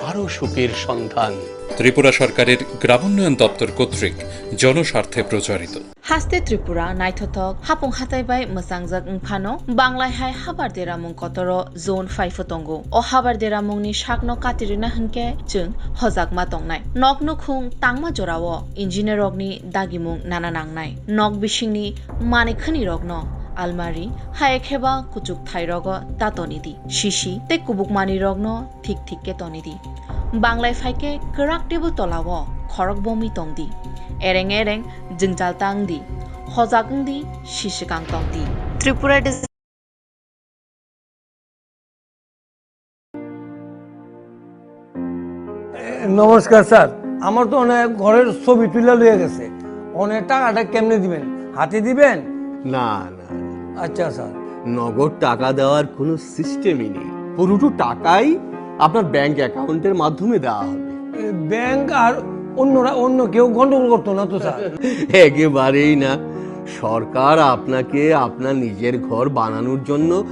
আরও সুখের সন্ধান। ত্রিপুরা সরকারের গ্রামোন্নয়ন দপ্তর কর্তৃক জনস্বার্থে প্রচারিত। Haste Tripura naithothok hapung hatai bai mwchangjak wng phano, banglai hai habar deramung kotoro zone phai pho tongo. O habar deramungni sakno katirina hwnkhe chwng hojakma tongnai. Nok nukhung tangma jorao engineer rokni dagimung nana nangnai. Nok bisingni manikhani rokno almari, hai ekheba kuchuk thai rogo ta toni di. Sisi tei kubuk mani rokno thik thik khe toni di. Banglai phai khe kwrak table tola o khorok bomwi tong di. Ereng ereng jwngjal ta wng di. Hojak wng di, sisikang tong di. Tripura Dis- এ, নমস্কার স্যার, আমার তো অনেক ঘরের ছবি তুলে লইয়া গেছে, অনেক টাকাটা কেমনে দিবেন, হাতে দিবেন? না, না, না। আচ্ছা স্যার। নগদ টাকা দেওয়ার কোনো সিস্টেমই নেই। পুরোটা টাকাই আপনার ব্যাংক অ্যাকাউন্টের মাধ্যমে দেওয়া হবে। এ, ব্যাংক আর অন্যরা, অন্য কেউ গন্ডগোল করতো না তো স্যার? একেবারেই না। সরকার আপনাকে আপনার নিজের ঘর বানানোর জন্য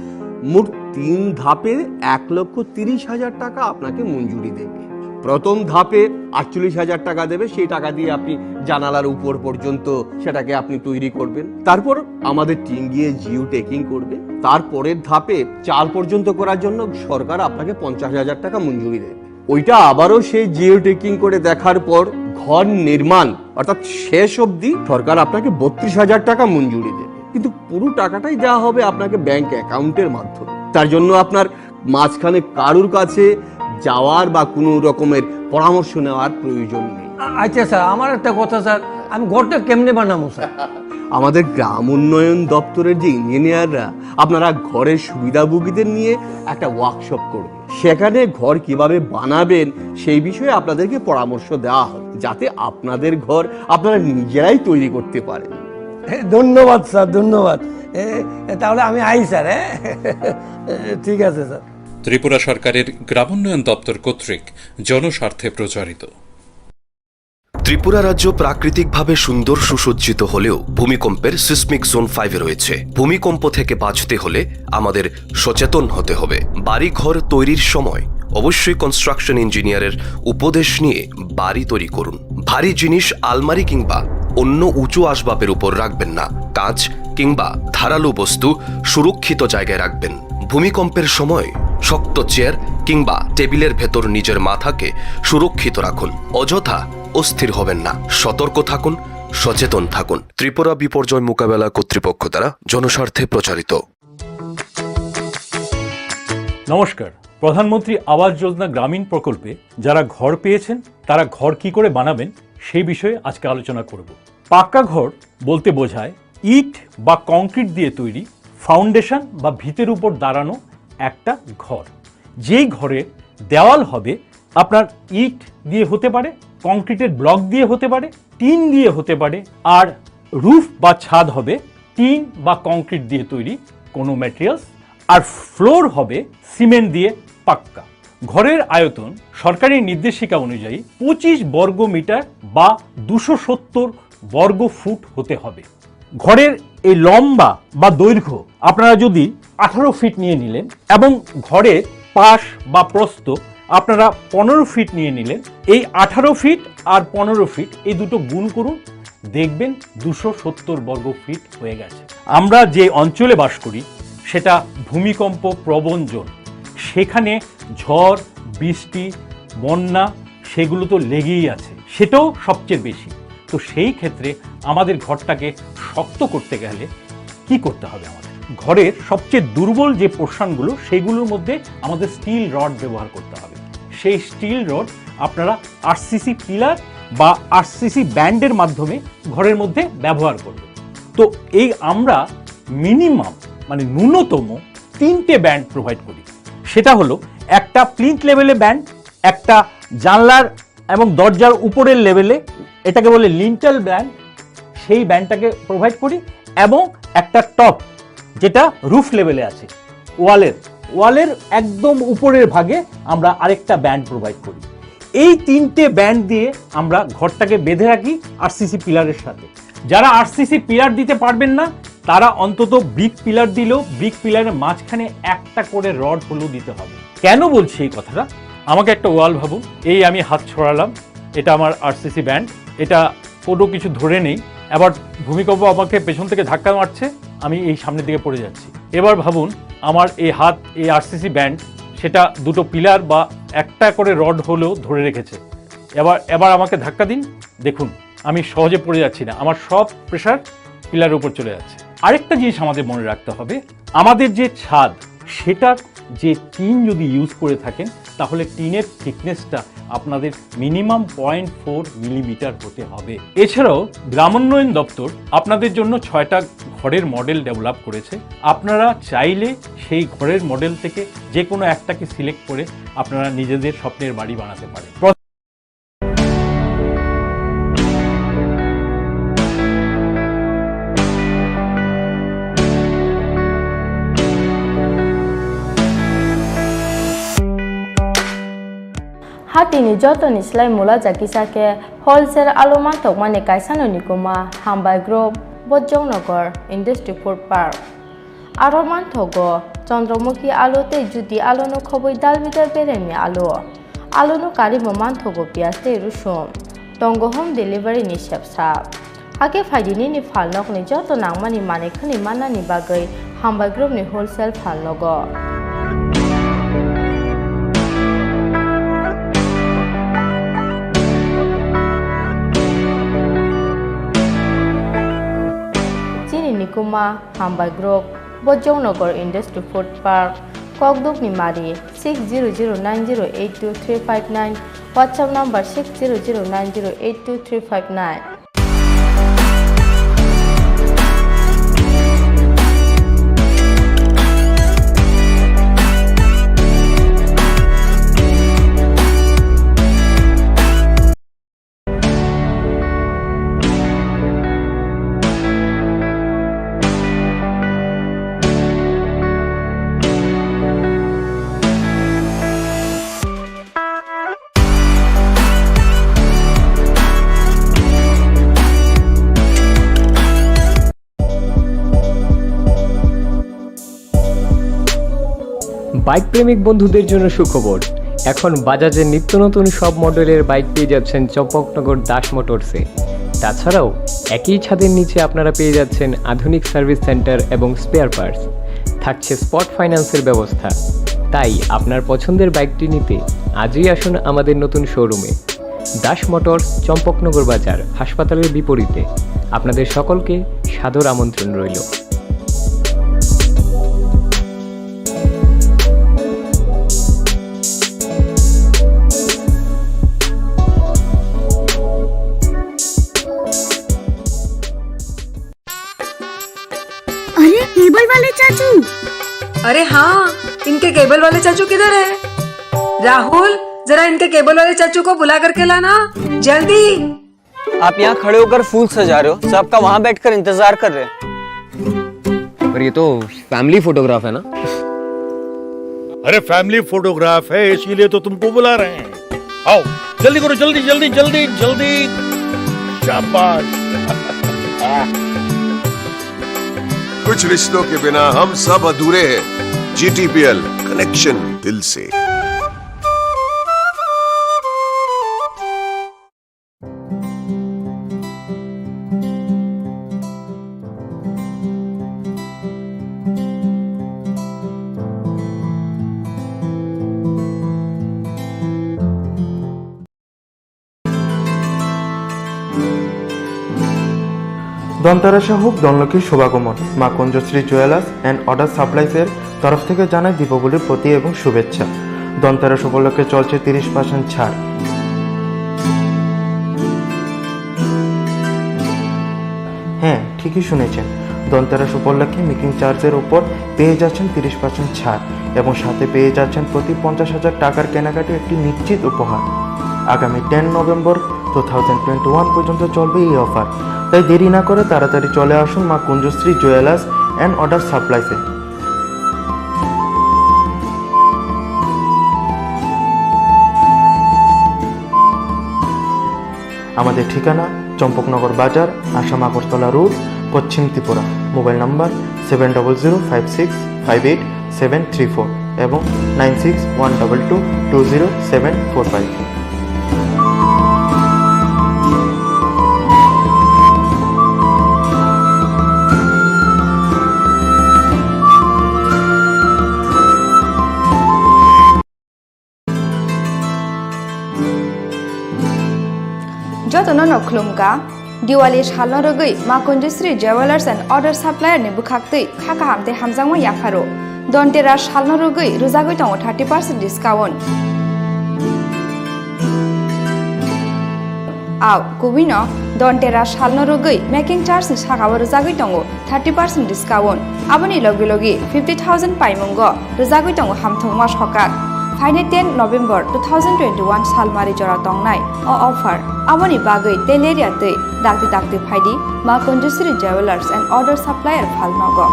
মোট তিন ধাপে এক লক্ষ তিরিশ হাজার টাকা আপনাকে মঞ্জুরি দেবে। প্রথম ধাপে আটচল্লিশ হাজার টাকা দেবে, সেই টাকা দিয়ে আপনি জানালার উপর পর্যন্ত সেটাকে আপনি তৈরি করবেন। তারপর আমাদের টিম গিয়ে জিও ট্যাগিং করবে। তারপরের ধাপে চাল পর্যন্ত করার জন্য সরকার আপনাকে পঞ্চাশ হাজার টাকা মঞ্জুরি দেবে। ওইটা আবারও সেই জিও ট্যাগিং করে দেখার পর ঘর নির্মাণ অর্থাৎ শেষ অবধি সরকার আপনাকে বত্রিশ হাজার টাকা মঞ্জুরি দেবে, কিন্তু পুরো টাকাটাই দেওয়া হবে আপনাকে ব্যাংক অ্যাকাউন্টের মাধ্যমে। তার জন্য আপনার মাঝখানে কারুর কাছে যাওয়ার বা কোনো রকমের পরামর্শ নেওয়ার প্রয়োজন নেই। আ-, আচ্ছা স্যার, আমার একটা কথা স্যার, আমি ঘরটা কেমনে বানাবো স্যার? আমাদের গ্রাম উন্নয়ন দপ্তরের যে ইঞ্জিনিয়াররা আপনারা ঘরের সুবিধাভোগীদের নিয়ে একটা ওয়ার্কশপ করবে, সেখানে ঘর কিভাবে বানাবেন সেই বিষয়ে আপনাদেরকে পরামর্শ দেওয়া হবে, যাতে আপনাদের ঘর আপনারা নিজেরাই তৈরি করতে পারেন। এ, ধন্যবাদ স্যার, ধন্যবাদ। এ, এ, তাহলে আমি আই স্যার, হ্যাঁ? এ, ঠিক আছে স্যার। ত্রিপুরা সরকারের গ্রামোন্নয়ন দপ্তর কর্তৃক জনস্বার্থে প্রচারিত। ত্রিপুরা রাজ্য প্রাকৃতিকভাবে সুন্দর সুসজ্জিত হলেও ভূমিকম্পের সিসমিক জোন ফাইভে রয়েছে। ভূমিকম্প থেকে বাঁচতে হলে আমাদের সচেতন হতে হবে। বাড়িঘর তৈরির সময় অবশ্যই কনস্ট্রাকশন ইঞ্জিনিয়ারের উপদেশ নিয়ে বাড়ি তৈরি করুন। ভারী জিনিস আলমারি কিংবা অন্য উঁচু আসবাবের উপর রাখবেন না। কাঁচ কিংবা ধারালো বস্তু সুরক্ষিত জায়গায় রাখবেন। ভূমিকম্পের সময় শক্ত চেয়ার কিংবা টেবিলের ভেতর নিজের মাথাকে সুরক্ষিত রাখুন। অযথা অস্থির হবেন না। সতর্ক থাকুন, সচেতন থাকুন। ত্রিপুরা বিপর্যয় মোকাবেলা কর্তৃপক্ষ দ্বারা জনস্বার্থে প্রচারিত। নমস্কার। প্রধানমন্ত্রী আবাস যোজনা গ্রামীণ প্রকল্পে যারা ঘর পেয়েছেন, তারা ঘর কি করে বানাবেন, সেই বিষয়ে আজকে আলোচনা করব। পাক্কা ঘর বলতে বোঝায় ইট বা কংক্রিট দিয়ে তৈরি ফাউন্ডেশন বা ভিতের উপর দাঁড়ানো একটা ঘর। যেই ঘরের দেওয়াল হবে আপনার ইট দিয়ে হতে পারে, কংক্রিটের ব্লক দিয়ে হতে পারে, টিন দিয়ে হতে পারে, আর রুফ বা ছাদ হবে টিন বা কংক্রিট দিয়ে তৈরি কোনো ম্যাটেরিয়ালস, আর ফ্লোর হবে সিমেন্ট দিয়ে পাক্কা। ঘরের আয়তন সরকারি নির্দেশিকা অনুযায়ী পঁচিশ বর্গ মিটার বা দুশো সত্তর বর্গ ফুট হতে হবে। ঘরের এই লম্বা বা দৈর্ঘ্য আপনারা যদি আঠারো ফিট নিয়ে নিলেন এবং ঘরের পাশ বা প্রস্থ আপনারা পনেরো ফিট নিয়ে নিলেন, এই আঠারো ফিট আর পনেরো ফিট এই দুটো গুণ করুন, দেখবেন দুশো সত্তর বর্গ ফিট হয়ে গেছে। আমরা যে অঞ্চলে বাস করি সেটা ভূমিকম্প প্রবণ জোন, সেখানে ঝড়, বৃষ্টি, বন্যা সেগুলো তো লেগেই আছে, সেটাও সবচেয়ে বেশি। তো সেই ক্ষেত্রে আমাদের ঘরটাকে শক্ত করতে গেলে কি করতে হবে আমাদের? ঘরের সবচেয়ে দুর্বল যে পোর্শনগুলো, সেইগুলোর মধ্যে আমাদের স্টিল রড ব্যবহার করতে হবে। সেই স্টিল রড আপনারা আরসিসি পিলার বা আরসিসি ব্যান্ডের মাধ্যমে ঘরের মধ্যে ব্যবহার করবে। তো এই আমরা মিনিমাম, মানে ন্যূনতম তিনটে ব্যান্ড প্রোভাইড করি। সেটা হলো একটা প্লিন্থ লেভেলে ব্যান্ড, একটা জানলার এবং দরজার উপরের লেভেলে, এটাকে বলে লিন্টেল ব্যান্ড, সেই ব্যান্ডটাকে প্রোভাইড করি, এবং একটা টপ, যেটা রুফ লেভেলে আছে, ওয়ালের ওয়ালের একদম উপরের ভাগে আমরা আরেকটা ব্যান্ড প্রোভাইড করি। এই তিনটে ব্যান্ড দিয়ে আমরা ঘরটাকে বেঁধে রাখি আরসিসি পিলারের সাথে। যারা আরসিসি পিলার দিতে পারবেন না, তারা অন্তত ব্রিক পিলার দিলেও ব্রিক পিলারের মাঝখানে একটা করে রড হলেও দিতে হবে। কেন বলছি এই কথাটা? আমাকে একটা ওয়াল ভাবুন, এই আমি হাত ছড়ালাম, এটা আমার আরসিসি ব্যান্ড, এটা কোনো কিছু ধরে নেই, আবার ভূমিকম্প আমাকে পেছন থেকে ধাক্কা মারছে, আমি এই সামনের দিকে পড়ে যাচ্ছি। এবার ভাবুন, আমার এই হাত, এই আরসিসি ব্যান্ড, সেটা দুটো পিলার বা একটা করে রড হলেও ধরে রেখেছে। এবার এবার আমাকে ধাক্কা দিন, দেখুন আমি সহজে পড়ে যাচ্ছি না, আমার সব প্রেশার পিলারের উপর চলে যাচ্ছে। আরেকটা জিনিস আমাদের মনে রাখতে হবে, আমাদের যে ছাদ, সেটার যে টিন যদি ইউজ করে থাকেন, তাহলে টিনের থিকনেসটা আপনাদের মিনিমাম পয়েন্ট ফোর মিলিমিটার হতে হবে। এছাড়াও গ্রামোন্নয়ন দপ্তর আপনাদের জন্য ছয়টা ঘরের মডেল ডেভেলপ করেছে। আপনারা চাইলে সেই ঘরের মডেল থেকে যে কোনো একটাকে সিলেক্ট করে আপনারা নিজেদের স্বপ্নের বাড়ি বানাতে পারেন। Hatini jotoni slai mula jakisa khe wholesale alu manthokmani kaisano nikuma Hambai Group, Bojongnagar Industry Food Park. Aro manthogo Chandramukhi alu tei Jyoti aluno khobwi dal bidal beremni alu. Aluno karimo manthogo piyaj tei rusum. Tongo home delivery ni sepsa. Hakhe phaidi nini phalnokni joto nangmani manwi khwnwi mannani bagwi Hambai Group ni wholesale phalnogo. Chini nikuma Hambai Group, Bojongnagar Industry Food Park, Kokdukni Mari, six zero zero nine zero eight two three five nine, WhatsApp number six zero zero nine zero eight two three five nine. Bike প্রেমিক বন্ধুদের জন্য সুখবর, এখন বাজাজের নিত্য নতুন সব মডেলের বাইক পেয়ে যাচ্ছেন চম্পকনগর দাস মোটরসে। তাছাড়াও একই ছাদের নিচে আপনারা পেয়ে যাচ্ছেন আধুনিক সার্ভিস সেন্টার এবং স্পেয়ার পার্টস। থাকছে স্পট ফাইন্যান্সের ব্যবস্থা। তাই আপনার পছন্দের বাইকটি নিতে আজই আসুন আমাদের নতুন শোরুমে। দাস মোটরস, চম্পকনগর বাজার, হাসপাতালের বিপরীতে। আপনাদের সকলকে সাদর আমন্ত্রণ রইল। अरे, केबल वाले चाचू। अरे हाँ, इनके केबल वाले चाचू किधर है? राहुल, जरा इनके केबल वाले चाचू को बुला करके लाना, जल्दी। आप यहाँ खड़े होकर फूल सजा रहे हो, सब आपका वहाँ बैठकर इंतजार कर रहे हैं। पर ये तो फैमिली फोटोग्राफ है ना? अरे, फैमिली फोटोग्राफ है, इसीलिए तो तुमको बुला रहे हैं। आओ, जल्दी करो, जल्दी, जल्दी, जल्दी, जल्दी। शाबाश। कुछ रिश्तों के बिना हम सब अधूरे हैं। जीटीपीएल, कनेक्शन दिल से। ধনতেরাসে হোক ধনলক্ষ্মীর শুভাগমন, মা কুঞ্জশ্রী জুয়েলার্স অ্যান্ড অর্ডার সাপ্লাইজের তরফ থেকে জানাই দীপাবলির প্রতি এবং শুভেচ্ছা। ধনতেরাস উপলক্ষে চলছে তিরিশ পার্সেন্ট ছাড়। হ্যাঁ, ঠিকই শুনেছেন, ধনতেরাস উপলক্ষে মেকিং চার্জের উপর পেয়ে যাচ্ছেন তিরিশ পার্সেন্ট ছাড় এবং সাথে পেয়ে যাচ্ছেন প্রতি পঞ্চাশ হাজার টাকার কেনাকাটি একটি নিশ্চিত উপহার। আগামী ten November two thousand twenty one পর্যন্ত চলবে এই অফার, তাই দেরি না করে তাড়াতাড়ি চলে আসুন মা কুঞ্জশ্রী জুয়েলার্স অ্যান্ড অর্ডার সাপ্লাইসে। আমাদের ঠিকানা চম্পকনগর বাজার, আসাম আগরতলা রোড, পশ্চিম Tripura. Mobile number seven double zero five six five eight seven three four এবং nine six one double two two zero seven four five. Jotono no khulumkha, Diwali salno rwgwi Ma Kunjusri Jewellers and Order Supplier ni bwkhaktwi kha kaham tei hamjakma yapharo. Dhanteras salno rwgwi rwjagwi tongo thirty percent discount. Au, kubui no Dhanteras salno rwgwi making charge ni saka o rwjagwi tongo thirty percent discount. Aboni logi logi fifty thousand paimungo rwjagwi tongo hamthwngma sokak. Phainai ten November two thousand twenty-one salmari jora tongnai o offer. Aboni bagwi teleria twi dakti dakti phaidi Ma Kunjusri Jewellers and Order Supplier phalnogo.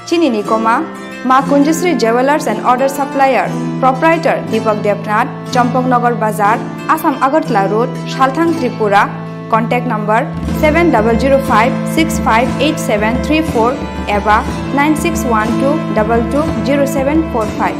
Chini ni koma, Ma Kunjusri Jewellers and Order Supplier, Proprietor Deepak Debnath, Champaknagar Bazar, Assam Agartala Road, Salthang, Tripura. Contact number seven double zero five six five eight seven three four eba nine six one two double two zero seven four five.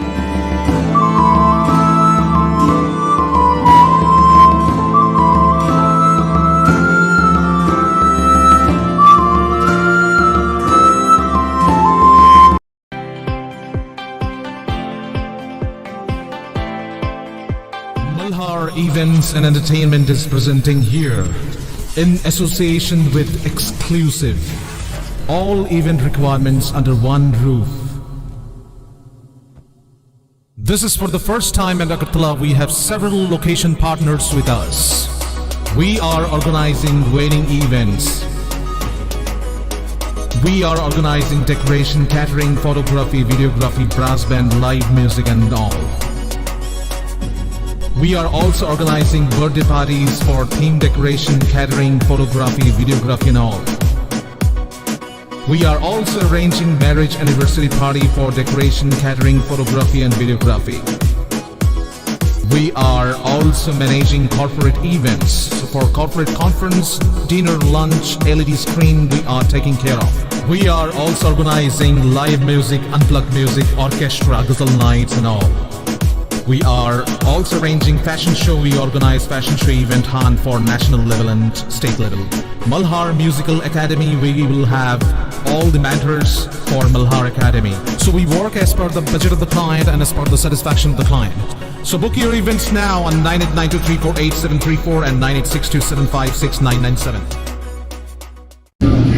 Malhar Events and Entertainment is presenting here, in association with Exclusive, all event requirements under one roof. This is for the first time at Agartala. We have several location partners with us. We are organizing wedding events. We are organizing decoration, catering, photography, videography, brass band, live music and all. We are also organizing birthday parties for theme decoration, catering, photography, videography and all. We are also arranging marriage anniversary party for decoration, catering, photography and videography. We are also managing corporate events. So for corporate conference, dinner, lunch, L E D screen, we are taking care of. We are also organizing live music, unplugged music, orchestra, ghazal nights and all. We are also arranging fashion show. We organize fashion show event hunt for national level and state level. Malhar Musical Academy, we will have all the mentors for Malhar Academy. So we work as per the budget of the client and as per the satisfaction of the client. So book your events now on nine eight nine two three four eight seven three four and nine eight six two seven five six nine nine seven.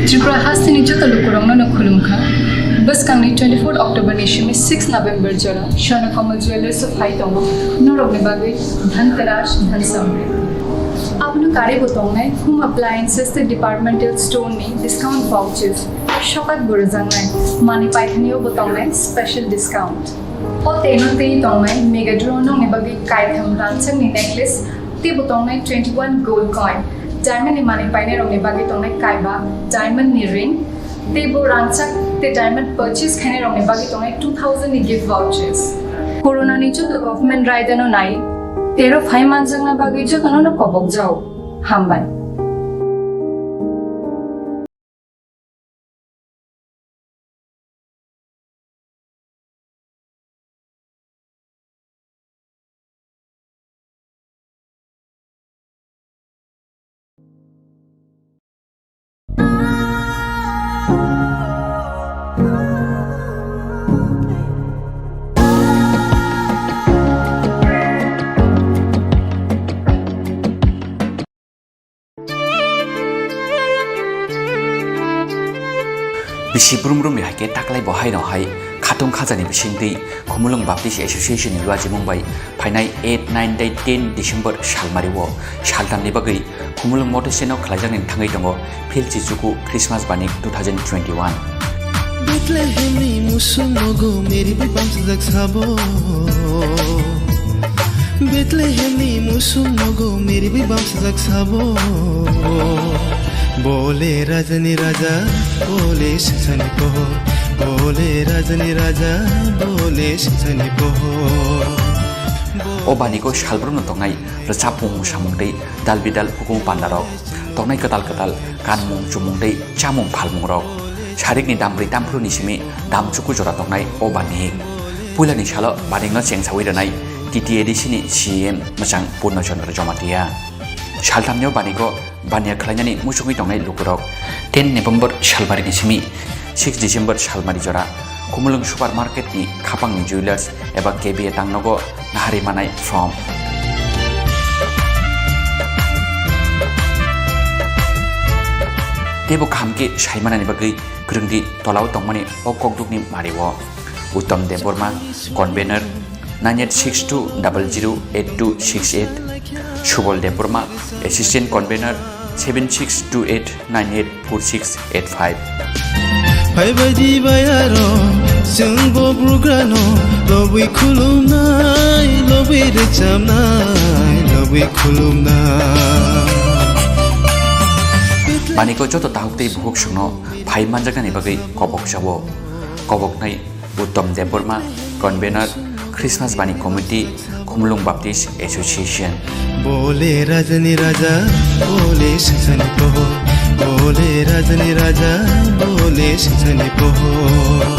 Tripura hasteni joto lukurokno no khulumkha. Bwskangni twenty-fourth October ni simi six November jora Swarna Kamal Jewellers o phai tongo norokni bagwi Dhanteras, Dhan Samri. Abono karwi bo tongnai home appliances tei departmental store ni discount vouchers, sokak bo rwjaknai, manwi paithani o bo tongnai special discount. O teno tei tongnai mega draw nokni bagwi kaitham rangchakni necklace, teibo tongnai twenty-one gold coin, diamond ni manwi painairokni bagwi tongnai kaiba diamond ni ring, teibo rangchak tei diamond purchase khainairokni bagwi tongnai two thousand ni gift vouchers. Corona ni joto government raidano nai, tero phai manjakna bagwi jotono no kobok jao. Hambai. Bisi brum brum ni hai khe taklai bo hai no hai Khatung khajani bisingtwi Khumulwng Baptist Association ni luajimung bai phainai eight, nine tei ten December salmario saltamni bagwi Khumulwng Motor Stand o khlaijaknani thangwi tongo Philchi Chuku Christmas Bani two thousand twenty-one. Bethlehemni musuk nogo meri bai bamsajak sabo. Bethlehemni musuk nogo meri bai bamsajak sabo. Bole rajani raja, bole sasani pohor. Bole rajani raja, bole sasani pohor. O banigo salbrumno tongnai rwchapmung, mwsamung tei dal bidal hukumu pandarok. Tongnai kwtal kwtal kanmung, chumung tei chamung phalmungrok. Sarikni dam brwi tamphru ni simi dam chuku jora tongnai o banik. Puilani salo banikno chengsawi rwnai T T A D C ni C E M mwchang Purno Chandra Jamatia. Saltamni o banigo baniya khlainani muchungwi tongnai lukurok. Ten November salbarini simi six December salmari jora Khumulwng Supermarket ni khapangni Jewellers eba K B A tangnogo nahari manai from. Teibo kaham khe sai manani bagwi kwrwngdi tolao tongmani o kokdukni mario. Uttom Debbarma, convener, nine eight six two double zero eight two six eight. Subol Debbarma, assistant convener, seven six two eight nine eight four six eight five. Phaibaidi bayaro, chwng bo bugrano, lobwi khulumnai, lobwi rwchamnai, lobwi khulumnai. Maniko joto tahuk tei buhuk songno phai manjaknani bagwi kobok jabo. Koboknai Uttom Debbarma, convener, Christmas Bani Committee, Khumulwng Baptist Association. Bole rajani raja, bole sasani pohor. Bole rajani raja, bole sasani pohor.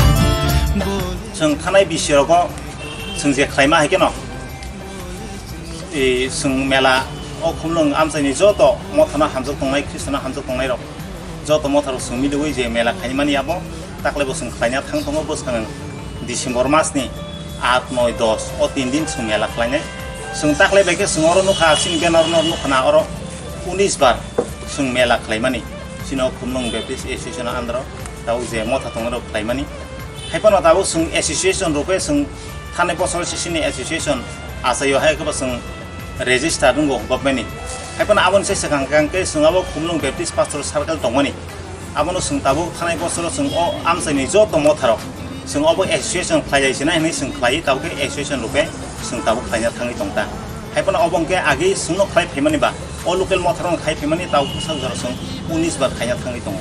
Chwng thanai bisirogo chwng je khlaima hai kheno, e, chwng mela o Khumulwng amchaini joto mothano hamjak tongnai, Khristano hamjak tongnai rok. Joto motharok chwng miliwi je mela khaimani abo, taklaibo chwng khlaina thang tongo bwskang December masni aat, noi, dos o tin din chwng mela khlainai. Chwng taklai bai khe chwng oro nukha, chini banner no nukha na oro unis bar chwng mela khlaimani. Chini o Khumulwng Baptist Association o under o tabuk je motha tongnai rok khlaimani. Hai phano tabuk chwng association rok khe chwng thanai bosor sisini association achaio hai khe bo chwng register wngkha government ni. Hai phano aboni se swkang kang khe chwng abo Khumulwng Baptist Pastor Circle tongmani. Abono chwng tabuk thanai bosoro chwng o amchaini joto motharok chwng obo association khlai lai sinai hinwi chwng khlaiwi tabuk khe association rok khe chwng tabuk khlaina thangwi tong ta. Hai phano obo hwnkhe agi chwngno khlai phaimani ba o local motharokno khai phaimani tabuk bwsajora chwng unis bar khaina thangwi tongo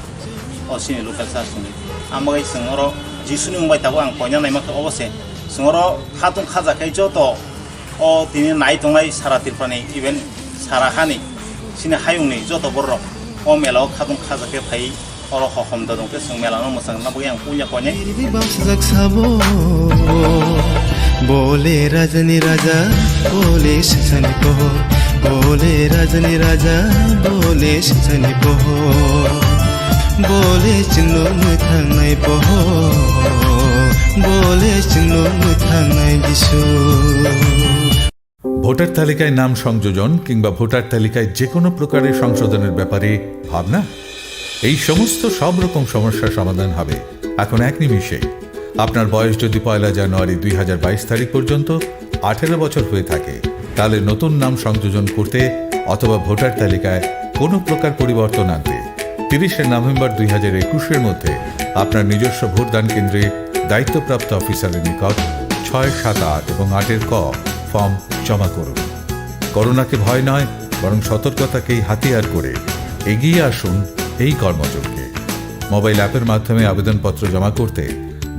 o chini local church ni. Amogwi chwng oro Jisuni mung bai tabuk ang koina naima khe obo se chwng oro khatung khaja khe joto o tini nai tongnai sara Tripura ni, even sara hani chini hayung ni joto borok rok o mela o khatung khaja khe phai oro hohom dodong khe chwng mela no mwchang na bagwi ang puila koinai. Bole rajani raja, bole sasani pohor. Bole rajani raja, bole sasani pohor. Bole chwngno mwthangnai pohor. Bole chwngno mwthangnai Jisu. Voter তালিকায় নাম সংযোজন কিংবা ভোটার তালিকায় যে কোনো প্রকারের সংশোধনের ব্যাপারে ভাবনা? এই সমস্ত সব রকম সমস্যার সমাধান হবে এখন এক নিমিষেই। আপনার বয়স যদি পয়লা জানুয়ারি দুই হাজার বাইশ তারিখ পর্যন্ত আঠারো বছর হয়ে থাকে, তাহলে নতুন নাম সংযোজন করতে অথবা ভোটার তালিকায় কোনো প্রকার পরিবর্তন আনতে তিরিশে নভেম্বর দুই হাজার একুশের মধ্যে আপনার নিজস্ব ভোটদান কেন্দ্রে দায়িত্বপ্রাপ্ত অফিসারের নিকট ছয় সাত আট এবং আটের ক ফর্ম জমা করুন। করোনাকে ভয় নয়, বরং সতর্কতাকেই হাতিয়ার করে এগিয়ে আসুন এই কর্মযজ্ঞে। মোবাইল অ্যাপের মাধ্যমে আবেদনপত্র জমা করতে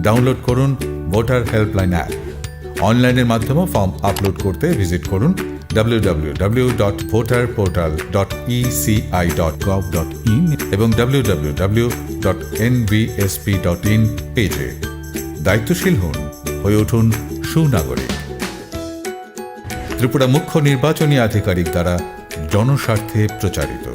ডাউনলোড করুন ভোটার হেল্পলাইন অ্যাপ। অনলাইনের মাধ্যমে ফর্ম আপলোড করতে ভিজিট করুন W W W dot voter portal dot E C I dot gov dot in এবং W W W dot N V S P dot in পেজে। দায়িত্বশীল হন, হয়ে উঠুন সুনাগরিক। ত্রিপুরা মুখ্য নির্বাচনী আধিকারিক দ্বারা জনস্বার্থে প্রচারিত।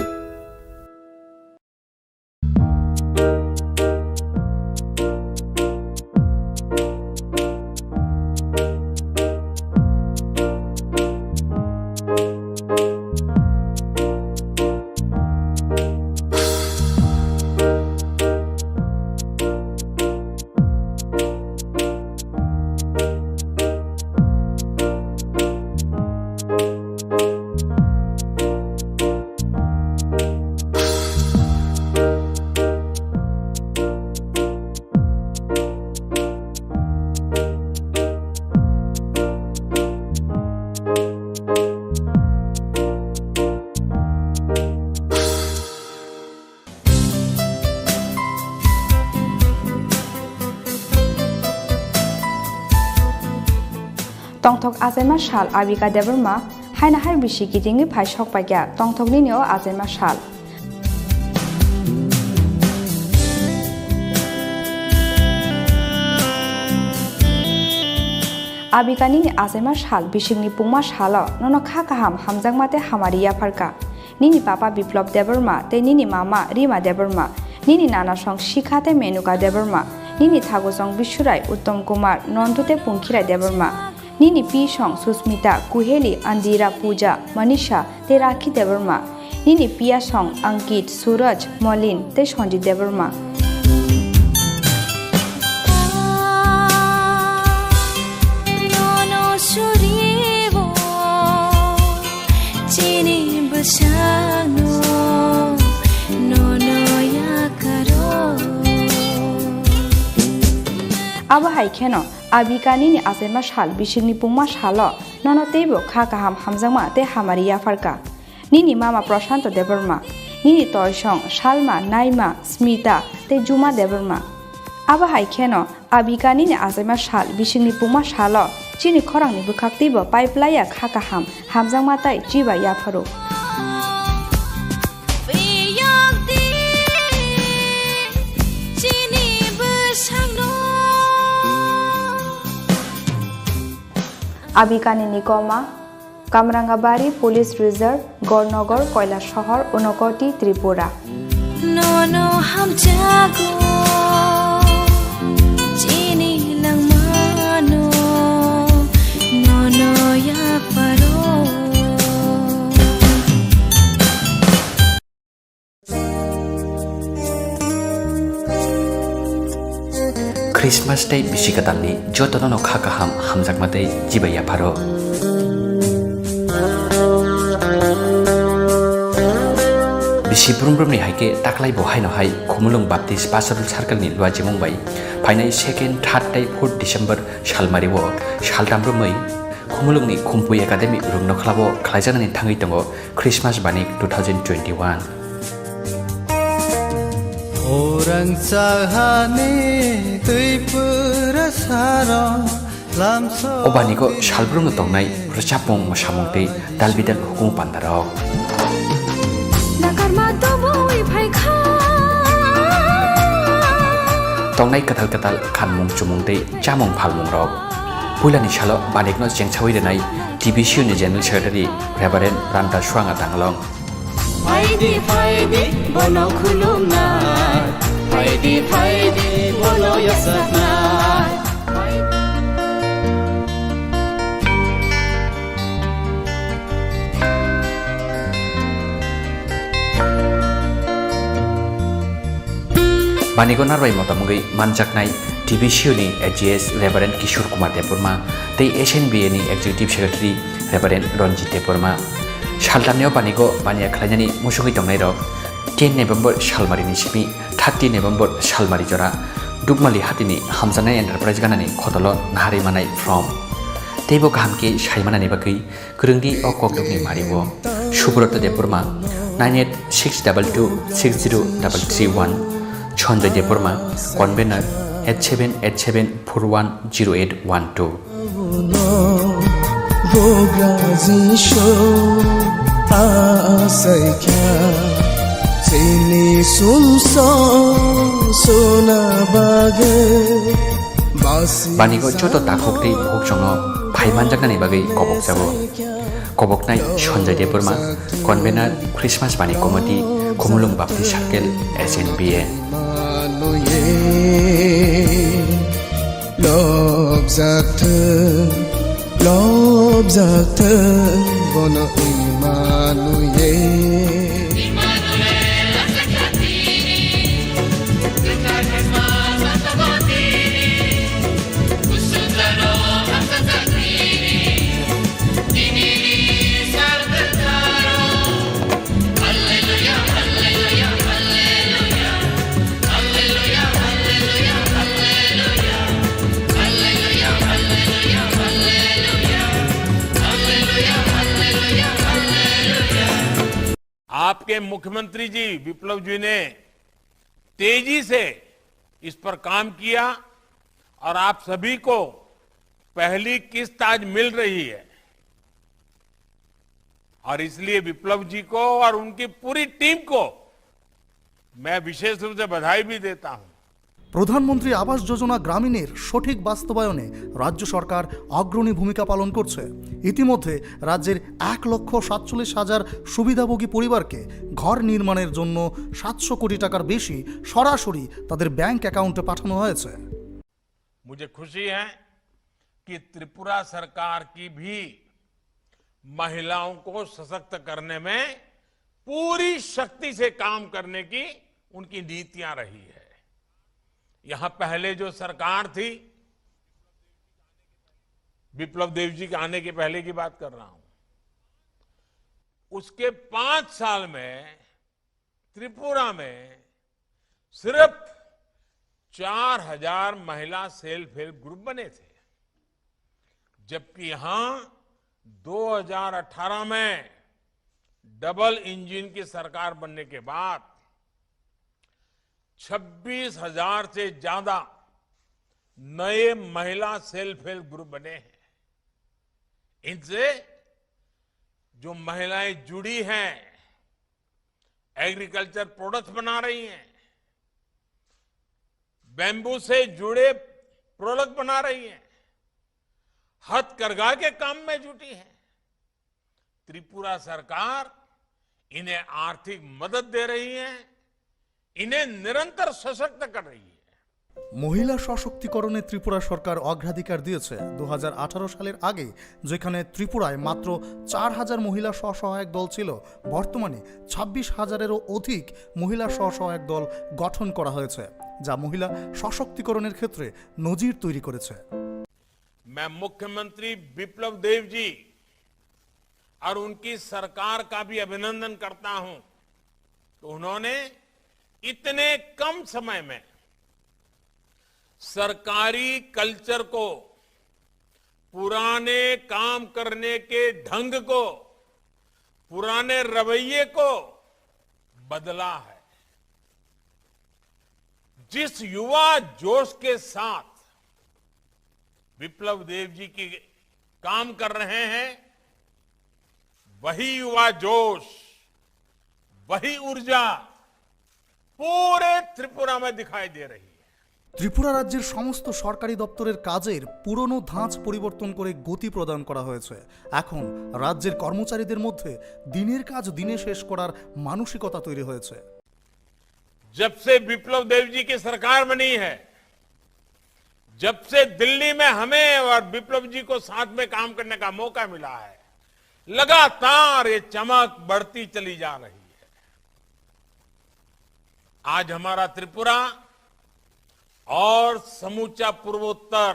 Tongthok achaima sal Abika Debbarma, haino hai bisi kitingwi phai sokpaikha tongthok nini o achaima sal. Abika nini achaima sal, bisingni pungma salo nono kha kaham, hamjakma tei hamari yapharkha. Nini papa Biplop Debbarma tei nini mama Rima Debbarma, nini nana song Sikha tei Menuka Debbarma, nini thago song Bishurai, Uttom Kumar, Nondu tei Pungkhirai Debbarma, nini pi song Susmita, Kuheli, Andira, Puja, Manisha tei Rakhi Debbarma, nini piya song Ankit, Suraj, Molin tei Sanjit Debbarma. Nono suribo chini bwsano, nono yakaro. Abo hai kheno, Abika nini achaima sal, bisingni pungma salo nono teibo kha kaham, hamjakma tei hamari yapharkha. Nini mama Prashanto Debbarma, nini toisong Salma, Naima, Smita tei Juma Debbarma. Abo hai kheno Abika nini achaima sal, bisingni pungma salo chini khorangni bwkhak teibo paiplaiya kha kaham, hamjakma tei chiba yapharo. Abika nini kokma, Kamrangabari Police Reserve, Gornogor, Koilasohor, Unakoti, Tripura. Nono hamjago, chini langmano, nono yaparo. Christmas tei bisi kwtalni jotono no kha kaham, hamjakma tei chibai yapharo. Bisi brum brumni hai khe taklai bo haino hai Khumulwng Baptist Pastoral Circle ni luajimung bai phainai second, third tei fourth December salmari o saltam romwi Khumulwngni Khumpui Academy Rungnokhla o khlaijaknani thangwi tongo Christmas Banik two thousand twenty-one. Orang sahani twi pura sarong lamso. O Baniko salbrumno tongnai rwchapmung, mwsamung tei dalbidal hukumu pandarok. Nakarma tobwi phaikha. Tongnai kwtal kwtal khanmung chumung tei chamung phalmungrok. Puilani salo Banikno chengsawi rwnai T B C U ni General Secretary Reverend Ranta Suanga Danglong. Phaidi, phaidi, bono khulumnai. Phaidi, phaidi, bono yasaknai. Baniko narwai motom wngwi manjaknai T B C U ni A G S Reverend Kishore Kumar Debbarma tei S N B A ni Executive Secretary Reverend Ranjit Debbarma. Saltamni o Baniko baniya khlainani musugwi tongnairok ten November salmarini simi thirty November salmari jora Dukmali hatini Hamjaknai Enterprise ganani khotolo naharwi manai from. Teibo kaham khe sai manani bagwi kwrwngdi o kokdokni mario. Subrata Debbarma, nine eight six double two six zero double three one, Sanjoy Debbarma, convener, eight seven eight seven four one zero eight one two. Bugra Jisu asaikha chini sumso suna bagwi. Baniko joto takhuk tei bukhukchongno phai manjaknani bagwi kobokjago. Koboknai Sanjoy Debbarma, convener Christmas Bani Committee, Khumulwng Baptist Circle, S N B A. Lobjak thung, lobjak thung, bono Imanuel. आपके मुख्यमंत्री जी विप्लव जी ने तेजी से इस पर काम किया और आप सभी को पहली किस्त आज मिल रही है और इसलिए विप्लव जी को और उनकी पूरी टीम को मैं विशेष रूप से बधाई भी देता हूं। প্রধানমন্ত্রী আবাস যোজনা গ্রামীণের সঠিক বাস্তবায়নে রাজ্য সরকার অগ্রণী ভূমিকা পালন করছে। ইতিমধ্যে রাজ্যের এক লক্ষ সাতচল্লিশ হাজার সুবিধাভোগী পরিবারকে ঘর নির্মাণের জন্য সাতশো কোটি টাকার বেশি সরাসরি তাদের ব্যাংক অ্যাকাউন্টে পাঠানো হয়েছে। मुझे खुशी है कि त्रिपुरा सरकार की भी महिलाओं को सशक्त करने में पूरी शक्ति से काम करने की उनकी नीतियां रही है। यहां पहले जो सरकार थी, विप्लव देव जी के आने के पहले की बात कर रहा हूं, उसके पांच साल में त्रिपुरा में सिर्फ चार हजार महिला सेल्फ हेल्प ग्रुप बने थे, जबकि यहां दो हज़ार अठारह में डबल इंजन की सरकार बनने के बाद छब्बीस हजार से ज्यादा नए महिला सेल्फ हेल्प ग्रुप बने हैं। इनसे जो महिलाएं जुड़ी हैं, एग्रीकल्चर प्रोडक्ट्स बना रही हैं, बैम्बू से जुड़े प्रोडक्ट बना रही हैं, हथकरघा के काम में जुटी हैं। त्रिपुरा सरकार इन्हें आर्थिक मदद दे रही है, इन्हें निरंतर सशक्त कर रही है। মহিলা সশক্তিকরণে ত্রিপুরা সরকার অগ্রাধিকার দিয়েছে। দু হাজার আঠারো সালের আগে যেখানে ত্রিপুরায় মাত্র চার হাজার মহিলা স্বসহায়ক দল ছিল, বর্তমানে ছাব্বিশ হাজারেরও অধিক মহিলা স্বসহায়ক দল গঠন করা হয়েছে, যা মহিলা সশক্তিকরণের ক্ষেত্রে নজির তৈরি করেছে। मैं मुख्यमंत्री विप्लव देव जी और उनकी सरकार का भी अभिनंदन करता हूं कि उन्होंने इतने कम समय में सरकारी कल्चर को, पुराने काम करने के ढंग को, पुराने रवैये को बदला है। जिस युवा जोश के साथ विप्लव देव जी के काम कर रहे हैं, वही युवा जोश, वही ऊर्जा पूरे त्रिपुरा में दिखाई दे रही है। ত্রিপুরা রাজ্যের সমস্ত সরকারি দপ্তরের কাজের পুরনো ধাঁচ পরিবর্তন করে গতি প্রদান করা হয়েছে। এখন রাজ্যের কর্মচারীদের মধ্যে দিনের কাজ দিনে শেষ করার মানসিকতা তৈরি হয়েছে। जब से विप्लव देव जी की सरकार बनी है, जब से दिल्ली में हमें और विप्लव जी को साथ में काम करने का मौका मिला है, लगातार ये चमक बढ़ती चली जा रही है। आज हमारा त्रिपुरा और समूचा पूर्वोत्तर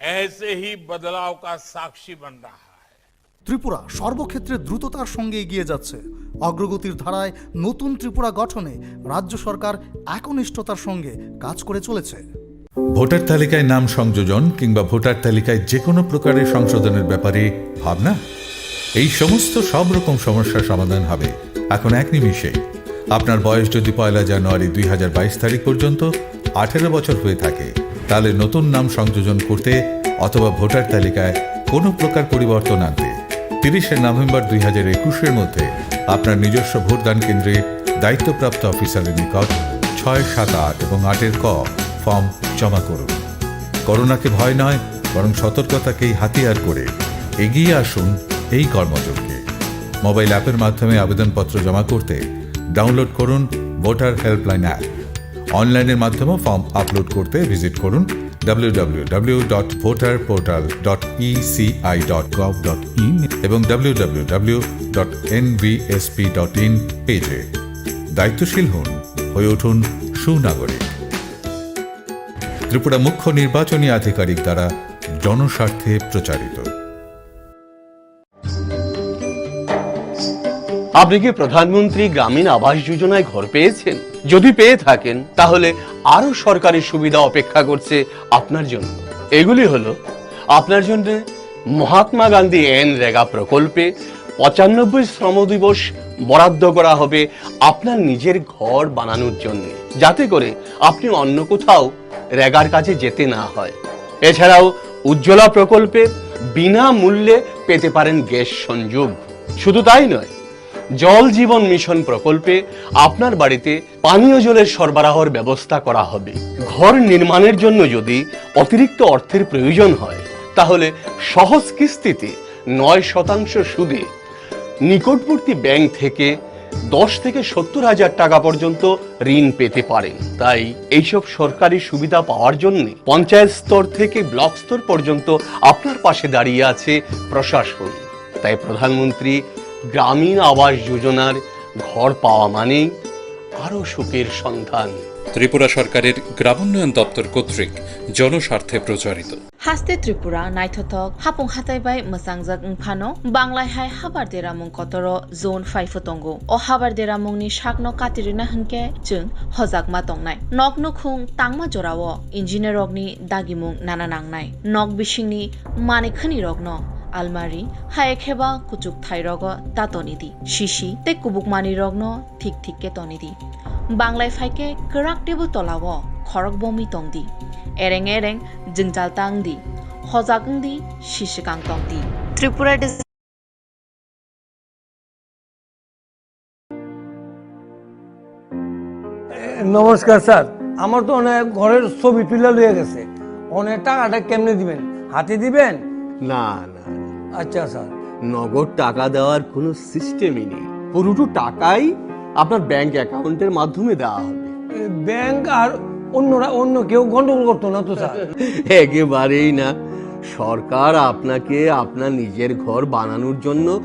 ऐसे ही बदलाव का साक्षी बन रहा है। ত্রিপুরা সর্বক্ষেত্রে দ্রুততার সঙ্গে এগিয়ে যাচ্ছে। অগ্রগতির ধারায় নতুন ত্রিপুরা গঠনে রাজ্য সরকার একনিষ্ঠতার সঙ্গে কাজ করে চলেছে। ভোটার তালিকায় নাম সংযোজন কিংবা ভোটার তালিকায় যে কোনো প্রকারের সংশোধনের ব্যাপারে ভাবনা? এই সমস্ত সব রকম সমস্যার সমাধান হবে এখন এক নিমিষে। আপনার বয়স যদি পয়লা জানুয়ারি দুই হাজার বাইশ তারিখ পর্যন্ত আঠেরো বছর হয়ে থাকে, তাহলে নতুন নাম সংযোজন করতে অথবা ভোটার তালিকায় কোনো প্রকার পরিবর্তন আনতে তিরিশে নভেম্বর দুই হাজার একুশের মধ্যে আপনার নিজস্ব ভোটদান কেন্দ্রে দায়িত্বপ্রাপ্ত অফিসারের নিকট ছয়, সাত, আট এবং আটের ক ফর্ম জমা করুন। করোনাকে ভয় নয়, বরং সতর্কতাকেই হাতিয়ার করে এগিয়ে আসুন এই কর্মযজ্ঞে। মোবাইল অ্যাপের মাধ্যমে আবেদনপত্র জমা করতে ডাউনলোড করুন ভোটার হেল্পলাইন অ্যাপ। অনলাইনের মাধ্যমে ফর্ম আপলোড করতে ভিজিট করুন W W W dot voter portal dot E C I dot gov dot in এবং W W W dot N V S P dot in পেজে। দায়িত্বশীল হন, হয়ে উঠুন সুনাগরিক। ত্রিপুরা মুখ্য নির্বাচনী আধিকারিক দ্বারা জনস্বার্থে প্রচারিত। আপনি কি প্রধানমন্ত্রী গ্রামীণ আবাস যোজনায় ঘর পেয়েছেন? যদি পেয়ে থাকেন, তাহলে আরও সরকারি সুবিধা অপেক্ষা করছে আপনার জন্য। এগুলি হলো আপনার জন্য মহাত্মা গান্ধী এন রেগা প্রকল্পে পঁচানব্বই শ্রম দিবস বরাদ্দ করা হবে আপনার নিজের ঘর বানানোর জন্য, যাতে করে আপনি অন্য কোথাও রেগার কাজে যেতে না হয়। এছাড়াও উজ্জ্বলা প্রকল্পে বিনামূল্যে পেতে পারেন গ্যাস সংযোগ। শুধু তাই নয়, জল জীবন মিশন প্রকল্পে আপনার বাড়িতে পানীয় জলের সরবরাহর ব্যবস্থা করা হবে। ঘর নির্মাণের জন্য যদি অতিরিক্ত অর্থের প্রয়োজন হয়, তাহলে সহজ কিস্তিতে নয় শতাংশ সুদে নিকটবর্তী ব্যাংক থেকে দশ থেকে সত্তর হাজার টাকা পর্যন্ত ঋণ পেতে পারেন। তাই এইসব সরকারি সুবিধা পাওয়ার জন্য পঞ্চায়েত স্তর থেকে ব্লক স্তর পর্যন্ত আপনার পাশে দাঁড়িয়ে আছে প্রশাসন। তাই প্রধানমন্ত্রী গ্রামীণ আবাস যোজনার ঘর পাওয়া মানেই আরও সুখের সন্ধান। ত্রিপুরা সরকারের গ্রামোন্নয়ন দপ্তর কর্তৃক জনস্বার্থে প্রচারিত। Haste Tripura naithothok hapung hatai bai mwchangjak wng phano, banglai hai habar deramung kotoro zone phai pho tongo. O habar deramungni sakno katirina hwnkhe chwng hojakma tongnai. Nok nukhung tangma jorao engineer rokni dagimung nana nangnai. Nok bisingni manwi khwnirokno almari, hai khe ba kuchuk thairogo ta toni di. Sisi tei kubuk manwirokno thik thik khe toni di. Banglai phai khe kwrak table tolao khorok bomwi tong di. Ereng ereng jwngjal ta wng di. Hojak wng di, sisikang tong di. Tripura dis- এ, নমস্কার স্যার, আমার তো অনেক ঘরের ছবি তুলে লইয়া গেছে, অনেক টাকাটা কেমনে দিবেন, হাতে দিবেন? না, না, না। আচ্ছা স্যার। নগদ টাকা দেওয়ার কোনো সিস্টেমই নেই। পুরোটো টাকাই আপনার ব্যাংক অ্যাকাউন্টের মাধ্যমে দেওয়া হবে। এ, ব্যাংক আর অন্যরা, অন্য কেউ গন্ডগোল করতো না তো স্যার? একেবারেই না। সরকার আপনাকে আপনার নিজের ঘর বানানোর জন্য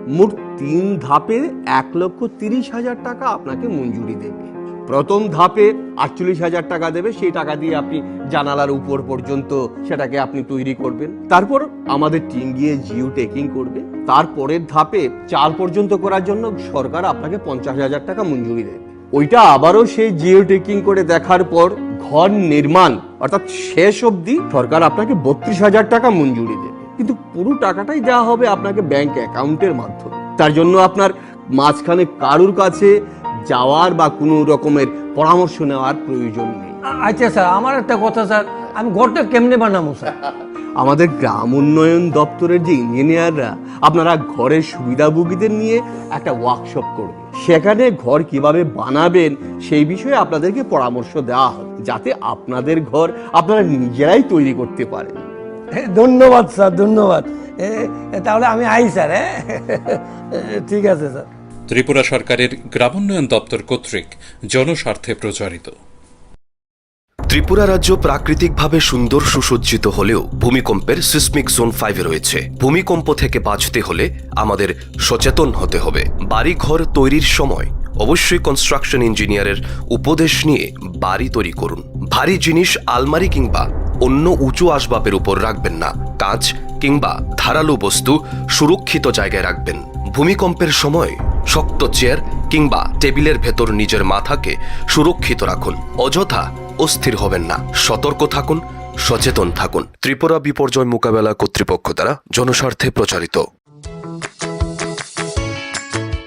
মোট তিন ধাপে এক লক্ষ তিরিশ হাজার টাকা আপনাকে মঞ্জুরি দেবে। প্রথম ধাপে আটচল্লিশ হাজার টাকা দেবে, সেই টাকা দিয়ে আপনি জানালার উপর পর্যন্ত সেটাকে আপনি তৈরি করবেন। তারপর আমাদের টিম গিয়ে জিও ট্যাগিং করবে। তারপরের ধাপে চাল পর্যন্ত করার জন্য সরকার আপনাকে পঞ্চাশ হাজার টাকা মঞ্জুরি দেবে। ওইটা আবারও সেই জিও ট্যাগিং করে দেখার পর ঘর নির্মাণ অর্থাৎ শেষ অবধি সরকার আপনাকে বত্রিশ হাজার টাকা মঞ্জুরি দেবে, কিন্তু পুরো টাকাটাই দেওয়া হবে আপনাকে ব্যাংক অ্যাকাউন্টের মাধ্যমে। তার জন্য আপনার মাঝখানে কারুর কাছে যাওয়ার বা কোনো রকমের পরামর্শ নেওয়ার প্রয়োজন নেই। আ-, আচ্ছা স্যার, আমার একটা কথা স্যার, আমি ঘরটা কেমনে বানাবো স্যার? আমাদের গ্রাম উন্নয়ন দপ্তরের যে ইঞ্জিনিয়াররা আপনারা ঘরের সুবিধাভোগীদের নিয়ে একটা ওয়ার্কশপ করবে, সেখানে ঘর কিভাবে বানাবেন সেই বিষয়ে আপনাদেরকে পরামর্শ দেওয়া হবে, যাতে আপনাদের ঘর আপনারা নিজেরাই তৈরি করতে পারেন। এ, ধন্যবাদ স্যার, ধন্যবাদ। এ, এ, তাহলে আমি আই স্যার, হ্যাঁ? এ, ঠিক আছে স্যার। ত্রিপুরা সরকারের গ্রামোন্নয়ন দপ্তর কর্তৃক জনস্বার্থে প্রচারিত। ত্রিপুরা রাজ্য প্রাকৃতিকভাবে সুন্দর সুসজ্জিত হলেও ভূমিকম্পের সিসমিক জোন ফাইভে রয়েছে। ভূমিকম্প থেকে বাঁচতে হলে আমাদের সচেতন হতে হবে। বাড়িঘর তৈরির সময় অবশ্যই কনস্ট্রাকশন ইঞ্জিনিয়ারের উপদেশ নিয়ে বাড়ি তৈরি করুন। ভারী জিনিস আলমারি কিংবা অন্য উঁচু আসবাবের উপর রাখবেন না। কাঁচ কিংবা ধারালো বস্তু সুরক্ষিত জায়গায় রাখবেন। ভূমিকম্পের সময় শক্ত চেয়ার কিংবা টেবিলের ভেতর নিজের মাথাকে সুরক্ষিত রাখুন। অযথা অস্থির হবেন না। সতর্ক থাকুন, সচেতন থাকুন। ত্রিপুরা বিপর্যয় মোকাবেলা কর্তৃপক্ষ দ্বারা জনস্বার্থে প্রচারিত।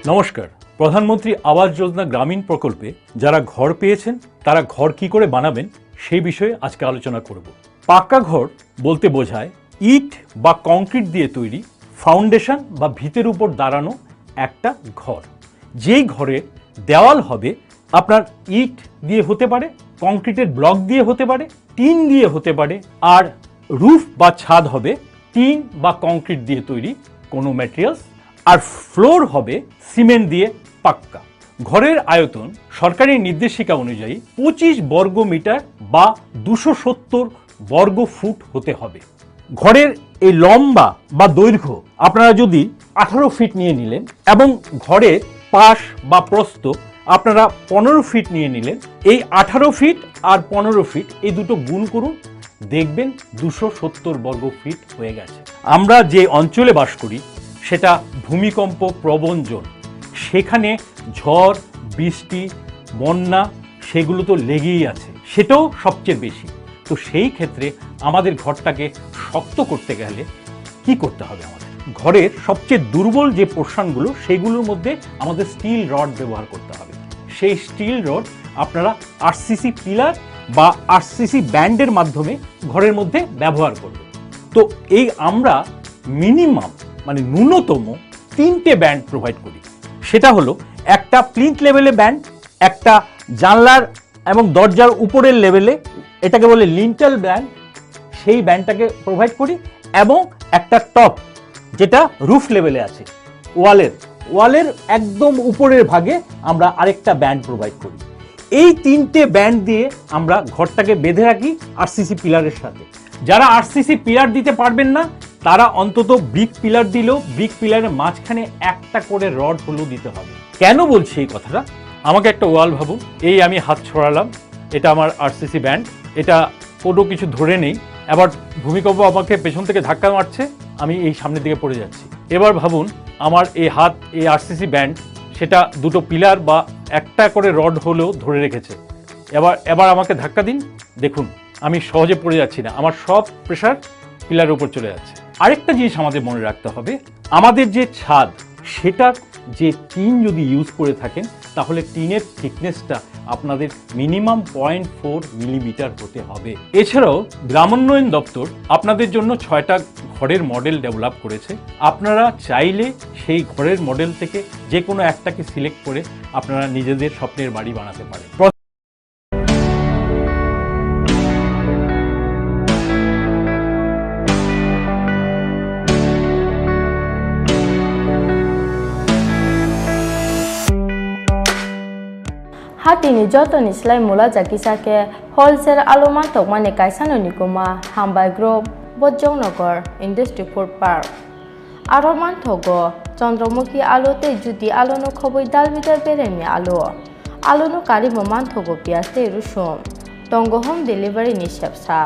নমস্কার। প্রধানমন্ত্রী আবাস যোজনা গ্রামীণ প্রকল্পে যারা ঘর পেয়েছেন, তারা ঘর কি করে বানাবেন, সেই বিষয়ে আজকে আলোচনা করব। পাক্কা ঘর বলতে বোঝায় ইট বা কংক্রিট দিয়ে তৈরি ফাউন্ডেশন বা ভিতের উপর দাঁড়ানো একটা ঘর। যেই ঘরে দেওয়াল হবে আপনার ইট দিয়ে হতে পারে, কংক্রিটের ব্লক দিয়ে হতে পারে, টিন দিয়ে হতে পারে, আর রুফ বা ছাদ হবে টিন বা কংক্রিট দিয়ে তৈরি কোনো ম্যাটেরিয়ালস, আর ফ্লোর হবে সিমেন্ট দিয়ে পাক্কা। ঘরের আয়তন সরকারি নির্দেশিকা অনুযায়ী পঁচিশ বর্গ মিটার বা দুশো সত্তর বর্গ ফুট হতে হবে। ঘরের এই লম্বা বা দৈর্ঘ্য আপনারা যদি আঠারো ফিট নিয়ে নিলেন এবং ঘরের পাশ বা প্রস্থ আপনারা পনেরো ফিট নিয়ে নিলেন, এই আঠারো ফিট আর পনেরো ফিট এই দুটো গুণ করুন, দেখবেন দুশো সত্তর বর্গ ফিট হয়ে গেছে। আমরা যে অঞ্চলে বাস করি সেটা ভূমিকম্প প্রবণ জোন, সেখানে ঝড়, বৃষ্টি, বন্যা সেগুলো তো লেগেই আছে, সেটাও সবচেয়ে বেশি। তো সেই ক্ষেত্রে আমাদের ঘরটাকে শক্ত করতে গেলে কি করতে হবে আমাদের? ঘরের সবচেয়ে দুর্বল যে পোর্শনগুলো, সেগুলোর মধ্যে আমাদের স্টিল রড ব্যবহার করতে হবে। সেই স্টিল রড আপনারা আরসিসি পিলার বা আরসিসি ব্যান্ডের মাধ্যমে ঘরের মধ্যে ব্যবহার করবেন। তো এই আমরা মিনিমাম, মানে ন্যূনতম তিনটে ব্যান্ড প্রোভাইড করি। সেটা হলো একটা প্লিন্থ লেভেলে ব্যান্ড, একটা জানলার এবং দরজার উপরের লেভেলে, এটাকে বলে লিন্টেল ব্যান্ড, সেই ব্যান্ডটাকে প্রোভাইড করি, এবং একটা টপ, যেটা রুফ লেভেলে আছে, ওয়ালের ওয়ালের একদম উপরের ভাগে আমরা আরেকটা ব্যান্ড প্রোভাইড করি। এই তিনটে ব্যান্ড দিয়ে আমরা ঘরটাকে বেঁধে রাখি আরসিসি পিলারের সাথে। যারা আরসিসি পিলার দিতে পারবেন না, তারা অন্তত ব্রিক পিলার দিলেও ব্রিক পিলারের মাঝখানে একটা করে রড হলেও দিতে হবে। কেন বলছি এই কথাটা? আমাকে একটা ওয়াল ভাবুন, এই আমি হাত ছড়ালাম, এটা আমার আরসিসি ব্যান্ড, এটা কোনো কিছু ধরে নেই। আবার ভূমিকম্প আমাকে পেছন থেকে ধাক্কা মারছে, আমি এই সামনের দিকে পড়ে যাচ্ছি। এবার ভাবুন, আমার এই হাত, এই আরসিসি ব্যান্ড, সেটা দুটো পিলার বা একটা করে রড হলেও ধরে রেখেছে। এবার এবার আমাকে ধাক্কা দিন, দেখুন আমি সহজে পড়ে যাচ্ছি না, আমার সব প্রেশার পিলারের উপর চলে যাচ্ছে। আরেকটা জিনিস আমাদের মনে রাখতে হবে, আমাদের যে ছাদ, সেটার যে টিন যদি ইউজ করে থাকেন, তাহলে টিনের থিকনেসটা আপনাদের মিনিমাম পয়েন্ট ফোর মিলিমিটার হতে হবে। এছাড়াও গ্রামোন্নয়ন দপ্তর আপনাদের জন্য ছয়টা ঘরের মডেল ডেভেলপ করেছে। আপনারা চাইলে সেই ঘরের মডেল থেকে যে কোনো একটাকে সিলেক্ট করে আপনারা নিজেদের স্বপ্নের বাড়ি বানাতে পারেন। Hatini jotoni slai mula jakisa khe wholesale alo mantokmani kaisano nikuma Hambai Group, Bojongnagar Industry Food Park. Aro manthogo Chandramukhi alo tei Jyoti alono khobwi dalbidal beremni alo. Alono karwi bo manthogo piyaj tei rusum. Tongo home delivery ni sepsa.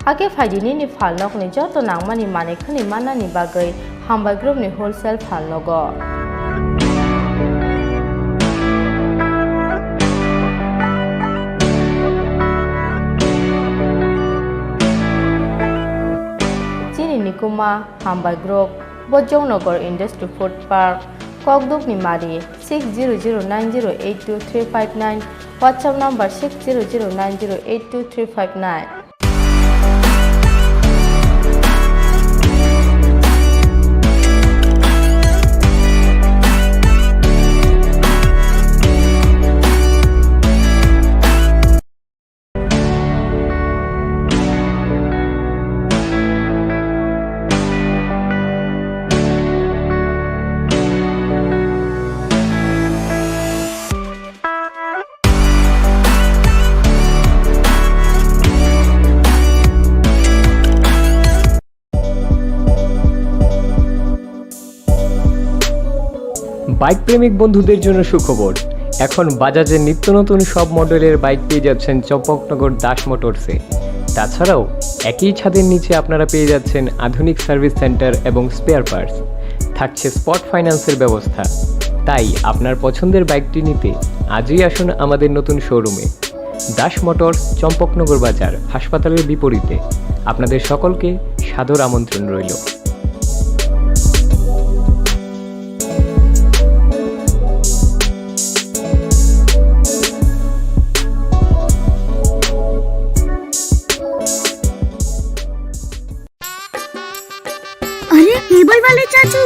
Hakhe phaidi nini phalnokni joto nangmani manwi khwnwi mannani bagwi Hambai Group ni wholesale phalnogo. Chini nikuma Hambai Group, Bojongnagar Industry Food Park, Kokdukni Mari, six zero zero nine zero eight two three five nine, WhatsApp number six zero zero nine zero eight two three five nine. Bike প্রেমিক বন্ধুদের জন্য সুখবর, এখন বাজাজের নিত্য নতুন সব মডেলের বাইক পেয়ে যাচ্ছেন চম্পকনগর দাস মোটরসে। তাছাড়াও একই ছাদের নিচে আপনারা পেয়ে যাচ্ছেন আধুনিক সার্ভিস সেন্টার এবং স্পেয়ার পার্টস। থাকছে স্পট ফাইন্যান্সের ব্যবস্থা। তাই আপনার পছন্দের বাইকটি নিতে আজই আসুন আমাদের নতুন শোরুমে। দাস মোটরস, চম্পকনগর বাজার, হাসপাতালের বিপরীতে। আপনাদের সকলকে সাদর আমন্ত্রণ রইল। अरे, केबल वाले चाचू।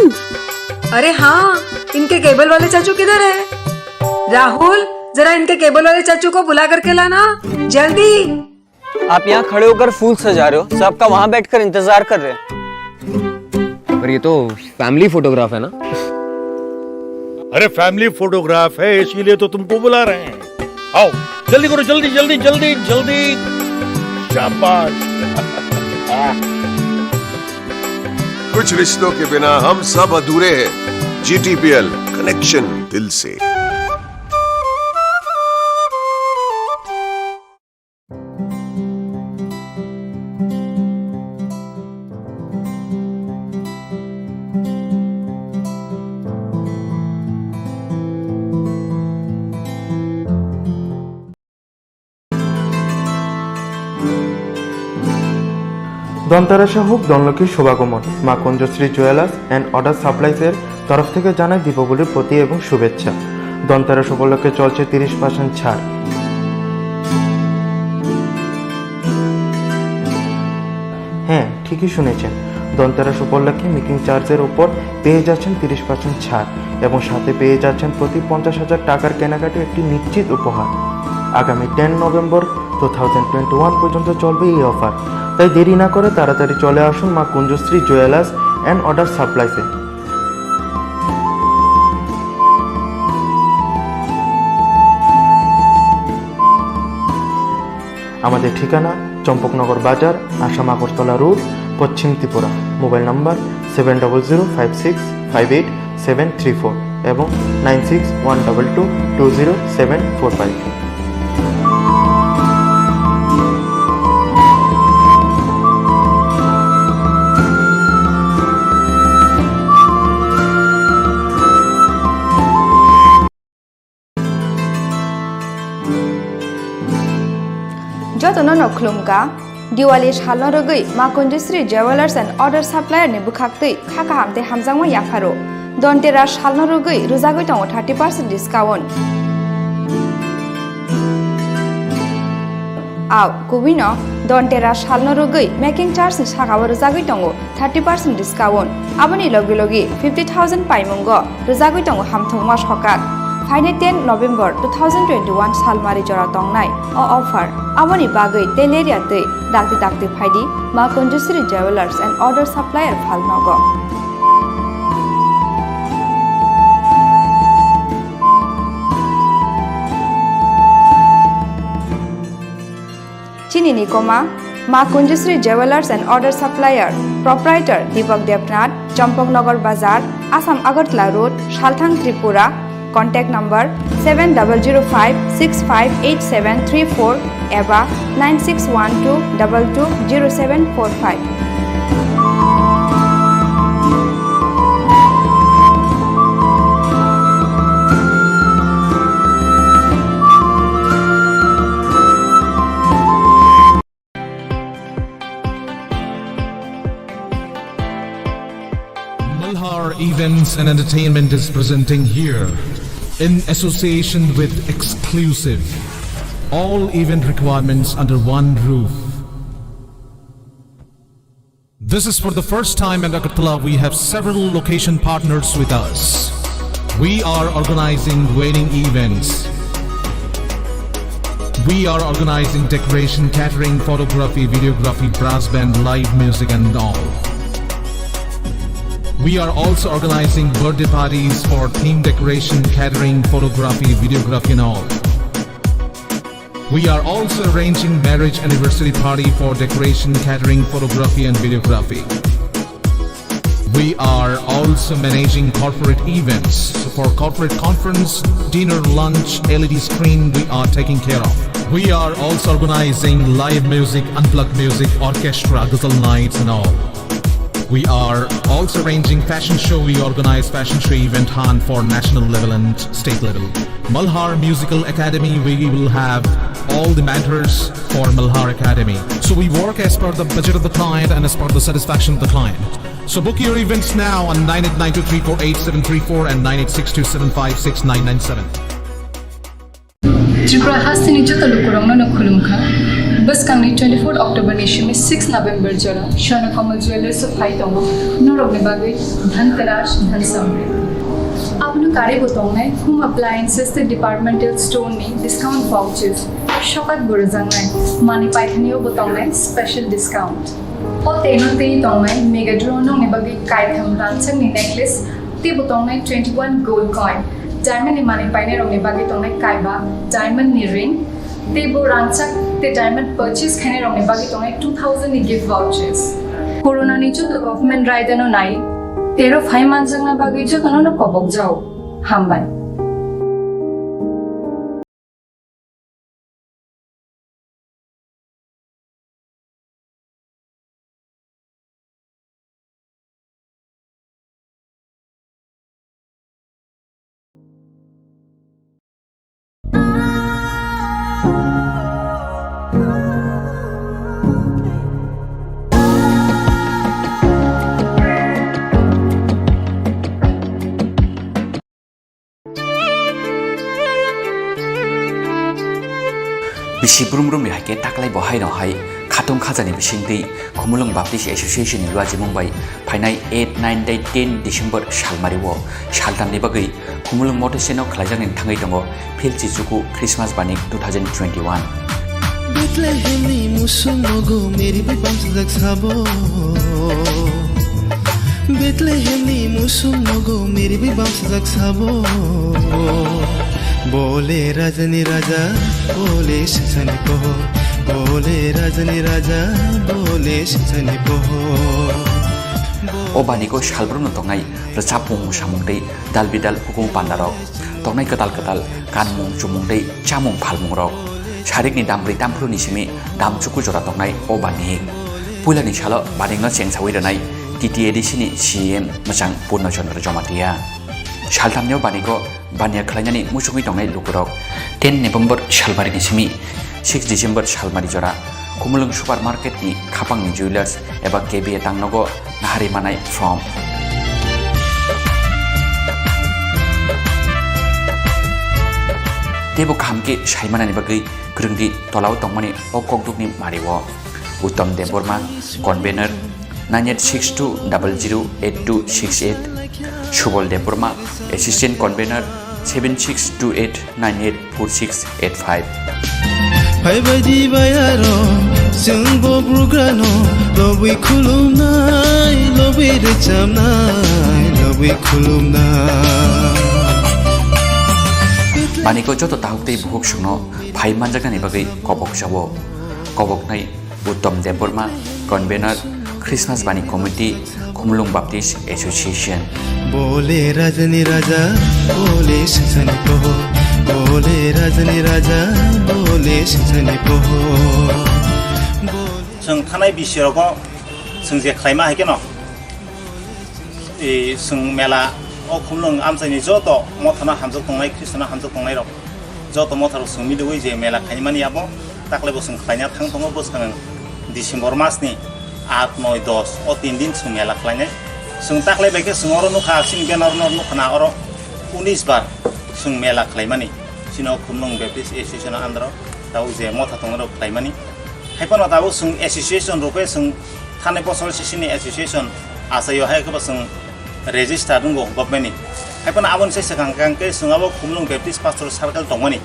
अरे हाँ, इनके केबल वाले चाचू किधर है? राहुल, जरा इनके केबल वाले चाचू को बुला करके लाना, जल्दी। आप यहाँ खड़े होकर फूल सजा रहे हो, सबका वहाँ बैठकर इंतजार कर रहे हैं। पर ये तो फैमिली फोटोग्राफ है ना? अरे, फैमिली फोटोग्राफ है, इसीलिए तो तुमको बुला रहे हैं। आओ, जल्दी करो, जल्दी, जल्दी, जल्दी, जल्दी। शाबाश। कुछ रिश्तों के बिना हम सब अधूरे हैं। जीटीपीएल, कनेक्शन दिल से। ধনতেরাসে হোক ধনলক্ষ্মীর শুভাগমন, মা কুঞ্জশ্রী জুয়েলার্স অ্যান্ড অর্ডার সাপ্লাইজের তরফ থেকে জানাই দীপাবলির প্রতি এবং শুভেচ্ছা। ধনতেরাস উপলক্ষে চলছে তিরিশ পার্সেন্ট ছাড়। হ্যাঁ, ঠিকই শুনেছেন, ধনতেরাস উপলক্ষে মেকিং চার্জের উপর পেয়ে যাচ্ছেন তিরিশ পার্সেন্ট ছাড় এবং সাথে পেয়ে যাচ্ছেন প্রতি পঞ্চাশ হাজার টাকার কেনাকাটা একটি নিশ্চিত উপহার। আগামী ten November two thousand twenty one পর্যন্ত চলবে এই অফার। তাই দেরি না করে তাড়াতাড়ি চলে আসুন মা কুঞ্জশ্রী জুয়েলার্স অ্যান্ড অর্ডার সাপ্লাইসে। আমাদের ঠিকানা চম্পকনগর বাজার, আসাম আগরতলা রোড, পশ্চিম Tripura. Mobile number seven double zero five six five eight seven three four এবং nine six one double two two zero seven four five. Jotono no khulumkha, Diwali salno rwgwi Ma Kunjusri Jewellers and Order Supplier ni bwkhaktwi kha kaham tei hamjakma yapharo. Dhanteras salno rwgwi rwjagwi tongo thirty percent discount. Au, kubui no Dhanteras salno rwgwi making charge ni saka o rwjagwi tongo thirty percent discount. Aboni logi logi fifty thousand paimungo rwjagwi tongo hamthokma sokak. Phainai ten November two thousand twenty-one salmari jora tongnai o offer. Aboni bagwi teleria twi dakti dakti phaidi Ma Kunjusri Jewellers and Order Supplier phalnogo. Chini ni koma, Ma Kunjusri Jewellers and Order Supplier, Proprietor Deepak Debnath, Champaknagar Bazar, Assam Agartala Road, Salthang, Tripura. Contact number seven double zero five six five eight seven three four eba nine six one two double two zero seven four five. Malhar Events and Entertainment is presenting here, in association with Exclusive, all event requirements under one roof. This is for the first time in Agartala. We have several location partners with us. We are organizing wedding events. We are organizing decoration, catering, photography, videography, brass band, live music and all. We are also organizing birthday parties for theme decoration, catering, photography, videography and all. We are also arranging marriage anniversary party for decoration, catering, photography and videography. We are also managing corporate events. So for corporate conference, dinner, lunch, L E D screen, we are taking care of. We are also organizing live music, unplugged music, orchestra, ghazal nights and all. We are also arranging fashion show. We organize fashion show event hunt for national level and state level. Malhar Musical Academy, we will have all the mentors for Malhar Academy. So we work as per the budget of the client and as per the satisfaction of the client. So book your events now on nine eight nine two three four eight seven three four and nine eight six two seven five six nine nine seven. Tripura hasteni joto lukurokno no khulumkha. Bwskangni twenty-fourth October ni simi six November jora Swarna Kamal Jewellers o phai tongo norokni bagwi Dhanteras, Dhan Samriddhi. Abono karwi bo tongnai Home Appliances tei Departmental Store ni discount vouchers, sokak bo rwjaknai, manwi paithanio bo tongnai special discount. O tei no tei tongnai mega draw nokni bagwi kaitham rangchakni necklace tei bo tongnai twenty-one gold coin, diamond ni manwi painairokni bagwi tongnai kaiba diamond ni ring, tei bo rangchak tei diamond purchase khainairokni bagwi tongnai two thousand ni gift vouchers. Corona ni joto government raidano nai, tero phai manjakna bagwi jotono no kobok jao. Hambai. Bisi brum brum ni hai khe taklai bo hai no hai khatung khajani bisingtwi Khumulwng Baptist Association ni luajimung bai phainai eight, nine tei ten December salmari o saltamni bagwi Khumulwng Motor Stand o khlaijaknani thangwi tongo Phil Chichuku Christmas Bani two thousand twenty-one. Bethlehemni musuk nogo meri bai bamsajak sabo. Bethlehemni musuk nogo meri bai bamsajak sabo. Bole rajani raja, bole sisani pohor. Bole rajani raja, bole sisani pohor. O banigo salbrumno tongnai rwchapmung, mwsamung tei dal bidal hukumu pandarok. Tongnai kwtal kwtal kanmung, chumung tei chamung phalmungrok. Sarikni dam brwi tamphru ni simi dam chuku jora tongnai o banik. Puilani salo banikno chengsawi rwnai T T A D C ni C E M mwchang Purno Chandra Jamatia. Saltamni o banigo baniya khlainani muchungwi tongnai lukurok. Ten November salbarini simi six December salmari jora Khumulwng Supermarket ni khapangni Jewellers eba K B A tangnogo nahari manai from. Teibo kaham khe saimanani bagwi kwrwngdi tolao tongmani o kokdukni mario. Uttom Debbarma, convener, nine eight six two double zero eight two six eight, Subol Debbarma, assistant convener, seven six two eight nine eight four six eight five. Phaibaidi bayaro, chwng bo bugrano, lobwi khulumnai, lobwi rwchamnai, lobwi khulumnai. Maniko joto tahuk tei buhuk songno phai manjaknani bagwi kobok jabo. Koboknai Uttom Debbarma, convener, Christmas Bani Committee, Khumulwng Baptist Association. Bole rajani raja, bole sisani pohor. Bole rajani raja, bole sisani pohor. Bole Chwng thanai bisi rogo chwng je khlaima hai kheno, e, chwng mela o Khumulwng amchaini joto mothano hamjak tongnai, Khristano hamjak tongnai rok. Joto motharok chwng miliwi je mela khaimani abo taklaibo chwng khlaina thang tongo bwskang December masni aat, noi, dos o tin din chwng mela khlainai. Chwng taklai bai khe chwng oro nukha, chini banner no nukha na oro unis bar chwng mela khlaimani. Chini o Khumulwng Baptist Association o under o tabuk je motha tongnai rok khlaimani. Hai phano tabuk chwng association rwkhe chwng thanai bosor sisini association achaio hai khe bo chwng register wngkha government ni. Hai phano aboni se swkang kang khe chwng abo Khumulwng Baptist Pastor Circle tongmani.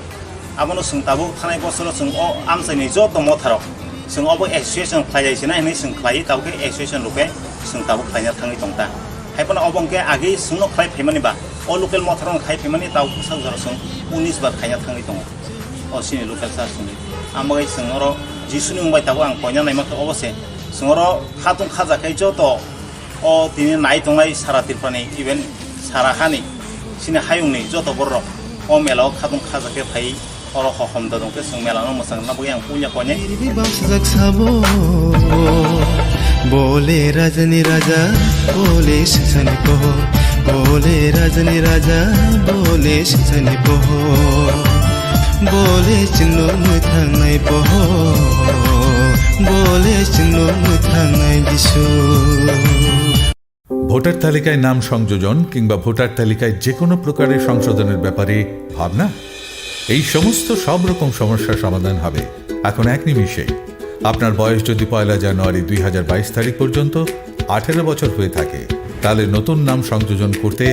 Abono chwng tabuk thanai bosoro chwng o amchaini joto motharok chwng obo association khlai lai sinai hinwi chwng khlai tabuk khe association rwkhe chwng tabuk khlaina thangwi tongta. Hai phano obo hwnkhe agi chwngno khlai phaimani ba o local motharokno khai phaimani tabuk bwsajora chwng unis bar khaina thangwi tongo. O chini local church ni. Amogwi chwng oro Jisuni mung bai tabuk ang koina naima khe obo se. Chwng oro khatung khaja khe joto o tini nai tongnai sara Tripura ni, even sara hani chini hayung ni joto borok o mela o khatung khaja khe phai oro hohom dodong khe chwng mela no mwchang na bagwi ang puila koinai. Bamsajak sabo, bole rajani raja, bole sisani pohor, bole rajani raja, bole sisani pohor. Bole chwngno mwthangnai pohor, bole chwngno mwthangnai Jisu. Voter তালিকায় নাম সংযোজন কিংবা ভোটার তালিকায় যে কোনো প্রকারের সংশোধনের ব্যাপারে ভাবনা? এই সমস্ত সব রকম সমস্যার সমাধান হবে এখন এক নিমিষেই। আপনার বয়স যদি পয়লা জানুয়ারি দুই হাজার বাইশ তারিখ পর্যন্ত আঠারো বছর হয়ে থাকে, তাহলে নতুন নাম সংযোজন করতে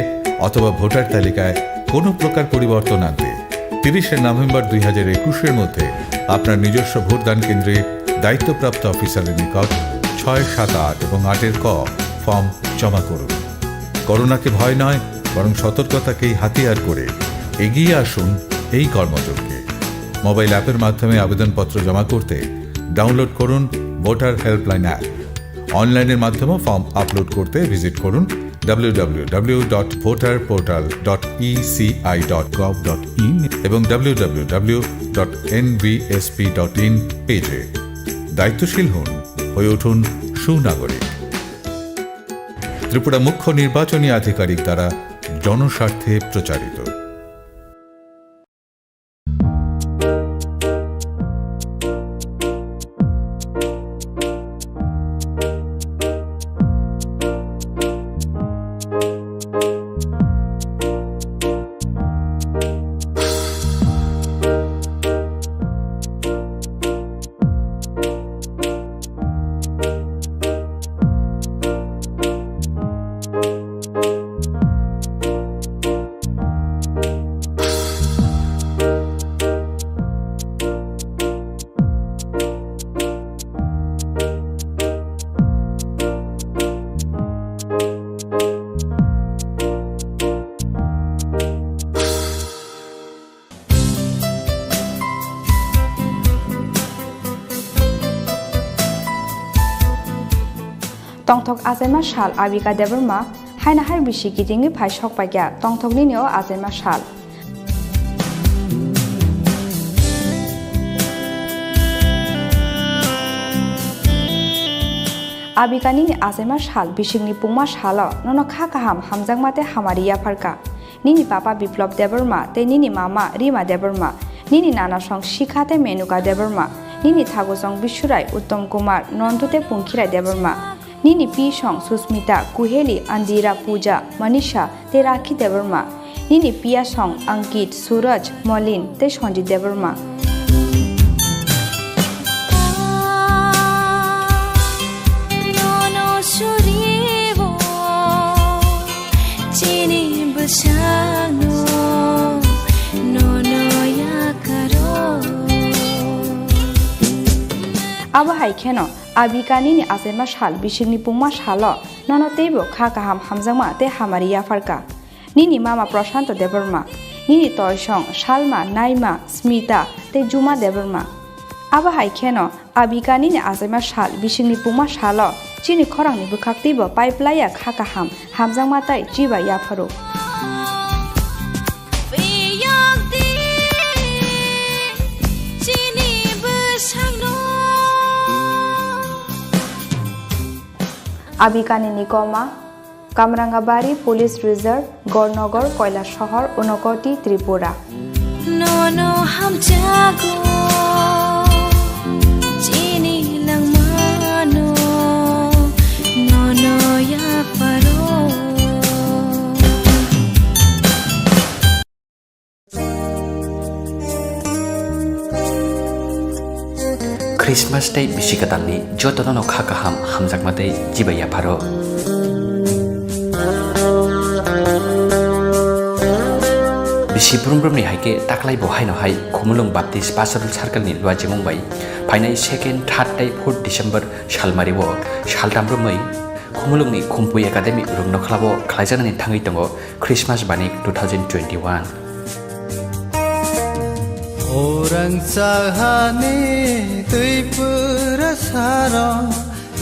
অথবা ভোটার তালিকায় কোনো প্রকার পরিবর্তন আনতে তিরিশে নভেম্বর দুই হাজার একুশের মধ্যে আপনার নিজস্ব ভোটদান কেন্দ্রে দায়িত্বপ্রাপ্ত অফিসারের নিকট ছয় সাত আট এবং আটের ক ফর্ম জমা করুন। করোনাকে ভয় নয়, বরং সতর্কতাকেই হাতিয়ার করে এগিয়ে আসুন এই কর্মযজ্ঞে। মোবাইল অ্যাপের মাধ্যমে আবেদনপত্র জমা করতে ডাউনলোড করুন ভোটার হেল্পলাইন অ্যাপ। অনলাইনের মাধ্যমে ফর্ম আপলোড করতে ভিজিট করুন W W W dot voter portal dot E C I dot gov dot in এবং W W W dot N V S P dot in পেজে। দায়িত্বশীল হন, হয়ে উঠুন সুনাগরিক। ত্রিপুরা মুখ্য নির্বাচনী আধিকারিক দ্বারা জনস্বার্থে প্রচারিত। Tongthok achaima sal Abika Debbarma, haino hai bisi kitingwi phai sokpaikha tongthok nini o achaima sal. Abika nini achaima sal, bisikni pungma salo nono kha kaham, hamjakma tei hamari yapharkha. Nini papa Biplop Debbarma tei nini mama Rima Debbarma, nini nana song Sikha tei Menuka Debbarma, nini thago song Bishurai, Uttom Kumar, Nondu tei Pungkhirai Debbarma. Nini pi song Susmita, Kuheli, Andira, Puja, Manisha tei Rakhi Debbarma. Nini piya song Ankit, Suraj, Molin tei Sanjit Debbarma. Nono suribo chini bwsano, nono yakaro. Abo hai kheno Abika nini achaima sal, bisikni pungma salo nono teibo kha kaham, hamjakma tei hamari yapharkha. Nini mama Prashanto Debbarma, nini toisong Salma, Naima, Smita tei Juma Debbarma. Abo hai kheno Abika nini achaima sal, bisikni pungma salo chini khorangni bwkhak teibo paiplaiya kha kaham, hamjakma tei chibai yapharo. Abika nini kokma, Kamrangabari Police Reserve, Gornogor, Koilasohor, Unakoti, Tripura. Nono hamjago, chini langmano, nono yaparo. Christmas tei bisi kwtalni jotono no kha kaham, hamjakma tei chibai yapharo. Bisi brum brumni hai khe taklai bo haino hai Khumulwng Baptist Pastoral Circle ni luajimung bai phainai second, third tei fourth December salmari o saltam romwi Khumulwngni Khumpui Academy Rungnokhla o khlaijaknani thangwi tongo Christmas Banik two thousand twenty-one. Orang sahani twi pura saro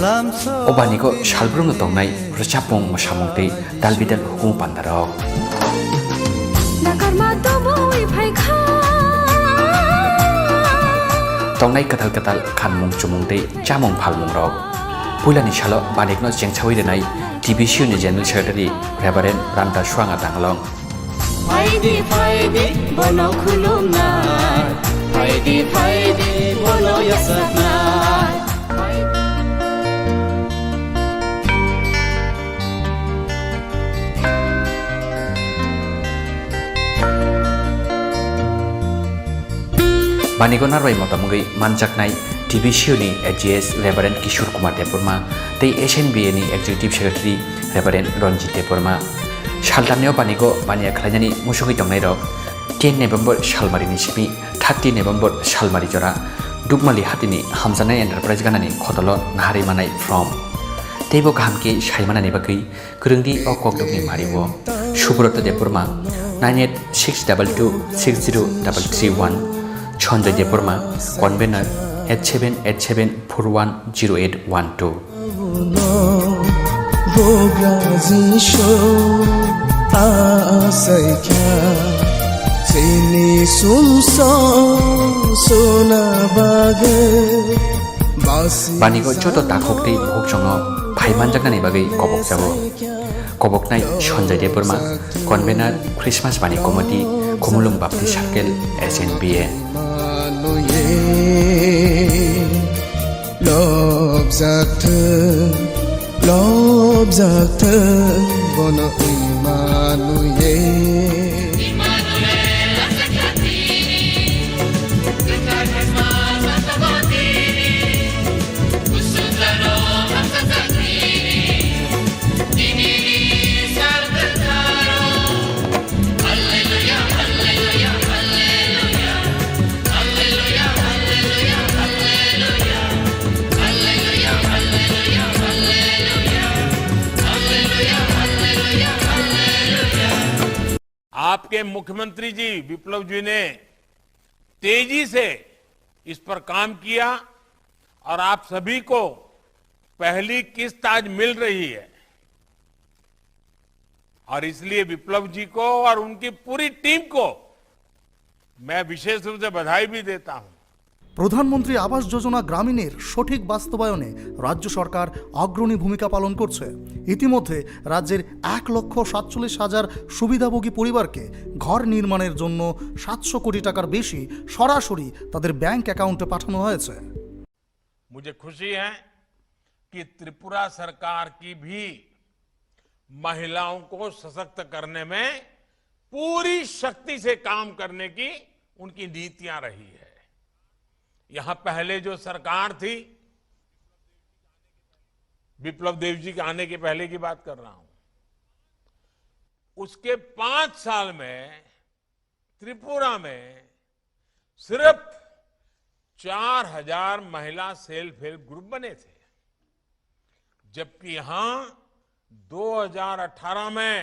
lamso. O Baniko salbrumno tongnai rwchapmung, mwsamung tei dalbidal hukumu pandarok. Nakarma tobwi phaikha. Tongnai kwtal kwtal khanmung chumung tei chamung phalmungrok. Puilani salo Banikno chengsawi rwnai T B C U ni General Secretary Reverend Ranta Suanga Danglong. Phaidi, phaidi, bono khulumnai. Phaidi, phaidi, bono yasaknai. Baniko narwai motom wngwi manjaknai T B C U ni A G S Reverend Kishore Kumar Debbarma tei S N B A ni Executive Secretary Reverend Ranjit Debbarma. Saltamni o Baniko baniya khlainani musugwi tongnairok ten November salmarini simi thirty November salmari jora Dukmali hatini Hamjaknai Enterprise ganani khotolo naharwi manai from. Teibo kaham khe sai manani bagwi kwrwngdi o kokdokni mario. Subroto Debbarma, nine eight six double two six zero double three one, Sanjoy Debbarma, convener, eight seven eight seven four one zero eight one two. Bugra Jisu asaikha chini sumso suna bagwi. Baniko joto takhuk tei bukhukchwngno phai manjaknani bagwi kobokjago. Koboknai Sanjay Debbarma, convener Christmas Bani Committee, Khumulwng Baptist Circle, S N B A. Lobjak thung, lobjak thung, bono Imanuel. आपके मुख्यमंत्री जी विप्लव जी ने तेजी से इस पर काम किया और आप सभी को पहली किस्त आज मिल रही है और इसलिए विप्लव जी को और उनकी पूरी टीम को मैं विशेष रूप से बधाई भी देता हूं। প্রধানমন্ত্রী আবাস যোজনা গ্রামীণের সঠিক বাস্তবায়নে রাজ্য সরকার অগ্রণী ভূমিকা পালন করছে। ইতিমধ্যে রাজ্যের এক লক্ষ সাতচল্লিশ হাজার সুবিধাভোগী পরিবারকে ঘর নির্মাণের জন্য সাতশো কোটি টাকার বেশি সরাসরি তাদের ব্যাংক অ্যাকাউন্টে পাঠানো হয়েছে। मुझे खुशी है कि त्रिपुरा सरकार की भी महिलाओं को सशक्त करने में पूरी शक्ति से काम करने की उनकी नीतियां रही है। यहां पहले जो सरकार थी, विप्लव देव जी के आने के पहले की बात कर रहा हूं, उसके पांच साल में त्रिपुरा में सिर्फ चार हजार महिला सेल्फ हेल्प ग्रुप बने थे, जबकि यहां दो हज़ार अठारह में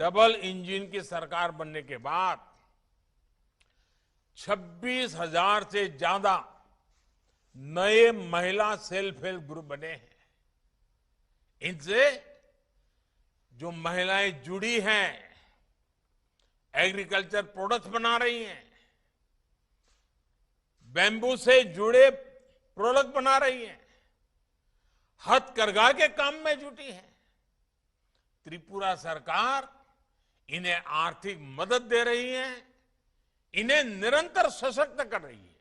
डबल इंजन की सरकार बनने के बाद छब्बीस हजार से ज्यादा नए महिला सेल्फ हेल्प ग्रुप बने हैं। इनसे जो महिलाएं जुड़ी हैं, एग्रीकल्चर प्रोडक्ट्स बना रही हैं, बैम्बू से जुड़े प्रोडक्ट बना रही हैं, हथकरघा के काम में जुटी हैं। त्रिपुरा सरकार इन्हें आर्थिक मदद दे रही है, इन्हें निरंतर सशक्त कर रही है।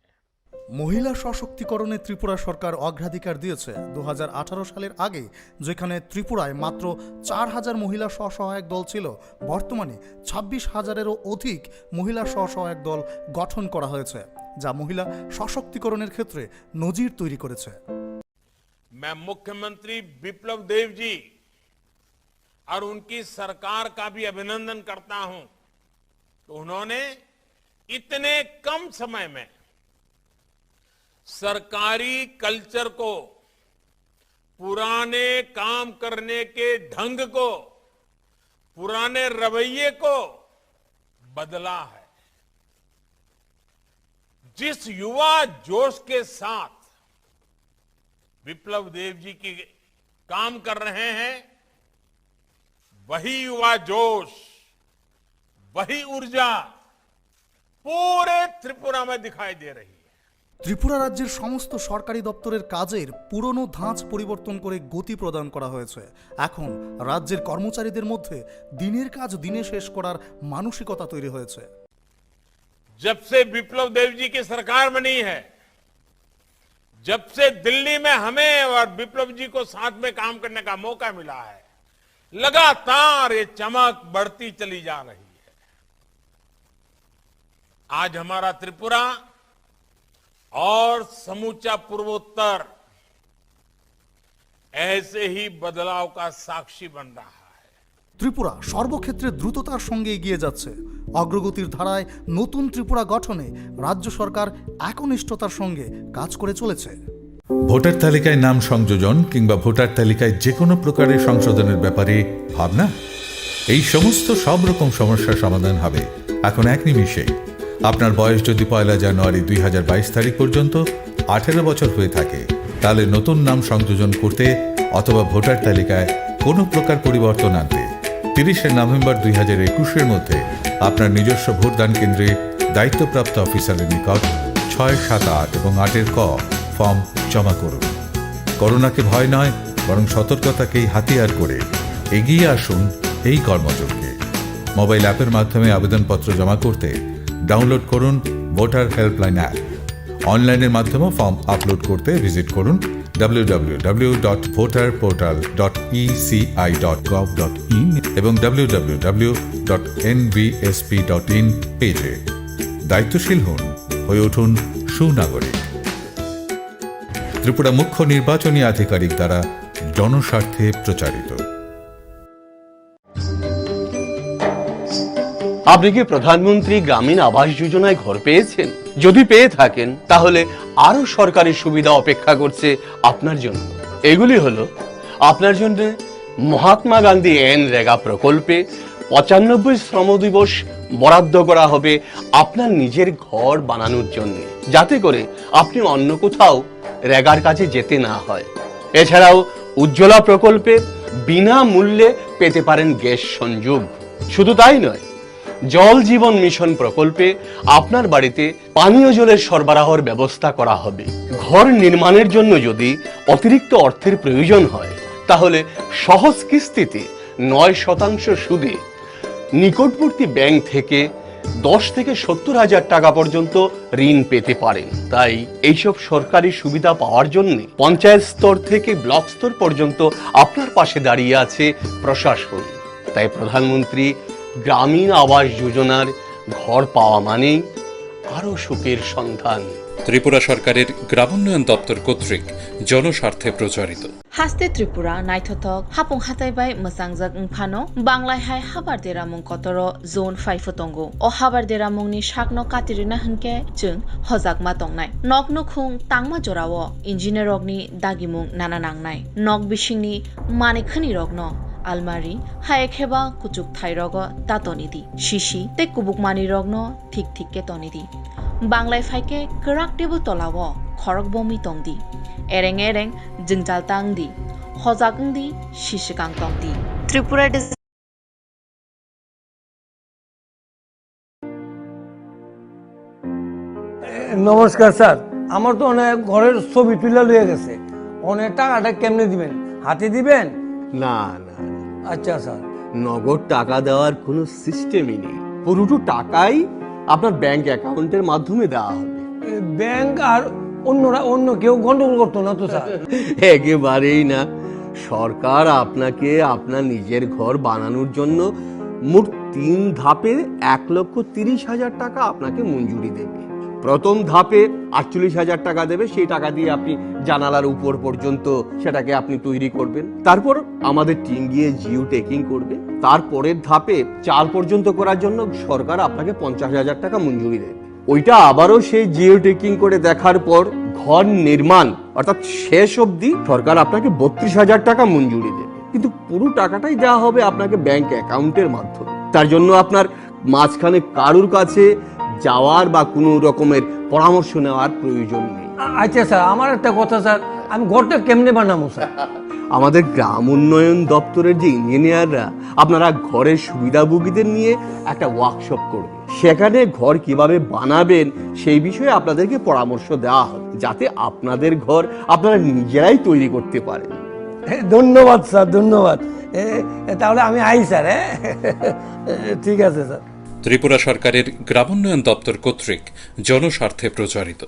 মহিলা সশক্তিকরণে ত্রিপুরা সরকার অগ্রাধিকার দিয়েছে। দু হাজার আঠারো সালের আগে যেখানে ত্রিপুরায় মাত্র চার হাজার মহিলা স্বসহায়ক দল ছিল, বর্তমানে ছাব্বিশ হাজারেরও অধিক মহিলা স্বসহায়ক দল গঠন করা হয়েছে, যা মহিলা সশক্তিকরণের ক্ষেত্রে নজির তৈরি করেছে। मैं मुख्यमंत्री विप्लव देव जी और उनकी सरकार का भी अभिनंदन करता हूं कि उन्होंने इतने कम समय में सरकारी कल्चर को, पुराने काम करने के ढंग को, पुराने रवैये को बदला है। जिस युवा जोश के साथ विप्लव देव जी की काम कर रहे हैं, वही युवा जोश, वही ऊर्जा पूरे त्रिपुरा में दिखाई दे रही है। ত্রিপুরা রাজ্যের সমস্ত সরকারি দপ্তরের কাজের পুরনো ধাঁচ পরিবর্তন করে গতি প্রদান করা হয়েছে। এখন রাজ্যের কর্মচারীদের মধ্যে দিনের কাজ দিনে শেষ করার মানসিকতা তৈরি হয়েছে। जब से विप्लव देव जी की सरकार बनी है, जब से दिल्ली में हमें और विप्लव जी को साथ में काम करने का मौका मिला है, लगातार ये चमक बढ़ती चली जा रही है। आज हमारा त्रिपुरा और समूचा पूर्वोत्तर ऐसे ही बदलाव का साक्षी बन रहा है। ত্রিপুরা সর্বক্ষেত্রে দ্রুততার সঙ্গে এগিয়ে যাচ্ছে। অগ্রগতির ধারায় নতুন ত্রিপুরা গঠনে রাজ্য সরকার একনিষ্ঠতার সঙ্গে কাজ করে চলেছে। ভোটার তালিকায় নাম সংযোজন কিংবা ভোটার তালিকায় যে কোনো প্রকারের সংশোধনের ব্যাপারে ভাবনা? এই সমস্ত সব রকম সমস্যার সমাধান হবে এখন এক নিমিষেই। আপনার বয়স যদি পয়লা জানুয়ারি দুই হাজার বাইশ তারিখ পর্যন্ত আঠেরো বছর হয়ে থাকে, তাহলে নতুন নাম সংযোজন করতে অথবা ভোটার তালিকায় কোনো প্রকার পরিবর্তন আনতে তিরিশে নভেম্বর দুই হাজার একুশের মধ্যে আপনার নিজস্ব ভোটদান কেন্দ্রে দায়িত্বপ্রাপ্ত অফিসারের নিকট ছয়, সাত, আট এবং আটের ক ফর্ম জমা করুন। করোনাকে ভয় নয়, বরং সতর্কতাকেই হাতিয়ার করে এগিয়ে আসুন এই কর্মযজ্ঞে। মোবাইল অ্যাপের মাধ্যমে আবেদনপত্র জমা করতে ডাউনলোড করুন ভোটার হেল্পলাইন অ্যাপ। অনলাইনের মাধ্যমে ফর্ম আপলোড করতে ভিজিট করুন W W W dot voter portal dot E C I dot gov dot in এবং W W W dot N V S P dot in পেজে। দায়িত্বশীল হন, হয়ে উঠুন সুনাগরিক। ত্রিপুরা মুখ্য নির্বাচনী আধিকারিক দ্বারা জনস্বার্থে প্রচারিত। আপনি কি প্রধানমন্ত্রী গ্রামীণ আবাস যোজনায় ঘর পেয়েছেন? যদি পেয়ে থাকেন, তাহলে আরো সরকারি সুবিধা অপেক্ষা করছে আপনার জন্য। এগুলি হলো আপনার জন্য মহাত্মা গান্ধী এন রেগা প্রকল্পে পঁচানব্বই শ্রম দিবস বরাদ্দ করা হবে আপনার নিজের ঘর বানানোর জন্য, যাতে করে আপনি অন্য কোথাও রেগার কাজে যেতে না হয়। এছাড়াও উজ্জ্বলা প্রকল্পে বিনামূল্যে পেতে পারেন গ্যাস সংযোগ। শুধু তাই নয়, জল জীবন মিশন প্রকল্পে আপনার বাড়িতে পানীয় জলের সরবরাহর ব্যবস্থা করা হবে। ঘর নির্মাণের জন্য যদি অতিরিক্ত অর্থের প্রয়োজন হয়, তাহলে সহজ কিস্তিতে নয় শতাংশ সুদে নিকটবর্তী ব্যাংক থেকে দশ থেকে সত্তর হাজার টাকা পর্যন্ত ঋণ পেতে পারেন। তাই এইসব সরকারি সুবিধা পাওয়ার জন্য পঞ্চায়েত স্তর থেকে ব্লক স্তর পর্যন্ত আপনার পাশে দাঁড়িয়ে আছে প্রশাসন। তাই প্রধানমন্ত্রী গ্রামীণ আবাস যোজনার ঘর পাওয়া মানেই আরও সুখের সন্ধান। ত্রিপুরা সরকারের গ্রামোন্নয়ন দপ্তর কর্তৃক জনস্বার্থে প্রচারিত। Haste Tripura naithothok hapung hatai bai mwchangjak wng phano, banglai hai habar deramung kotoro zone phai pho tongo. O habar deramungni sakno katirina hwnkhe chwng hojakma tongnai. Nok nukhung tangma jorao engineer rokni dagimung nana nangnai. Nok bisingni manwi khwnwi rokno almari, hai kheba kuchuk thai rogo ta toni di. Sisi tei kubuk manwi rokno thik thik khe toni di. Banglai phai khe kwrak table tolao khorok bomwi tong di. Ereng ereng jwngjal ta wng di. Hojak wng di, sisikang tong di. Tripura dis- এ, নমস্কার স্যার, আমার তো অনেক ঘরের ছবি তুলে লইয়া গেছে, অনেক টাকাটা কেমনে দিবেন? হাতে দিবেন? না, না, না। আচ্ছা স্যার। নগদ টাকা দেওয়ার কোনো সিস্টেমই নেই। পুরোটো টাকাই আপনার ব্যাংক অ্যাকাউন্টের মাধ্যমে দেওয়া হবে। এ, ব্যাংক আর অন্যরা, অন্য কেউ গন্ডগোল করতো না তো স্যার? একেবারেই না। সরকার আপনাকে আপনার নিজের ঘর বানানোর জন্য মোট তিন ধাপে এক লক্ষ তিরিশ হাজার টাকা আপনাকে মঞ্জুরি দেবে। প্রথম ধাপে আটচল্লিশ হাজার টাকা দেবে, সেই টাকা দিয়ে আপনি জানালার উপর পর্যন্ত সেটাকে আপনি তৈরি করবেন। তারপর আমাদের টিম গিয়ে জিও ট্যাগিং করবে। তারপরের ধাপে চাল পর্যন্ত করার জন্য সরকার আপনাকে পঞ্চাশ হাজার টাকা মঞ্জুরি দেবে। ওইটা আবারও সেই জিও ট্যাগিং করে দেখার পর ঘর নির্মাণ অর্থাৎ শেষ অবধি সরকার আপনাকে বত্রিশ হাজার টাকা মঞ্জুরি দেবে, কিন্তু পুরো টাকাটাই দেওয়া হবে আপনাকে ব্যাংক অ্যাকাউন্টের মাধ্যমে। তার জন্য আপনার মাঝখানে কারুর কাছে যাওয়ার বা কোনো রকমের পরামর্শ নেওয়ার প্রয়োজন নেই। আ-, আচ্ছা স্যার, আমার একটা কথা স্যার, আমি ঘরটা কেমনে বানাবো স্যার? আমাদের গ্রাম উন্নয়ন দপ্তরের যে ইঞ্জিনিয়াররা আপনারা ঘরের সুবিধাভোগীদের নিয়ে একটা ওয়ার্কশপ করবে, সেখানে ঘর কিভাবে বানাবেন সেই বিষয়ে আপনাদেরকে পরামর্শ দেওয়া হবে, যাতে আপনাদের ঘর আপনারা নিজেরাই তৈরি করতে পারেন। এ, ধন্যবাদ স্যার, ধন্যবাদ। এ, এ, তাহলে আমি আই স্যার, হ্যাঁ? এ, ঠিক আছে স্যার। ত্রিপুরা সরকারের গ্রামোন্নয়ন দপ্তর কর্তৃক জনস্বার্থে প্রচারিত।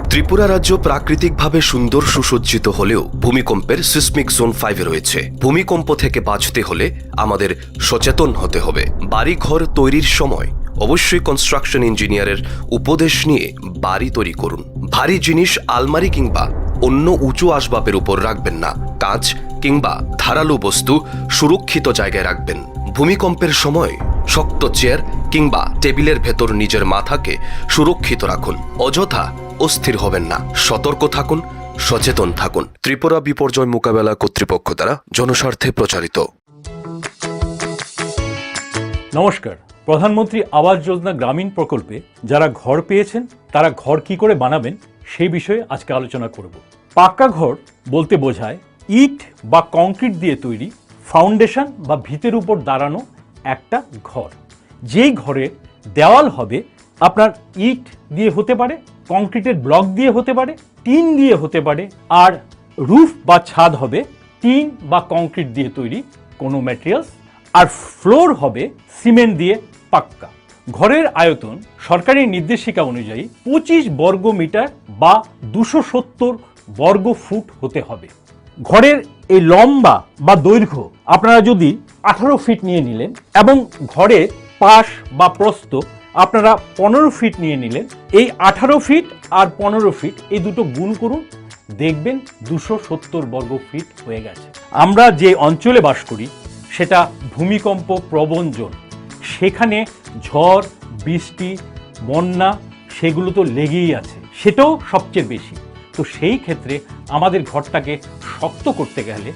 ত্রিপুরা রাজ্য প্রাকৃতিকভাবে সুন্দর সুসজ্জিত হলেও ভূমিকম্পের সিসমিক জোন ফাইভে রয়েছে। ভূমিকম্প থেকে বাঁচতে হলে আমাদের সচেতন হতে হবে। বাড়িঘর তৈরির সময় অবশ্যই কনস্ট্রাকশন ইঞ্জিনিয়ারের উপদেশ নিয়ে বাড়ি তৈরি করুন। ভারী জিনিস আলমারি কিংবা অন্য উঁচু আসবাবের উপর রাখবেন না। কাঁচ কিংবা ধারালো বস্তু সুরক্ষিত জায়গায় রাখবেন। ভূমিকম্পের সময় শক্ত চেয়ার কিংবা টেবিলের ভেতর নিজের মাথাকে সুরক্ষিত রাখুন। অযথা অস্থির হবেন না। সতর্ক থাকুন, সচেতন থাকুন। ত্রিপুরা বিপর্যয় মোকাবেলা কর্তৃপক্ষ দ্বারা জনস্বার্থে প্রচারিত। নমস্কার। প্রধানমন্ত্রী আবাস যোজনা গ্রামীণ প্রকল্পে যারা ঘর পেয়েছেন, তারা ঘর কি করে বানাবেন, সেই বিষয়ে আজকে আলোচনা করব। পাক্কা ঘর বলতে বোঝায় ইট বা কংক্রিট দিয়ে তৈরি ফাউন্ডেশন বা ভিতের উপর দাঁড়ানো একটা ঘর। যেই ঘরের দেওয়াল হবে আপনার ইট দিয়ে হতে পারে, কংক্রিটের ব্লক দিয়ে হতে পারে, টিন দিয়ে হতে পারে, আর রুফ বা ছাদ হবে টিন বা কংক্রিট দিয়ে তৈরি কোনো ম্যাটেরিয়ালস, আর ফ্লোর হবে সিমেন্ট দিয়ে পাক্কা। ঘরের আয়তন সরকারি নির্দেশিকা অনুযায়ী পঁচিশ বর্গ মিটার বা দুশো সত্তর বর্গ ফুট হতে হবে। ঘরের এই লম্বা বা দৈর্ঘ্য আপনারা যদি আঠারো ফিট নিয়ে নিলেন এবং ঘরের পাশ বা প্রস্থ আপনারা পনেরো ফিট নিয়ে নিলেন, এই আঠারো ফিট আর পনেরো ফিট এই দুটো গুণ করুন, দেখবেন দুশো সত্তর বর্গ ফিট হয়ে গেছে। আমরা যে অঞ্চলে বাস করি সেটা ভূমিকম্প প্রবণ জোন, সেখানে ঝড়, বৃষ্টি, বন্যা সেগুলো তো লেগেই আছে, সেটাও সবচেয়ে বেশি। তো সেই ক্ষেত্রে আমাদের ঘরটাকে শক্ত করতে গেলে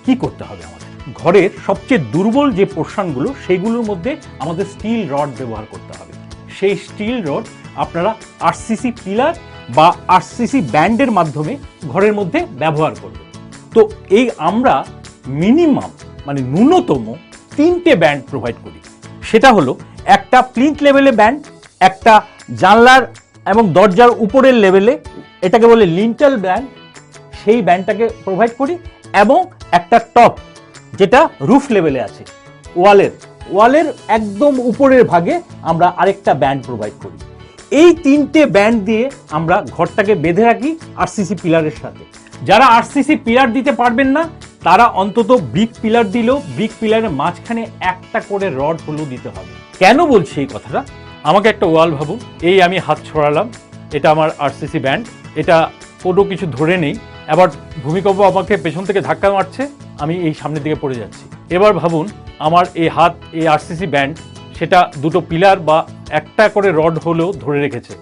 কি করতে হবে আমাদের? ঘরের সবচেয়ে দুর্বল যে পোর্শনগুলো, সেগুলোর মধ্যে আমাদের স্টিল রড ব্যবহার করতে হবে। সেই স্টিল রড আপনারা আরসিসি পিলার বা আরসিসি ব্যান্ডের মাধ্যমে ঘরের মধ্যে ব্যবহার করবে। তো এই আমরা মিনিমাম, মানে ন্যূনতম তিনটে ব্যান্ড প্রোভাইড করি। সেটা হলো একটা প্লিন্থ লেভেলে ব্যান্ড, একটা জানলার এবং দরজার উপরের লেভেলে, এটাকে বলে লিন্টেল ব্যান্ড, সেই ব্যান্ডটাকে প্রোভাইড করি, এবং একটা টপ, যেটা রুফ লেভেলে আছে, ওয়ালের ওয়ালের একদম উপরের ভাগে আমরা আরেকটা ব্যান্ড প্রোভাইড করি। এই তিনটে ব্যান্ড দিয়ে আমরা ঘরটাকে বেঁধে রাখি আরসিসি পিলারের সাথে। যারা আরসিসি পিলার দিতে পারবেন না, তারা অন্তত ব্রিক পিলার দিলেও ব্রিক পিলারের মাঝখানে একটা করে রড হলেও দিতে হবে। কেন বলছি এই কথাটা? আমাকে একটা ওয়াল ভাবুন, এই আমি হাত ছড়ালাম, এটা আমার আরসিসি ব্যান্ড, এটা কোনো কিছু ধরে নেই, আবার ভূমিকম্প আমাকে পেছন থেকে ধাক্কা মারছে, আমি এই সামনের দিকে পড়ে যাচ্ছি। এবার ভাবুন, আমার এই হাত, এই আরসিসি ব্যান্ড, সেটা দুটো পিলার বা একটা করে রড হলেও ধরে রেখেছে।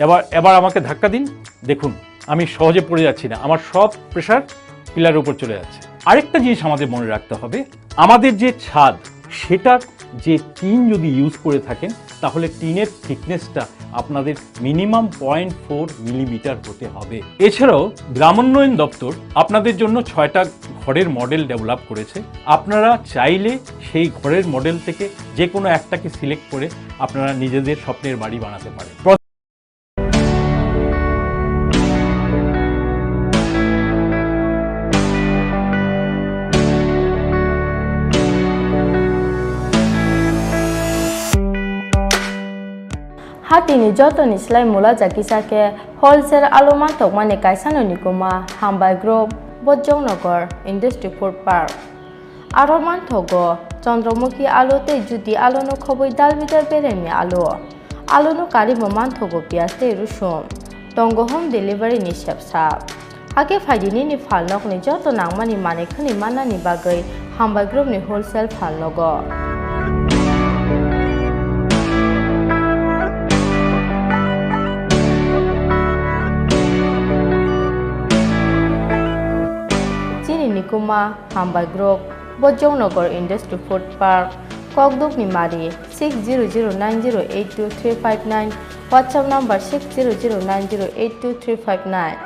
এবার এবার আমাকে ধাক্কা দিন, দেখুন আমি সহজে পড়ে যাচ্ছি না, আমার সব প্রেশার পিলারের উপর চলে যাচ্ছে। আরেকটা জিনিস আমাদের মনে রাখতে হবে, আমাদের যে ছাদ, সেটার যে টিন যদি ইউজ করে থাকেন, তাহলে টিনের থিকনেসটা আপনাদের মিনিমাম পয়েন্ট ফোর মিলিমিটার হতে হবে। এছাড়াও গ্রামোন্নয়ন দপ্তর আপনাদের জন্য ছয়টা ঘরের মডেল ডেভেলপ করেছে। আপনারা চাইলে সেই ঘরের মডেল থেকে যে কোনো একটাকে সিলেক্ট করে আপনারা নিজেদের স্বপ্নের বাড়ি বানাতে পারেন। Hatini jotoni slai mula jakisa khe wholesale alo manthokmani kaisano nikuma Hambai Group, Bojongnagar Industry Food Park. Aro manthogo Chandramukhi alo tei Jyoti alono khobwi dal bidal beremni alo. Alono karwi bo manthogo piyaj tei rusum. Tongo home delivery ni sepsa. Hakhe phaidi nini phalnokni joto nangmani manwi khwnwi mannani bagwi Hambai Group ni wholesale phalnogo. Chini nikuma Hambai Group, Bojongnagar Industry Food Park, Kokdukni Mari, six zero zero nine zero eight two three five nine, WhatsApp number six zero zero nine zero eight two three five nine.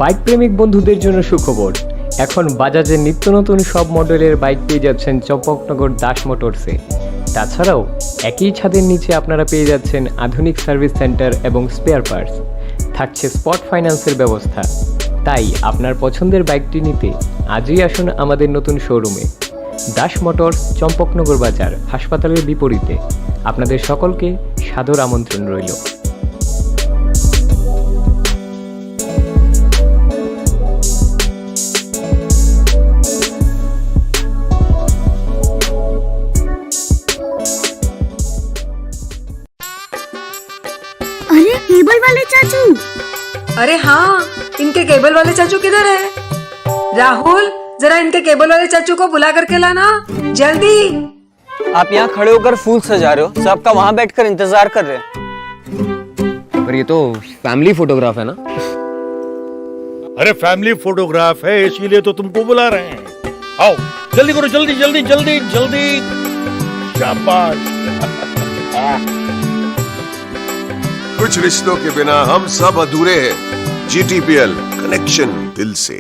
Bike প্রেমিক বন্ধুদের জন্য সুখবর, এখন বাজাজের নিত্য নতুন সব মডেলের বাইক পেয়ে যাচ্ছেন চম্পকনগর দাস মোটরসে। তাছাড়াও একই ছাদের নিচে আপনারা পেয়ে যাচ্ছেন আধুনিক সার্ভিস সেন্টার এবং স্পেয়ার পার্টস। থাকছে স্পট ফাইন্যান্সের ব্যবস্থা। তাই আপনার পছন্দের বাইকটি নিতে আজই আসুন আমাদের নতুন শোরুমে। দাস মোটরস, চম্পকনগর বাজার, হাসপাতালের বিপরীতে। আপনাদের সকলকে সাদর আমন্ত্রণ রইল। अरे, केबल वाले चाचू। अरे हाँ, इनके केबल वाले चाचू किधर है? राहुल, जरा इनके केबल वाले चाचू को बुला करके लाना, जल्दी। आप यहाँ खड़े होकर फूल सजा रहे हो, सबका वहाँ बैठकर इंतजार कर रहे हैं। पर ये तो फैमिली फोटोग्राफ है ना? अरे, फैमिली फोटोग्राफ है, इसीलिए तो तुमको बुला रहे हैं। आओ, जल्दी करो, जल्दी, जल्दी, जल्दी, जल्दी। शाबाश। कुछ रिश्तों के बिना हम सब अधूरे हैं। जीटीपीएल, कनेक्शन दिल से।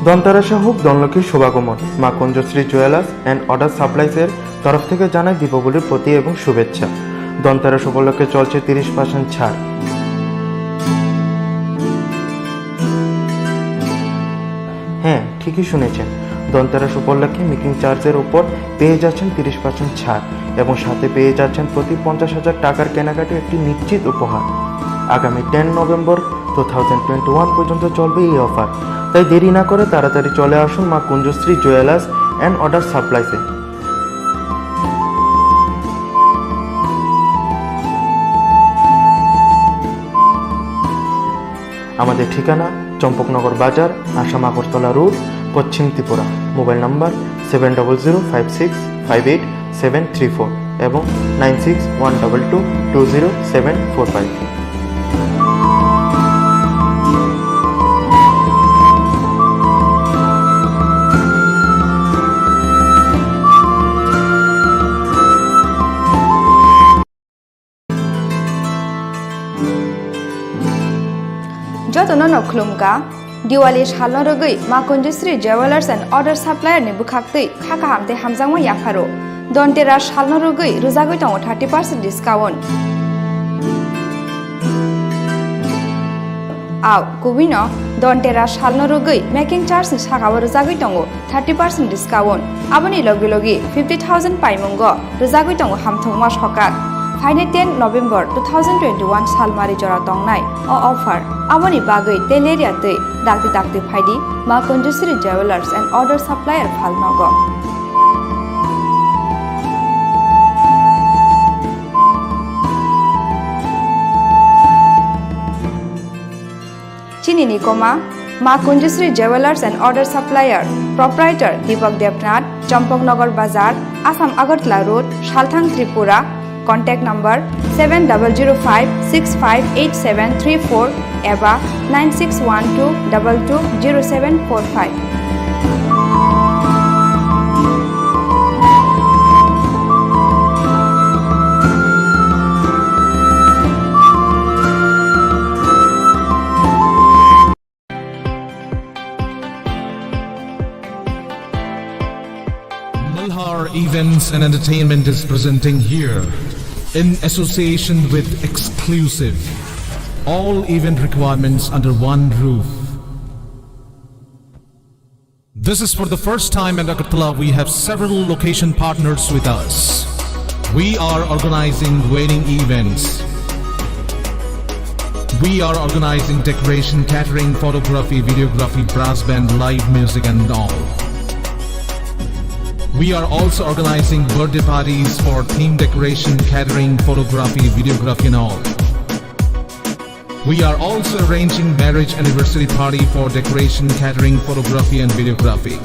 ধনতেরাসে হোক ধনলক্ষ্মীর শুভাগমন, মা কুঞ্জশ্রী জুয়েলার্স অ্যান্ড অর্ডার সাপ্লাইজের তরফ থেকে জানাই দীপাবলির প্রতি এবং শুভেচ্ছা। ধনতেরাস উপলক্ষে চলছে তিরিশ পার্সেন্ট ছাড়। ঠিকই শুনেছেন, ধনতেরাস উপলক্ষে মেকিং চার্জের উপর পেয়ে যাচ্ছেন তিরিশ পার্সেন্ট ছাড় এবং সাথে পেয়ে যাচ্ছেন প্রতি পঞ্চাশ হাজার টাকার কেনাকাটা একটি নিশ্চিত উপহার। আগামী ten November two thousand twenty one পর্যন্ত চলবে এই অফার, তাই দেরি না করে তাড়াতাড়ি চলে আসুন মা কুঞ্জশ্রী জুয়েলার্স অ্যান্ড অর্ডার সাপ্লাইসে। আমাদের ঠিকানা চম্পকনগর বাজার, আসাম আগরতলা রোড, পশ্চিম Tripura. Mobile number seven double zero five six five eight seven three four এবং nine six one double two two zero seven four five. Jotono no khulumkha, Diwali salno rwgwi Ma Kunjusri Jewellers and Order Supplier ni bwkhaktwi kha kaham tei hamjakma yapharo. Dhanteras salno rwgwi rwjagwi tongo thirty percent discount. Au, kubui no Dhanteras salno rwgwi making charge ni saka o rwjagwi tongo thirty percent discount. Aboni logi logi fifty thousand paimungo rwjagwi tongo hamthokma sokak. Phainai ten November two thousand twenty-one salmari jora tongnai o offer. Aboni bagwi teleria twi dakti dakti phaidi Ma Kunjusri Jewellers and Order Supplier phalnogo. Chini ni koma, Ma Kunjusri Jewellers and Order Supplier, Proprietor Deepak Debnath, Champaknagar Bazar, Assam Agartala Road, Salthang, Tripura. Contact number seven double zero five six five eight seven three four eba nine six one two double two zero seven four five. Malhar Events and Entertainment is presenting here, in association with Exclusive, all event requirements under one roof. This is for the first time at Agartala. We have several location partners with us. We are organizing wedding events. We are organizing decoration, catering, photography, videography, brass band, live music and all. We are also organizing birthday parties for theme decoration, catering, photography, videography and all. We are also arranging marriage anniversary party for decoration, catering, photography and videography.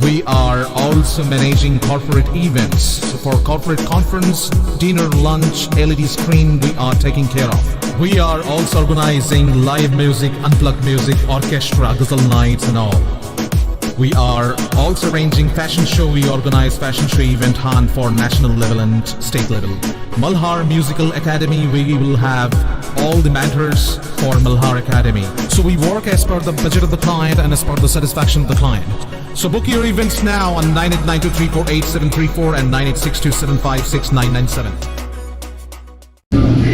We are also managing corporate events. So for corporate conference, dinner, lunch, L E D screen, we are taking care of. We are also organizing live music, unplugged music, orchestra, ghazal nights and all. We are also arranging fashion show. We organize fashion show event hunt for national level and state level. Malhar Musical Academy, we will have all the mentors for Malhar Academy. So we work as per the budget of the client and as per the satisfaction of the client. So book your events now on nine eight nine two three four eight seven three four and nine eight six two seven five six nine nine seven.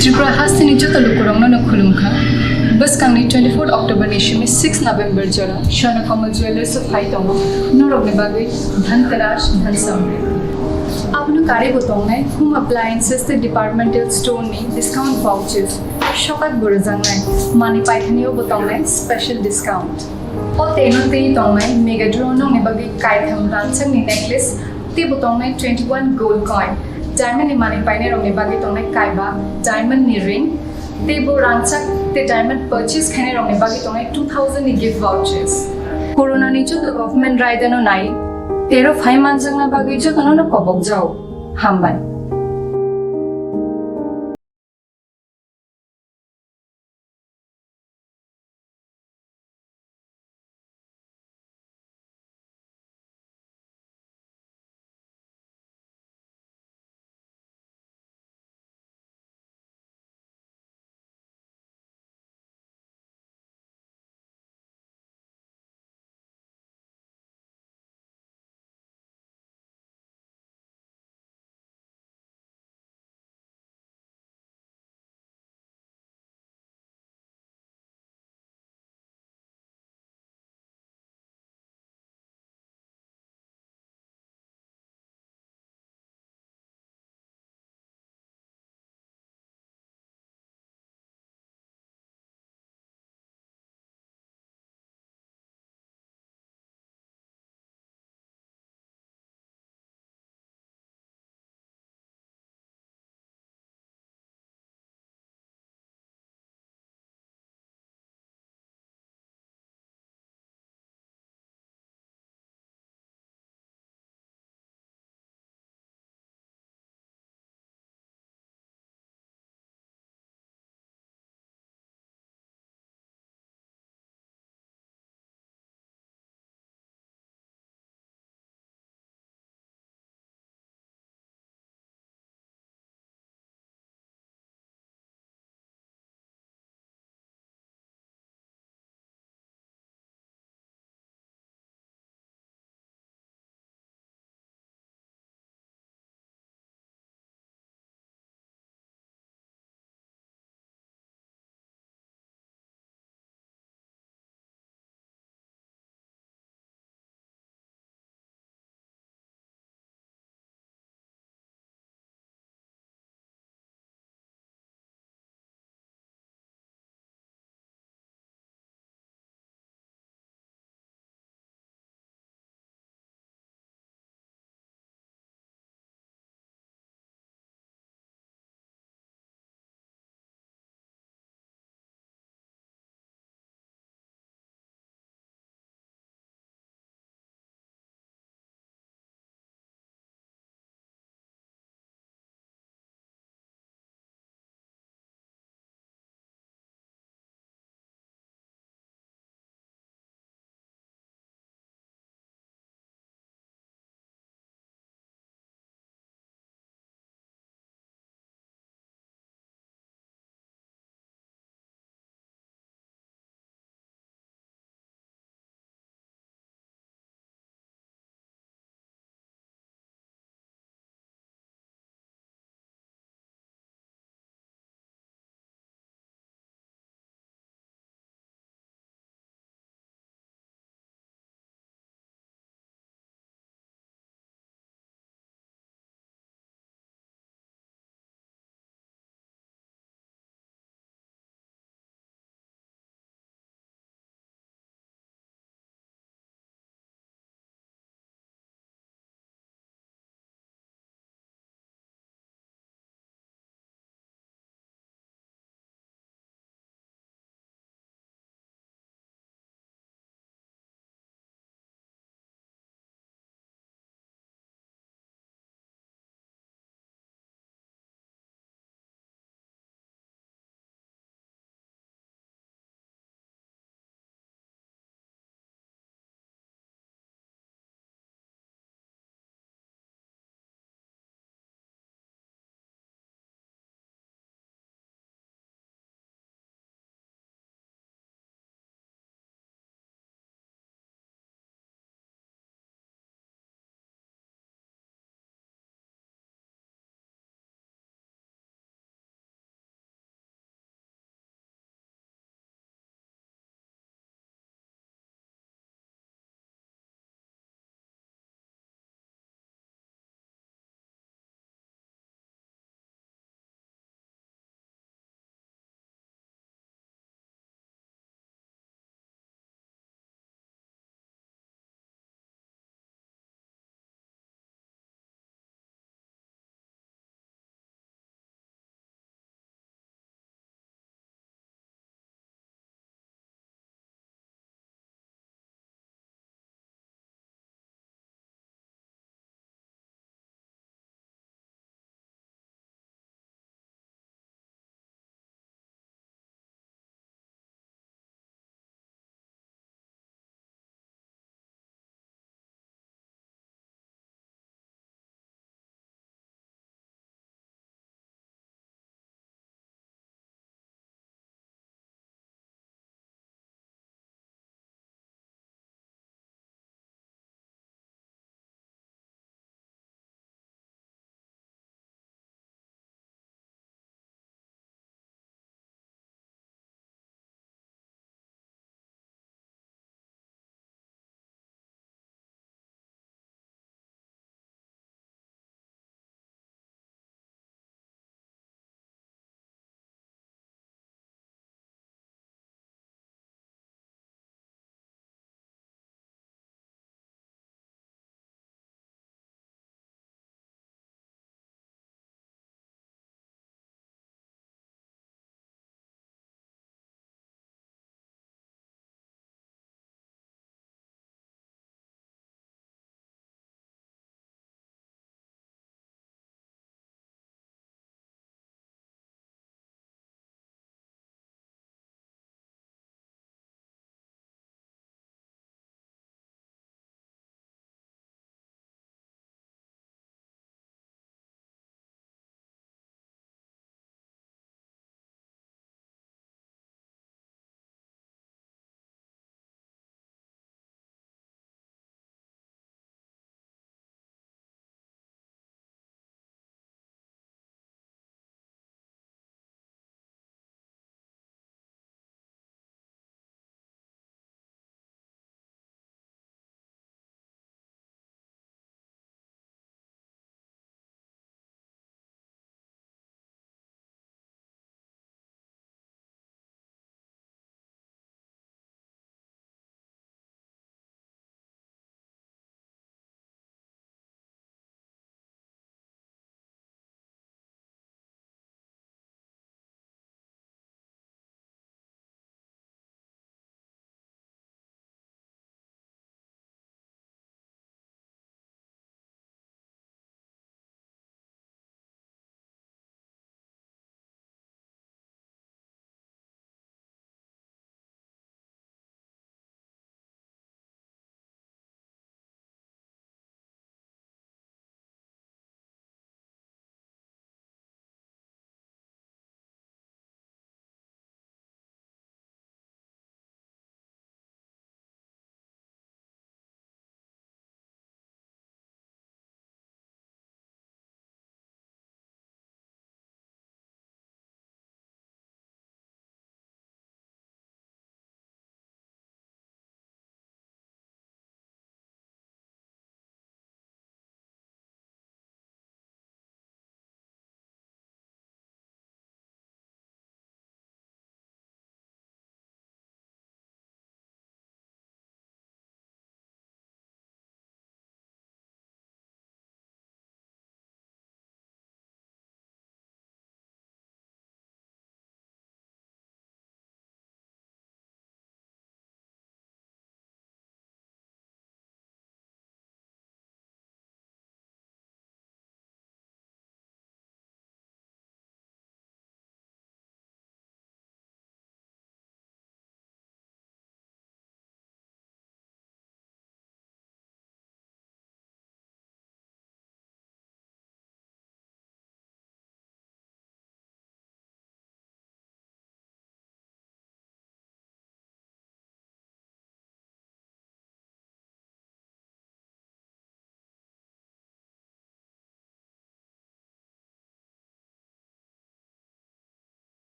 Tripura hasteni joto lukurokno no khulumkha. Bwskangni twenty-fourth October ni simi six November jora Swarna Kamal Jewellers o phai tongo norokni bagwi Dhanteras Dhan Samri. Abono karwi bo tongnai home appliances tei departmental store ni discount vouchers, sokak bo rwjaknai, manwi paithani o bo tongnai special discount. O tei no tei tongnai mega draw nokni bagwi kaitham rangchakni necklace, tei bo tongnai twenty-one gold coin, diamond ni manwi painairokni bagwi tongnai kaiba diamond ni ring, tei bo rangchak tei diamond purchase khainairokni bagwi tongnai two thousand ni gift vouchers. Corona ni joto government raidano nai, tero phai manjakna bagwi jotono no kobok jao. Hambai.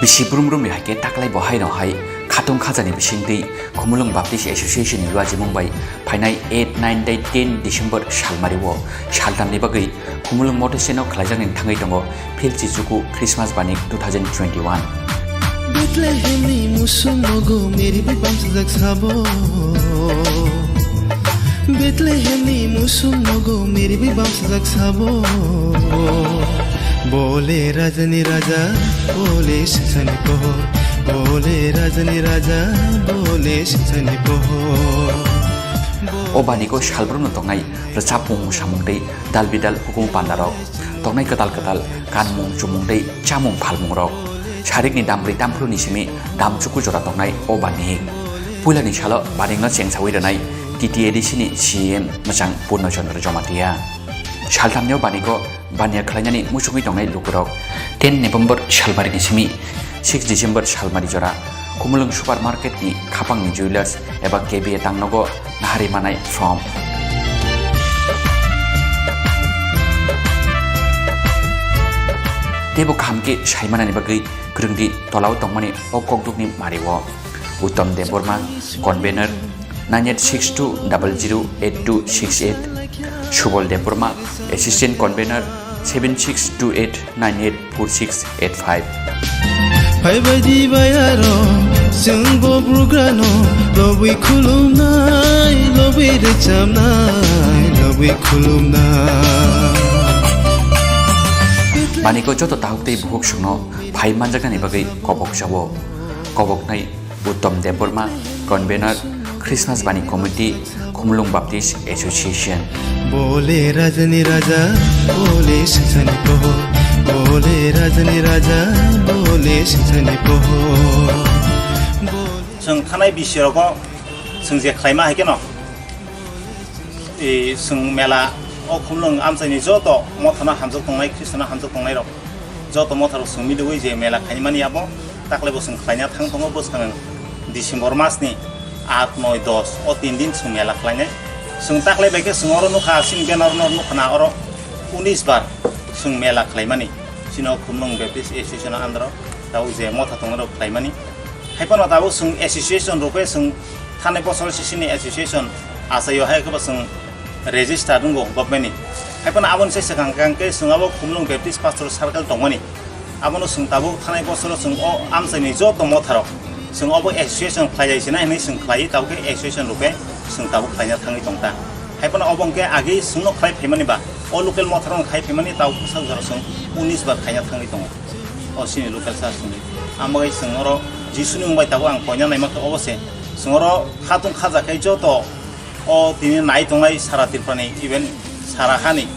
Bisi brum brum ni hai khe taklai bo hai no hai khatung khajani bisingtwi Khumulwng Baptist Association ni luajimung bai phainai eight, nine tei ten December salmari o saltamni bagwi Khumulwng Motheseno khlaijaknani thangwi tongo Philsi Chuku Christmas Bani two thousand twenty-one. Bethlehemni musuk nogo meri bai bamsajak sabo. Bethlehemni musuk nogo meri bai bamsajak sabo. Bole rajani raja, bole sisani pohor. Bole rajani raja, bole sisani pohor. O banigo salbrumno tongnai rwchapmung, mwsamung tei dalbidal hukumu pandarok. Tongnai kwtal kwtal kanmung, chumung tei chamung phalmungrok. Sarikni dam brwi tamphru ni simi dam chuku jora tongnai o bani. Puilani salo baningno chengsawi rwnai T T A D C ni C E M mwchang Purno Chandra Jamatia. Salthamni o banigo baniya khlainani muchungwi tongnai lukurok. Ten November salbarini simi six December salmari jora Khumulwng Supermarket ni khapangni Jewellers eba K B A tangnogo nahari manai from. Teibo kaham khe saimanani bagwi kwrwngdi tolao tongmani o kokdukni mario. Uttom Debbarma, convener, nine eight six two double zero eight two six eight, Subol Debbarma, assistant convener, seven six two eight nine eight four six eight five. Phaibaidi bayaro, chwngbo bugrano, lobwi khulumnai, lobwi rwchabnai, lobwi khulumnai. Maniko joto tahuk tei buhuk songno phai manjaknani bagwi kobok jao. Koboknai Uttom Debbarma, convener, Christmas Bani Committee, Khumulwng Baptist Association. Bole rajani raja, bole sisani pohor. Bole rajani raja, bole sisani pohor. Bole Chwng thanai bisi rogo chwng je khlaima hai kheno, e, chwng mela o Khumulwng amchaini joto mothano hamjak tongnai, Khristono hamjak tongnai rok. Joto motharok chwng miliwi je mela khaimani abo, taklaibo chwng khlaina thang tongo bwskang December masni aat, noi, dos o tin din chwng mela khlainai. Chwng taklai bai khe chwng oro nukha, chini banner no nukha na oro unis bar chwng mela khlaimani. Chini o Khumulwng Baptist Association o under o tabuk je motha tongnai rok khlaimani. Hai phano tabuk chwng association rok khe chwng thanai bosor sisini association achaio hai khe bo chwng register wngkha government ni. Hai phano aboni se swkang kang khe chwng abo Khumulwng Baptist Pastor Circle tongmani. Abono chwng tabuk thanai bosoro chwng o amchaini joto motharok chwng obo association khlai jai sina hinwi chwng khlaiwi tabuk khe association rok khe chwng tabuk khlaina thangwi tongkha. Hai phano obo hwnkhe agi chwngno khlai phaimani ba o local motharokno khai phaimani tabuk bwsajora chwng unis bar khaina thangwi tongo. O chini local church ni. Amogwi chwng oro Jisuni mung bai tabuk ang koina naima khe obo se. Chwng oro khatung khaja khe joto o tini nai tongnai sara Tripura ni, even sara hani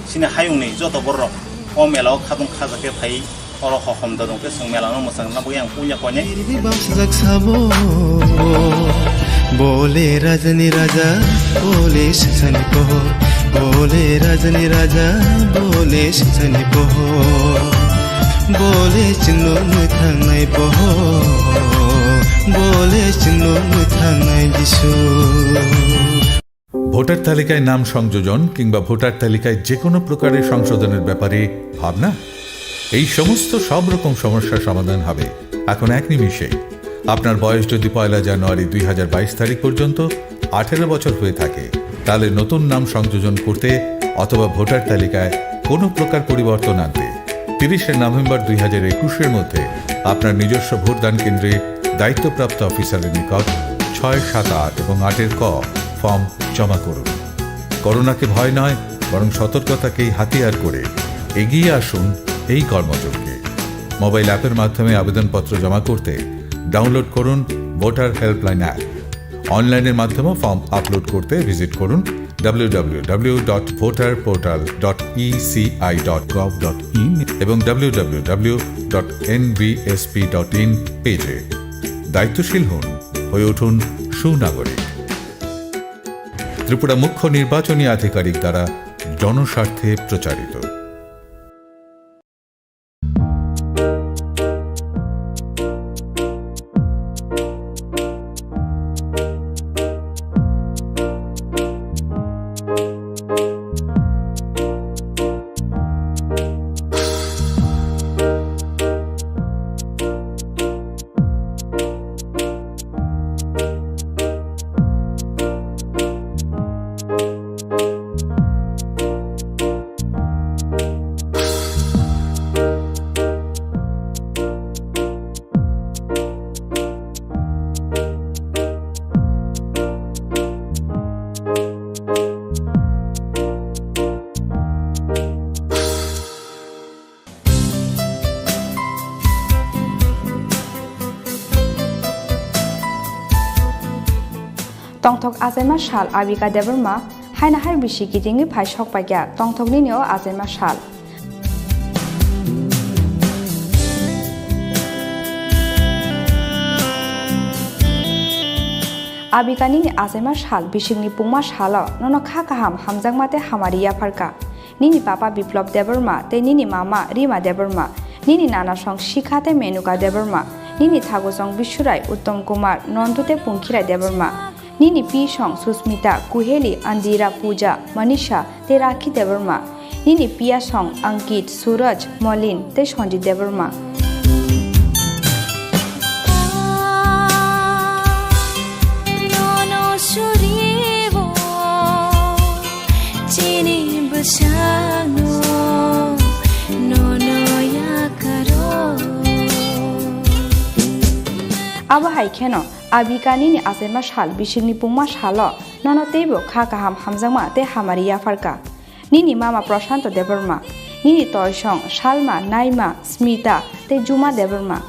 chini hayung ni joto borok o mela o khatung khaja khe phai oro hohom dodong khe chwng mela no mwchang na bagwi ang puila koinai. Bamsajak sabo, bole rajani raja, bole sisani pohor, bole rajani raja, bole sisani pohor. Bole chwngno mwthangnai pohor, bole chwngno mwthangnai Jisu. Voter তালিকায় নাম সংযোজন কিংবা ভোটার তালিকায় যে কোনো প্রকারের সংশোধনের ব্যাপারে ভাবনা? এই সমস্ত সব রকম সমস্যার সমাধান হবে এখন এক নিমিষেই। আপনার বয়স যদি পয়লা জানুয়ারি দুই হাজার বাইশ তারিখ পর্যন্ত আঠেরো বছর হয়ে থাকে, তাহলে নতুন নাম সংযোজন করতে অথবা ভোটার তালিকায় কোনো প্রকার পরিবর্তন আনতে তিরিশে নভেম্বর দুই হাজার একুশের মধ্যে আপনার নিজস্ব ভোটদান কেন্দ্রে দায়িত্বপ্রাপ্ত অফিসারের নিকট ছয়, সাত, আট এবং আটের ক ফর্ম জমা করুন। করোনাকে ভয় নয়, বরং সতর্কতাকেই হাতিয়ার করে এগিয়ে আসুন এই কর্মযজ্ঞে। মোবাইল অ্যাপের মাধ্যমে আবেদনপত্র জমা করতে ডাউনলোড করুন ভোটার হেল্পলাইন অ্যাপ। অনলাইনের মাধ্যমে ফর্ম আপলোড করতে ভিজিট করুন W W W dot voter portal dot E C I dot gov dot in এবং W W W dot N V S P dot in পেজে। দায়িত্বশীল হন, হয়ে উঠুন সুনাগরিক। ত্রিপুরা মুখ্য নির্বাচনী আধিকারিক দ্বারা জনস্বার্থে প্রচারিত। Tongthok achaima sal Abika Debbarma, haina hai bisi kitingwi phai sok paikha tongthok nini o achaima sal. Abika nini achaima sal, bisingni pungma salo nono kha kaham, hamjakma tei hamari yapharkha. Nini papa Biplop Debbarma tei nini mama Rima Debbarma, nini nana song Sikha tei Menuka Debbarma, nini thagu song Bisurai, Uttom Kumar, Nondu tei Pungkhirai Debbarma, nini pi song Susmita, Kuheli, Andira, Puja, Manisha tei Rakhi Debbarma, nini piya song Ankit, Suraj, Molin tei Sanjit Debbarma. Nono suribo chini bwsano, nono yakaro. Abo hai kheno, Abika nini achaima sal, bisingni pungma salo nono teibo kha kaham, hamjakma tei hamari yapharkha. Nini mama Prashanto Debbarma, nini toisong Salma, Naima, Smita tei Juma Debbarma.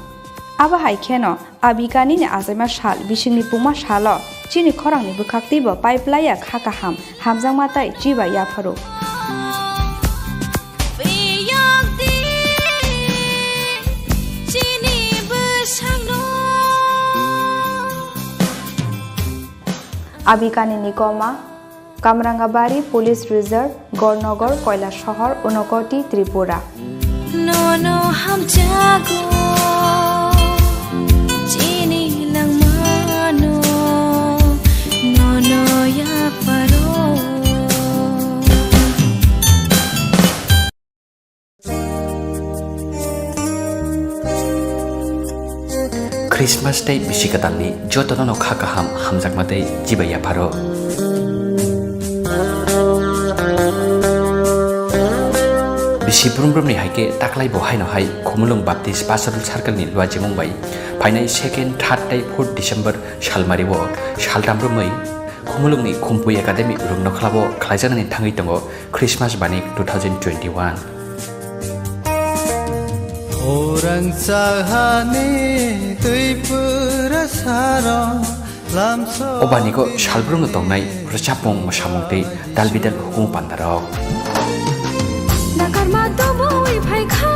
Abo hai kheno, Abika nini achaima sal, bisingni pungma salo chini khorangni bwkhak teibo paiplaiya kha kaham, hamjakma tei chiba yapharo. Abika nini koma, Kamrangabari Police Reserve, Gornogor, Koilasohor, Unakoti, Tripura. Nono hamjago chini langmano, nono yaparo. Christmas tei bisi kwtalni jotono no kha kaham, hamjakma tei chiba yapharo. Bisi brum brumni hai khe taklai bo haino hai Khumulwng Baptist Pastoral Circle ni luachimung bai phainai second, third tei fourth December salmari o saltam romwi Khumulwngni Khumpui Academy Rungnokhla o khlaijaknani thangwi tongo Christmas Bani two thousand twenty-one. Khorang chahani twi pura saro lamso. O banigo salbrumno tongnai rwchapmung, mwsamung tei dalbidal hukumu pandarok. Nakarma toboi phaikha.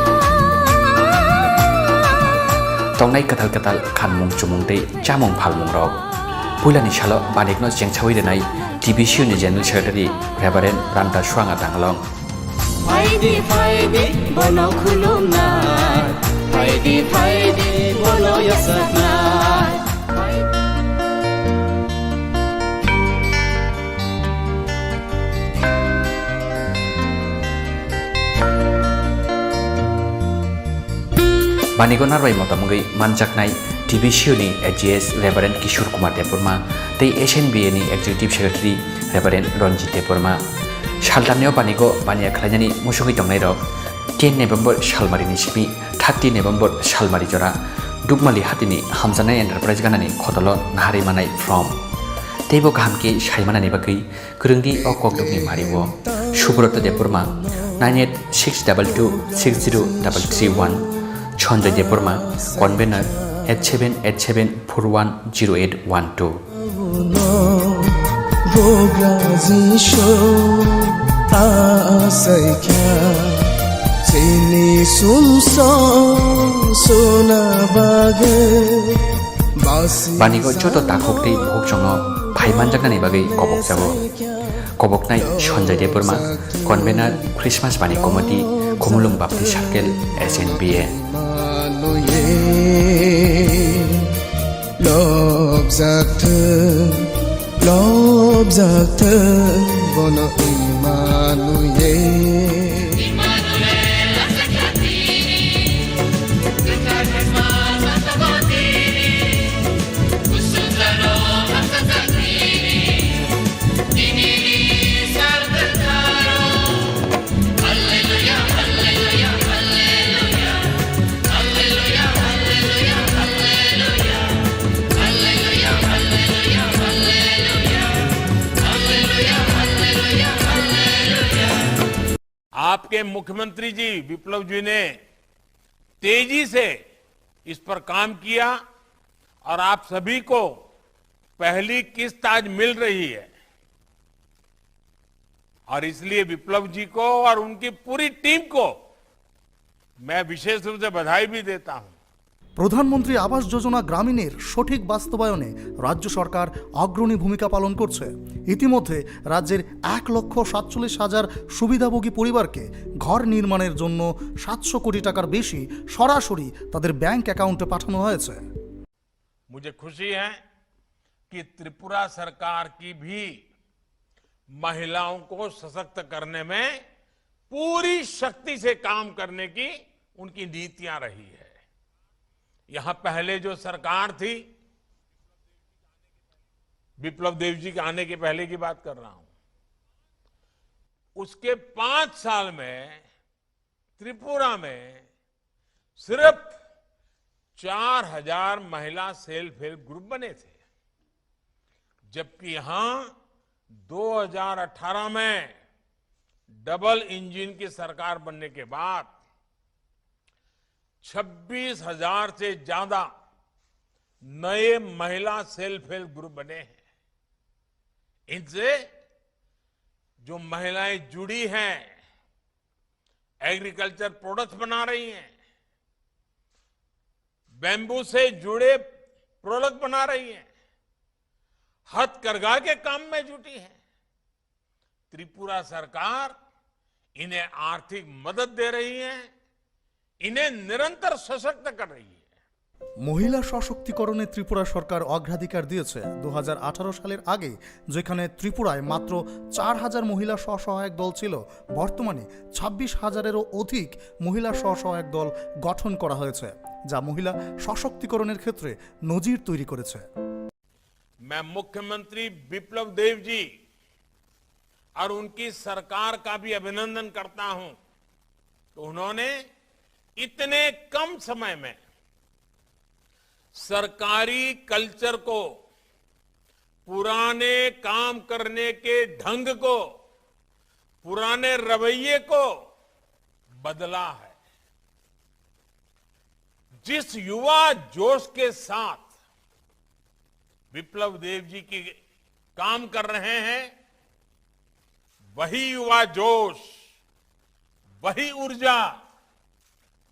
Tongnai kwtal kwtal khanmung chumung tei chamung phalmungrok. Puilani salo banikno chengsawi rwnai T B C U ni General Secretary Reverend Ranta Suanga Danglong. Phaidi, phaidi, bono khulumnai. Phaidi, phaidi, bono yasaknai. Banigo narbai motom wngwi manjaknai T B C U ni A G S Reverend Kishore Kumar Debbarma tei S N B A ni Executive Secretary Reverend Ranjit Debbarma. Saltamni o banigo baniya khlainani musungwi tongnairok ten November salmarini simi thirty November salmari jora Dukmali hatini Hamjanai Enterprise ganani khotolo naharwi manai from. Teibo kaham khe saimanani bagwi kwrwngdi o kokdokni mario. Subroto Debbarma, nine eight six double two six zero double three one. Sanjoy Debbarma, convener, eight seven eight seven four one zero eight one two. Bugra Jisu asaikha chini sumsok suna bagwi. Banigo joto takhuk tei bukhukchwngno phai manjaknani bagwi kobokjago. Koboknai Sanjay Debbarma, convener Christmas Bani Committee, Khumulwng Baptist Circle, S N B A. Lobjak thung, lobjak thung, bono Imanuel. आपके मुख्यमंत्री जी विप्लव जी ने तेजी से इस पर काम किया और आप सभी को पहली किस्त आज मिल रही है और इसलिए विप्लव जी को और उनकी पूरी टीम को मैं विशेष रूप से बधाई भी देता हूं। প্রধানমন্ত্রী আবাস যোজনা গ্রামীণের সঠিক বাস্তবায়নে রাজ্য সরকার অগ্রণী ভূমিকা পালন করছে। ইতিমধ্যে রাজ্যের এক লক্ষ সাতচল্লিশ হাজার সুবিধাভোগী পরিবারকে ঘর নির্মাণের জন্য সাতশো কোটি টাকার বেশি সরাসরি তাদের ব্যাংক অ্যাকাউন্টে পাঠানো হয়েছে। मुझे खुशी है कि त्रिपुरा सरकार की भी महिलाओं को सशक्त करने में पूरी शक्ति से काम करने की उनकी नीतियां रही है। यहां पहले जो सरकार थी, विप्लव देव जी के आने के पहले की बात कर रहा हूं, उसके पांच साल में त्रिपुरा में सिर्फ चार हजार महिला सेल्फ हेल्प ग्रुप बने थे, जबकि यहां दो हज़ार अठारह में डबल इंजन की सरकार बनने के बाद छब्बीस हजार से ज्यादा नए महिला सेल्फ हेल्प ग्रुप बने हैं। इनसे जो महिलाएं जुड़ी हैं, एग्रीकल्चर प्रोडक्ट्स बना रही हैं, बैम्बू से जुड़े प्रोडक्ट बना रही हैं, हथकरघा के काम में जुटी हैं। त्रिपुरा सरकार इन्हें आर्थिक मदद दे रही है, इन्हें निरंतर सशक्त कर रही है। মহিলা সশক্তিকরণে ত্রিপুরা সরকার অগ্রাধিকার দিয়েছে। দু হাজার আঠারো সালের আগে যেখানে ত্রিপুরায় মাত্র চার হাজার মহিলা স্বসহায়ক দল ছিল, বর্তমানে ছাব্বিশ হাজারেরও অধিক মহিলা স্বসহায়ক দল গঠন করা হয়েছে, যা মহিলা সশক্তিকরণের ক্ষেত্রে নজির তৈরি করেছে। मैं मुख्यमंत्री विप्लव देव जी और उनकी सरकार का भी अभिनंदन करता हूं कि उन्होंने इतने कम समय में सरकारी कल्चर को, पुराने काम करने के ढंग को, पुराने रवैये को बदला है। जिस युवा जोश के साथ विप्लव देव जी की काम कर रहे हैं, वही युवा जोश, वही ऊर्जा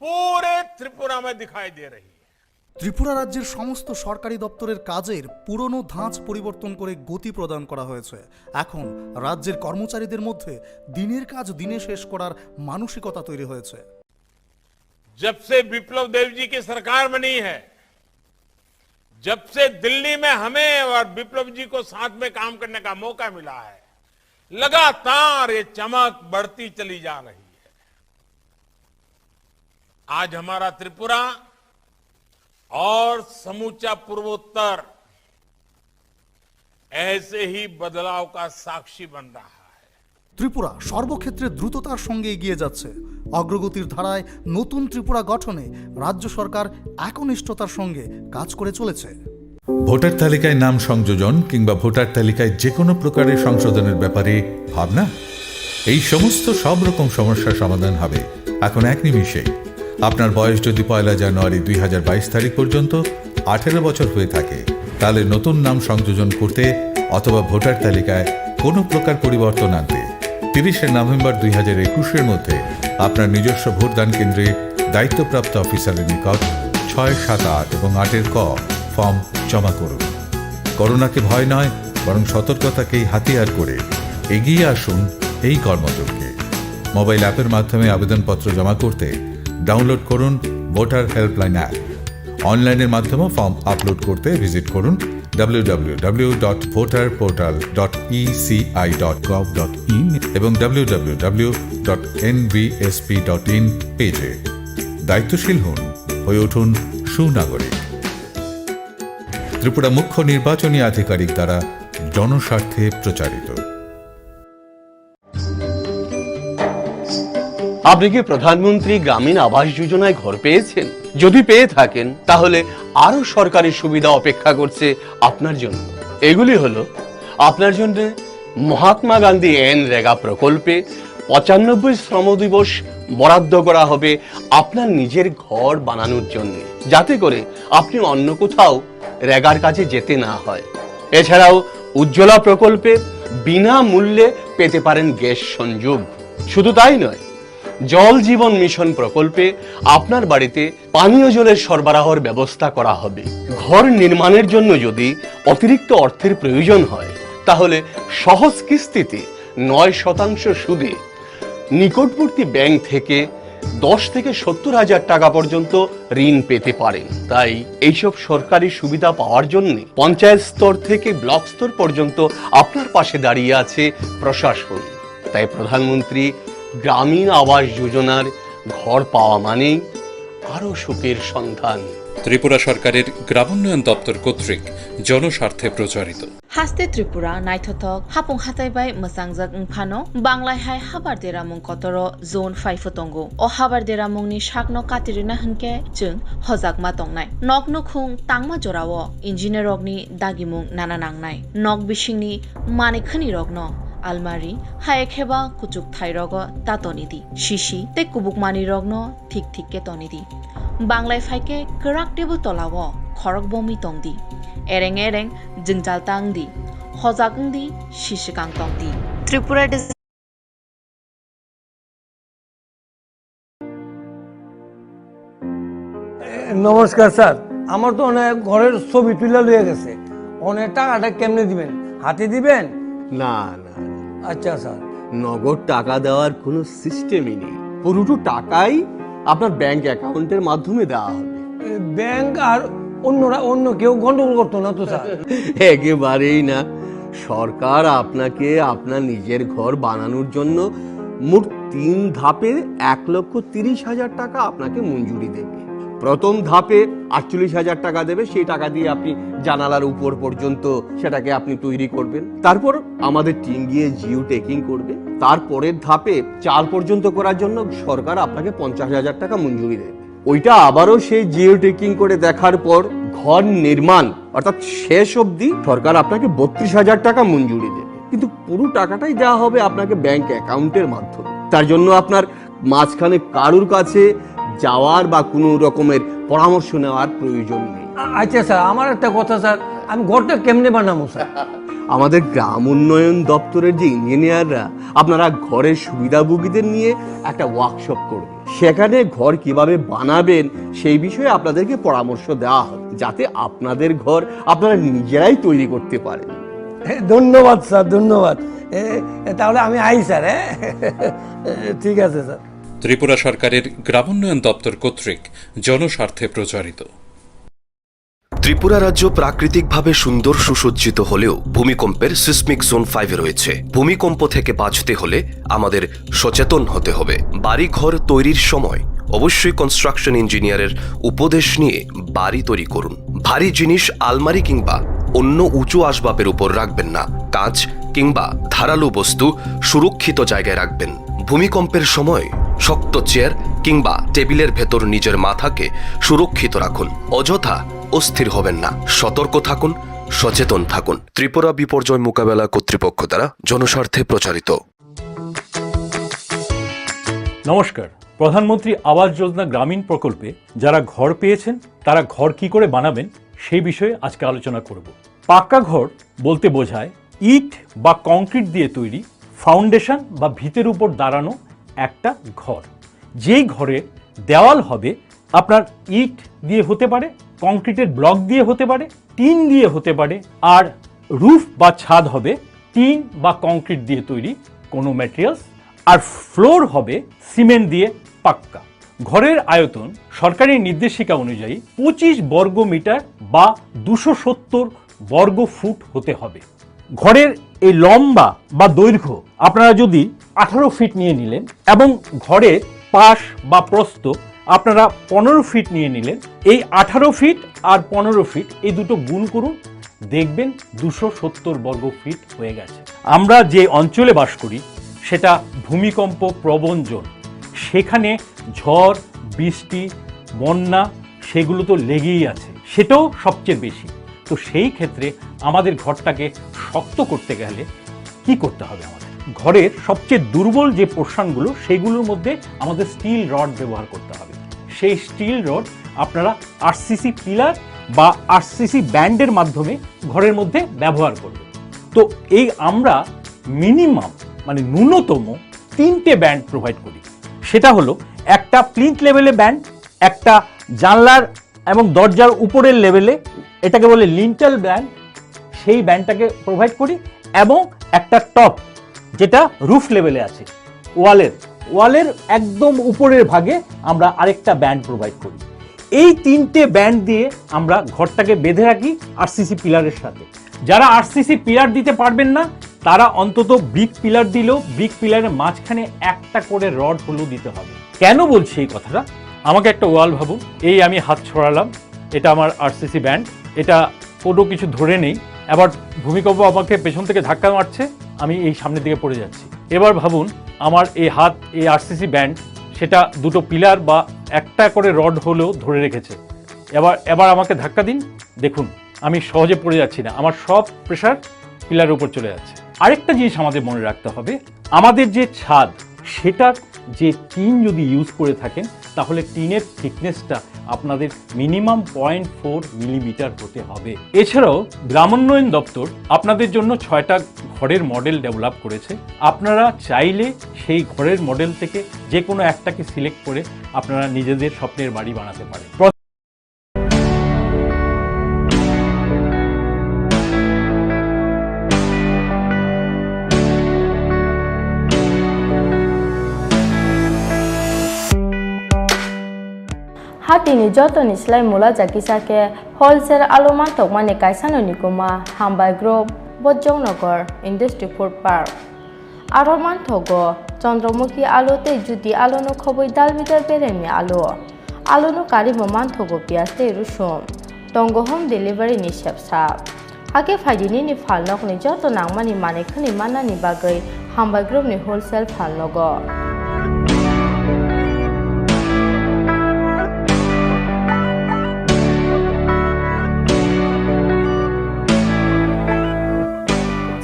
पूरे त्रिपुरा में दिखाई दे रही है। ত্রিপুরা রাজ্যের সমস্ত সরকারি দপ্তরের কাজের পুরনো ধাঁচ পরিবর্তন করে গতি প্রদান করা হয়েছে। এখন রাজ্যের কর্মচারীদের মধ্যে দিনের কাজ দিনে শেষ করার মানসিকতা তৈরি হয়েছে। जब से विप्लव देव जी की सरकार बनी है, जब से दिल्ली में हमें और विप्लव जी को साथ में काम करने का मौका मिला है, लगातार ये चमक बढ़ती चली जा रही है। आज हमारा त्रिपुरा और समूचा पूर्वोत्तर ऐसे ही बदलाव का साक्षी बन रहा है। ত্রিপুরা সর্বক্ষেত্রে দ্রুততার সঙ্গে এগিয়ে যাচ্ছে। অগ্রগতির ধারায় নতুন ত্রিপুরা গঠনে রাজ্য সরকার একনিষ্ঠতার সঙ্গে কাজ করে চলেছে। ভোটার তালিকায় নাম সংযোজন কিংবা ভোটার তালিকায় যে কোনো প্রকারের সংশোধনের ব্যাপারে ভাবনা? এই সমস্ত সব রকম সমস্যার সমাধান হবে এখন এক নিমিষেই। আপনার বয়স যদি পয়লা জানুয়ারি দুই হাজার বাইশ তারিখ পর্যন্ত আঠেরো বছর হয়ে থাকে, তাহলে নতুন নাম সংযোজন করতে অথবা ভোটার তালিকায় কোনো প্রকার পরিবর্তন আনতে তিরিশে নভেম্বর দুই হাজার একুশের মধ্যে আপনার নিজস্ব ভোটদান কেন্দ্রে দায়িত্বপ্রাপ্ত অফিসারের নিকট ছয় সাত আট এবং আটের ক ফর্ম জমা করুন। করোনাকে ভয় নয়, বরং সতর্কতাকেই হাতিয়ার করে এগিয়ে আসুন এই কর্মযজ্ঞে। মোবাইল অ্যাপের মাধ্যমে আবেদনপত্র জমা করতে ডাউনলোড করুন ভোটার হেল্পলাইন অ্যাপ। অনলাইনের মাধ্যমে ফর্ম আপলোড করতে ভিজিট করুন W W W dot voter portal dot E C I dot gov dot in এবং W W W dot N V S P dot in পেজে। দায়িত্বশীল হন, হয়ে উঠুন সুনাগরিক। ত্রিপুরা মুখ্য নির্বাচনী আধিকারিক দ্বারা জনস্বার্থে প্রচারিত। আপনি কি প্রধানমন্ত্রী গ্রামীণ আবাস যোজনায় ঘর পেয়েছেন? যদি পেয়ে থাকেন, তাহলে আরো সরকারি সুবিধা অপেক্ষা করছে আপনার জন্য। এগুলি হলো আপনার জন্য মহাত্মা গান্ধী এন রেগা প্রকল্পে পঁচানব্বই শ্রম দিবস বরাদ্দ করা হবে আপনার নিজের ঘর বানানোর জন্য, যাতে করে আপনি অন্য কোথাও রেগার কাজে যেতে না হয়। এছাড়াও উজ্জ্বলা প্রকল্পে বিনামূল্যে পেতে পারেন গ্যাস সংযোগ। শুধু তাই নয়, জল জীবন মিশন প্রকল্পে আপনার বাড়িতে পানীয় জলের সরবরাহর ব্যবস্থা করা হবে। ঘর নির্মাণের জন্য যদি অতিরিক্ত অর্থের প্রয়োজন হয়, তাহলে সহজ কিস্তিতে নয় শতাংশ সুদে নিকটবর্তী ব্যাংক থেকে দশ থেকে সত্তর হাজার টাকা পর্যন্ত ঋণ পেতে পারেন। তাই এইসব সরকারি সুবিধা পাওয়ার জন্য পঞ্চায়েত স্তর থেকে ব্লক স্তর পর্যন্ত আপনার পাশে দাঁড়িয়ে আছে প্রশাসন। তাই প্রধানমন্ত্রী গ্রামীণ আবাস যোজনার ঘর পাওয়া মানেই আরও সুখের সন্ধান। ত্রিপুরা সরকারের গ্রামোন্নয়ন দপ্তর কর্তৃক জনস্বার্থে প্রচারিত। Haste Tripura naithothok hapung hatai bai mwchangjak wng phano, banglai hai habar deramung kotoro zone phai pho tongo. O habar deramungni sakno katirina hwnkhe chwng hojakma tongnai. Nok nukhung tangma jorao engineer rokni dagimung nana nangnai. Nok bisingni manwi khwnirokno almari, hai kheba kuchuk thairogo ta tonidi. Sisi tei kubuk manwirokno thik thik khe tonidi. Banglai phai khe kwrak table tolao khorok bomwi tongdi. Ereng ereng jwngjal ta wngdi. Hojak wngdi, sisikang tongdi. Tripura Dis- এ, নমস্কার স্যার, আমার তো অনেক ঘরের ছবি তুলে লইয়া গেছে, অনেক টাকাটা কেমনে দিবেন? হাতে দিবেন? না, না, না। আচ্ছা স্যার। নগদ টাকা দেওয়ার কোনো সিস্টেমই নেই। পুরোটো টাকাই আপনার ব্যাংক অ্যাকাউন্টের মাধ্যমে দেওয়া হবে। এ, ব্যাংক আর অন্যরা, অন্য কেউ গন্ডগোল করতো না তো স্যার? একেবারেই না। সরকার আপনাকে আপনার নিজের ঘর বানানোর জন্য মোট তিন ধাপে এক লক্ষ তিরিশ হাজার টাকা আপনাকে মঞ্জুরি দেবে। প্রথম ধাপে আটচল্লিশ হাজার টাকা দেবে, সেই টাকা দিয়ে আপনি জানালার উপর পর্যন্ত সেটাকে আপনি তৈরি করবেন। তারপর আমাদের টিম গিয়ে জিও ট্যাগিং করবে। তারপরের ধাপে চাল পর্যন্ত করার জন্য সরকার আপনাকে পঞ্চাশ হাজার টাকা মঞ্জুরি দেবে। ওইটা আবারও সেই জিও ট্যাগিং করে দেখার পর ঘর নির্মাণ অর্থাৎ শেষ অবধি সরকার আপনাকে বত্রিশ হাজার টাকা মঞ্জুরি দেবে, কিন্তু পুরো টাকাটাই দেওয়া হবে আপনাকে ব্যাংক অ্যাকাউন্টের মাধ্যমে। তার জন্য আপনার মাঝখানে কারুর কাছে যাওয়ার বা কোনো রকমের পরামর্শ নেওয়ার প্রয়োজন নেই। আ-, আচ্ছা স্যার, আমার একটা কথা স্যার, আমি ঘরটা কেমনে বানাবো স্যার? আমাদের গ্রাম উন্নয়ন দপ্তরের যে ইঞ্জিনিয়াররা আপনারা ঘরের সুবিধাভোগীদের নিয়ে একটা ওয়ার্কশপ করবে, সেখানে ঘর কিভাবে বানাবেন সেই বিষয়ে আপনাদেরকে পরামর্শ দেওয়া হবে, যাতে আপনাদের ঘর আপনারা নিজেরাই তৈরি করতে পারেন। এ, ধন্যবাদ স্যার, ধন্যবাদ। এ, এ, তাহলে আমি আই স্যার, হ্যাঁ? এ, ঠিক আছে স্যার। ত্রিপুরা সরকারের গ্রামোন্নয়ন দপ্তর কর্তৃক জনস্বার্থে প্রচারিত। ত্রিপুরা রাজ্য প্রাকৃতিকভাবে সুন্দর সুসজ্জিত হলেও ভূমিকম্পের সিসমিক জোন ফাইভে রয়েছে। ভূমিকম্প থেকে বাঁচতে হলে আমাদের সচেতন হতে হবে। বাড়িঘর তৈরির সময় অবশ্যই কনস্ট্রাকশন ইঞ্জিনিয়ারের উপদেশ নিয়ে বাড়ি তৈরি করুন। ভারী জিনিস আলমারি কিংবা অন্য উঁচু আসবাবের উপর রাখবেন না। কাঁচ কিংবা ধারালো বস্তু সুরক্ষিত জায়গায় রাখবেন। ভূমিকম্পের সময় শক্ত চেয়ার কিংবা টেবিলের ভেতর নিজের মাথাকে সুরক্ষিত রাখুন। অযথা অস্থির হবেন না। সতর্ক থাকুন, সচেতন থাকুন। ত্রিপুরা বিপর্যয় মোকাবেলা কর্তৃপক্ষ দ্বারা জনস্বার্থে প্রচারিত। নমস্কার। প্রধানমন্ত্রী আবাস যোজনা গ্রামীণ প্রকল্পে যারা ঘর পেয়েছেন, তারা ঘর কি করে বানাবেন, সেই বিষয়ে আজকে আলোচনা করব। পাক্কা ঘর বলতে বোঝায় ইট বা কংক্রিট দিয়ে তৈরি ফাউন্ডেশন বা ভিতের উপর দাঁড়ানো একটা ঘর। যেই ঘরের দেওয়াল হবে আপনার ইট দিয়ে হতে পারে, কংক্রিটের ব্লক দিয়ে হতে পারে, টিন দিয়ে হতে পারে, আর রুফ বা ছাদ হবে টিন বা কংক্রিট দিয়ে তৈরি কোনো ম্যাটেরিয়ালস, আর ফ্লোর হবে সিমেন্ট দিয়ে পাক্কা। ঘরের আয়তন সরকারি নির্দেশিকা অনুযায়ী পঁচিশ বর্গ মিটার বা দুশো সত্তর বর্গ ফুট হতে হবে। ঘরের এই লম্বা বা দৈর্ঘ্য আপনারা যদি আঠারো ফিট নিয়ে নিলেন এবং ঘরের পাশ বা প্রস্থ আপনারা পনেরো ফিট নিয়ে নিলেন, এই আঠারো ফিট আর পনেরো ফিট এই দুটো গুণ করুন, দেখবেন দুশো সত্তর বর্গ ফিট হয়ে গেছে। আমরা যে অঞ্চলে বাস করি সেটা ভূমিকম্প প্রবণ জোন, সেখানে ঝড়, বৃষ্টি, বন্যা সেগুলো তো লেগেই আছে, সেটাও সবচেয়ে বেশি। তো সেই ক্ষেত্রে আমাদের ঘরটাকে শক্ত করতে গেলে কি করতে হবে আমাদের? ঘরের সবচেয়ে দুর্বল যে পোর্শনগুলো, সেগুলোর মধ্যে আমাদের স্টিল রড ব্যবহার করতে হবে। সেই স্টিল রড আপনারা আরসিসি পিলার বা আরসিসি ব্যান্ডের মাধ্যমে ঘরের মধ্যে ব্যবহার করবে। তো এই আমরা মিনিমাম, মানে ন্যূনতম তিনটে ব্যান্ড প্রোভাইড করি। সেটা হলো একটা প্লিন্থ লেভেলে ব্যান্ড, একটা জানলার এবং দরজার উপরের লেভেলে, এটাকে বলে লিন্টেল ব্যান্ড, সেই ব্যান্ডটাকে প্রোভাইড করি, এবং একটা টপ, যেটা রুফ লেভেলে আছে, ওয়ালের ওয়ালের একদম উপরের ভাগে আমরা আরেকটা ব্যান্ড প্রোভাইড করি। এই তিনটে ব্যান্ড দিয়ে আমরা ঘরটাকে বেঁধে রাখি আরসিসি পিলারের সাথে। যারা আরসিসি পিলার দিতে পারবেন না, তারা অন্তত ব্রিক পিলার দিলেও ব্রিক পিলারের মাঝখানে একটা করে রড হলেও দিতে হবে। কেন বলছি এই কথাটা? আমাকে একটা ওয়াল ভাবুন, এই আমি হাত ছড়ালাম, এটা আমার আরসিসি ব্যান্ড, এটা কোনো কিছু ধরে নেই, আবার ভূমিকম্প আমাকে পেছন থেকে ধাক্কা মারছে, আমি এই সামনের দিকে পড়ে যাচ্ছি। এবার ভাবুন, আমার এই হাত, এই আরসিসি ব্যান্ড, সেটা দুটো পিলার বা একটা করে রড হলেও ধরে রেখেছে। এবার এবার আমাকে ধাক্কা দিন, দেখুন আমি সহজে পড়ে যাচ্ছি না, আমার সব প্রেশার পিলারের উপর চলে যাচ্ছে। আরেকটা জিনিস আমাদের মনে রাখতে হবে, আমাদের যে ছাদ, সেটার যে টিন যদি ইউজ করে থাকেন, তাহলে টিনের থিকনেসটা আপনাদের মিনিমাম পয়েন্ট ফোর মিলিমিটার হতে হবে। এছাড়াও গ্রামোন্নয়ন দপ্তর আপনাদের জন্য ছয়টা ঘরের মডেল ডেভেলপ করেছে। আপনারা চাইলে সেই ঘরের মডেল থেকে যে কোনো একটাকে সিলেক্ট করে আপনারা নিজেদের স্বপ্নের বাড়ি বানাতে পারেন। Hatini jotoni slai mula ja kisa khe wholesale alu manthokmani kaisano nikuma Hambai Group, Bojongnagar Industry Food Park. Aro manthogo Chandramukhi alu tei Jyoti aluno khobwi dalbidal beremni alu. Aluno karwi bo manthogo piyaj tei rusum. Tongo home delivery ni sepsa. Hakhe phaidi nini phalnokni joto nangmani manwi khwnwi mannani bagwi Hambai Group ni wholesale phalnogo.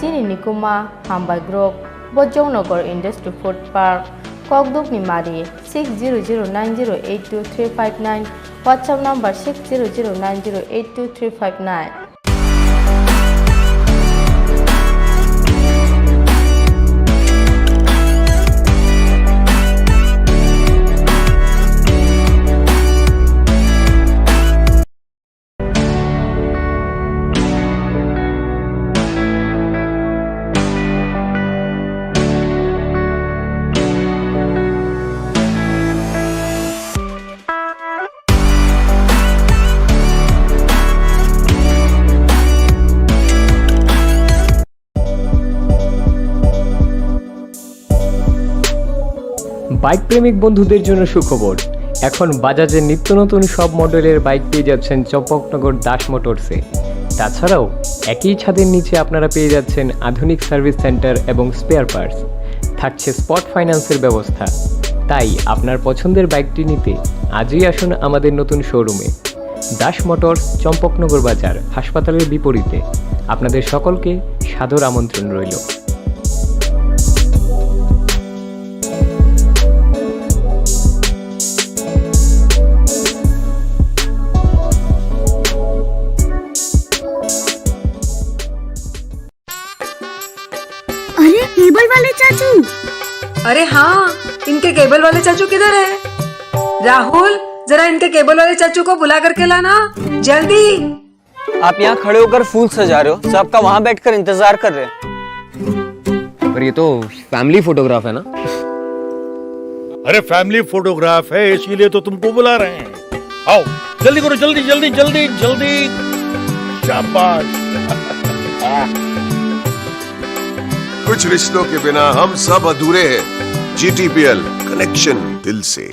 Chini nikuma Hambai Group, Bojongnagar Industry Food Park, Kokdukni Mari, six zero zero nine zero eight two three five nine, WhatsApp number six zero zero nine zero eight two three five nine. Bike প্রেমিক বন্ধুদের জন্য সুখবর, এখন বাজাজের নিত্য নতুন সব মডেলের বাইক পেয়ে যাচ্ছেন চম্পকনগর দাস মোটরসে। তাছাড়াও একই ছাদের নিচে আপনারা পেয়ে যাচ্ছেন আধুনিক সার্ভিস সেন্টার এবং স্পেয়ার পার্টস। থাকছে স্পট ফাইন্যান্সের ব্যবস্থা। তাই আপনার পছন্দের বাইকটি নিতে আজই আসুন আমাদের নতুন শোরুমে। দাস মোটরস, চম্পকনগর বাজার, হাসপাতালের বিপরীতে। আপনাদের সকলকে সাদর আমন্ত্রণ রইল। अरे, केबल वाले चाचू। अरे हाँ, इनके केबल वाले चाचू किधर है? राहुल, जरा इनके केबल वाले चाचू को बुला करके लाना, जल्दी। आप यहाँ खड़े होकर फूल सजा रहे हो, सब आपका वहाँ बैठकर इंतजार कर रहे हैं। पर ये तो फैमिली फोटोग्राफ है ना? अरे, फैमिली फोटोग्राफ है, इसीलिए तो तुमको बुला रहे हैं। आओ, जल्दी करो, जल्दी, जल्दी, जल्दी, जल्दी। शाबाश। कुछ रिश्तों के बिना हम सब अधूरे हैं। जीटीपीएल, कनेक्शन दिल से।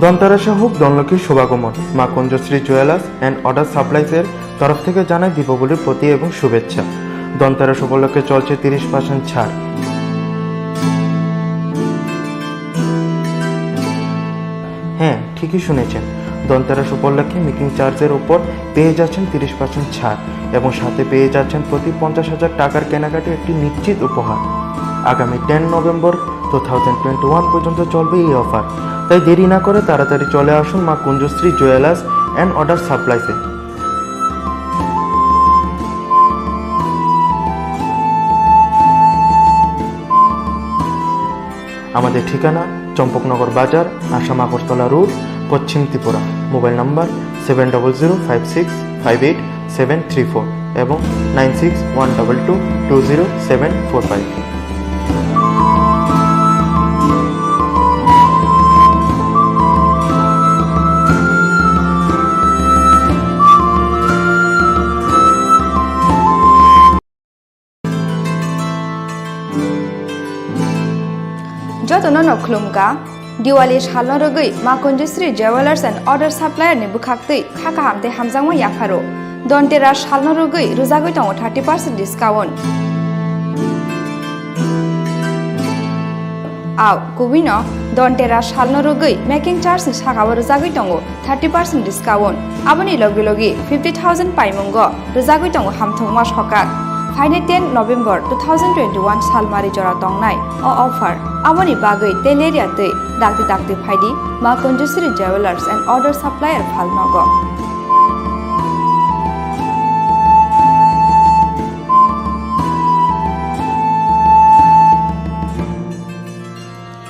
ধনতেরাসে হোক ধনলক্ষ্মীর শুভাগমন, মা কুঞ্জশ্রী জুয়েলার্স অ্যান্ড অর্ডার সাপ্লাইজের তরফ থেকে জানাই দীপাবলির প্রতি এবং শুভেচ্ছা। ধনতেরাস উপলক্ষে চলছে তিরিশ পার্সেন্ট ছাড়। হ্যাঁ, ঠিকই শুনেছেন, ধনতেরাস উপলক্ষে মেকিং চার্জের উপর পেয়ে যাচ্ছেন তিরিশ পার্সেন্ট ছাড় এবং সাথে পেয়ে যাচ্ছেন প্রতি পঞ্চাশ হাজার টাকার কেনাকাটা একটি নিশ্চিত উপহার। আগামী ten November two thousand twenty one পর্যন্ত চলবে এই অফার, তাই দেরি না করে তাড়াতাড়ি চলে আসুন মা কুঞ্জশ্রী জুয়েলার্স অ্যান্ড অর্ডার সাপ্লাইসে। আমাদের ঠিকানা চম্পকনগর বাজার, আসাম আগরতলা রোড, পশ্চিম Tripura. Mobile number seven double zero five six five eight seven three four এবং nine six one double two two zero seven four five. Jotono no khulumkha, Diwali salno rwgwi Ma Kunjusri Jewellers and Order Supplier ni bwkhaktwi kha kaham tei hamjakma yapharo. Dhanteras salno rwgwi rwjagwi tongo thirty percent discount. Au, kubui no Dhanteras salno rwgwi making charge ni saka o rwjagwi tongo thirty percent discount. Aboni logi logi fifty thousand paimungo rwjagwi tongo hamthokma sokak. Phainai ten November two thousand twenty-one salmari jora tongnai o offer. Aboni bagwi teleria twi dakti dakti phaidi Ma Kunjusri Jewellers and Order Supplier phalnogo.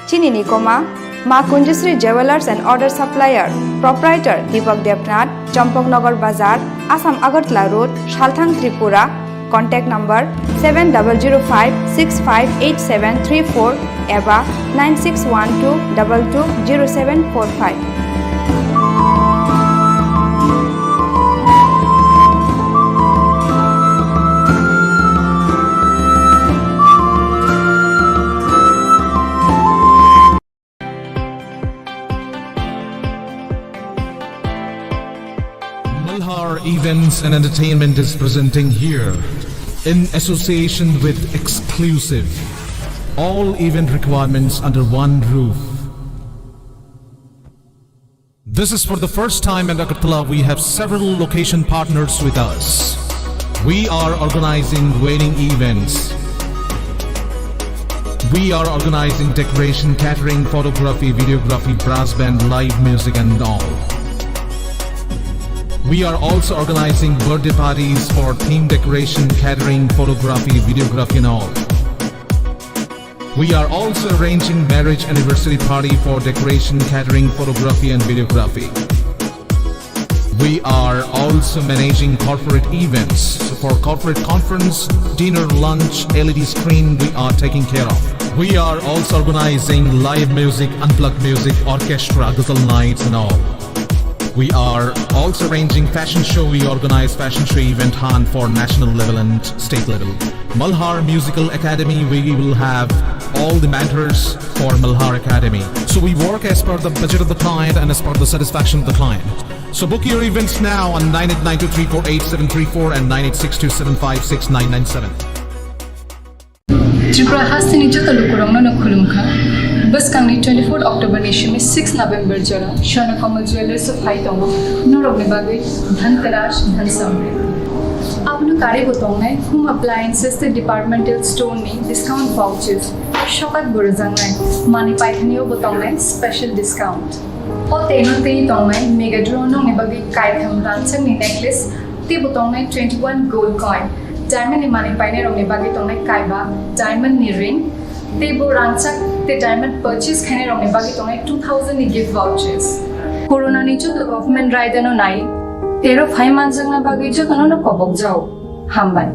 Chini ni koma, Ma Kunjusri Jewellers and Order Supplier, Proprietor Deepak Debnath, Champaknagar Bazar, Assam Agartala Road, Salthang Tripura. Contact number seven double zero five six five eight seven three four eba nine six one two double two zero seven four five. Malhar Events and Entertainment is presenting here, in association with Exclusive, all event requirements under one roof. This is for the first time in Agartala. We have several location partners with us. We are organizing wedding events. We are organizing decoration, catering, photography, videography, brass band, live music and all. We are also organizing birthday parties for theme decoration, catering, photography, videography and all. We are also arranging marriage anniversary party for decoration, catering, photography and videography. We are also managing corporate events. So for corporate conference, dinner, lunch, L E D screen, we are taking care of. We are also organizing live music, unplugged music, orchestra, ghazal nights and all. We are also arranging fashion show. We organize fashion show event hunt for national level and state level. Malhar Musical Academy, we will have all the mentors for Malhar Academy. So we work as per the budget of the client and as per the satisfaction of the client. So book your events now on nine eight nine two three four eight seven three four and nine eight six two seven five six nine nine seven. Tripura hasteni joto lukurokno no khulumkha. Bwskangni twenty-fourth October ni simi six November jora Swarna Kamal Jewellers o phai tongo norokni bagwi Dhanteras, Dhan Samriddhi. Abono karwi bo tongnai home appliances tei departmental store ni discount vouchers, sokak bo rwjaknai, manwi paithani o bo tongnai special discount. O tei no tei tongnai mega draw nokni bagwi kaitham rangchakni necklace, tei bo tongnai twenty-one gold coin, diamond ni manwi painairokni bagwi tongnai kaiba diamond ni ring, tei bo rangchak tei diamond purchase khainairokni bagwi tongnai two thousand ni gift vouchers. Corona ni joto government raida no nai, tero phai manjakna bagwi jotono no kobok jao. Hambai.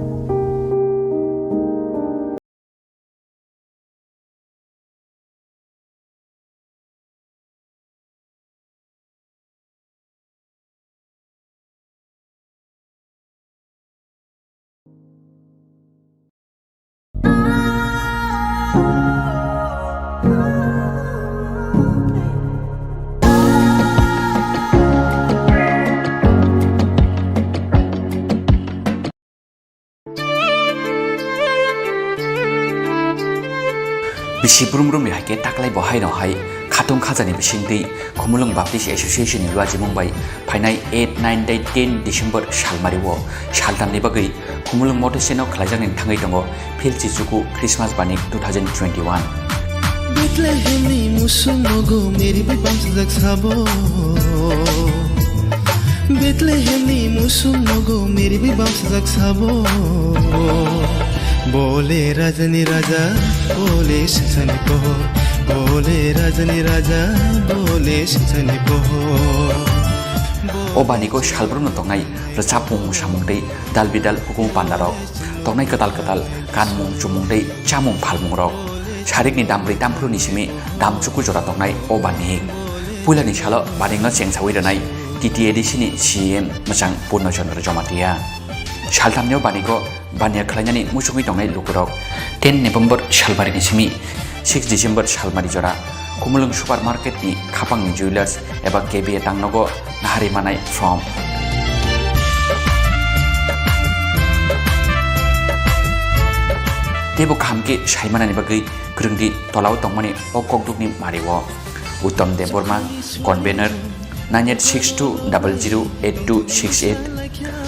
Bisi brum brum ni hai khe taklai bo hai no hai khat Tongkhajani bisingtwi Khumulwng Baptist Association ni luajimung bai phainai eight, nine tei ten December salmario saltamni bagwi Khumulwng Motheseno khlaijaknani thangwi tongo Philchi Chuku Christmas Bani two thousand twenty-one. Bethlehemni musuk nogo meri bai bamsajak sabo. Bethlehemni musuk nogo meri bai bamsajak sabo. Bole rajani raja, bole singsani pohor. Bole rajani raja, bole singsani pohor. O baniko salbrumno tongnai rwchapmung, mwsamung tei dal bidal hukumu pandarok. Tongnai kwtal kwtal kanmung, chumung tei chamung phalmungrok. Sarikni dambrwi tamphuruni simi damchuku jora tongnai o bani. Puilani salo baningno chengsawi rwnai T T A D C ni C E M mwchang Purno Chandra Jamatia. Saltamni o baniko baniya khlainani muchungwi tongnai lukurok. Ten November salmarini simi six December salmari jora Khumulwng Supermarket ni khapangni Jewellers eba K B A tangnogo nahari manai from. Teibo kaham khe saimanani bagwi kwrwngdi tolao tongmani o kokdukni mario. Uttom Debbarma, convener, nine eight six two double zero eight two six eight,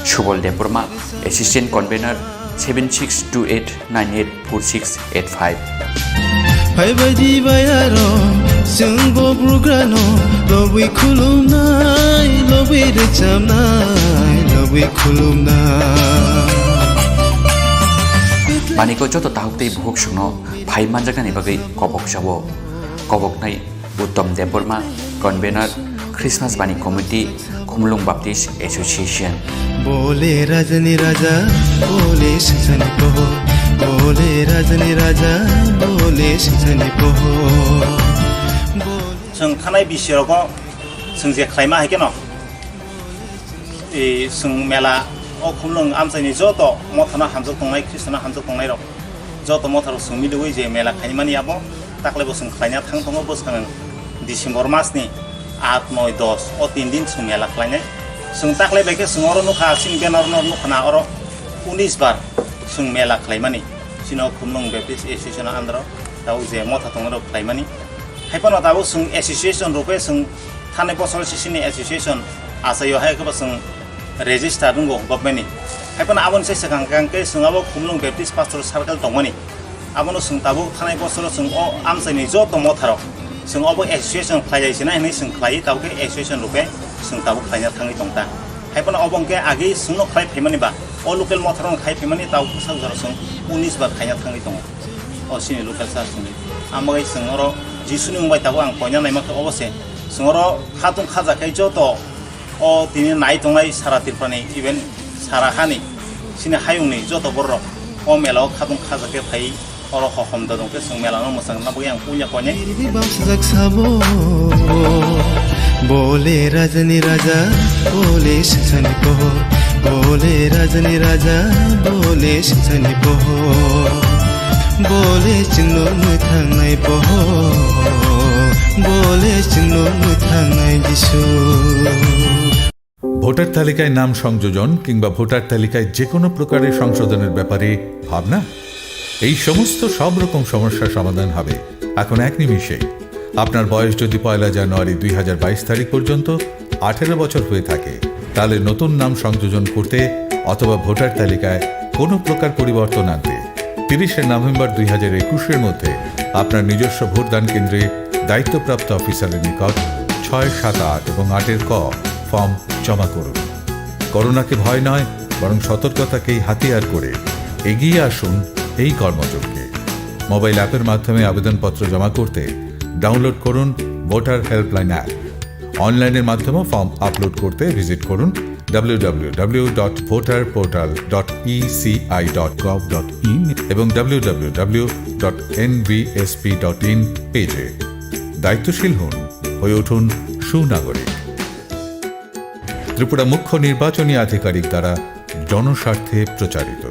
Subol Debbarma, assistant convener, seven six two eight nine eight four six eight five. Phaibaidi bayaro, chwng bo bugrano, lobwi khulumnai, lobwi rwchamnai, lobwi khulumnai. Maniko joto tahuk tei buhuk songno phai manjaknani bagwi kobok jabo. Koboknai Uttom Debbarma, convener, Christmas Bani Committee, Khumulwng Baptist Association. Bole rajani raja, bole singsani pohor. Bole rajani raja, bole singsani pohor. Bole Chwng thanai bisi rogo chwng je khlaima hai kheno, e, chwng mela o Khumulwng amchaini joto mothano hamjak tongnai, Khristano hamjak tongnai rok. Joto motharok chwng miliwi je mela khaimani abo, taklaibo chwng khlaina thang tongo bwskang December masni aat, noi, dos o tin din chwng mela khlainai. Chwng taklai bai khe chwng oro nukha, chini banner no nukha na oro unis bar chwng mela khlaimani. Chini o Khumulwng Baptist Association o under o tabuk je motha tongnai rok khlaimani. Haiphano tabuk chwng association rok khe chwng thanai bosor sisini association achaio hai khe bo chwng register wngkha government ni. Haiphano aboni se swkang kang khe chwng abo Khumulwng Baptist Pastor Circle tongmani. Abono chwng tabuk thanai bosoro chwng o amchaini joto motharok chwng obo association khlai jai sina hinwi chwng khlai tabuk khe association rok khe chwng tabuk khlaina thangwi tongta. Haiphano obo hwnkhe agi chwngno khlai phaimani ba o local motharokno khai phaimani tabuk bwsajora chwng unis bar khaina thangwi tongo. O chini local church ni. Amogwi chwng oro Jisuni mungbai tabuk ang koina naima khe obo se. Chwng oro khatung khaja khe joto o tini nai tongnai sara Tripura ni, even sara hani chini hayung ni joto borok rok o mela o khatung khaja khe phai oro hohom dodong khe chwng mela no mwchang na bagwi ang puila koinai. Bole rajani raja, bole singsani pohor. Bole rajani raja, bole singsani pohor. Bole chwngno mwthangnai pohor. Bole chwngno mwthangnai Jisu. Voter তালিকায় নাম সংযোজন কিংবা ভোটার তালিকায় যে কোনো প্রকারের সংশোধনের ব্যাপারে ভাবনা? এই সমস্ত সব রকম সমস্যার সমাধান হবে এখন এক নিমিষেই। আপনার বয়স যদি পয়লা জানুয়ারি দুই হাজার বাইশ তারিখ পর্যন্ত আঠেরো বছর হয়ে থাকে, তাহলে নতুন নাম সংযোজন করতে অথবা ভোটার তালিকায় কোনো প্রকার পরিবর্তন আনতে তিরিশে নভেম্বর দুই হাজার একুশের মধ্যে আপনার নিজস্ব ভোটদান কেন্দ্রে দায়িত্বপ্রাপ্ত অফিসারের নিকট ছয়, সাত, আট এবং আটের ক ফর্ম জমা করুন। করোনাকে ভয় নয়, বরং সতর্কতাকেই হাতিয়ার করে এগিয়ে আসুন এই কর্মযজ্ঞে। মোবাইল অ্যাপের মাধ্যমে আবেদনপত্র জমা করতে ডাউনলোড করুন ভোটার হেল্পলাইন অ্যাপ। অনলাইনের মাধ্যমে ফর্ম আপলোড করতে ভিজিট করুন W W W dot voter portal dot E C I dot gov dot in এবং W W W dot N V S P dot in পেজে। দায়িত্বশীল হন, হয়ে উঠুন সুনাগরিক। ত্রিপুরা মুখ্য নির্বাচনী আধিকারিক দ্বারা জনস্বার্থে প্রচারিত।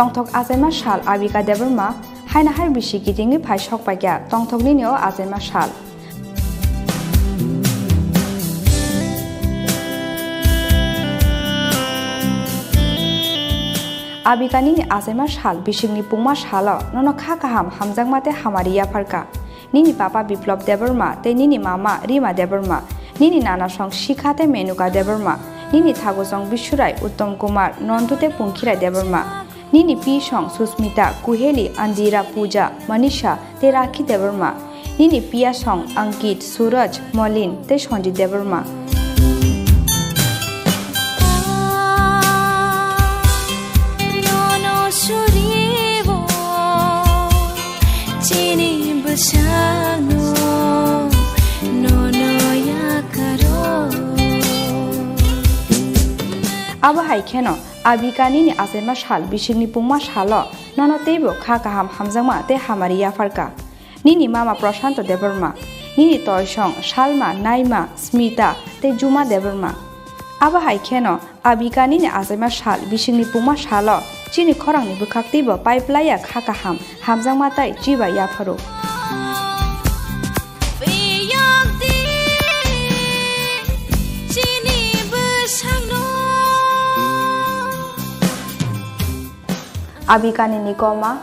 Tongthok achaima sal Abika Debbarma, haina hai bisi kitingwi phai sokpaikha tongthok nini o achaima sal. Abika nini achaima sal, bisikni pungma salo nono kha kaham, hamjakma tei hamari yapharkha. Nini papa Biplop Debbarma tei nini mama Rima Debbarma, nini nana song Sikha tei Menuka Debbarma, nini thagu song Bisurai, Uttom Kumar, Nondu tei Pungkhirai Debbarma, nini pi song Susmita, Kuheli, Andira, Puja, Manisha tei Rakhi Debbarma, nini piya song Ankit, Suraj, Molin tei Sanjit Debbarma. Nono suribo chini bwsakno, nono yakaro. Abo hai kheno Abika nini achaima sal, bisikni pungma salo nono teibo kha kaham, hamjakma tei hamari yapharkha. Nini mama Prashanto Debbarma, nini toisong Salma, Naima, Smita tei Juma Debbarma. Abo hai kheno Abika nini achaima sal, bisikni pungma salo chini khorangni bwkhak teibo paiplaiya kha kaham, hamjakma tei chiba yapharo. Abika nini koma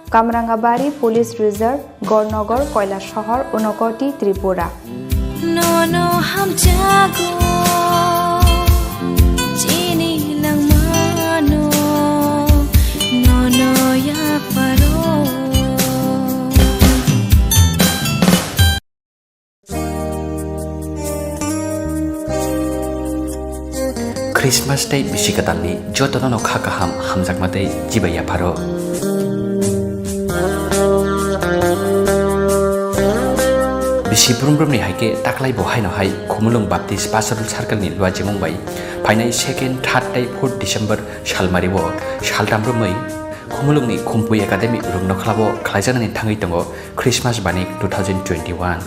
Kamrangabari Police Reserve, Gornogor, Koilasohor, Unakoti, Tripura. Nono hamjago, chini langmano, nono yaparo. Christmas tei bisi kwtalni jotono no kha kaham, hamjakma tei chibai yapharo. Bisi brum brumni hai khe taklai bo haino hai Khumulwng Baptist Pastoral Circle ni luajimung bai phainai second, third tei fourth December salmari o saltam romwi Khumulwngni Khumpui Academy Rungnokhla o khlaijaknani thangwi tongo Christmas Banik two thousand twenty-one.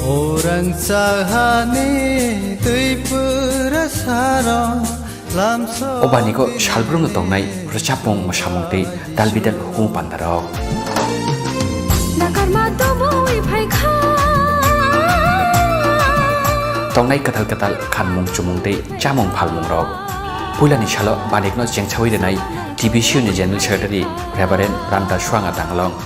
Orang sahani twi pura saro lamso. O baniko salbrumno tongnai rwchapmung, mwsamung tei dalbidal hukumu pandarok. Nakarma tobwi phaikha. Tongnai kwtal kwtal khanmung chumung tei chamung phalmungrok. Puilani salo banikno chengsawi rwnai T B C ni General Secretary Reverend Ranta Suanga Danglong.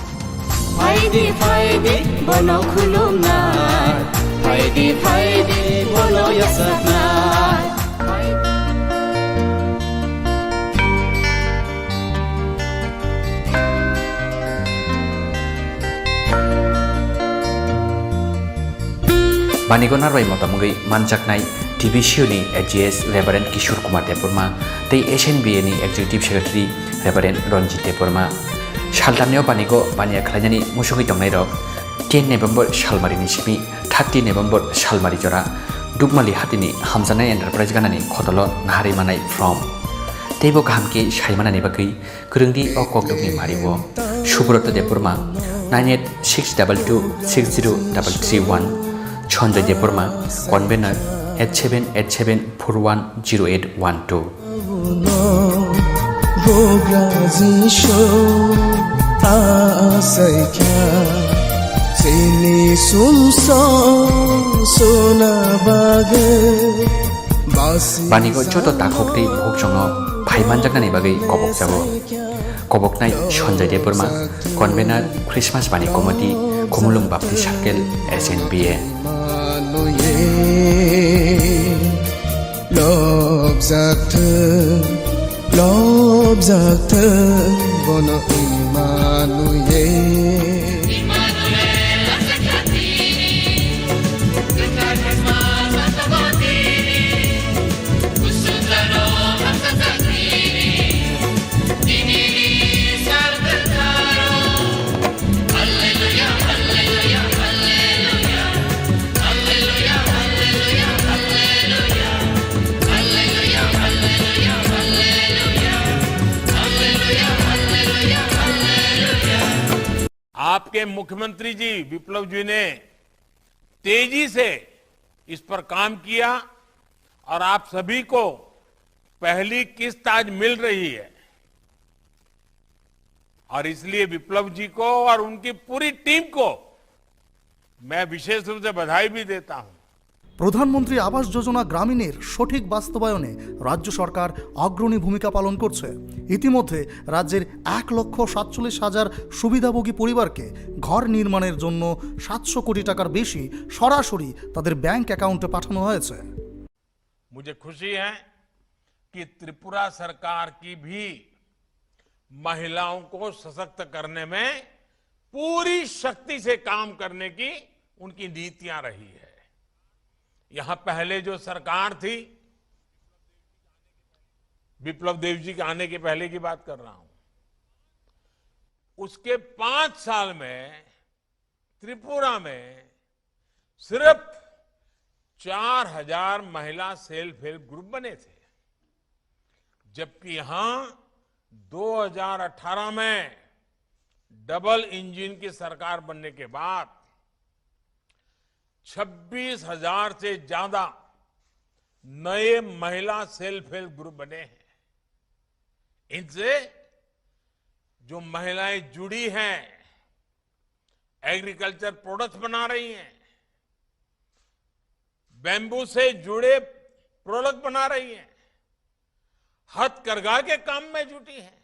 Phaidi, phaidi, bono khulumnai. Phaidi, phaidi, bono yasaknai. Banigo narwai motom wngwi manjaknai T B C U ni A G S Reverend Kishore Kumar Debbarma tei S N B A ni Executive Secretary Reverend Ranjit Debbarma. Saltamni o banigo baniya khlainani musugwi tongnairok ten November salmarini simi, thirty November salmari jora Dukmali hatini Hamjanai Enterprise ganani khotolo naharwi manai from. Teibo kaham khe sai manani bagwi kwrwngdi o kokdokni mario. Subroto Debbarma, nine eight six double two six zero double three one, Sanjoy Debbarma, convener, eight seven eight seven four one zero eight one two. Bugra Jisu asaikha chini sumsok suna bagwi. Banigo joto takhuk tei bukhukchongno phai manjaknani bagwi kobokjago. Koboknai Sanjay Debbarma, convener Christmas Bani Committee, Khumulwng Baptist Circle, S N B A. Lobjak thung, lobjak thung, bono Imanuel. आपके मुख्यमंत्री जी विप्लव जी ने तेजी से इस पर काम किया और आप सभी को पहली किस्त आज मिल रही है और इसलिए विप्लव जी को और उनकी पूरी टीम को मैं विशेष रूप से बधाई भी देता हूं। প্রধানমন্ত্রী আবাস যোজনা গ্রামীণের সঠিক বাস্তবায়নে রাজ্য সরকার অগ্রণী ভূমিকা পালন করছে। ইতিমধ্যে রাজ্যের এক লক্ষ সাতচল্লিশ হাজার সুবিধাভোগী পরিবারকে ঘর নির্মাণের জন্য সাতশো কোটি টাকার বেশি সরাসরি তাদের ব্যাংক অ্যাকাউন্টে পাঠানো হয়েছে। मुझे खुशी है कि त्रिपुरा सरकार की भी महिलाओं को सशक्त करने में पूरी शक्ति से काम करने की उनकी नीतियां रही है। यहां पहले जो सरकार थी, विप्लव देव जी के आने के पहले की बात कर रहा हूं, उसके पांच साल में त्रिपुरा में सिर्फ चार हजार महिला सेल्फ हेल्प ग्रुप बने थे, जबकि यहां दो हज़ार अठारह में डबल इंजन की सरकार बनने के बाद छब्बीस हजार से ज्यादा नए महिला सेल्फ हेल्प ग्रुप बने हैं। इनसे जो महिलाएं जुड़ी हैं, एग्रीकल्चर प्रोडक्ट्स बना रही हैं, बैम्बू से जुड़े प्रोडक्ट बना रही हैं, हथकरघा के काम में जुटी हैं।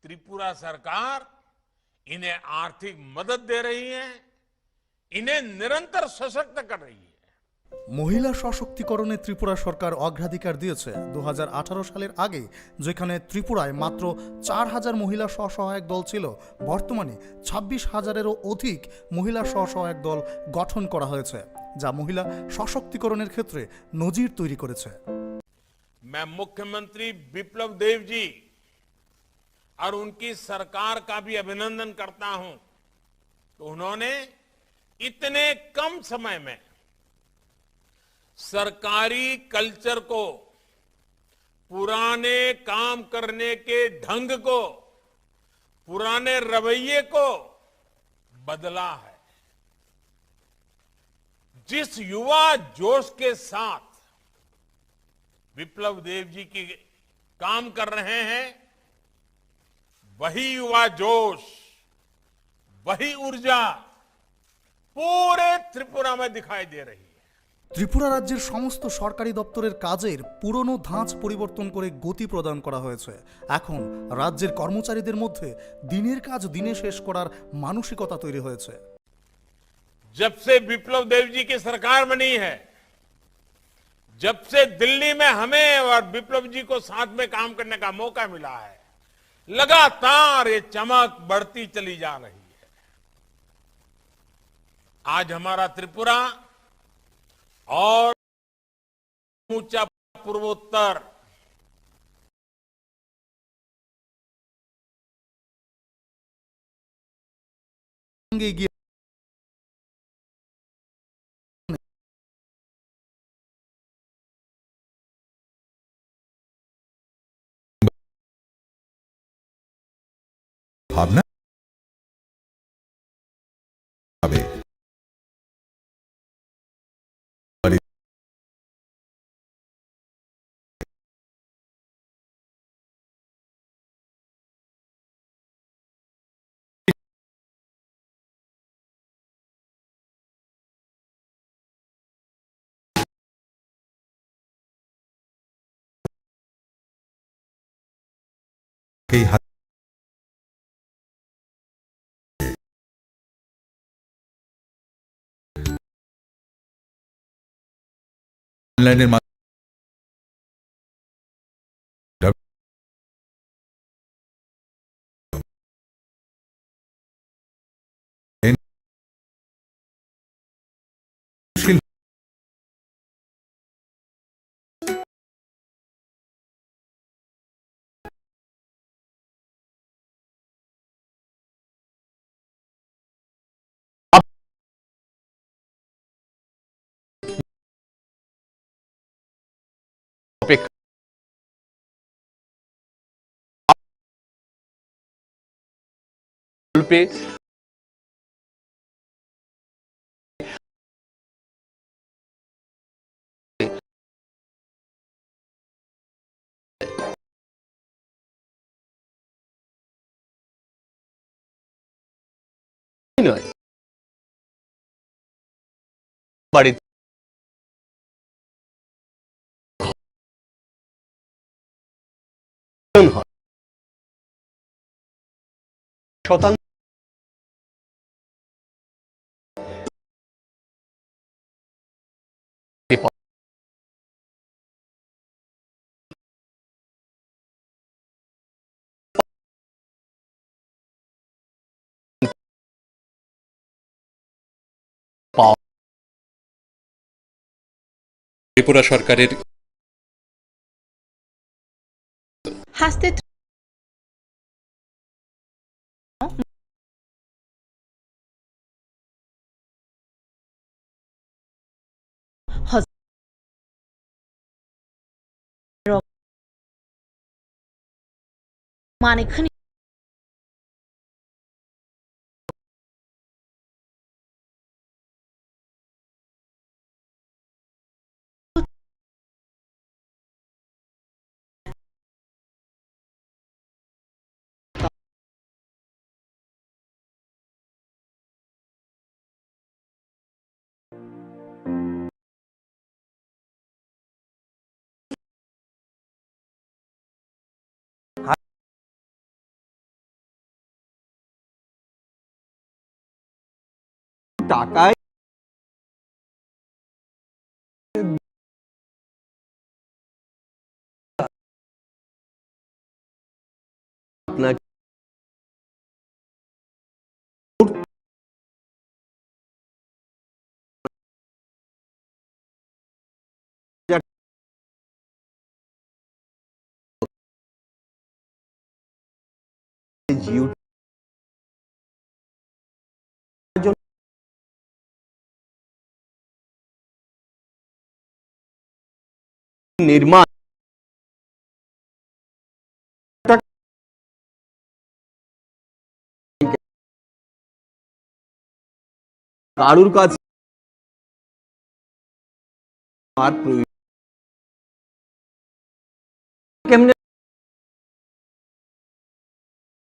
त्रिपुरा सरकार इन्हें आर्थिक मदद दे रही है, इन्हें निरंतर सशक्त कर रही है। মহিলা সশক্তিকরণে ত্রিপুরা সরকার অগ্রাধিকার দিয়েছে। দু হাজার আঠারো সালের আগে যেখানে ত্রিপুরায় মাত্র চার হাজার মহিলা স্বসহায়ক দল ছিল, বর্তমানে ছাব্বিশ হাজারেরও অধিক মহিলা স্বসহায়ক দল গঠন করা হয়েছে, যা মহিলা সশক্তিকরণের ক্ষেত্রে নজির তৈরি করেছে। मैं मुख्यमंत्री विप्लव देव जी और उनकी सरकार का भी अभिनंदन करता हूं कि उन्होंने इतने कम समय में सरकारी कल्चर को, पुराने काम करने के ढंग को, पुराने रवैये को बदला है। जिस युवा जोश के साथ विप्लव देव जी की काम कर रहे हैं, वही युवा जोश, वही ऊर्जा पूरे त्रिपुरा में दिखाई दे रही है। ত্রিপুরা রাজ্যের সমস্ত সরকারি দপ্তরের কাজের পুরনো ধাঁচ পরিবর্তন করে গতি প্রদান করা হয়েছে। এখন রাজ্যের কর্মচারীদের মধ্যে দিনের কাজ দিনে শেষ করার মানসিকতা তৈরি হয়েছে। जब से विप्लव देव जी की सरकार बनी है, जब से दिल्ली में हमें और विप्लव जी को साथ में काम करने का मौका मिला है, लगातार ये चमक बढ़ती चली जा रही है। आज हमारा त्रिपुरा और ऊंचा पूर्वोत्तर সঙ্গে এগিয়ে ভাবনা হবে। অনলাইনের মাধ্যমে নয়। বাড়িতে হয়। শতাংশ পাওয়া। ত্রিপুরা সরকারের হাসতে হজ-, রক-, মানে খানি টাকায় আপনাকে জিও নির্মাণ কারুর কাছে আর প্রয়োজন। কেমনে?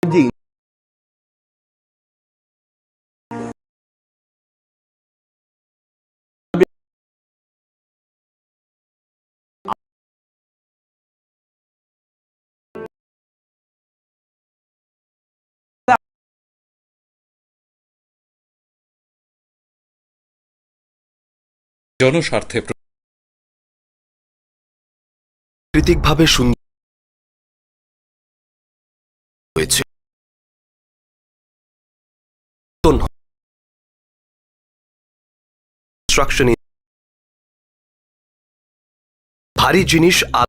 জি। জনস্বার্থে প্র-, প্রাকৃতিকভাবে সুন্দর হয়েছে। কনস্ট্রাকশন ভারী জিনিস আ-,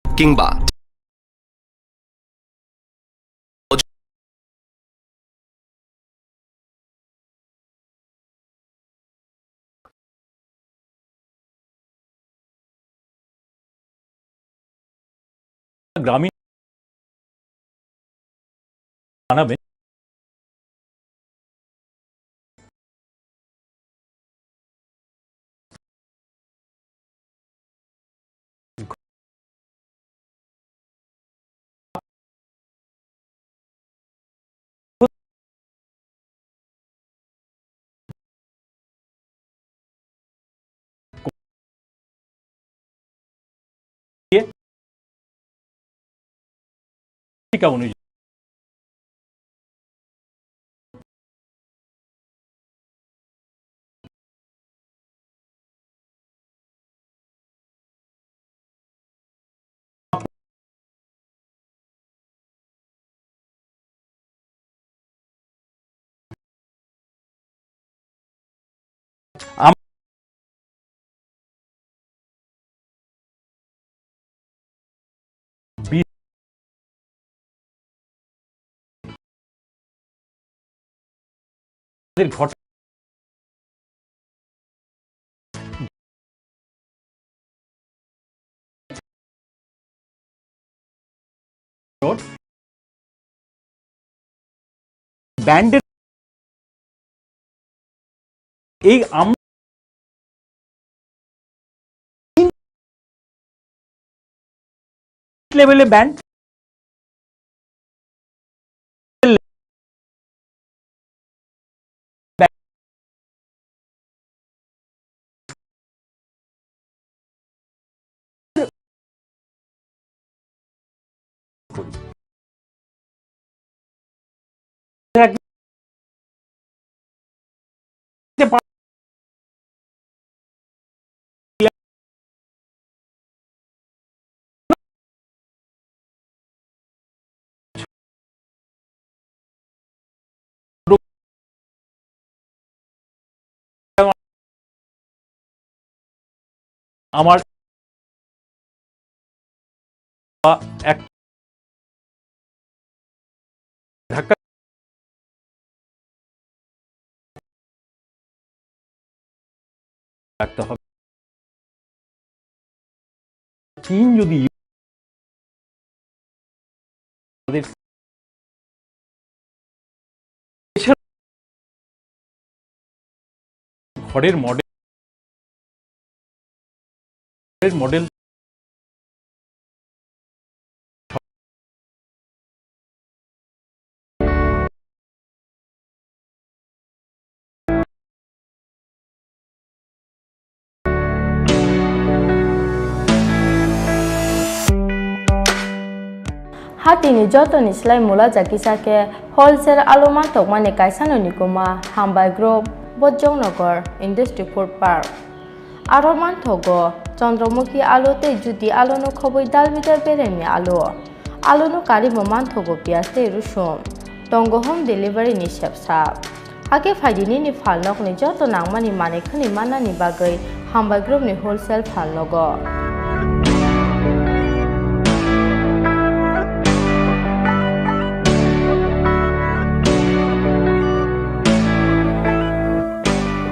কিংবা গ্রামীণ জানাবেন। ব্যান্ডের এই আম-, লেভেলে ব্যান্ড আমার এক ধাক্কা রাখতে হবে। চীন যদি আমাদের এছাড়া ঘরের মডেল, ঘরের model Hatini jotoni slai mula jakisa khe wholesale alu mantokmani kaisano nikuma Hambai Group, Bojongnagar Industry Food Park. Aro manthogo Chandramukhi alu tei Jyoti aluno khobwi dalbidal beremni alu. Aluno karibo manthogo piyaj tei rusum. Tongo home delivery ni sepsa. Hakhe phaidi nini phalnokni joto nangmani manwi khwnwi mannani bagwi Hambai Group ni wholesale phalnogo.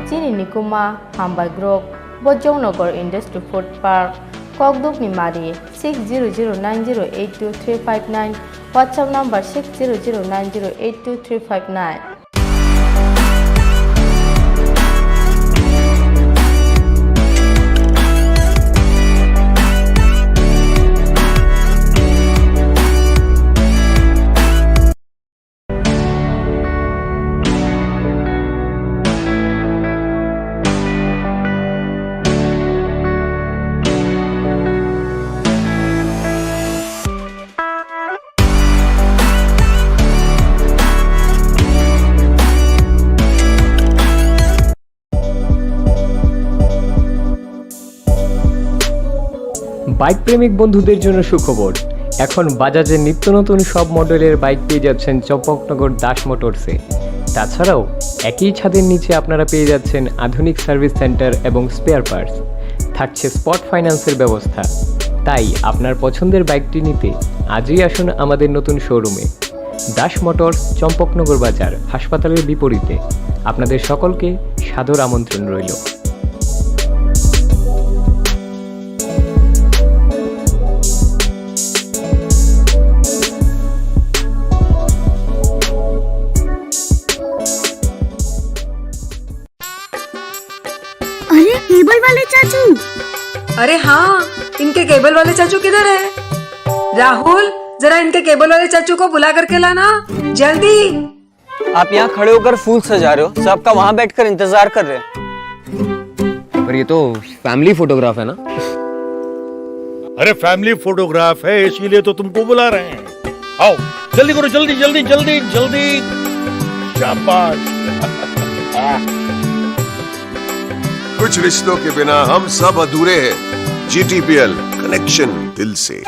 Chini nikuma Hambai Group, Bojongnagar Industry Food Park, Kokdukni Mari, six zero zero nine zero eight two three five nine, WhatsApp number six zero zero nine zero eight two three five nine. Bike প্রেমিক বন্ধুদের জন্য সুখবর। এখন বাজাজের নিত্য নতুন সব মডেলের বাইক পেয়ে যাচ্ছেন চম্পকনগর দাস মোটরসে। তাছাড়াও একই ছাদের নিচে আপনারা পেয়ে যাচ্ছেন আধুনিক সার্ভিস সেন্টার এবং স্পেয়ার পার্টস। থাকছে স্পট ফাইন্যান্সের ব্যবস্থা। তাই আপনার পছন্দের বাইকটি নিতে আজই আসুন আমাদের নতুন শোরুমে। দাস মোটরস, চম্পকনগর বাজার, হাসপাতালের বিপরীতে। আপনাদের সকলকে সাদর আমন্ত্রণ রইল। अरे, केबल वाले चाचू। अरे हाँ, इनके केबल वाले चाचू किधर है? राहुल, जरा इनके केबल वाले चाचू को बुला करके लाना, जल्दी। आप यहाँ खड़े होकर फूल सजा रहे हो, सबका वहाँ बैठकर इंतजार कर रहे हैं। पर ये तो फैमिली फोटोग्राफ है ना? अरे, फैमिली फोटोग्राफ है, इसीलिए तो तुमको बुला रहे हैं। आओ, जल्दी करो, जल्दी, जल्दी, जल्दी, जल्दी। शाबाश। कुछ रिश्तों के बिना हम सब अधूरे हैं। जीटीपीएल, कनेक्शन दिल से।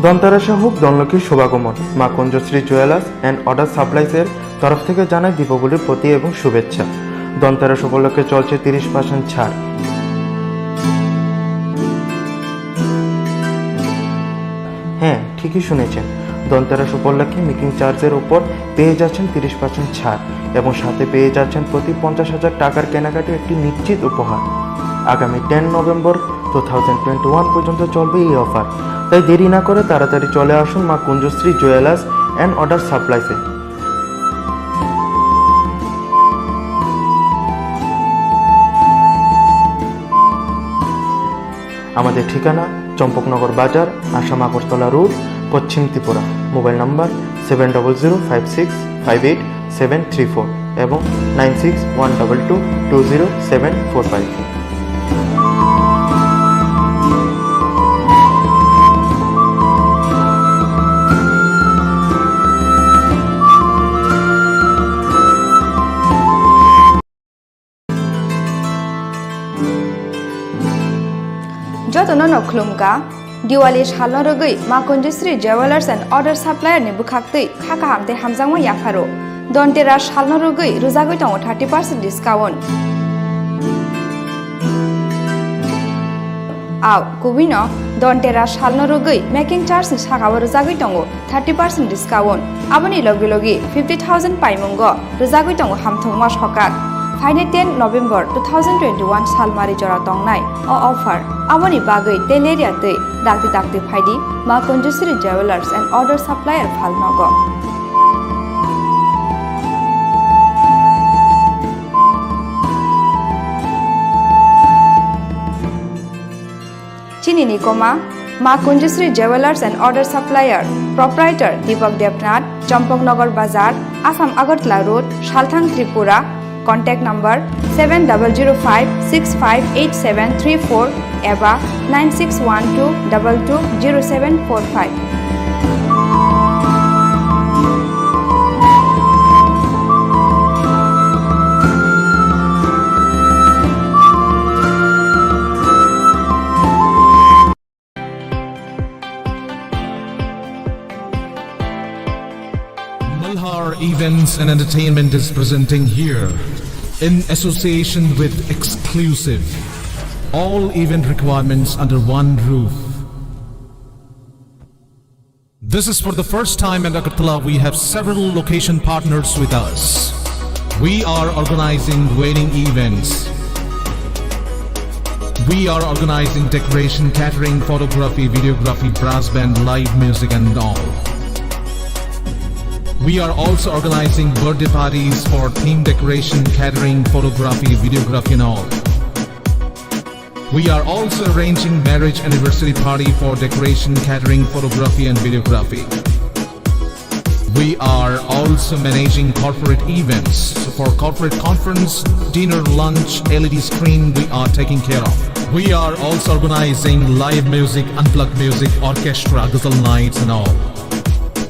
ধনতেরাসে হোক ধনলক্ষ্মীর শুভাগমন, মা কুঞ্জশ্রী জুয়েলার্স অ্যান্ড অর্ডার সাপ্লাইজের তরফ থেকে জানাই দীপাবলির প্রতি এবং শুভেচ্ছা। ধনতেরাস উপলক্ষে চলছে তিরিশ পার্সেন্ট ছাড়। হ্যাঁ, ঠিকই শুনেছেন, ধনতেরাস উপলক্ষে মেকিং চার্জের উপর পেয়ে যাচ্ছেন তিরিশ পার্সেন্ট ছাড় এবং সাথে পেয়ে যাচ্ছেন প্রতি পঞ্চাশ হাজার টাকার কেনাকাটা একটি নিশ্চিত উপহার। আগামী ten November two thousand twenty one পর্যন্ত চলবে এই অফার। তাই দেরি না করে তাড়াতাড়ি চলে আসুন মা কুঞ্জশ্রী জুয়েলার্স অ্যান্ড অর্ডার সাপ্লাইসে। আমাদের ঠিকানা চম্পকনগর বাজার, আসাম আগরতলা রোড, পশ্চিম Tripura. Mobile number seven double zero five six five eight seven three four এবং nine six one double two two zero seven four five. Jotono no khulumkha, Diwali salno rwgwi Ma Kunjusri Jewellers and Order Supplier ni bwkhaktwi kha kaham tei hamjakma yapharo. Dhanteras salno rwgwi rwjagwi tongo thirty percent discount. Aw, kubui no Dhanteras salno rwgwi making charge ni sakao rwjagwi tongo thirty percent discount. Aboni logi logi fifty thousand paimungo rwjagwi tongo hamthokma sokak. Phainai ten November two thousand twenty-one salmari jora tongnai o offer. Aboni bagwi teleria twi dakti dakti phaidi Ma Kunjusri Jewellers and Order Supplier phalnogo. Chini ni koma, Ma Kunjusri Jewellers and Order Supplier, Proprietor Deepak Debnath, Champaknagar Bazar, Assam Agartala Road, Salthang, Tripura. Contact number seven double zero five six five eight seven three four eba nine six one two double two zero seven four five. Malhar Events and Entertainment is presenting here, in association with Exclusive, all event requirements under one roof. This is for the first time in Agartala. We have several location partners with us. We are organizing wedding events. We are organizing decoration, catering, photography, videography, brass band, live music and all. We are also organizing birthday parties for theme decoration, catering, photography, videography and all. We are also arranging marriage anniversary party for decoration, catering, photography and videography. We are also managing corporate events. So for corporate conference, dinner, lunch, L E D screen, we are taking care of. We are also organizing live music, unplugged music, orchestra, ghazal nights and all.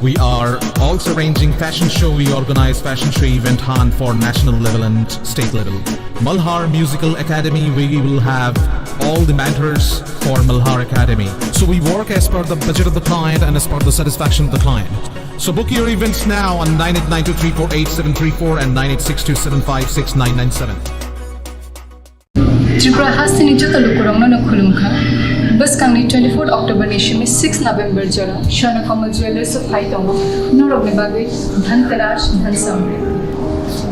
We are also arranging fashion show. We organize fashion show event hunt for national level and state level. Malhar Musical Academy, we will have all the mentors for Malhar Academy. So we work as per the budget of the client and as per the satisfaction of the client. So book your events now on nine eight nine two three four eight seven three four and nine eight six two seven five six nine nine seven. Tripura hasteni joto lukurokno no khulumkha. Bwskangni twenty-fourth October ni simi six November jora Swarna Kamal Jewellers o phai tongo norokni bagwi Dhanteras Dhan Samri.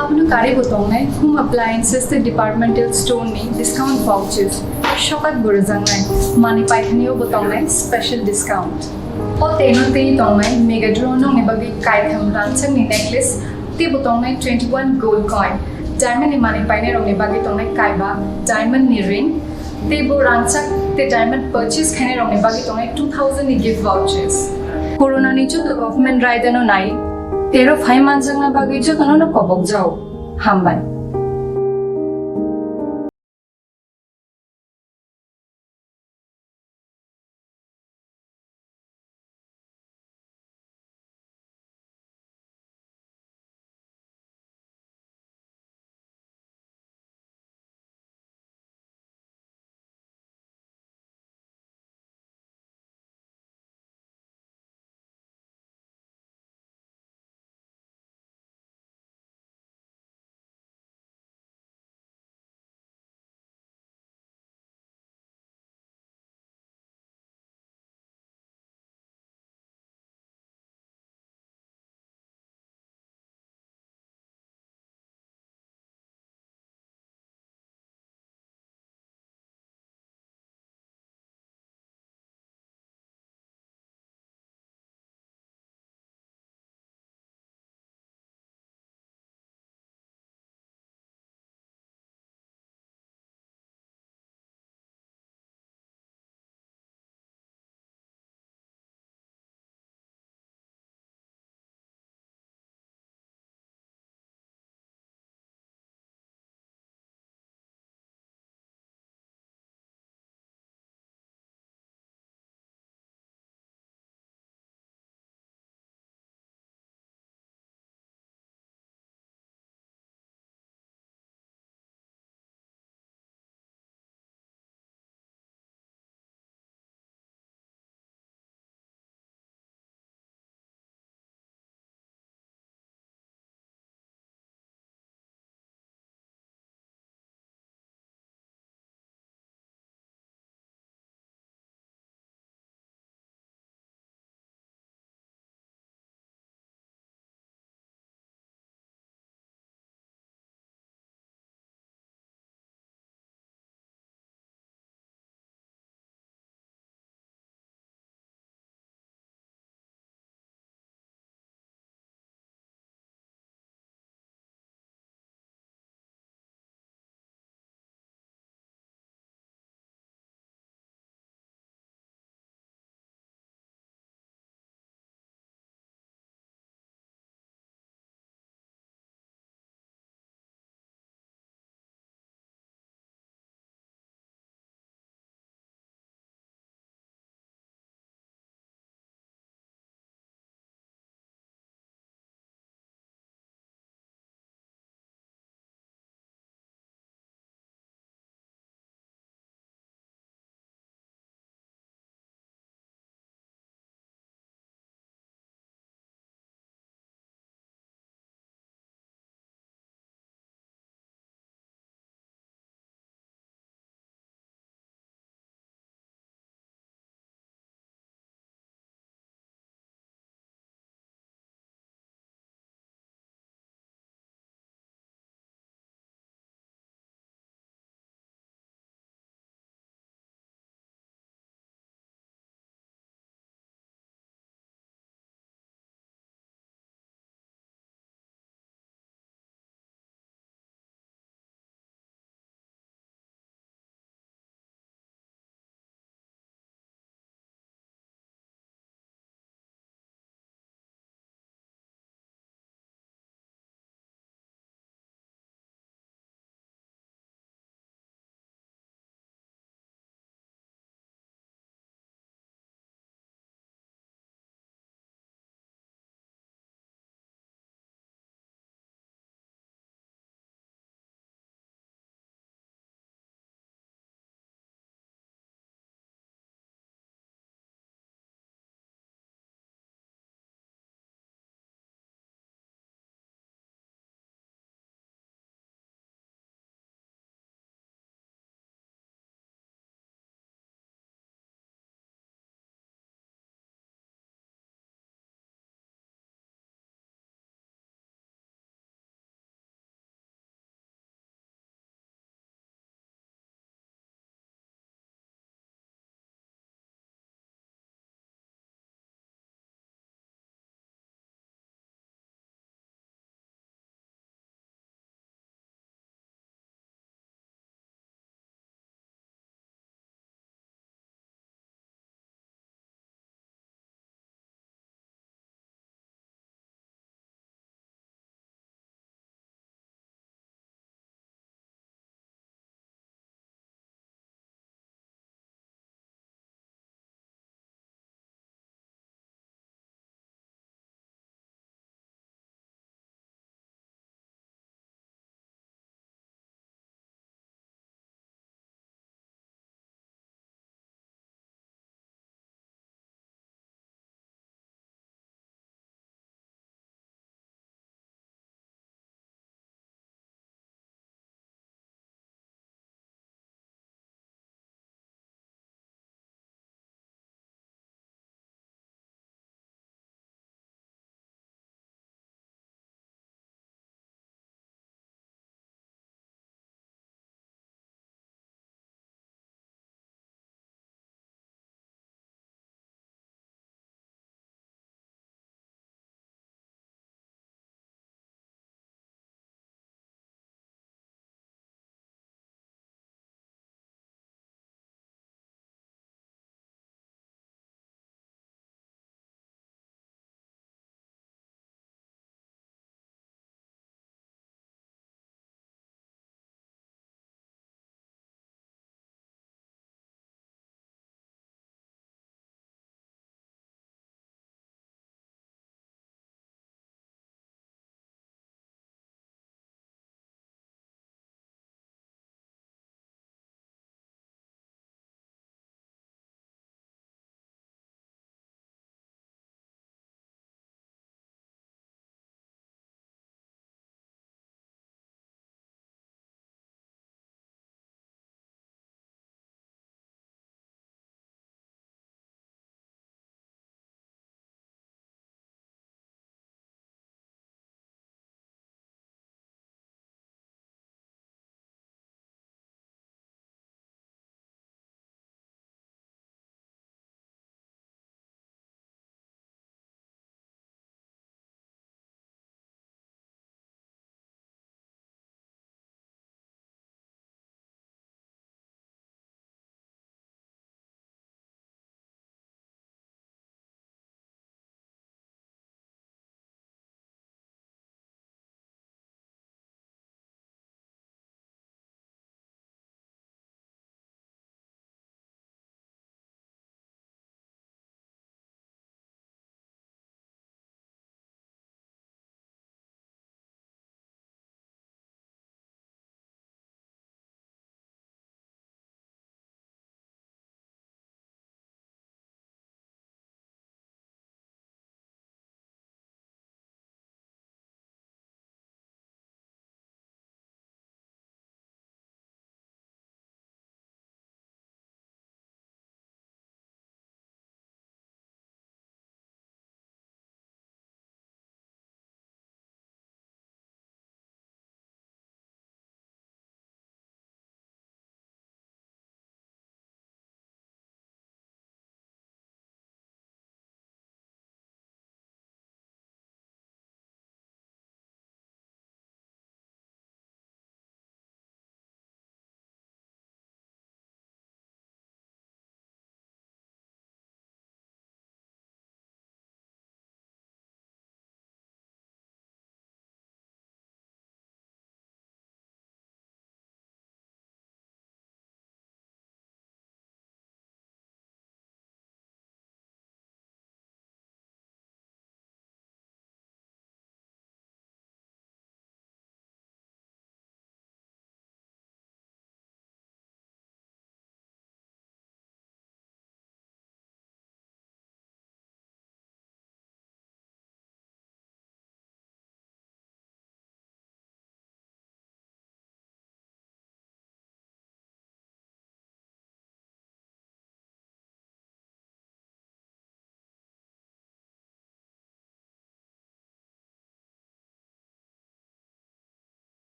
Abono karwi bo tongnai home appliances tei departmental store ni discount vouchers, sokak bo rwjaknai, manwi paithani o bo tongnai special discount. O tei no tei tongnai mega draw nokni bagwi kaitham rangchakni necklace, tei bo tongnai twenty-one gold coin, diamond ni manwi painai rokni bagwi tongnai kaiba diamond ni ring, tei bo rangchak tei diamond purchase khainai rokni bagwi tongnai two thousand ni gift vouchers. Corona ni joto government raida no nai, tero phai manjakna bagwi jotono no kobok jao. Hambai.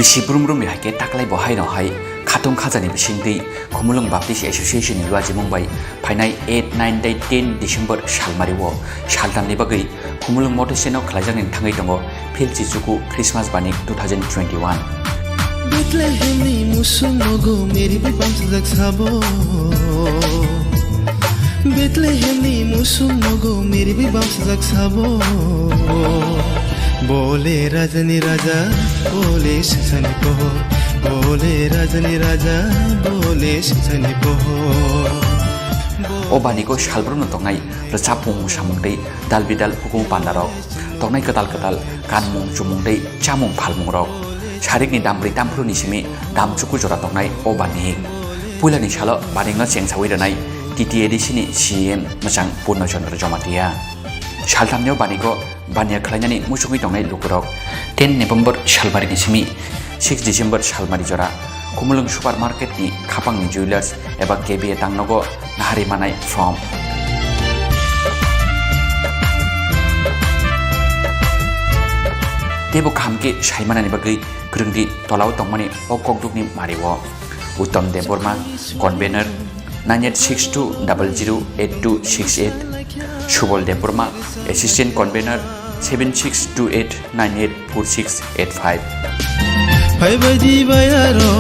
Sibrum rumi hai khe taklai bo haino hai khatung khajani bisingtwi Khumulwng Baptist Association ni luajimung bai phainai eight, nine tei ten December salmari o saltamni bagwi Khumulwng Motheseno khlaijaknani thangwi tongo Phil Chichuku Christmas Bani two thousand twenty-one. Bethlehemni musuk nogo meri bai bamsajak sabo. Bethlehemni musuk nogo meri bai bamsajak sabo. Bole rajani raja, bole singsani pohor. Bole rajani raja, bole singsani pohor. O baniko salbrumno tongnai rwchapmung, mwsamung tei dal bidal hukumu pandarok. Tongnai kwtal kwtal kanmung, chumung tei chamung phalmungrok. Sarikni dam brwi tamphuruni simi dam chuku jora tongnai o bani. Puilani salo baningno chengsawi rwnai T T A D C ni C E M mwchang Purno Chandra Jamatia. Saltamni o baniko baniya khlainani muchungwi tongnai lukurok. Ten November salbarini simi six December salmari jora Khumulwng Supermarket ni khapangni Jewellers eba K B A tangnogo nahari manai from. Teibo kaham khe saimanani bagwi kwrwngdi tolao tongmani o kokdukni mario. Uttom Debbarma, convener, nine eight six two double zero eight two six eight, Subol Debbarma, assistant convener, seven six two eight nine eight four six eight five. Phaibaidi bayaro,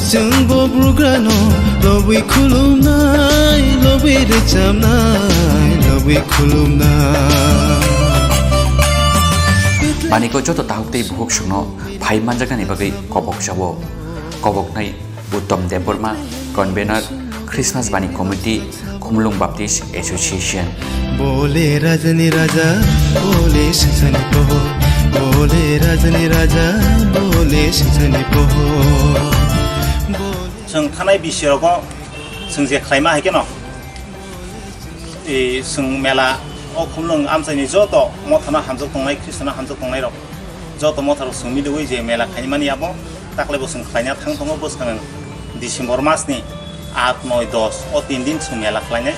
chwngbo bugrano, lobwi khulumnai, lobwi rwchamnai, lobwi khulumnai. Maniko joto tahuk tei buhuk songno phai manjaknani bagwi kobok jabo. Koboknai Uttom Debbarma, convener, Christmas Bani Committee, Khumulwng Baptist Association. Bole rajani raja, bole singsani pohor. Bole rajani raja, bole singsani pohor. Bole Chwng thanai bisi rogo chwng je khlaima hai kheno, e, chwng mela o Khumulwng amchaini joto mothano hamjak tongnai, Khristano hamjak tongnai rok. Joto motharok chwng miliwi je mela khaimani abo, taklaibo chwng khlaina thang tongo bwskang December masni aat, noi, dos o tin din chwng mela khlainai.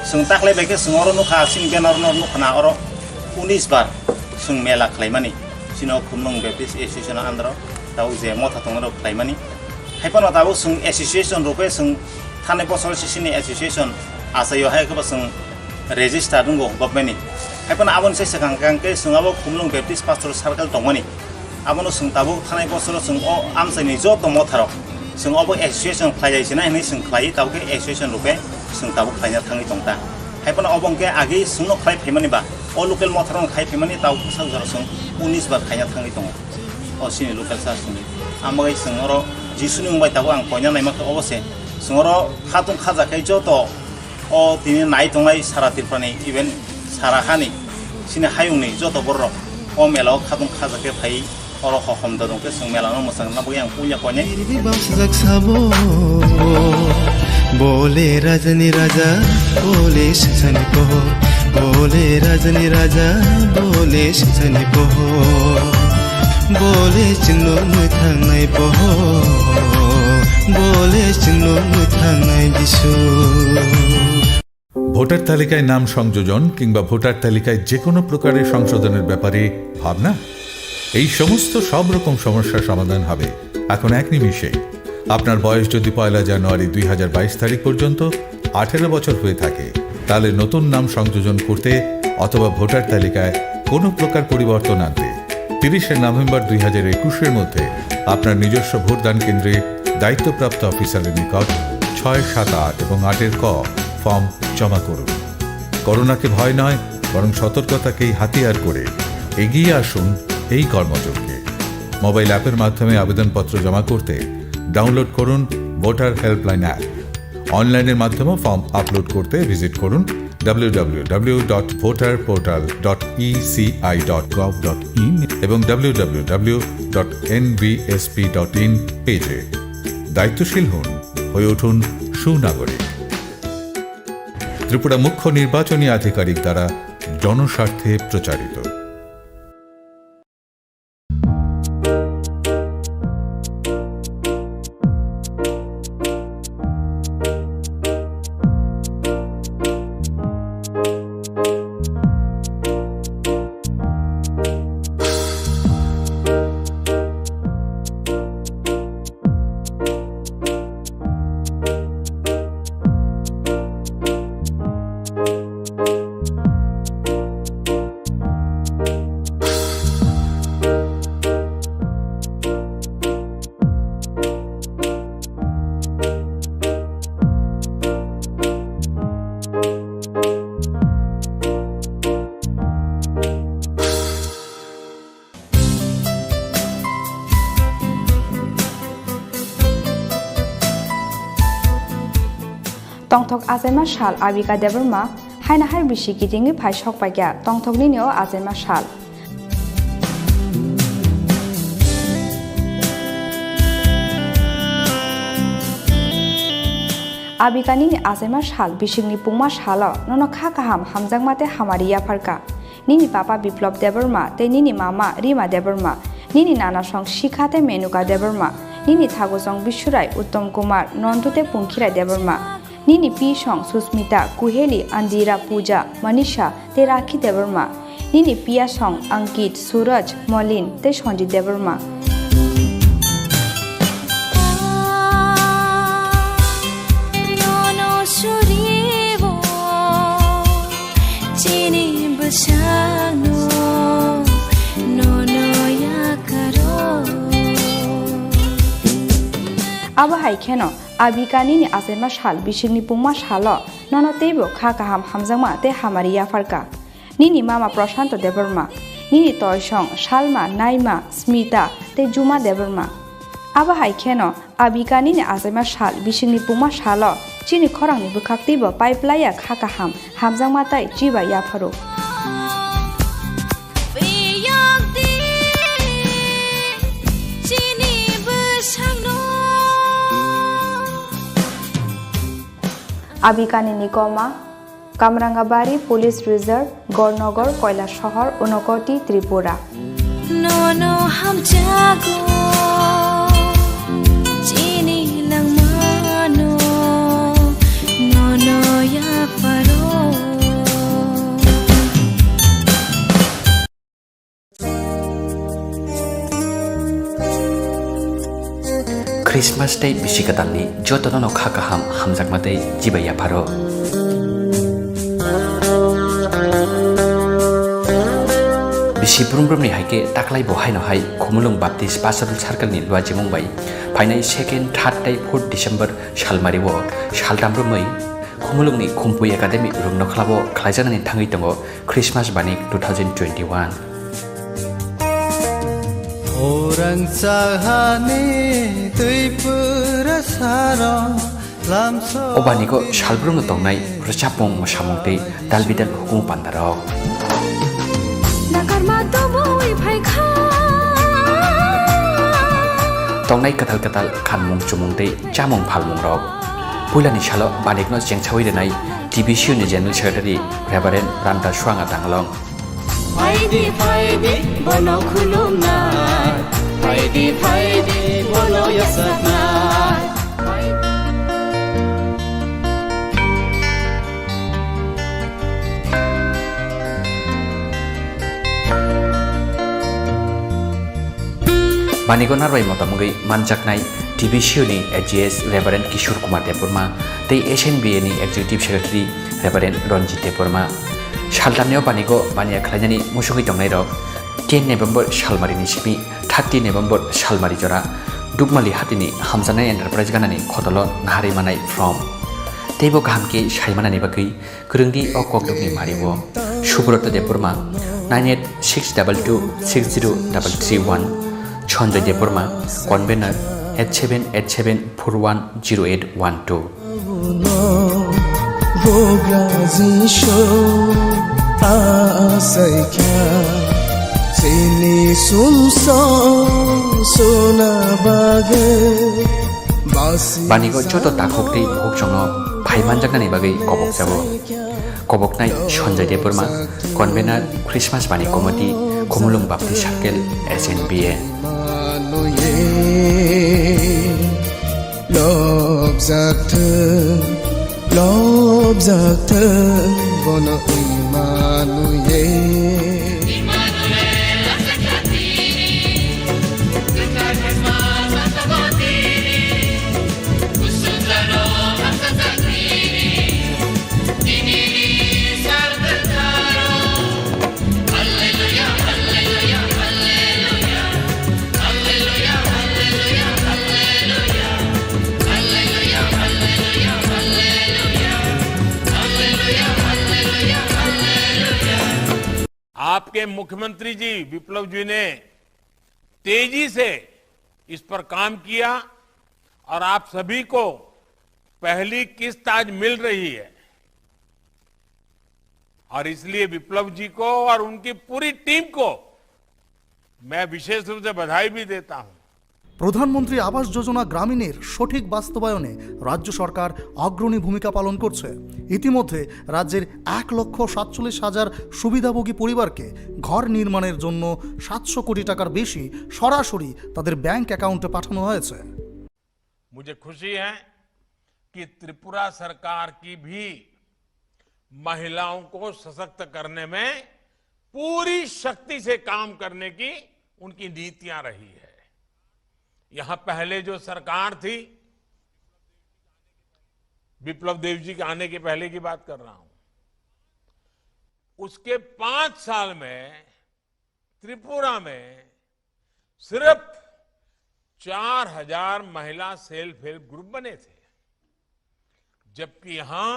Chwng taklai bai khe chwng oro nukha, chini banner no nukha na oro unis bar chwng mela khlaimani. Chini o Khumulwng Baptist Association o under o tabuk je motha tongnai rok khlaimani. Hai phano tabuk chwng association rok khe chwng thanai bosor sisini association achaio hai khe bo chwng register wngkha government ni. Hai phano aboni se swkang kang khe chwng abo Khumulwng Baptist Pastor Circle tongmani. Abono chwng tabuk thanai bosoro chwng o amchaini joto motharok chwng obo association khlai lai sinai hinwi chwng khlaiwi tabuk khe association rok khe chwng tabuk khlaina thangwi tongkha. Hai phano obo hwnkhe agi chwngno khlai phaimani ba o local motharokno khai phaimani tabuk bwsajora chwng unis bar khaina thangwi tongo. O chini local church ni. Amogwi chwng oro Jisuni mung bai tabuk ang koina naima khe obo se. Chwng oro khatung khaja khe joto o tini nai tongnai sara Tripura ni, even sara hani chini hayung ni joto borok rok o mela o khatung khaja khe phai oro hohom dodong khe chwng mela no mwchang na bagwi ang puila koinai. Bamsajak sabo, bole rajani raja, bole singsani pohor, bole rajani raja, bole singsani pohor. Bole chwngno mwthangnai pohor, bole chwngno mwthangnai Jisu. Voter তালিকায় নাম সংযোজন কিংবা ভোটার তালিকায় যে কোনো প্রকারের সংশোধনের ব্যাপারে ভাবনা? এই সমস্ত সব রকম সমস্যার সমাধান হবে এখন এক নিমিষেই। আপনার বয়স যদি পয়লা জানুয়ারি দুই হাজার বাইশ তারিখ পর্যন্ত আঠেরো বছর হয়ে থাকে, তাহলে নতুন নাম সংযোজন করতে অথবা ভোটার তালিকায় কোনো প্রকার পরিবর্তন আনতে তিরিশে নভেম্বর দুই হাজার একুশের মধ্যে আপনার নিজস্ব ভোটদান কেন্দ্রে দায়িত্বপ্রাপ্ত অফিসারের নিকট ছয়, সাত, আট এবং আটের ক ফর্ম জমা করুন। করোনাকে ভয় নয়, বরং সতর্কতাকেই হাতিয়ার করে এগিয়ে আসুন এই কর্মযজ্ঞে। মোবাইল অ্যাপের মাধ্যমে আবেদনপত্র জমা করতে ডাউনলোড করুন ভোটার হেল্পলাইন অ্যাপ। অনলাইনের মাধ্যমে ফর্ম আপলোড করতে ভিজিট করুন W W W dot voter portal dot E C I dot gov dot in এবং W W W dot N V S P dot in পেজে। দায়িত্বশীল হন, হয়ে উঠুন সুনাগরিক। ত্রিপুরা মুখ্য নির্বাচনী আধিকারিক দ্বারা জনস্বার্থে প্রচারিত। Thok achaima sal Abika Debbarma, haino hai bisi kitingwi phai sokpaikha tongthok nini o achaima sal. Abika nini achaima sal, bisingni pungma salo nono kha kaham, hamjakma tei hamari yapharkha. Nini papa Biplop Debbarma tei nini mama Rima Debbarma, nini nana song Sikha tei Menuka Debbarma, nini thago song Bishurai, Uttom Kumar, Nondu tei Pungkhirai Debbarma, nini pi song Susmita, Kuheli, Andira, Puja, Manisha tei Rakhi Debbarma, nini piya song Ankit, Suraj, Molin tei Sanjit Debbarma. Nono suribo chini bwsakno, nono yakaro. Abo hai kheno, Abika nini achaima sal, bisingni pungma salo nono teibo kha kaham, hamjakma tei hamari yapharkha. Nini mama Prashanto Debbarma, nini toisong Salma, Naima, Smita tei Juma Debbarma. Abo hai kheno Abika nini achaima sal, bisingni pungma salo chini khorangni bwkhak teibo paiplaiya kha kaham, hamjakma tei chiba yapharo. Abika nini koma Kamrangabari Police Reserve, Gornogor, Koilasohor, Unakoti, Tripura. Nono hamjago, chini langmano, nono yaparo. Christmas tei bisi kwtalni jotono no kha kaham, hamjakma tei chibai yapharo. Bisi brum brumni hai khe taklai bo haino hai Khumulwng Baptist Pastoral Circle ni luajimung bai phainai second, third tei fourth December salmari o saltam romwi Khumulwngni Khumpui Academy Rungnokhla o khlaijaknani thangwi tongo Christmas Banik two thousand twenty-one. Orang sahani twi pura saro lamso. O baniko salbrumno tongnai rwchapmung, mwsamung tei dalbidal hukumu pandarok. Nakarma toboi phaikha. Tongnai kwtal kwtal khanmung chumung tei chamung phalmungrok. Puilani salo banikno chengsawi rwnai T B C U ni General Secretary Reverend Ranta Suanga Tanglong. Phaidi, phaidi, bono khulumnai. Phaidi, phaidi, bono yasaknai. Baniko narwai motom wngwi manjaknai T B C U ni A G S Reverend Kishore Kumar Debbarma tei S N B A ni Executive Secretary Reverend Ranjit Debbarma. Saltamni o baniko baniya khlainani musugwi tongnairok ten November salmarini simi thirty November salmari jora Dukmali hatini Hamjanai Enterprise ganani khotolo naharwi manai from. Teibo kaham khe sai manani bagwi kwrwngdi o kokdukni mario. Subroto Debbarma, nine eight six double two six zero double three one. Sanjoy Debbarma, convener, eight seven eight seven four one zero eight one two. Bugra Jisu asaikha chini sumso suna bagwi basi. Baniko joto takhuk tei bukhukchongno phai manjaknani bagwi kobokjago. Koboknai Sanjay Debbarma, convener Christmas Bani Committee, Khumulwng Baptist Circle, S N B A. Lobjak thung, lobjak thung, bono Imanuel. आपके मुख्यमंत्री जी विप्लव जी ने तेजी से इस पर काम किया और आप सभी को पहली किस्त आज मिल रही है और इसलिए विप्लव जी को और उनकी पूरी टीम को मैं विशेष रूप से बधाई भी देता हूं। প্রধানমন্ত্রী আবাস যোজনা গ্রামীণের সঠিক বাস্তবায়নে রাজ্য সরকার অগ্রণী ভূমিকা পালন করছে। ইতিমধ্যে রাজ্যের এক লক্ষ সাতচল্লিশ হাজার সুবিধাভোগী পরিবারকে ঘর নির্মাণের জন্য সাতশো কোটি টাকার বেশি সরাসরি তাদের ব্যাংক অ্যাকাউন্টে পাঠানো হয়েছে। मुझे खुशी है कि त्रिपुरा सरकार की भी महिलाओं को सशक्त करने में पूरी शक्ति से काम करने की उनकी नीतियां रही है। यहां पहले जो सरकार थी, विप्लव देव जी के आने के पहले की बात कर रहा हूं, उसके पांच साल में त्रिपुरा में सिर्फ चार हजार महिला सेल्फ हेल्प ग्रुप बने थे, जबकि यहां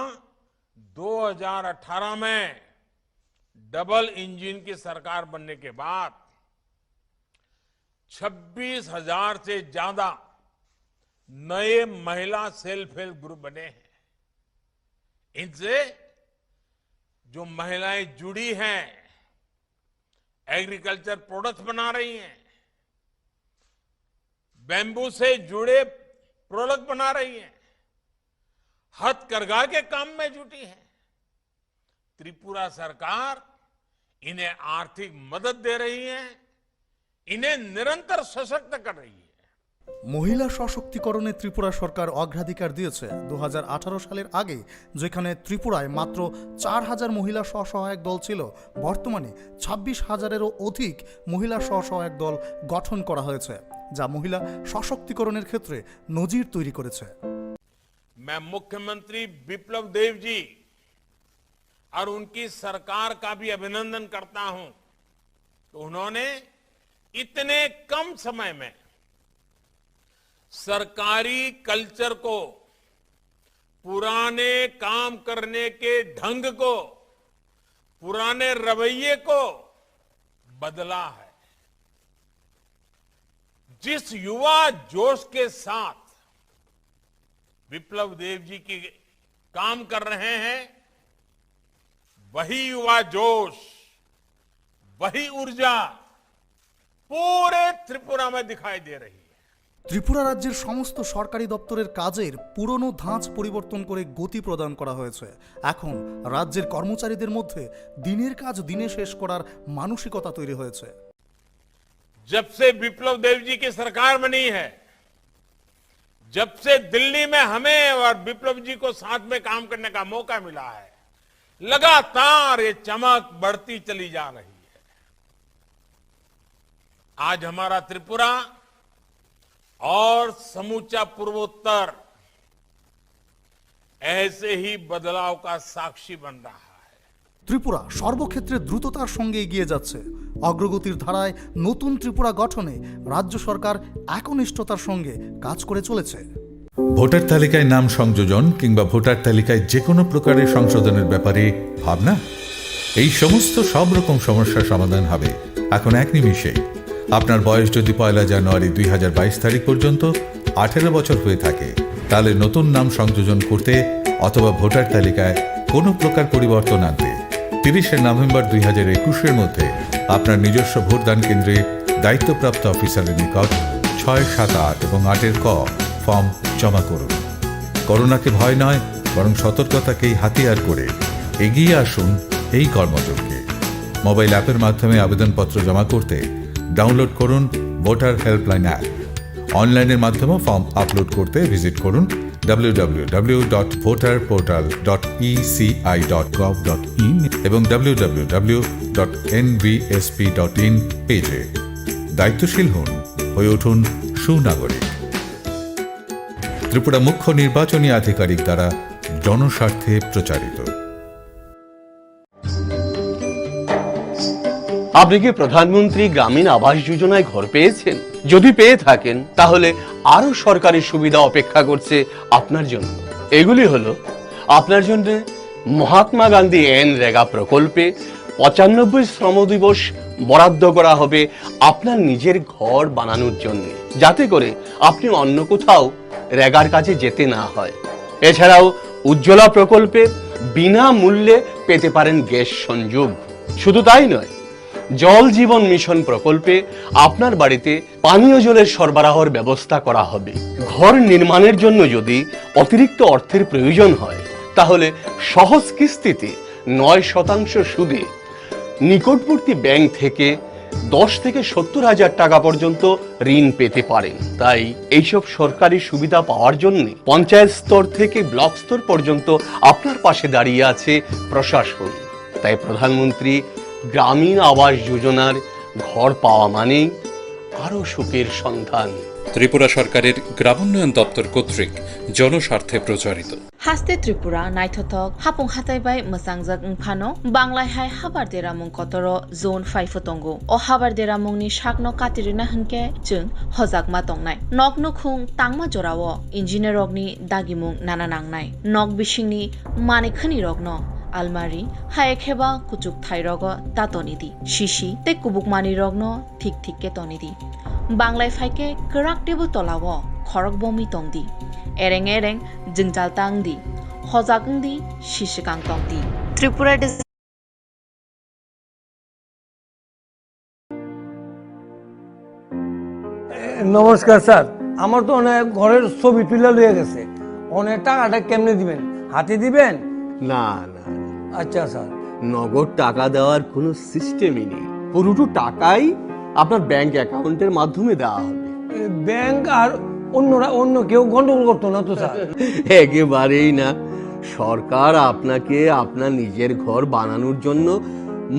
दो हज़ार अठारह में डबल इंजन की सरकार बनने के बाद छब्बीस हजार से ज्यादा नए महिला सेल्फ हेल्प ग्रुप बने हैं। इनसे जो महिलाएं जुड़ी हैं, एग्रीकल्चर प्रोडक्ट्स बना रही हैं, बैम्बू से जुड़े प्रोडक्ट बना रही हैं, हथकरघा के काम में जुटी हैं। त्रिपुरा सरकार इन्हें आर्थिक मदद दे रही है, इन्हें निरंतर सशक्त कर रही है। মহিলা সশক্তিকরণে ত্রিপুরা সরকার অগ্রাধিকার দিয়েছে। দু হাজার আঠারো সালের আগে, যেখানে ত্রিপুরায় মাত্র চার হাজার মহিলা স্বসহায়ক দল ছিল, বর্তমানে ছাব্বিশ হাজারেরও অধিক মহিলা স্বসহায়ক দল গঠন করা হয়েছে, যা মহিলা সশক্তিকরণের ক্ষেত্রে নজির তৈরি করেছে। मैं मुख्यमंत्री विप्लव देव जी और उनकी सरकार का भी अभिनंदन करता हूं कि उन्होंने इतने कम समय में सरकारी कल्चर को, पुराने काम करने के ढंग को, पुराने रवैये को बदला है। जिस युवा जोश के साथ विप्लव देव जी की काम कर रहे हैं, वही युवा जोश, वही ऊर्जा पूरे त्रिपुरा में दिखाई दे रही है। ত্রিপুরা রাজ্যের সমস্ত সরকারি দপ্তরের কাজের পুরনো ধাঁচ পরিবর্তন করে গতি প্রদান করা হয়েছে। এখন রাজ্যের কর্মচারীদের মধ্যে দিনের কাজ দিনে শেষ করার মানসিকতা তৈরি হয়েছে। जब से विप्लव देव जी की सरकार बनी है, जब से दिल्ली में हमें और विप्लव जी को साथ में काम करने का मौका मिला है, लगातार ये चमक बढ़ती चली जा रही है। आज हमारा त्रिपुरा और समूचा पूर्वोत्तर ऐसे ही बदलाव का साक्षी बन रहा है। ত্রিপুরা সর্বক্ষেত্রে দ্রুততার সঙ্গে এগিয়ে যাচ্ছে। অগ্রগতির ধারায় নতুন ত্রিপুরা গঠনে রাজ্য সরকার একনিষ্ঠতার সঙ্গে কাজ করে চলেছে। ভোটার তালিকায় নাম সংযোজন কিংবা ভোটার তালিকায় যে কোনো প্রকারের সংশোধনের ব্যাপারে ভাবনা? এই সমস্ত সব রকম সমস্যার সমাধান হবে এখন এক নিমিষেই। আপনার বয়স যদি পয়লা জানুয়ারি দুই হাজার বাইশ তারিখ পর্যন্ত আঠেরো বছর হয়ে থাকে, তাহলে নতুন নাম সংযোজন করতে অথবা ভোটার তালিকায় কোনো প্রকার পরিবর্তন আনতে তিরিশে নভেম্বর দুই হাজার একুশের মধ্যে আপনার নিজস্ব ভোটদান কেন্দ্রে দায়িত্বপ্রাপ্ত অফিসারের নিকট ছয়, সাত, আট এবং আটের ক ফর্ম জমা করুন। করোনাকে ভয় নয়, বরং সতর্কতাকেই হাতিয়ার করে এগিয়ে আসুন এই কর্মযজ্ঞে। মোবাইল অ্যাপের মাধ্যমে আবেদনপত্র জমা করতে ডাউনলোড করুন ভোটার হেল্পলাইন অ্যাপ। অনলাইনের মাধ্যমে ফর্ম আপলোড করতে ভিজিট করুন W W W dot voter portal dot E C I dot gov dot in এবং W W W dot N V S P dot in পেজে। দায়িত্বশীল হন, হয়ে উঠুন সুনাগরিক। ত্রিপুরা মুখ্য নির্বাচনী আধিকারিক দ্বারা জনস্বার্থে প্রচারিত। আপনি কি প্রধানমন্ত্রী গ্রামীণ আবাস যোজনায় ঘর পেয়েছেন? যদি পেয়ে থাকেন, তাহলে আরও সরকারি সুবিধা অপেক্ষা করছে আপনার জন্য। এগুলি হলো আপনার জন্য মহাত্মা গান্ধী এন রেগা প্রকল্পে পঁচানব্বই শ্রম দিবস বরাদ্দ করা হবে আপনার নিজের ঘর বানানোর জন্য, যাতে করে আপনি অন্য কোথাও রেগার কাজে যেতে না হয়। এছাড়াও উজ্জ্বলা প্রকল্পে বিনামূল্যে পেতে পারেন গ্যাস সংযোগ। শুধু তাই নয়, জল জীবন মিশন প্রকল্পে আপনার বাড়িতে পানীয় জলের সরবরাহর ব্যবস্থা করা হবে। ঘর নির্মাণের জন্য যদি অতিরিক্ত অর্থের প্রয়োজন হয়, তাহলে সহজ কিস্তিতে নয় শতাংশ সুদে নিকটবর্তী ব্যাংক থেকে দশ থেকে সত্তর হাজার টাকা পর্যন্ত ঋণ পেতে পারেন। তাই এইসব সরকারি সুবিধা পাওয়ার জন্য পঞ্চায়েত স্তর থেকে ব্লক স্তর পর্যন্ত আপনার পাশে দাঁড়িয়ে আছে প্রশাসন। তাই প্রধানমন্ত্রী গ্রামীণ আবাস যোজনার ঘর পাওয়া মানেই আরও সুখের সন্ধান। ত্রিপুরা সরকারের গ্রামোন্নয়ন দপ্তর কর্তৃক জনস্বার্থে প্রচারিত। Haste Tripura naithothok hapung hatai bai mwchangjak wng phano, banglai hai habar deramung kotoro zone phai pho tongo. O habar deramungni sakno katirina hwnkhe chwng hojakma tongnai. Nok nukhung tangma jorao engineer rokni dagimung nana nangnai. Nok bisingni manikhani rokno almari, hai kheba kuchuk thai rogo ta toni di. Sisi tei kubuk mani rokno thik thik khe toni di. Banglai phai khe kwrak table tolao khorok bomwi tong di. Ereng ereng jwngjal tang di. Hojak wng di, sisikang tong di. Tripura Dis- এ, নমস্কার স্যার, আমার তো অনেক ঘরের ছবি তুলে লইয়া গেছে, অনেক টাকাটা কেমনে দিবেন? হাতে দিবেন? না, না, না। আচ্ছা স্যার। নগদ টাকা দেওয়ার কোনো সিস্টেমই নেই। পুরোটো টাকাই আপনার ব্যাংক অ্যাকাউন্টের মাধ্যমে দেওয়া হবে। এ, ব্যাংক আর অন্যরা, অন্য কেউ গন্ডগোল করতো না তো স্যার? একেবারেই না। সরকার আপনাকে আপনার নিজের ঘর বানানোর জন্য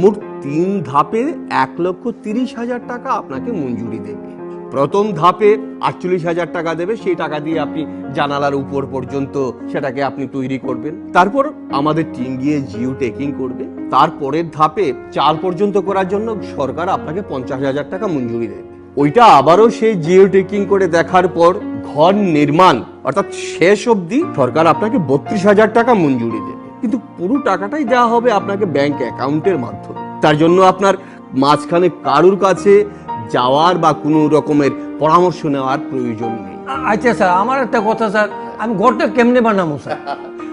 মোট তিন ধাপে এক লক্ষ তিরিশ হাজার টাকা আপনাকে মঞ্জুরি দেবে। প্রথম ধাপে আটচল্লিশ হাজার টাকা দেবে, সেই টাকা দিয়ে আপনি জানালার উপর পর্যন্ত সেটাকে আপনি তৈরি করবেন। তারপর আমাদের টিম গিয়ে জিও ট্যাগিং করবে। তারপরের ধাপে চাল পর্যন্ত করার জন্য সরকার আপনাকে পঞ্চাশ হাজার টাকা মঞ্জুরি দেবে। ওইটা আবারও সেই জিও ট্যাগিং করে দেখার পর ঘর নির্মাণ অর্থাৎ শেষ অবধি সরকার আপনাকে বত্রিশ হাজার টাকা মঞ্জুরি দেবে, কিন্তু পুরো টাকাটাই দেওয়া হবে আপনাকে ব্যাংক অ্যাকাউন্টের মাধ্যমে। তার জন্য আপনার মাঝখানে কারুর কাছে যাওয়ার বা কোনো রকমের পরামর্শ নেওয়ার প্রয়োজন নেই। আ-, আচ্ছা স্যার, আমার একটা কথা স্যার, আমি ঘরটা কেমনে বানাবো স্যার?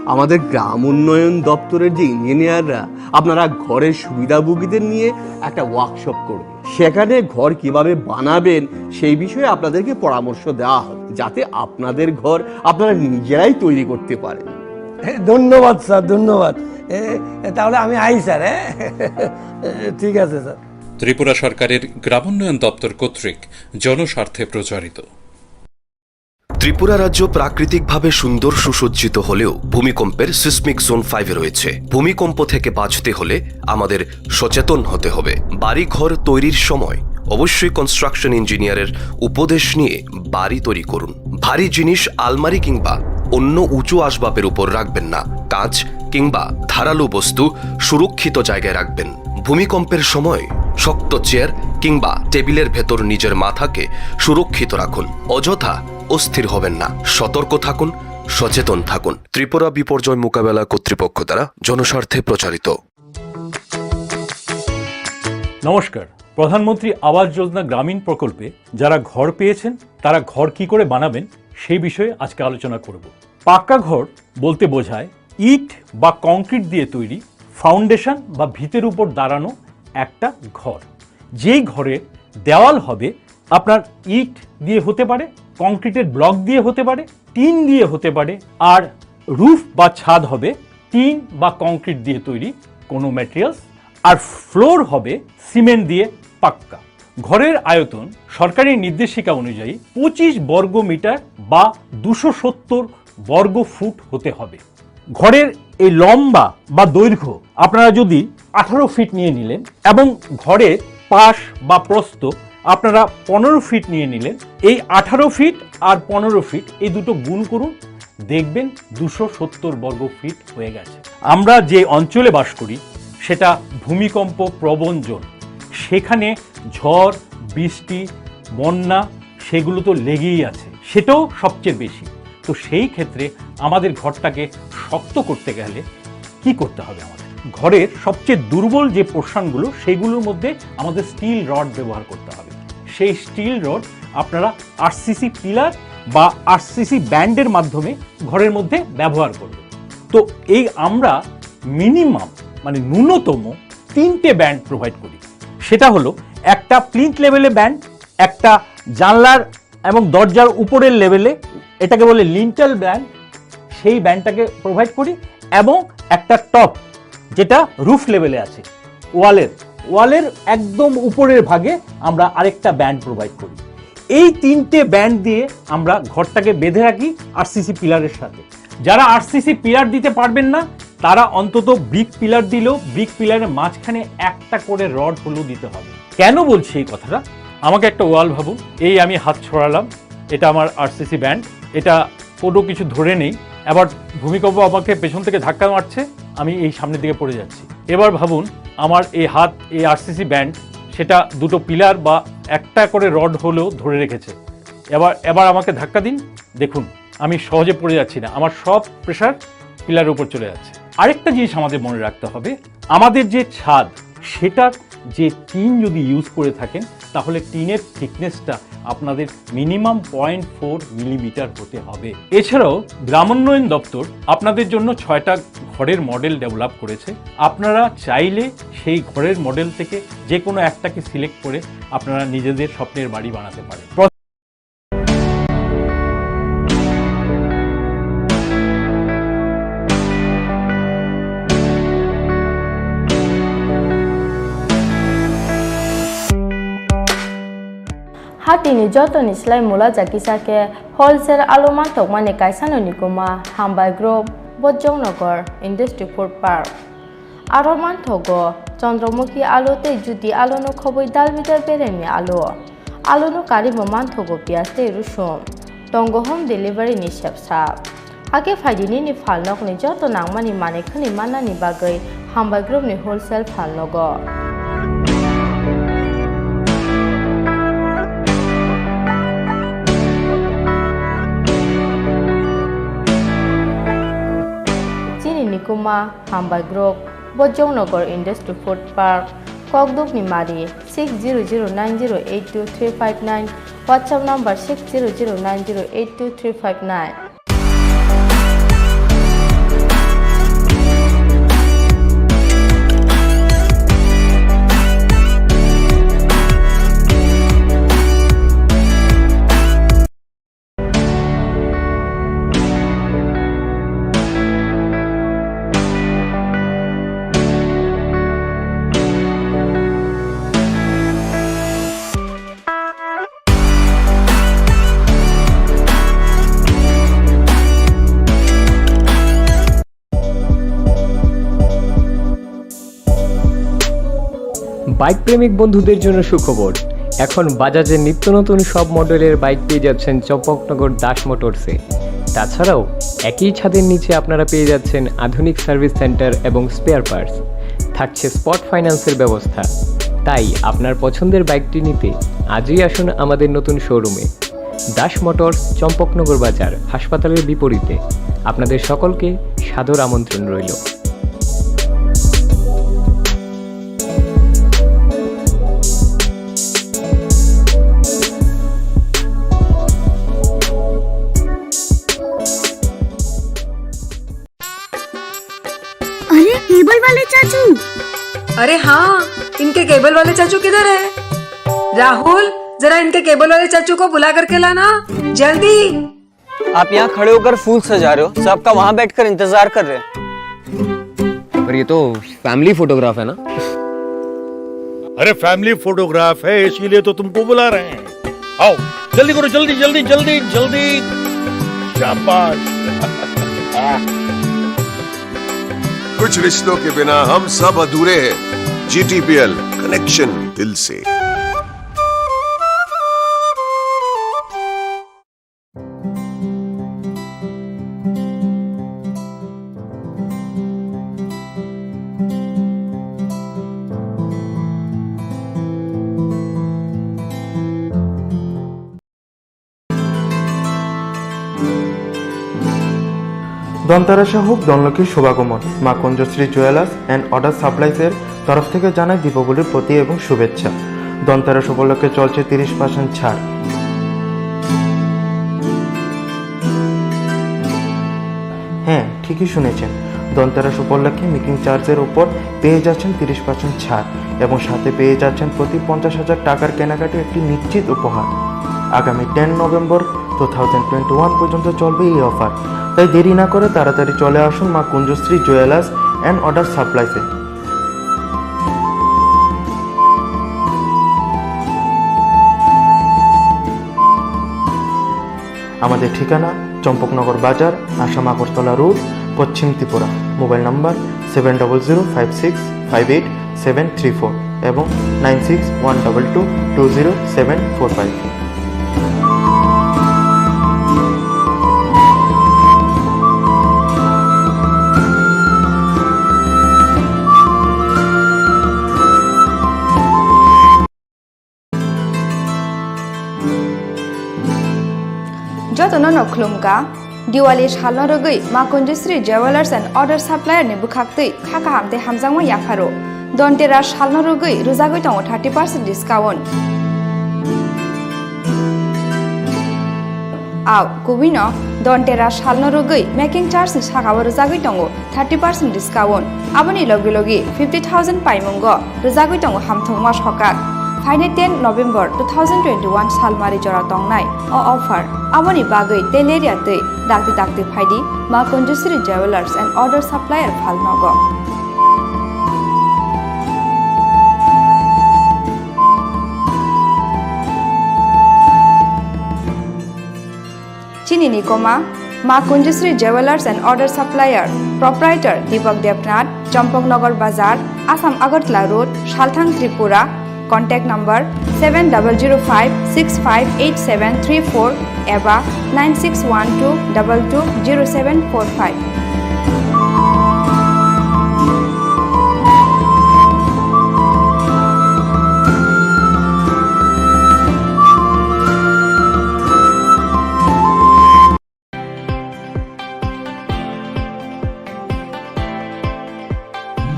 আমাদের গ্রাম উন্নয়ন দপ্তরের যে ইঞ্জিনিয়াররা আপনারা ঘরের সুবিধাভোগীদের নিয়ে একটা ওয়ার্কশপ করবে, সেখানে ঘর কিভাবে বানাবেন সেই বিষয়ে আপনাদেরকে পরামর্শ দেওয়া হবে, যাতে আপনাদের ঘর আপনারা নিজেরাই তৈরি করতে পারেন। এ, ধন্যবাদ স্যার, ধন্যবাদ। এ, এ, তাহলে আমি আই স্যার, হ্যাঁ? এ, ঠিক আছে স্যার। ত্রিপুরা সরকারের গ্রামোন্নয়ন দপ্তর কর্তৃক জনস্বার্থে প্রচারিত। ত্রিপুরা রাজ্য প্রাকৃতিকভাবে সুন্দর সুসজ্জিত হলেও ভূমিকম্পের সিসমিক জোন ফাইভে রয়েছে। ভূমিকম্প থেকে বাঁচতে হলে আমাদের সচেতন হতে হবে। বাড়িঘর তৈরির সময় অবশ্যই কনস্ট্রাকশন ইঞ্জিনিয়ারের উপদেশ নিয়ে বাড়ি তৈরি করুন। ভারী জিনিস আলমারি কিংবা অন্য উঁচু আসবাবের উপর রাখবেন না। কাঁচ কিংবা ধারালো বস্তু সুরক্ষিত জায়গায় রাখবেন। ভূমিকম্পের সময় শক্ত চেয়ার কিংবা টেবিলের ভেতর নিজের মাথাকে সুরক্ষিত রাখুন। অযথা অস্থির হবেন না। সতর্ক থাকুন, সচেতন থাকুন। ত্রিপুরা বিপর্যয় মোকাবেলা কর্তৃপক্ষ দ্বারা জনস্বার্থে প্রচারিত। নমস্কার। প্রধানমন্ত্রী আবাস যোজনা গ্রামীণ প্রকল্পে যারা ঘর পেয়েছেন, তারা ঘর কি করে বানাবেন, সেই বিষয়ে আজকে আলোচনা করব। পাক্কা ঘর বলতে বোঝায় ইট বা কংক্রিট দিয়ে তৈরি ফাউন্ডেশন বা ভিতের উপর দাঁড়ানো একটা ঘর। যেই ঘরের দেওয়াল হবে আপনার ইট দিয়ে হতে পারে, কংক্রিটের ব্লক দিয়ে হতে পারে, টিন দিয়ে হতে পারে, আর রুফ বা ছাদ হবে টিন বা কংক্রিট দিয়ে তৈরি কোনো ম্যাটেরিয়ালস, আর ফ্লোর হবে সিমেন্ট দিয়ে পাক্কা। ঘরের আয়তন সরকারি নির্দেশিকা অনুযায়ী পঁচিশ বর্গ মিটার বা দুশো সত্তর বর্গ ফুট হতে হবে। ঘরের এই লম্বা বা দৈর্ঘ্য আপনারা যদি আঠারো ফিট নিয়ে নিলেন এবং ঘরের পাশ বা প্রস্থ আপনারা পনেরো ফিট নিয়ে নিলেন, এই আঠারো ফিট আর পনেরো ফিট এই দুটো গুণ করুন, দেখবেন দুশো সত্তর বর্গ ফিট হয়ে গেছে। আমরা যে অঞ্চলে বাস করি সেটা ভূমিকম্প প্রবণ জোন, সেখানে ঝড়, বৃষ্টি, বন্যা সেগুলো তো লেগেই আছে, সেটাও সবচেয়ে বেশি। তো সেই ক্ষেত্রে আমাদের ঘরটাকে শক্ত করতে গেলে কি করতে হবে আমাদের? ঘরের সবচেয়ে দুর্বল যে পোর্শনগুলো, সেগুলোর মধ্যে আমাদের স্টিল রড ব্যবহার করতে হবে। সেই স্টিল রড আপনারা আরসিসি পিলার বা আরসিসি ব্যান্ডের মাধ্যমে ঘরের মধ্যে ব্যবহার করবে। তো এই আমরা মিনিমাম, মানে ন্যূনতম তিনটে ব্যান্ড প্রোভাইড করি। সেটা হলো একটা প্লিন্থ লেভেলে ব্যান্ড, একটা জানলার এবং দরজার উপরের লেভেলে, এটাকে বলে লিন্টেল ব্যান্ড, সেই ব্যান্ডটাকে প্রোভাইড করি, এবং একটা টপ, যেটা রুফ লেভেলে আছে, ওয়ালের ওয়ালের একদম উপরের ভাগে আমরা আরেকটা ব্যান্ড প্রোভাইড করি। এই তিনটে ব্যান্ড দিয়ে আমরা ঘরটাকে বেঁধে রাখি আরসিসি পিলারের সাথে। যারা আরসিসি পিলার দিতে পারবেন না, তারা অন্তত ব্রিক পিলার দিলেও ব্রিক পিলারের মাঝখানে একটা করে রড হলেও দিতে হবে। কেন বলছি এই কথাটা? আমাকে একটা ওয়াল ভাবুন, এই আমি হাত ছড়ালাম, এটা আমার আরসিসি ব্যান্ড, এটা কোনো কিছু ধরে নেই, আবার ভূমিকম্প আমাকে পেছন থেকে ধাক্কা মারছে, আমি এই সামনের দিকে পড়ে যাচ্ছি। এবার ভাবুন, আমার এই হাত, এই আরসিসি ব্যান্ড, সেটা দুটো পিলার বা একটা করে রড হলেও ধরে রেখেছে। এবার এবার আমাকে ধাক্কা দিন, দেখুন আমি সহজে পড়ে যাচ্ছি না, আমার সব প্রেশার পিলারের উপর চলে যাচ্ছে। আরেকটা জিনিস আমাদের মনে রাখতে হবে, আমাদের যে ছাদ, সেটার যে টিন যদি ইউজ করে থাকেন, তাহলে টিনের থিকনেসটা আপনাদের মিনিমাম পয়েন্ট ফোর মিলিমিটার হতে হবে। এছাড়াও গ্রামোন্নয়ন দপ্তর আপনাদের জন্য ছয়টা ঘরের মডেল ডেভেলপ করেছে। আপনারা চাইলে সেই ঘরের মডেল থেকে যে কোনো একটাকে সিলেক্ট করে আপনারা নিজেদের স্বপ্নের বাড়ি বানাতে পারেন। Hatini jotoni slai mula jakisa khe wholesale alu manthokmani kaisano nikuma Hambai Group, Bojongnagar Industry Food Park. Aro manthogo Chandramukhi alu tei Jyoti aluno khobwi dal bidal beremni alu. Aluno karwi bo manthogo piyaj tei rusum. Tongo home delivery ni sepsa. Hakhe phaidi nini phalnokni joto nangmani manwi khwnwi mannani bagwi Hambai Group ni wholesale phalnogo. Chini nikuma Hambai Group, Bojongnagar Industry Food Park, Kokdukni Mari, six zero zero nine zero eight two three five nine, WhatsApp number six zero zero nine zero eight two three five nine. Bike প্রেমিক বন্ধুদের জন্য সুখবর, এখন বাজাজের নিত্য নতুন সব মডেলের বাইক পেয়ে যাচ্ছেন চম্পকনগর দাস মোটরসে। তাছাড়াও একই ছাদের নিচে আপনারা পেয়ে যাচ্ছেন আধুনিক সার্ভিস সেন্টার এবং স্পেয়ার পার্টস। থাকছে স্পট ফাইন্যান্সের ব্যবস্থা। তাই আপনার পছন্দের বাইকটি নিতে আজই আসুন আমাদের নতুন শোরুমে। দাস মোটরস, চম্পকনগর বাজার, হাসপাতালের বিপরীতে। আপনাদের সকলকে সাদর আমন্ত্রণ রইল। अरे, केबल वाले चाचू। अरे हाँ, इनके केबल वाले चाचू किधर है? राहुल, जरा इनके केबल वाले चाचू को बुला करके लाना, जल्दी। आप यहाँ खड़े होकर फूल सजा रहे हो, सब आपका वहाँ बैठकर इंतजार कर रहे हैं। पर ये तो फैमिली फोटोग्राफ है ना? अरे, फैमिली फोटोग्राफ है, इसीलिए तो तुमको बुला रहे हैं। आओ, जल्दी करो, जल्दी, जल्दी, जल्दी, जल्दी। शाबाश। कुछ रिश्तों के बिना हम सब अधूरे हैं। जीटीपीएल, कनेक्शन दिल से। ধনতেরাসে হোক ধনলক্ষ্মীর শুভাগমন, মা কুঞ্জশ্রী জুয়েলার্স অ্যান্ড অর্ডার সাপ্লাইজের তরফ থেকে জানাই দীপাবলির প্রতি এবং শুভেচ্ছা। ধনতেরাস উপলক্ষে চলছে তিরিশ পার্সেন্ট ছাড়। হ্যাঁ, ঠিকই শুনেছেন, ধনতেরাস উপলক্ষে মেকিং চার্জের উপর পেয়ে যাচ্ছেন তিরিশ পার্সেন্ট ছাড় এবং সাথে পেয়ে যাচ্ছেন প্রতি পঞ্চাশ হাজার টাকার কেনাকাটা একটি নিশ্চিত উপহার। আগামী ten November two thousand twenty one পর্যন্ত চলবে এই অফার, তাই দেরি না করে তাড়াতাড়ি চলে আসুন মা কুঞ্জশ্রী জুয়েলার্স অ্যান্ড অর্ডার সাপ্লাইসে। আমাদের ঠিকানা চম্পকনগর বাজার, আসাম আগরতলা রোড, পশ্চিম Tripura. Mobile number seven double zero five six five eight seven three four এবং nine six one double two two zero seven four five. Jotono no khulumkha, Diwali salno rwgwi Ma Kunjusri Jewellers and Order Supplier ni bwkhaktwi kha kaham tei hamjakma yapharo. Dhanteras salno rwgwi rwjagwi tongo thirty percent discount. Au, kubui no Dhanteras salno rwgwi making charge ni sakao rwjagwi tongo thirty percent discount. Aboni logi logi fifty thousand paimungo rwjagwi tongo hamthokma sokak. Phainai ten November two thousand twenty-one salmari jora tongnai o offer. Aboni bagwi teleria twi dakti dakti phaidi Ma Kunjusri Jewellers and Order Supplier phalnogo. Chini ni koma, Ma Kunjusri Jewellers and Order Supplier, Proprietor Deepak Debnath, Champaknagar Bazar, Assam Agartala Road, Salthang, Tripura. Contact number seven double zero five six five eight seven three four eba nine six one two double two zero seven four five.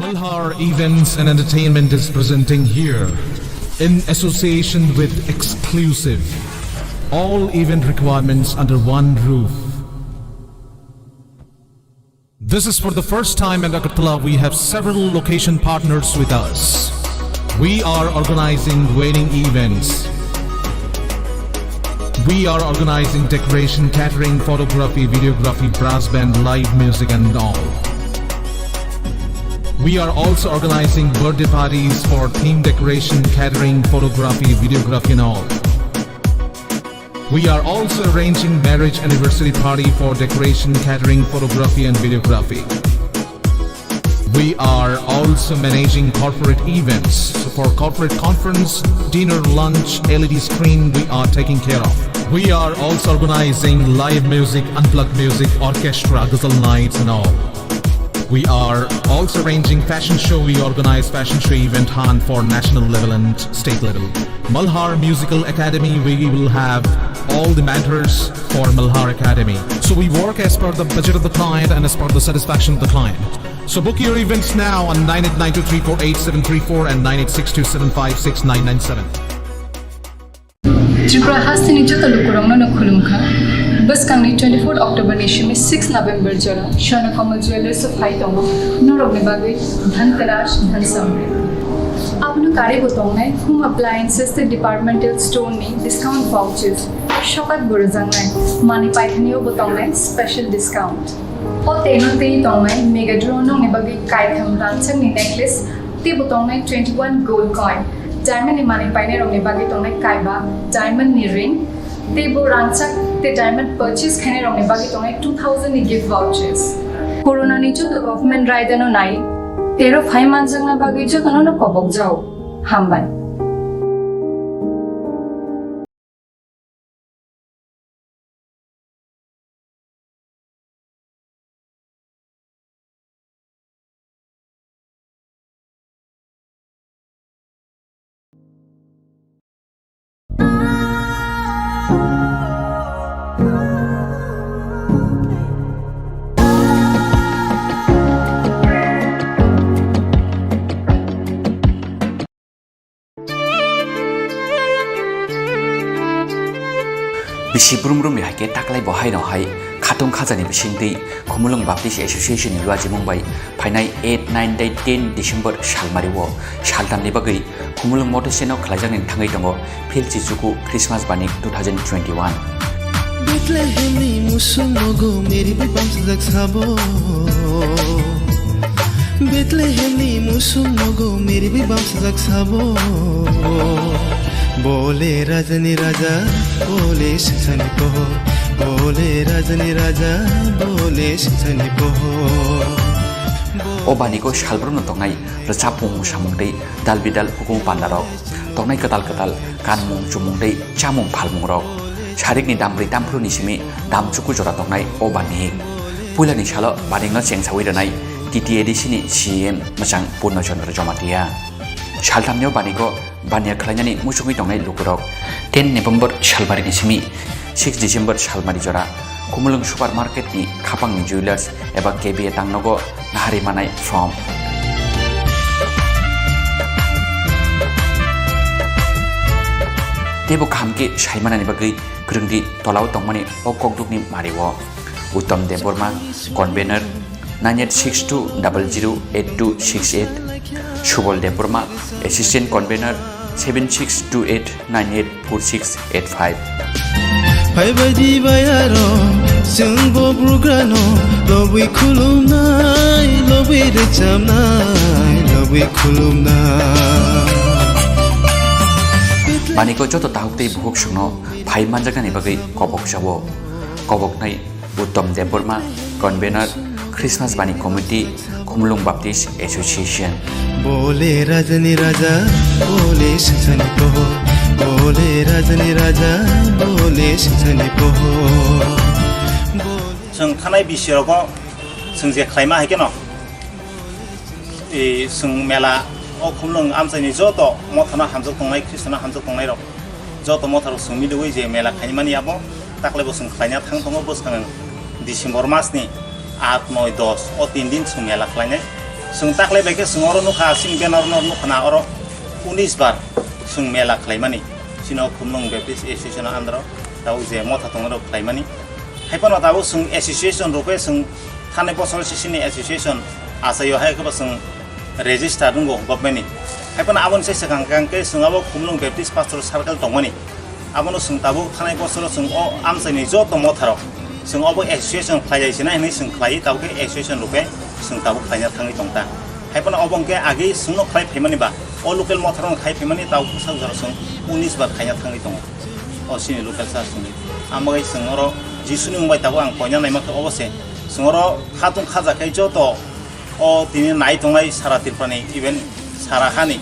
Malhar Events and Entertainment is presenting here, in association with Exclusive, all event requirements under one roof. This is for the first time in Agartala. We have several location partners with us. We are organizing wedding events. We are organizing decoration, catering, photography, videography, brass band, live music and all. We are also organizing birthday parties for theme decoration, catering, photography, videography and all. We are also arranging marriage anniversary party for decoration, catering, photography and videography. We are also managing corporate events. So for corporate conference, dinner, lunch, L E D screen, we are taking care of. We are also organizing live music, unplugged music, orchestra, ghazal nights and all. We are also arranging fashion show. We organize fashion show event hunt for national level and state level. Malhar Musical Academy, we will have all the mentors for Malhar Academy. So we work as per the budget of the client and as per the satisfaction of the client. So book your events now on nine eight nine two three four eight seven three four and nine eight six two seven five six nine nine seven. Tripura hasteni joto lukurokno no khulumkha. Bwskangni twenty-fourth October ni simi six November jora Swarna Kamal Jewellers o phai tongo norokni bagwi Dhanteras Dhan Samri. Abono karwi bo tongnai home appliances tei departmental store ni discount vouchers, sokat bo rwjaknai manwi paithani o bo tongnai special discount. O tei no tei tongnai mega draw nokni bagwi kaitham rangchakni necklace, tei bo tongnai twenty-one gold coin, diamond ni manwi painairokni bagwi tongnai kaiba diamond ni ring, tei bo rangchak tei diamond purchase khainairokni bagwi tongnai two thousand ni gift vouchers. Corona ni joto government raidano nai, tero phai manjakna bagwi jotono no kobok jao. Hambai. Bisi brum brum ni hai khe taklai bo hai no hai Khatung khajani bisingtwi Khumulwng Baptist Association ni luajimung bai phainai eight, nine tei ten December salmario saltamni bagwi Khumulwng Motheseno khlaijaknani thangwi tongo Philsi Chuku Christmas Bani two thousand twenty-one. Bethlehemni musuk nogo meri bai bamsajak sabo. Bethlehemni musuk nogo meri bai bamsajak sabo. Bole rajani raja, bole singsani pohor. Bole rajani raja, bole singsani pohor. O baniko salbrumno tongnai rwchapmung, mwsamung tei dal bidal hukumu pandarok. Tongnai kwtal kwtal kanmung, chumung tei chamung phalmungrok. Sarikni dam brwi tamphru ni simi dam chuku jora tongnai o bani. Puilani salo baningno chengsawi rwnai T T A D C ni C E M mwchang Purno Chandra Jamatia. Saltamni o baniko baniya khlainani muchungwi tongnai lukurok. Ten November salmarini simi six December salmari jora Khumulwng Supermarket ni khapangni Jewellers eba K B A tangnogo nahari manai from. Teibo kaham khe sai manani bagwi kwrwngdi tolao tongmani o kokdukni mario. Uttom Debbarma, convener, nine eight six two double zero eight two six eight, Subol Debbarma, assistant convener, seven six two eight nine eight four six eight five. Phaibaidi bayaro, chwng bo bugrano, lobwi khulumnai, lobwi rwchabnai, lobwi khulumnai. Maniko joto tahuk tei buhuk songno phai manjaknani bagwi kobok jao. Koboknai Uttom Debbarma, convener, Christmas Bani Committee, Khumulwng Baptist Association. Bole rajani raja, bole singsani pohor. Bole rajani raja, bole singsani pohor. Chwng thanai bisirogo chwng je khlaima hai kheno, e, chwng mela o Khumulwng amchaini joto mothano hamjak tongnai, Khristano hamjak tongnairok. Joto motharok chwng miliui je mela khlaimani abo, taklaibo chwng khlaina thang tongo bwskang December masni aat, noi, dos o tin din chwng mela khlainai. Chwng taklai bai khe chwng oro nukha, chini banner no nukha na oro unis bar chwng mela khlaimani. Chini o Khumulwng Baptist Association o under o tabuk je motha tongnai rok khlaimani. Haiphano tabuk chwng association rwkhe chwng thanai bosor sisini association achaio hai khe bo chwng register wngkha government ni. Haiphano aboni se swkang kang khe chwng abo Khumulwng Baptist Pastor Circle tongmani. Abono chwng tabuk thanai bosoro chwng o amchaini joto motharok chwng obo association khlai sinai hinwi chwng khlai tabuk khe association rwkhe chwng tabuk khlaina thangwi tongta. Haiphano obo hwnkhe agi chwngno khlai phaimani ba o local motharokno khai phaimani tabuk bwsajora chwng unis bar khaina thangwi tongo. O chini local church ni. Ambai chwng oro Jisuni mung bai tabuk ang koina naima khe obo se. Chwng oro khatung khaja khe joto o tini nai tongnai sara Tripura ni, even sara hani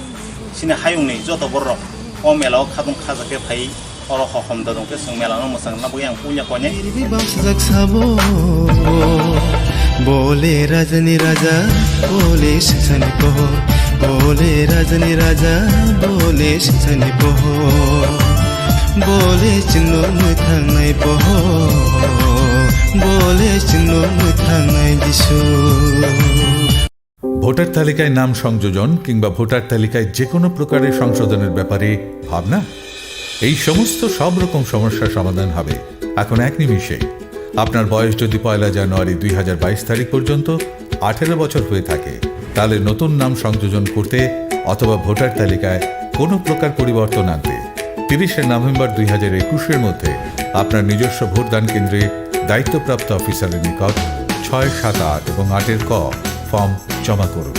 chini hayung ni joto borok o mela o khatung khaja khe phai oro hohom dodong khe chwng mela no mwchang na bagwi ang puila koine. Bole rajani raja, bole singsani pohor. Bole rajani raja, bole singsani pohor. Bole chwngno mwthangnai pohor. Bole chwngno mwthangnai Jisu. Voter তালিকায় নাম সংযোজন কিংবা ভোটার তালিকায় যে কোনো প্রকারের সংশোধনের ব্যাপারে ভাবনা? এই সমস্ত সব রকম সমস্যার সমাধান হবে এখন এক নিমিষে। আপনার বয়স যদি পয়লা জানুয়ারি দুই হাজার বাইশ তারিখ পর্যন্ত আঠেরো বছর হয়ে থাকে, তাহলে নতুন নাম সংযোজন করতে অথবা ভোটার তালিকায় কোনো প্রকার পরিবর্তন আনতে তিরিশে নভেম্বর দুই হাজার একুশের মধ্যে আপনার নিজস্ব ভোটদান কেন্দ্রে দায়িত্বপ্রাপ্ত অফিসারের নিকট ছয় সাত আট এবং আটের ক ফর্ম জমা করুন।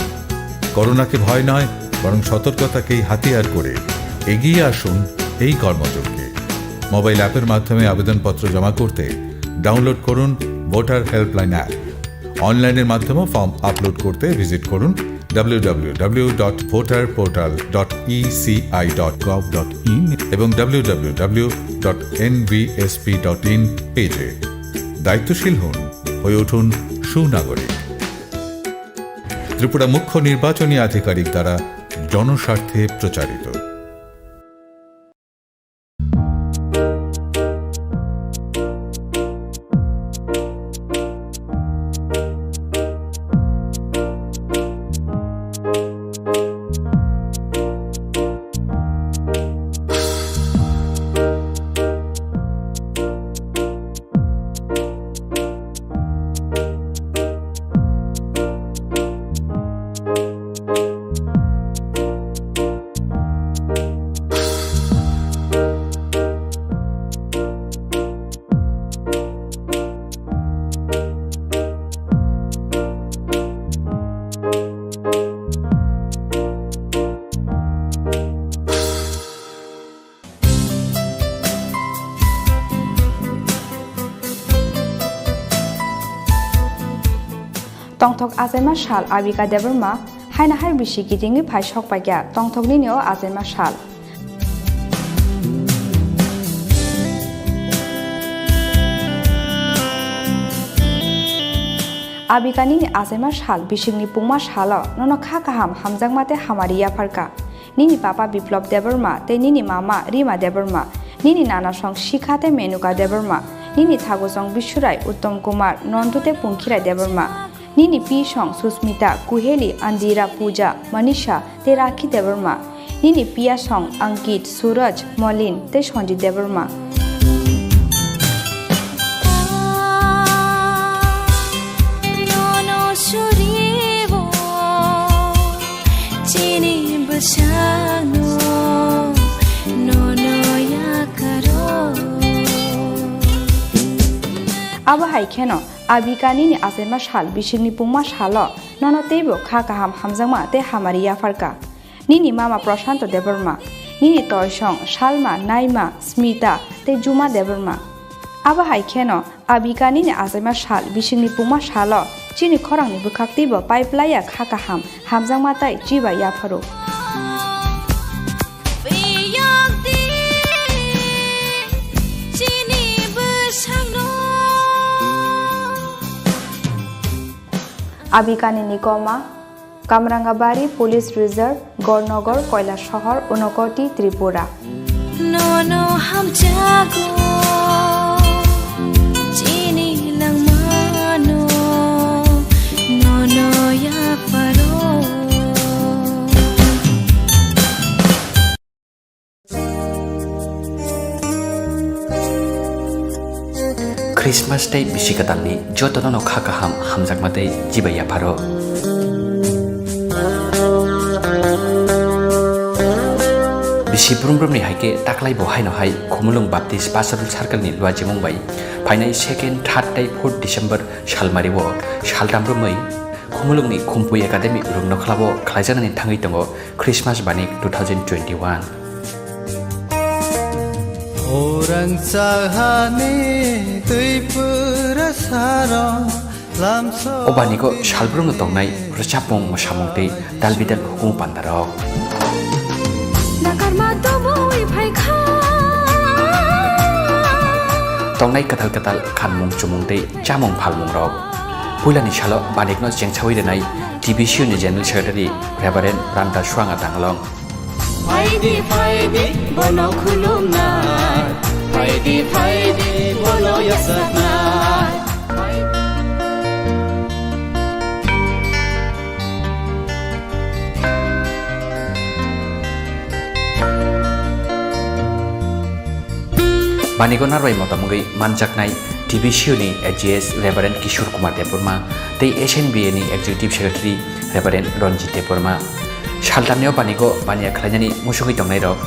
করোনাকে ভয় নয়, বরং সতর্কতাকেই হাতিয়ার করে এগিয়ে আসুন এই কর্মযজ্ঞে। মোবাইল অ্যাপের মাধ্যমে আবেদনপত্র জমা করতে ডাউনলোড করুন ভোটার হেল্পলাইন অ্যাপ। অনলাইনের মাধ্যমে ফর্ম আপলোড করতে ভিজিট করুন W W W dot voter portal dot E C I dot gov dot in এবং W W W dot N V S P dot in পেজে। দায়িত্বশীল হন, হয়ে উঠুন সুনাগরিক। ত্রিপুরা মুখ্য নির্বাচনী আধিকারিক দ্বারা জনস্বার্থে প্রচারিত। Tongthok achaima sal Abika Debbarma, haino hai bisi kitingwi phai sok paikha tongthok nini o achaima sal. Abika nini achaima sal, bisikni pungma salo nono kha kaham, hamjakma tei hamari yapharkha. Nini papa Biplop Debbarma tei nini mama Rima Debbarma, nini nanasong Sikha tei Menuka Debbarma, nini thagosong Bisurai, Uttom Kumar, Nondu tei Pungkhirai Debbarma, nini pisong Susmita, Kuheli, Andira, Puja, Manisha tei Rakhi Debbarma, nini piyasong Ankit, Suraj, Molin tei Sanjit Debbarma. Nono suribo chini bwsano, nono yakaro. Abo hai kheno, Abika nini achaima sal, bisikni pungma salo nono teibo kha kaham, hamjakma tei hamari yapharkha. Nini mama Prashanto Debbarma, nini toisong Salma, Naima, Smita tei Juma Debbarma. Abo hai kheno Abika nini achaima sal, bisikni pungma salo chini khorangni bwkhak teibo paiplaiya kha kaham, hamjakma tei chiba yapharo. Abika nini koma, Kamrangabari Police Reserve, Gornogor, Koilasohor, Unakoti, Tripura. Nono hamjago, chini langmano, nono yaparo. Christmas tei bisi kwtalni jotono no kha kaham, hamjakma tei chibai yapharo. Bisi brum brumni hai khe taklai bo haino hai Khumulwng Baptist Pastoral Circle ni luajimung bai phainai second, third tei fourth December salmari o saltam romwi Khumulwngni Khumpui Academy Rungnokhla o khlaijaknani thangwi tongo Christmas Banik two thousand twenty-one. Orang sahani twi pura saro lamso. O Banigo salbrumno tongnai rwchapmung, mwsamung tei dalbidal hukumu pandarok. Nakarma tobwi phaikha. Tongnai kwtal kwtal khanmung chumung tei chamung phalmungrok. Puilani salo Banikno chengsawi rwnai T B C U ni General Secretary Reverend Ranta Suanga Tanglong. Phaidi, phaidi, bono khulumnai. Phaidi, phaidi, bono yasaknai. Banigo narbai motom wngwi manjaknai T B C U ni A G S Reverend Kishore Kumar Debbarma tei S N B A ni Executive Secretary Reverend Ranjit Debbarma. Saltamni o Banigo baniya khlainani musungwi tongnairok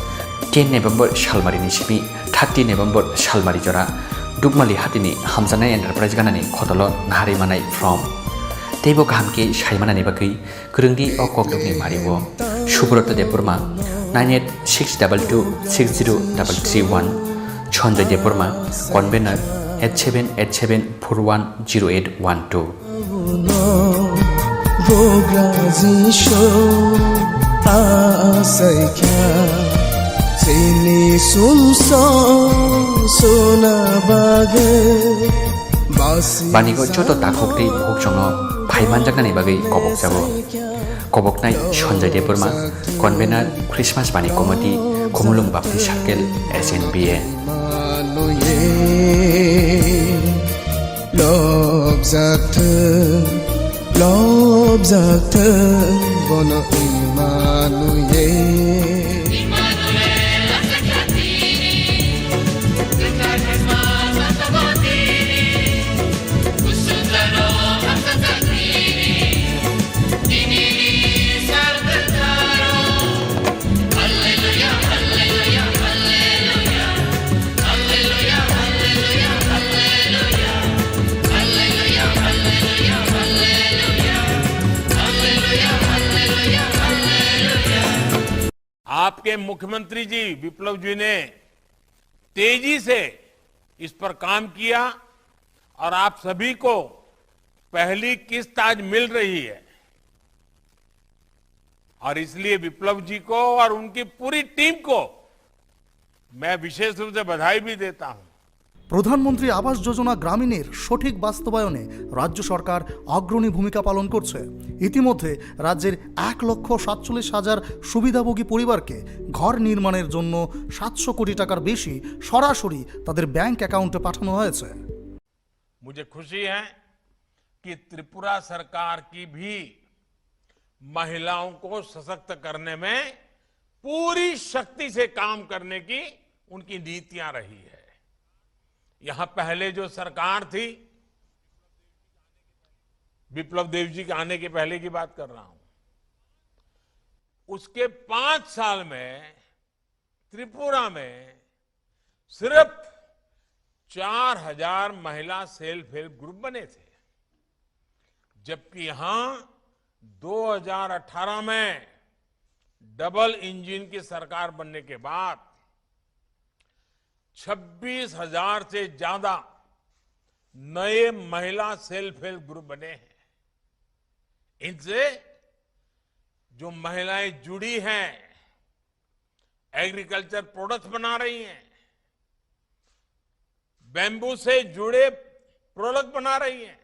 ten November salmarini simi thirty November salmari jora Dukmali hatini Hamjaknai Enterprise ganani khotolo naharwi manai from. Teibo kaham khe sai manani bagwi kwrwngdi o kokdokni mario. Subroto Debbarma, nine eight six double two six zero double three one, Sanjoy Debbarma, convener, eight seven eight seven four one zero eight one two. Bugra Jisu asaikha chini sumso suna bagwi. Banigo joto takhuk tei bukhukchwngno phai manjaknani bagwi kobokjago. Koboknai Sanjoy Debbarma, convener Christmas Bani Committee, Khumulwng Baptist Circle, S N B A. Lobjak thung, lobjak thung, bono Imanuel. आपके मुख्यमंत्री जी विप्लव जी ने तेजी से इस पर काम किया और आप सभी को पहली किस्त आज मिल रही है और इसलिए विप्लव जी को और उनकी पूरी टीम को मैं विशेष रूप से बधाई भी देता हूं। প্রধানমন্ত্রী আবাস যোজনা গ্রামীণের সঠিক বাস্তবায়নে রাজ্য সরকার অগ্রণী ভূমিকা পালন করছে। ইতিমধ্যে রাজ্যের এক লক্ষ সাতচল্লিশ হাজার সুবিধাভোগী পরিবারকে ঘর নির্মাণের জন্য সাতশো কোটি টাকার বেশি সরাসরি তাদের ব্যাংক অ্যাকাউন্টে পাঠানো হয়েছে। मुझे खुशी है कि त्रिपुरा सरकार की भी महिलाओं को सशक्त करने में पूरी शक्ति से काम करने की उनकी नीतियां रही है। यहां पहले जो सरकार थी, विप्लव देव जी के आने के पहले की बात कर रहा हूं, उसके पांच साल में त्रिपुरा में सिर्फ चार हजार महिला सेल्फ हेल्प ग्रुप बने थे, जबकि यहां दो हज़ार अठारह में डबल इंजन की सरकार बनने के बाद छब्बीस हज़ार से ज्यादा नए महिला सेल्फ हेल्प ग्रुप बने हैं। इनसे जो महिलाएं जुड़ी हैं, एग्रीकल्चर प्रोडक्ट्स बना रही हैं, बैम्बू से जुड़े प्रोडक्ट बना रही हैं,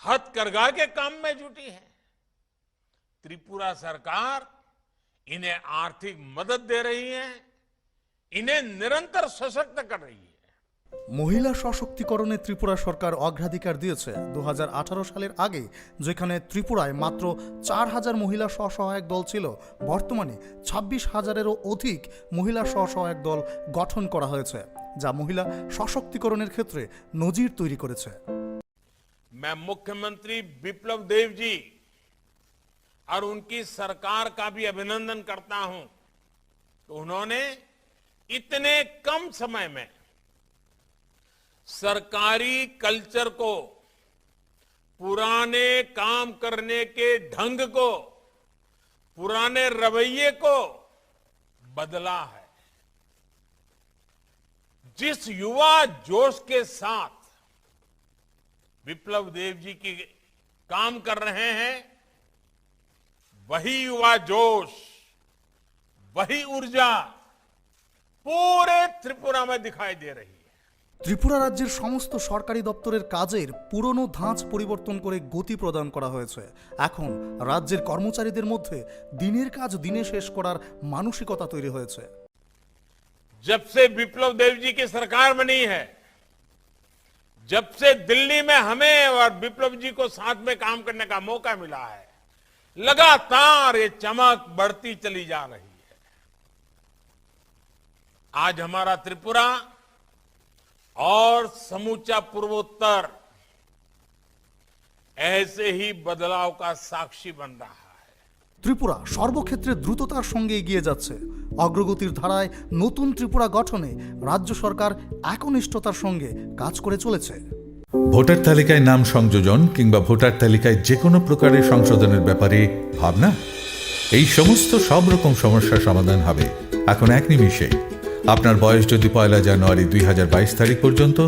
हथकरघा के काम में जुटी हैं। त्रिपुरा सरकार इन्हें आर्थिक मदद दे रही है, इन्हें निरंतर सशक्त कर रही है। মহিলা সশক্তিকরণে ত্রিপুরা সরকার অগ্রাধিকার দিয়েছে। দু হাজার আঠারো সালের আগে যেখানে ত্রিপুরায় মাত্র চার হাজার মহিলা স্বসহায়ক দল ছিল, বর্তমানে ছাব্বিশ হাজারেরও অধিক মহিলা স্বসহায়ক দল গঠন করা হয়েছে, যা মহিলা সশক্তিকরণের ক্ষেত্রে নজির তৈরি করেছে। मैं मुख्यमंत्री विप्लव देव जी और उनकी सरकार का भी अभिनंदन करता हूं कि उन्होंने इतने कम समय में सरकारी कल्चर को, पुराने काम करने के ढंग को, पुराने रवैये को बदला है। जिस युवा जोश के साथ विप्लव देव जी की काम कर रहे हैं, वही युवा जोश, वही ऊर्जा पूरे त्रिपुरा में दिखाई दे रही है। ত্রিপুরা রাজ্যের সমস্ত সরকারি দপ্তরের কাজের পুরনো ধাঁচ পরিবর্তন করে গতি প্রদান করা হয়েছে। এখন রাজ্যের কর্মচারীদের মধ্যে দিনের কাজ দিনে শেষ করার মানসিকতা তৈরি হয়েছে। जब से विप्लव देव जी की सरकार बनी है, जब से दिल्ली में हमें और विप्लव जी को साथ में काम करने का मौका मिला है, लगातार ये चमक बढ़ती चली जा रही है। आज हमारा त्रिपुरा और समूचा पूर्वोत्तर ऐसे ही बदलाव का साक्षी बन रहा है। ত্রিপুরা সর্বক্ষেত্রে দ্রুততার সঙ্গে এগিয়ে যাচ্ছে। অগ্রগতির ধারায় নতুন ত্রিপুরা গঠনে রাজ্য সরকার একনিষ্ঠতার সঙ্গে কাজ করে চলেছে। ভোটার তালিকায় নাম সংযোজন কিংবা ভোটার তালিকায় যে কোনো প্রকারের সংশোধনের ব্যাপারে ভাবনা? এই সমস্ত সব রকম সমস্যার সমাধান হবে এখন এক নিমিষেই। আপনার বয়স যদি পয়লা জানুয়ারি দুই হাজার বাইশ তারিখ পর্যন্ত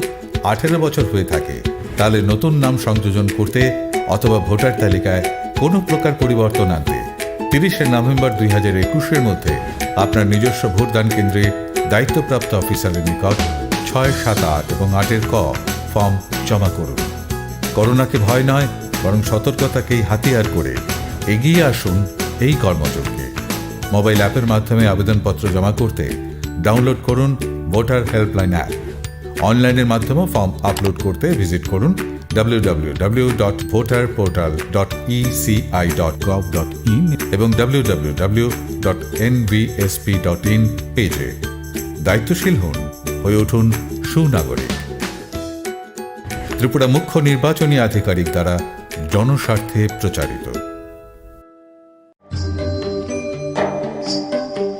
আঠেরো বছর হয়ে থাকে, তাহলে নতুন নাম সংযোজন করতে অথবা ভোটার তালিকায় কোনো প্রকার পরিবর্তন আনতে তিরিশে নভেম্বর দুই হাজার একুশের মধ্যে আপনার নিজস্ব ভোটদান কেন্দ্রে দায়িত্বপ্রাপ্ত অফিসারের নিকট ছয় সাত আট এবং আটের ক ফর্ম জমা করুন। করোনাকে ভয় নয়, বরং সতর্কতাকেই হাতিয়ার করে এগিয়ে আসুন এই কর্মযজ্ঞে। মোবাইল অ্যাপের মাধ্যমে আবেদনপত্র জমা করতে ডাউনলোড করুন ভোটার হেল্পলাইন অ্যাপ। অনলাইনের মাধ্যমে ফর্ম আপলোড করতে ভিজিট করুন W W W dot voter portal dot E C I dot gov dot in এবং W W W dot N V S P dot in পেজে। দায়িত্বশীল হন, হয়ে উঠুন সুনাগরিক। ত্রিপুরা মুখ্য নির্বাচনী আধিকারিক দ্বারা জনস্বার্থে প্রচারিত।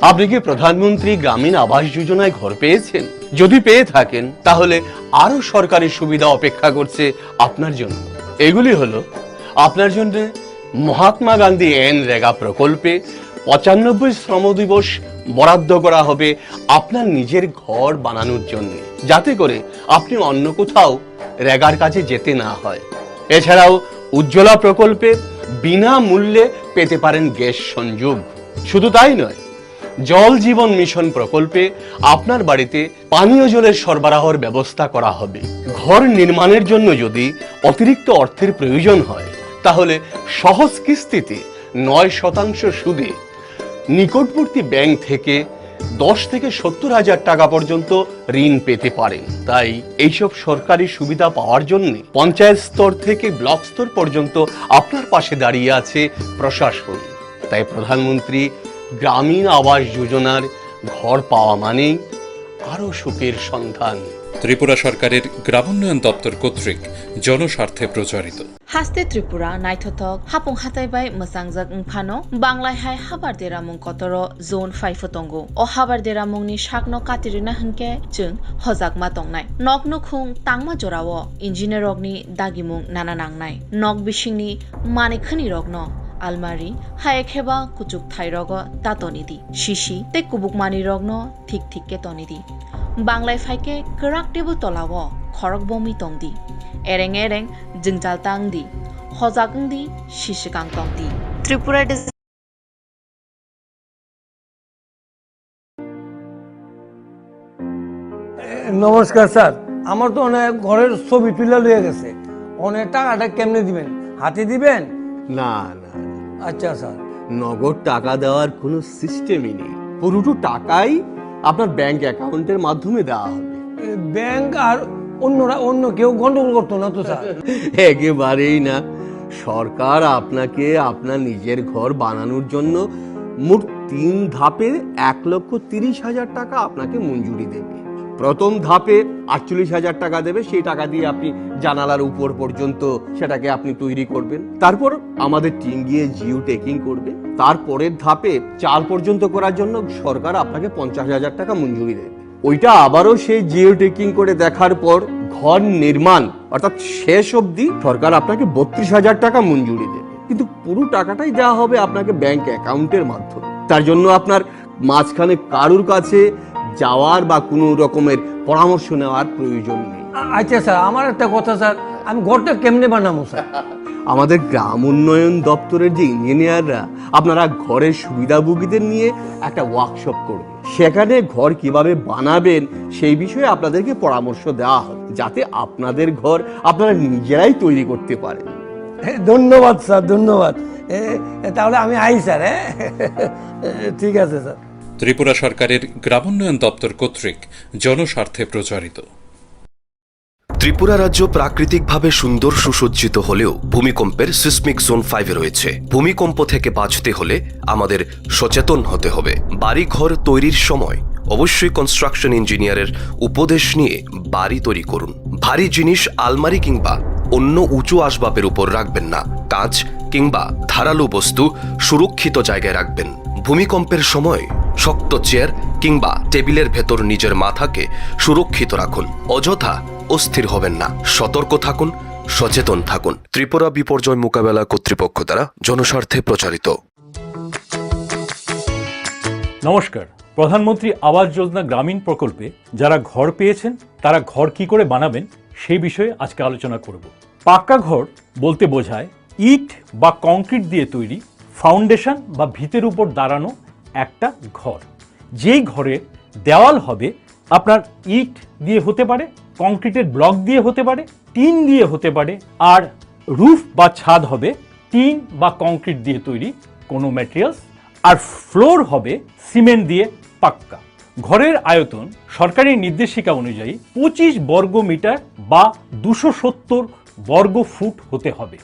আপনি কি প্রধানমন্ত্রী গ্রামীণ আবাস যোজনায় ঘর পেয়েছেন? যদি পেয়ে থাকেন, তাহলে আরো সরকারি সুবিধা অপেক্ষা করছে আপনার জন্য। এগুলি হলো আপনার জন্য মহাত্মা গান্ধী এন রেগা প্রকল্পে পঁচানব্বই শ্রম দিবস বরাদ্দ করা হবে আপনার নিজের ঘর বানানোর জন্য, যাতে করে আপনি অন্য কোথাও রেগার কাজে যেতে না হয়। এছাড়াও উজ্জ্বলা প্রকল্পে বিনামূল্যে পেতে পারেন গ্যাস সংযোগ। শুধু তাই নয়, জল জীবন মিশন প্রকল্পে আপনার বাড়িতে পানীয় জলের সরবরাহর ব্যবস্থা করা হবে। ঘর নির্মাণের জন্য যদি অতিরিক্ত অর্থের প্রয়োজন হয়, তাহলে সহজ কিস্তিতে নয় শতাংশ সুদে নিকটবর্তী ব্যাংক থেকে দশ থেকে সত্তর হাজার টাকা পর্যন্ত ঋণ পেতে পারেন। তাই এইসব সরকারি সুবিধা পাওয়ার জন্য পঞ্চায়েত স্তর থেকে ব্লক স্তর পর্যন্ত আপনার পাশে দাঁড়িয়ে আছে প্রশাসন। তাই প্রধানমন্ত্রী গ্রামীণ আবাস যোজনার ঘর পাওয়া মানেই আরও সুখের সন্ধান। ত্রিপুরা সরকারের গ্রামোন্নয়ন দপ্তর কর্তৃক জনস্বার্থে প্রচারিত। Haste Tripura naithothok hapung hatai bai mwchangjak wng phano, banglai hai habar deramung kotoro zone phai pho tongo. O habar deramungni sakno katirina hwnkhe chwng hojakma tongnai. Nok nukhung tangma jorao engineer rokni dagimung nana nangnai. Nok bisingni manwi khwnirokno almari, hai kheba kuchuk thairogo ta tonidi. Sisi tei kubuk manwirokno thik thik khe tonidi. Banglai phai khe kwrak table tolao khorok bomwi tongdi. Ereng ereng jwngjal ta wngdi. Hojak wngdi, sisikang tongdi. Tripura dis- এ, নমস্কার স্যার, আমার তো অনেক ঘরের ছবি তুলে লইয়া গেছে, অনেক টাকাটা কেমনে দিবেন? হাতে দিবেন? না, না, না। আচ্ছা স্যার। নগদ টাকা দেওয়ার কোনো সিস্টেমই নেই। পুরোটো টাকাই আপনার ব্যাংক অ্যাকাউন্টের মাধ্যমে দেওয়া হবে। এ, ব্যাংক আর অন্যরা, অন্য কেউ গন্ডগোল করতো না তো স্যার? একেবারেই না। সরকার আপনাকে আপনার নিজের ঘর বানানোর জন্য মোট তিন ধাপে এক লক্ষ তিরিশ হাজার টাকা আপনাকে মঞ্জুরি দেবে। প্রথম ধাপে আটচল্লিশ হাজার টাকা দেবে, সেই টাকা দিয়ে আপনি জানালার উপর পর্যন্ত সেটাকে আপনি তৈরি করবেন। তারপর আমাদের টিম গিয়ে জিও ট্যাগিং করবে। তারপরের ধাপে চাল পর্যন্ত করার জন্য সরকার আপনাকে পঞ্চাশ হাজার টাকা মঞ্জুরি দেবে। ওইটা আবারও সেই জিও ট্যাগিং করে দেখার পর ঘর নির্মাণ অর্থাৎ শেষ অবধি সরকার আপনাকে বত্রিশ হাজার টাকা মঞ্জুরি দেবে, কিন্তু পুরো টাকাটাই দেওয়া হবে আপনাকে ব্যাংক অ্যাকাউন্টের মাধ্যমে। তার জন্য আপনার মাঝখানে কারুর কাছে যাওয়ার বা কোনো রকমের পরামর্শ নেওয়ার প্রয়োজন নেই। আ-, আচ্ছা স্যার, আমার একটা কথা স্যার, আমি ঘরটা কেমনে বানাবো স্যার? আমাদের গ্রাম উন্নয়ন দপ্তরের যে ইঞ্জিনিয়াররা আপনারা ঘরের সুবিধাভোগীদের নিয়ে একটা ওয়ার্কশপ করবে, সেখানে ঘর কিভাবে বানাবেন সেই বিষয়ে আপনাদেরকে পরামর্শ দেওয়া হবে, যাতে আপনাদের ঘর আপনারা নিজেরাই তৈরি করতে পারেন। এ, ধন্যবাদ স্যার, ধন্যবাদ। এ, এ, তাহলে আমি আই স্যার, হ্যাঁ? এ, ঠিক আছে স্যার। ত্রিপুরা সরকারের গ্রামোন্নয়ন দপ্তর কর্তৃক জনস্বার্থে প্রচারিত। ত্রিপুরা রাজ্য প্রাকৃতিকভাবে সুন্দর সুসজ্জিত হলেও ভূমিকম্পের সিসমিক জোন ফাইভে রয়েছে। ভূমিকম্প থেকে বাঁচতে হলে আমাদের সচেতন হতে হবে। বাড়িঘর তৈরির সময় অবশ্যই কনস্ট্রাকশন ইঞ্জিনিয়ারের উপদেশ নিয়ে বাড়ি তৈরি করুন। ভারী জিনিস আলমারি কিংবা অন্য উঁচু আসবাবের উপর রাখবেন না। কাঁচ কিংবা ধারালো বস্তু সুরক্ষিত জায়গায় রাখবেন। ভূমিকম্পের সময় শক্ত চেয়ার কিংবা টেবিলের ভেতর নিজের মাথাকে সুরক্ষিত রাখুন। অযথা অস্থির হবেন না। সতর্ক থাকুন, সচেতন থাকুন। ত্রিপুরা বিপর্যয় মোকাবেলা কর্তৃপক্ষ দ্বারা জনস্বার্থে প্রচারিত। নমস্কার। প্রধানমন্ত্রী আবাস যোজনা গ্রামীণ প্রকল্পে যারা ঘর পেয়েছেন, তারা ঘর কি করে বানাবেন, সেই বিষয়ে আজকে আলোচনা করব। পাক্কা ঘর বলতে বোঝায় ইট বা কংক্রিট দিয়ে তৈরি ফাউন্ডেশন বা ভিতের উপর দাঁড়ানো একটা ঘর। যেই ঘরের দেওয়াল হবে আপনার ইট দিয়ে হতে পারে, কংক্রিটের ব্লক দিয়ে হতে পারে, টিন দিয়ে হতে পারে, আর রুফ বা ছাদ হবে টিন বা কংক্রিট দিয়ে তৈরি কোনো ম্যাটেরিয়ালস, আর ফ্লোর হবে সিমেন্ট দিয়ে পাক্কা। ঘরের আয়তন সরকারি নির্দেশিকা অনুযায়ী পঁচিশ বর্গ মিটার বা দুশো সত্তর বর্গ ফুট হতে হবে।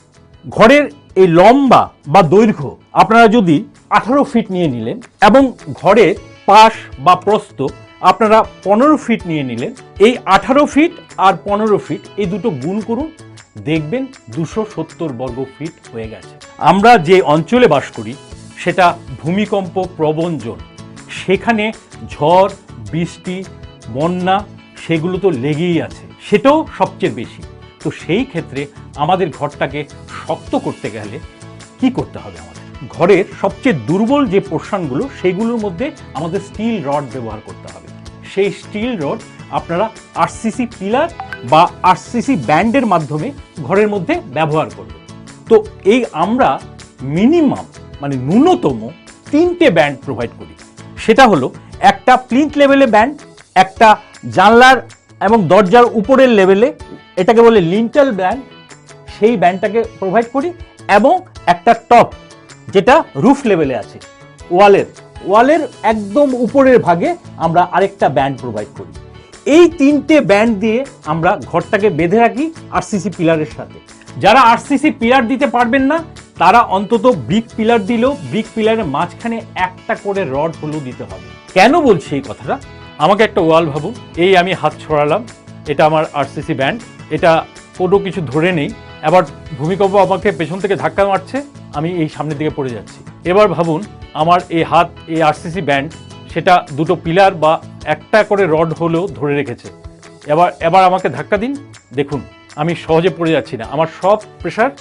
ঘরের এই লম্বা বা দৈর্ঘ্য আপনারা যদি আঠারো ফিট নিয়ে নিলেন এবং ঘরের পাশ বা প্রস্থ আপনারা পনেরো ফিট নিয়ে নিলেন, এই আঠারো ফিট আর পনেরো ফিট এই দুটো গুণ করুন, দেখবেন দুশো সত্তর বর্গ ফিট হয়ে গেছে। আমরা যে অঞ্চলে বাস করি সেটা ভূমিকম্প প্রবণ জোন, সেখানে ঝড়, বৃষ্টি, বন্যা সেগুলো তো লেগেই আছে, সেটাও সবচেয়ে বেশি। তো সেই ক্ষেত্রে আমাদের ঘরটাকে শক্ত করতে গেলে কি করতে হবে আমাদের? ঘরের সবচেয়ে দুর্বল যে পোর্শনগুলো, সেইগুলোর মধ্যে আমাদের স্টিল রড ব্যবহার করতে হবে। সেই স্টিল রড আপনারা আরসিসি পিলার বা আরসিসি ব্যান্ডের মাধ্যমে ঘরের মধ্যে ব্যবহার করবে। তো এই আমরা মিনিমাম, মানে ন্যূনতম তিনটে ব্যান্ড প্রোভাইড করি। সেটা হলো একটা প্লিন্থ লেভেলে ব্যান্ড, একটা জানলার এবং দরজার উপরের লেভেলে, এটাকে বলে লিন্টেল ব্যান্ড, সেই ব্যান্ডটাকে প্রোভাইড করি, এবং একটা টপ, যেটা রুফ লেভেলে আছে, ওয়ালের ওয়ালের একদম উপরের ভাগে আমরা আরেকটা ব্যান্ড প্রোভাইড করি। এই তিনটে ব্যান্ড দিয়ে আমরা ঘরটাকে বেঁধে রাখি আরসিসি পিলারের সাথে। যারা আরসিসি পিলার দিতে পারবেন না, তারা অন্তত ব্রিক পিলার দিলেও ব্রিক পিলারের মাঝখানে একটা করে রড হলেও দিতে হবে। কেন বলছি এই কথাটা? আমাকে একটা ওয়াল ভাবুন, এই আমি হাত ছড়ালাম, এটা আমার আরসিসি ব্যান্ড, এটা কোনো কিছু ধরে নেই। আবার ভূমিকম্প আমাকে পেছন থেকে ধাক্কা মারছে, আমি এই সামনের দিকে পড়ে যাচ্ছি। এবার ভাবুন, আমার এই হাত, এই আরসিসি ব্যান্ড, সেটা দুটো পিলার বা একটা করে রড হলেও ধরে রেখেছে। এবার এবার আমাকে ধাক্কা দিন, দেখুন আমি সহজে পড়ে যাচ্ছি না, আমার সব প্রেশার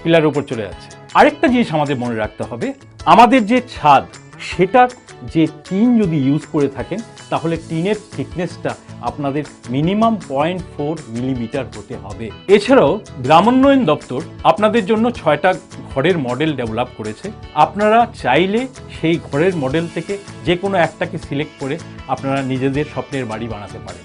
পিলারের উপর চলে যাচ্ছে। আরেকটা জিনিস আমাদের মনে রাখতে হবে, আমাদের যে ছাদ, সেটার যে টিন যদি ইউজ করে থাকেন, তাহলে টিনের থিকনেসটা আপনাদের মিনিমাম পয়েন্ট ফোর মিলিমিটার হতে হবে। এছাড়াও গ্রামোন্নয়ন দপ্তর আপনাদের জন্য ছয়টা ঘরের মডেল ডেভেলপ করেছে। আপনারা চাইলে সেই ঘরের মডেল থেকে যে কোনো একটাকে সিলেক্ট করে আপনারা নিজেদের স্বপ্নের বাড়ি বানাতে পারেন।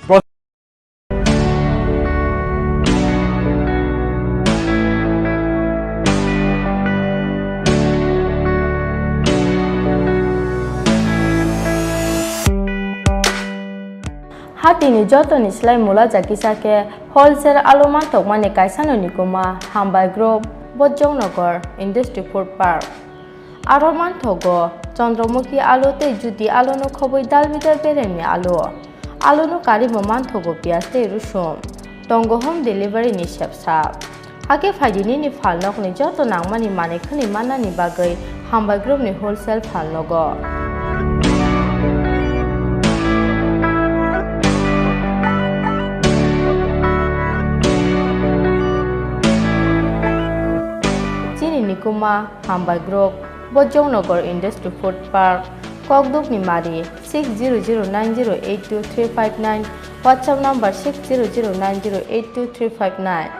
Hatini jotoni slai mula jakisa khe wholesale alu manthokmani kaisano nikuma Hambai Group, Bojongnagar Industry Food Park. Aro manthogo Chandramukhi alu tei Jyoti alu no khobwi dal bidal beremni alu. Alu no karwi bo manthogo piyaj tei rusum. Tongo home delivery ni sepsa. Hakhe phaidi nini phalnokni joto nangmani manwi khwnwi mannani bagwi Hambai Group ni wholesale phalnogo. Chini nikuma Hambai Group, Bojongnagar Industry Food Park, Kokdukni Mari, six zero zero nine zero eight two three five nine, WhatsApp number six zero zero nine zero eight two three five nine.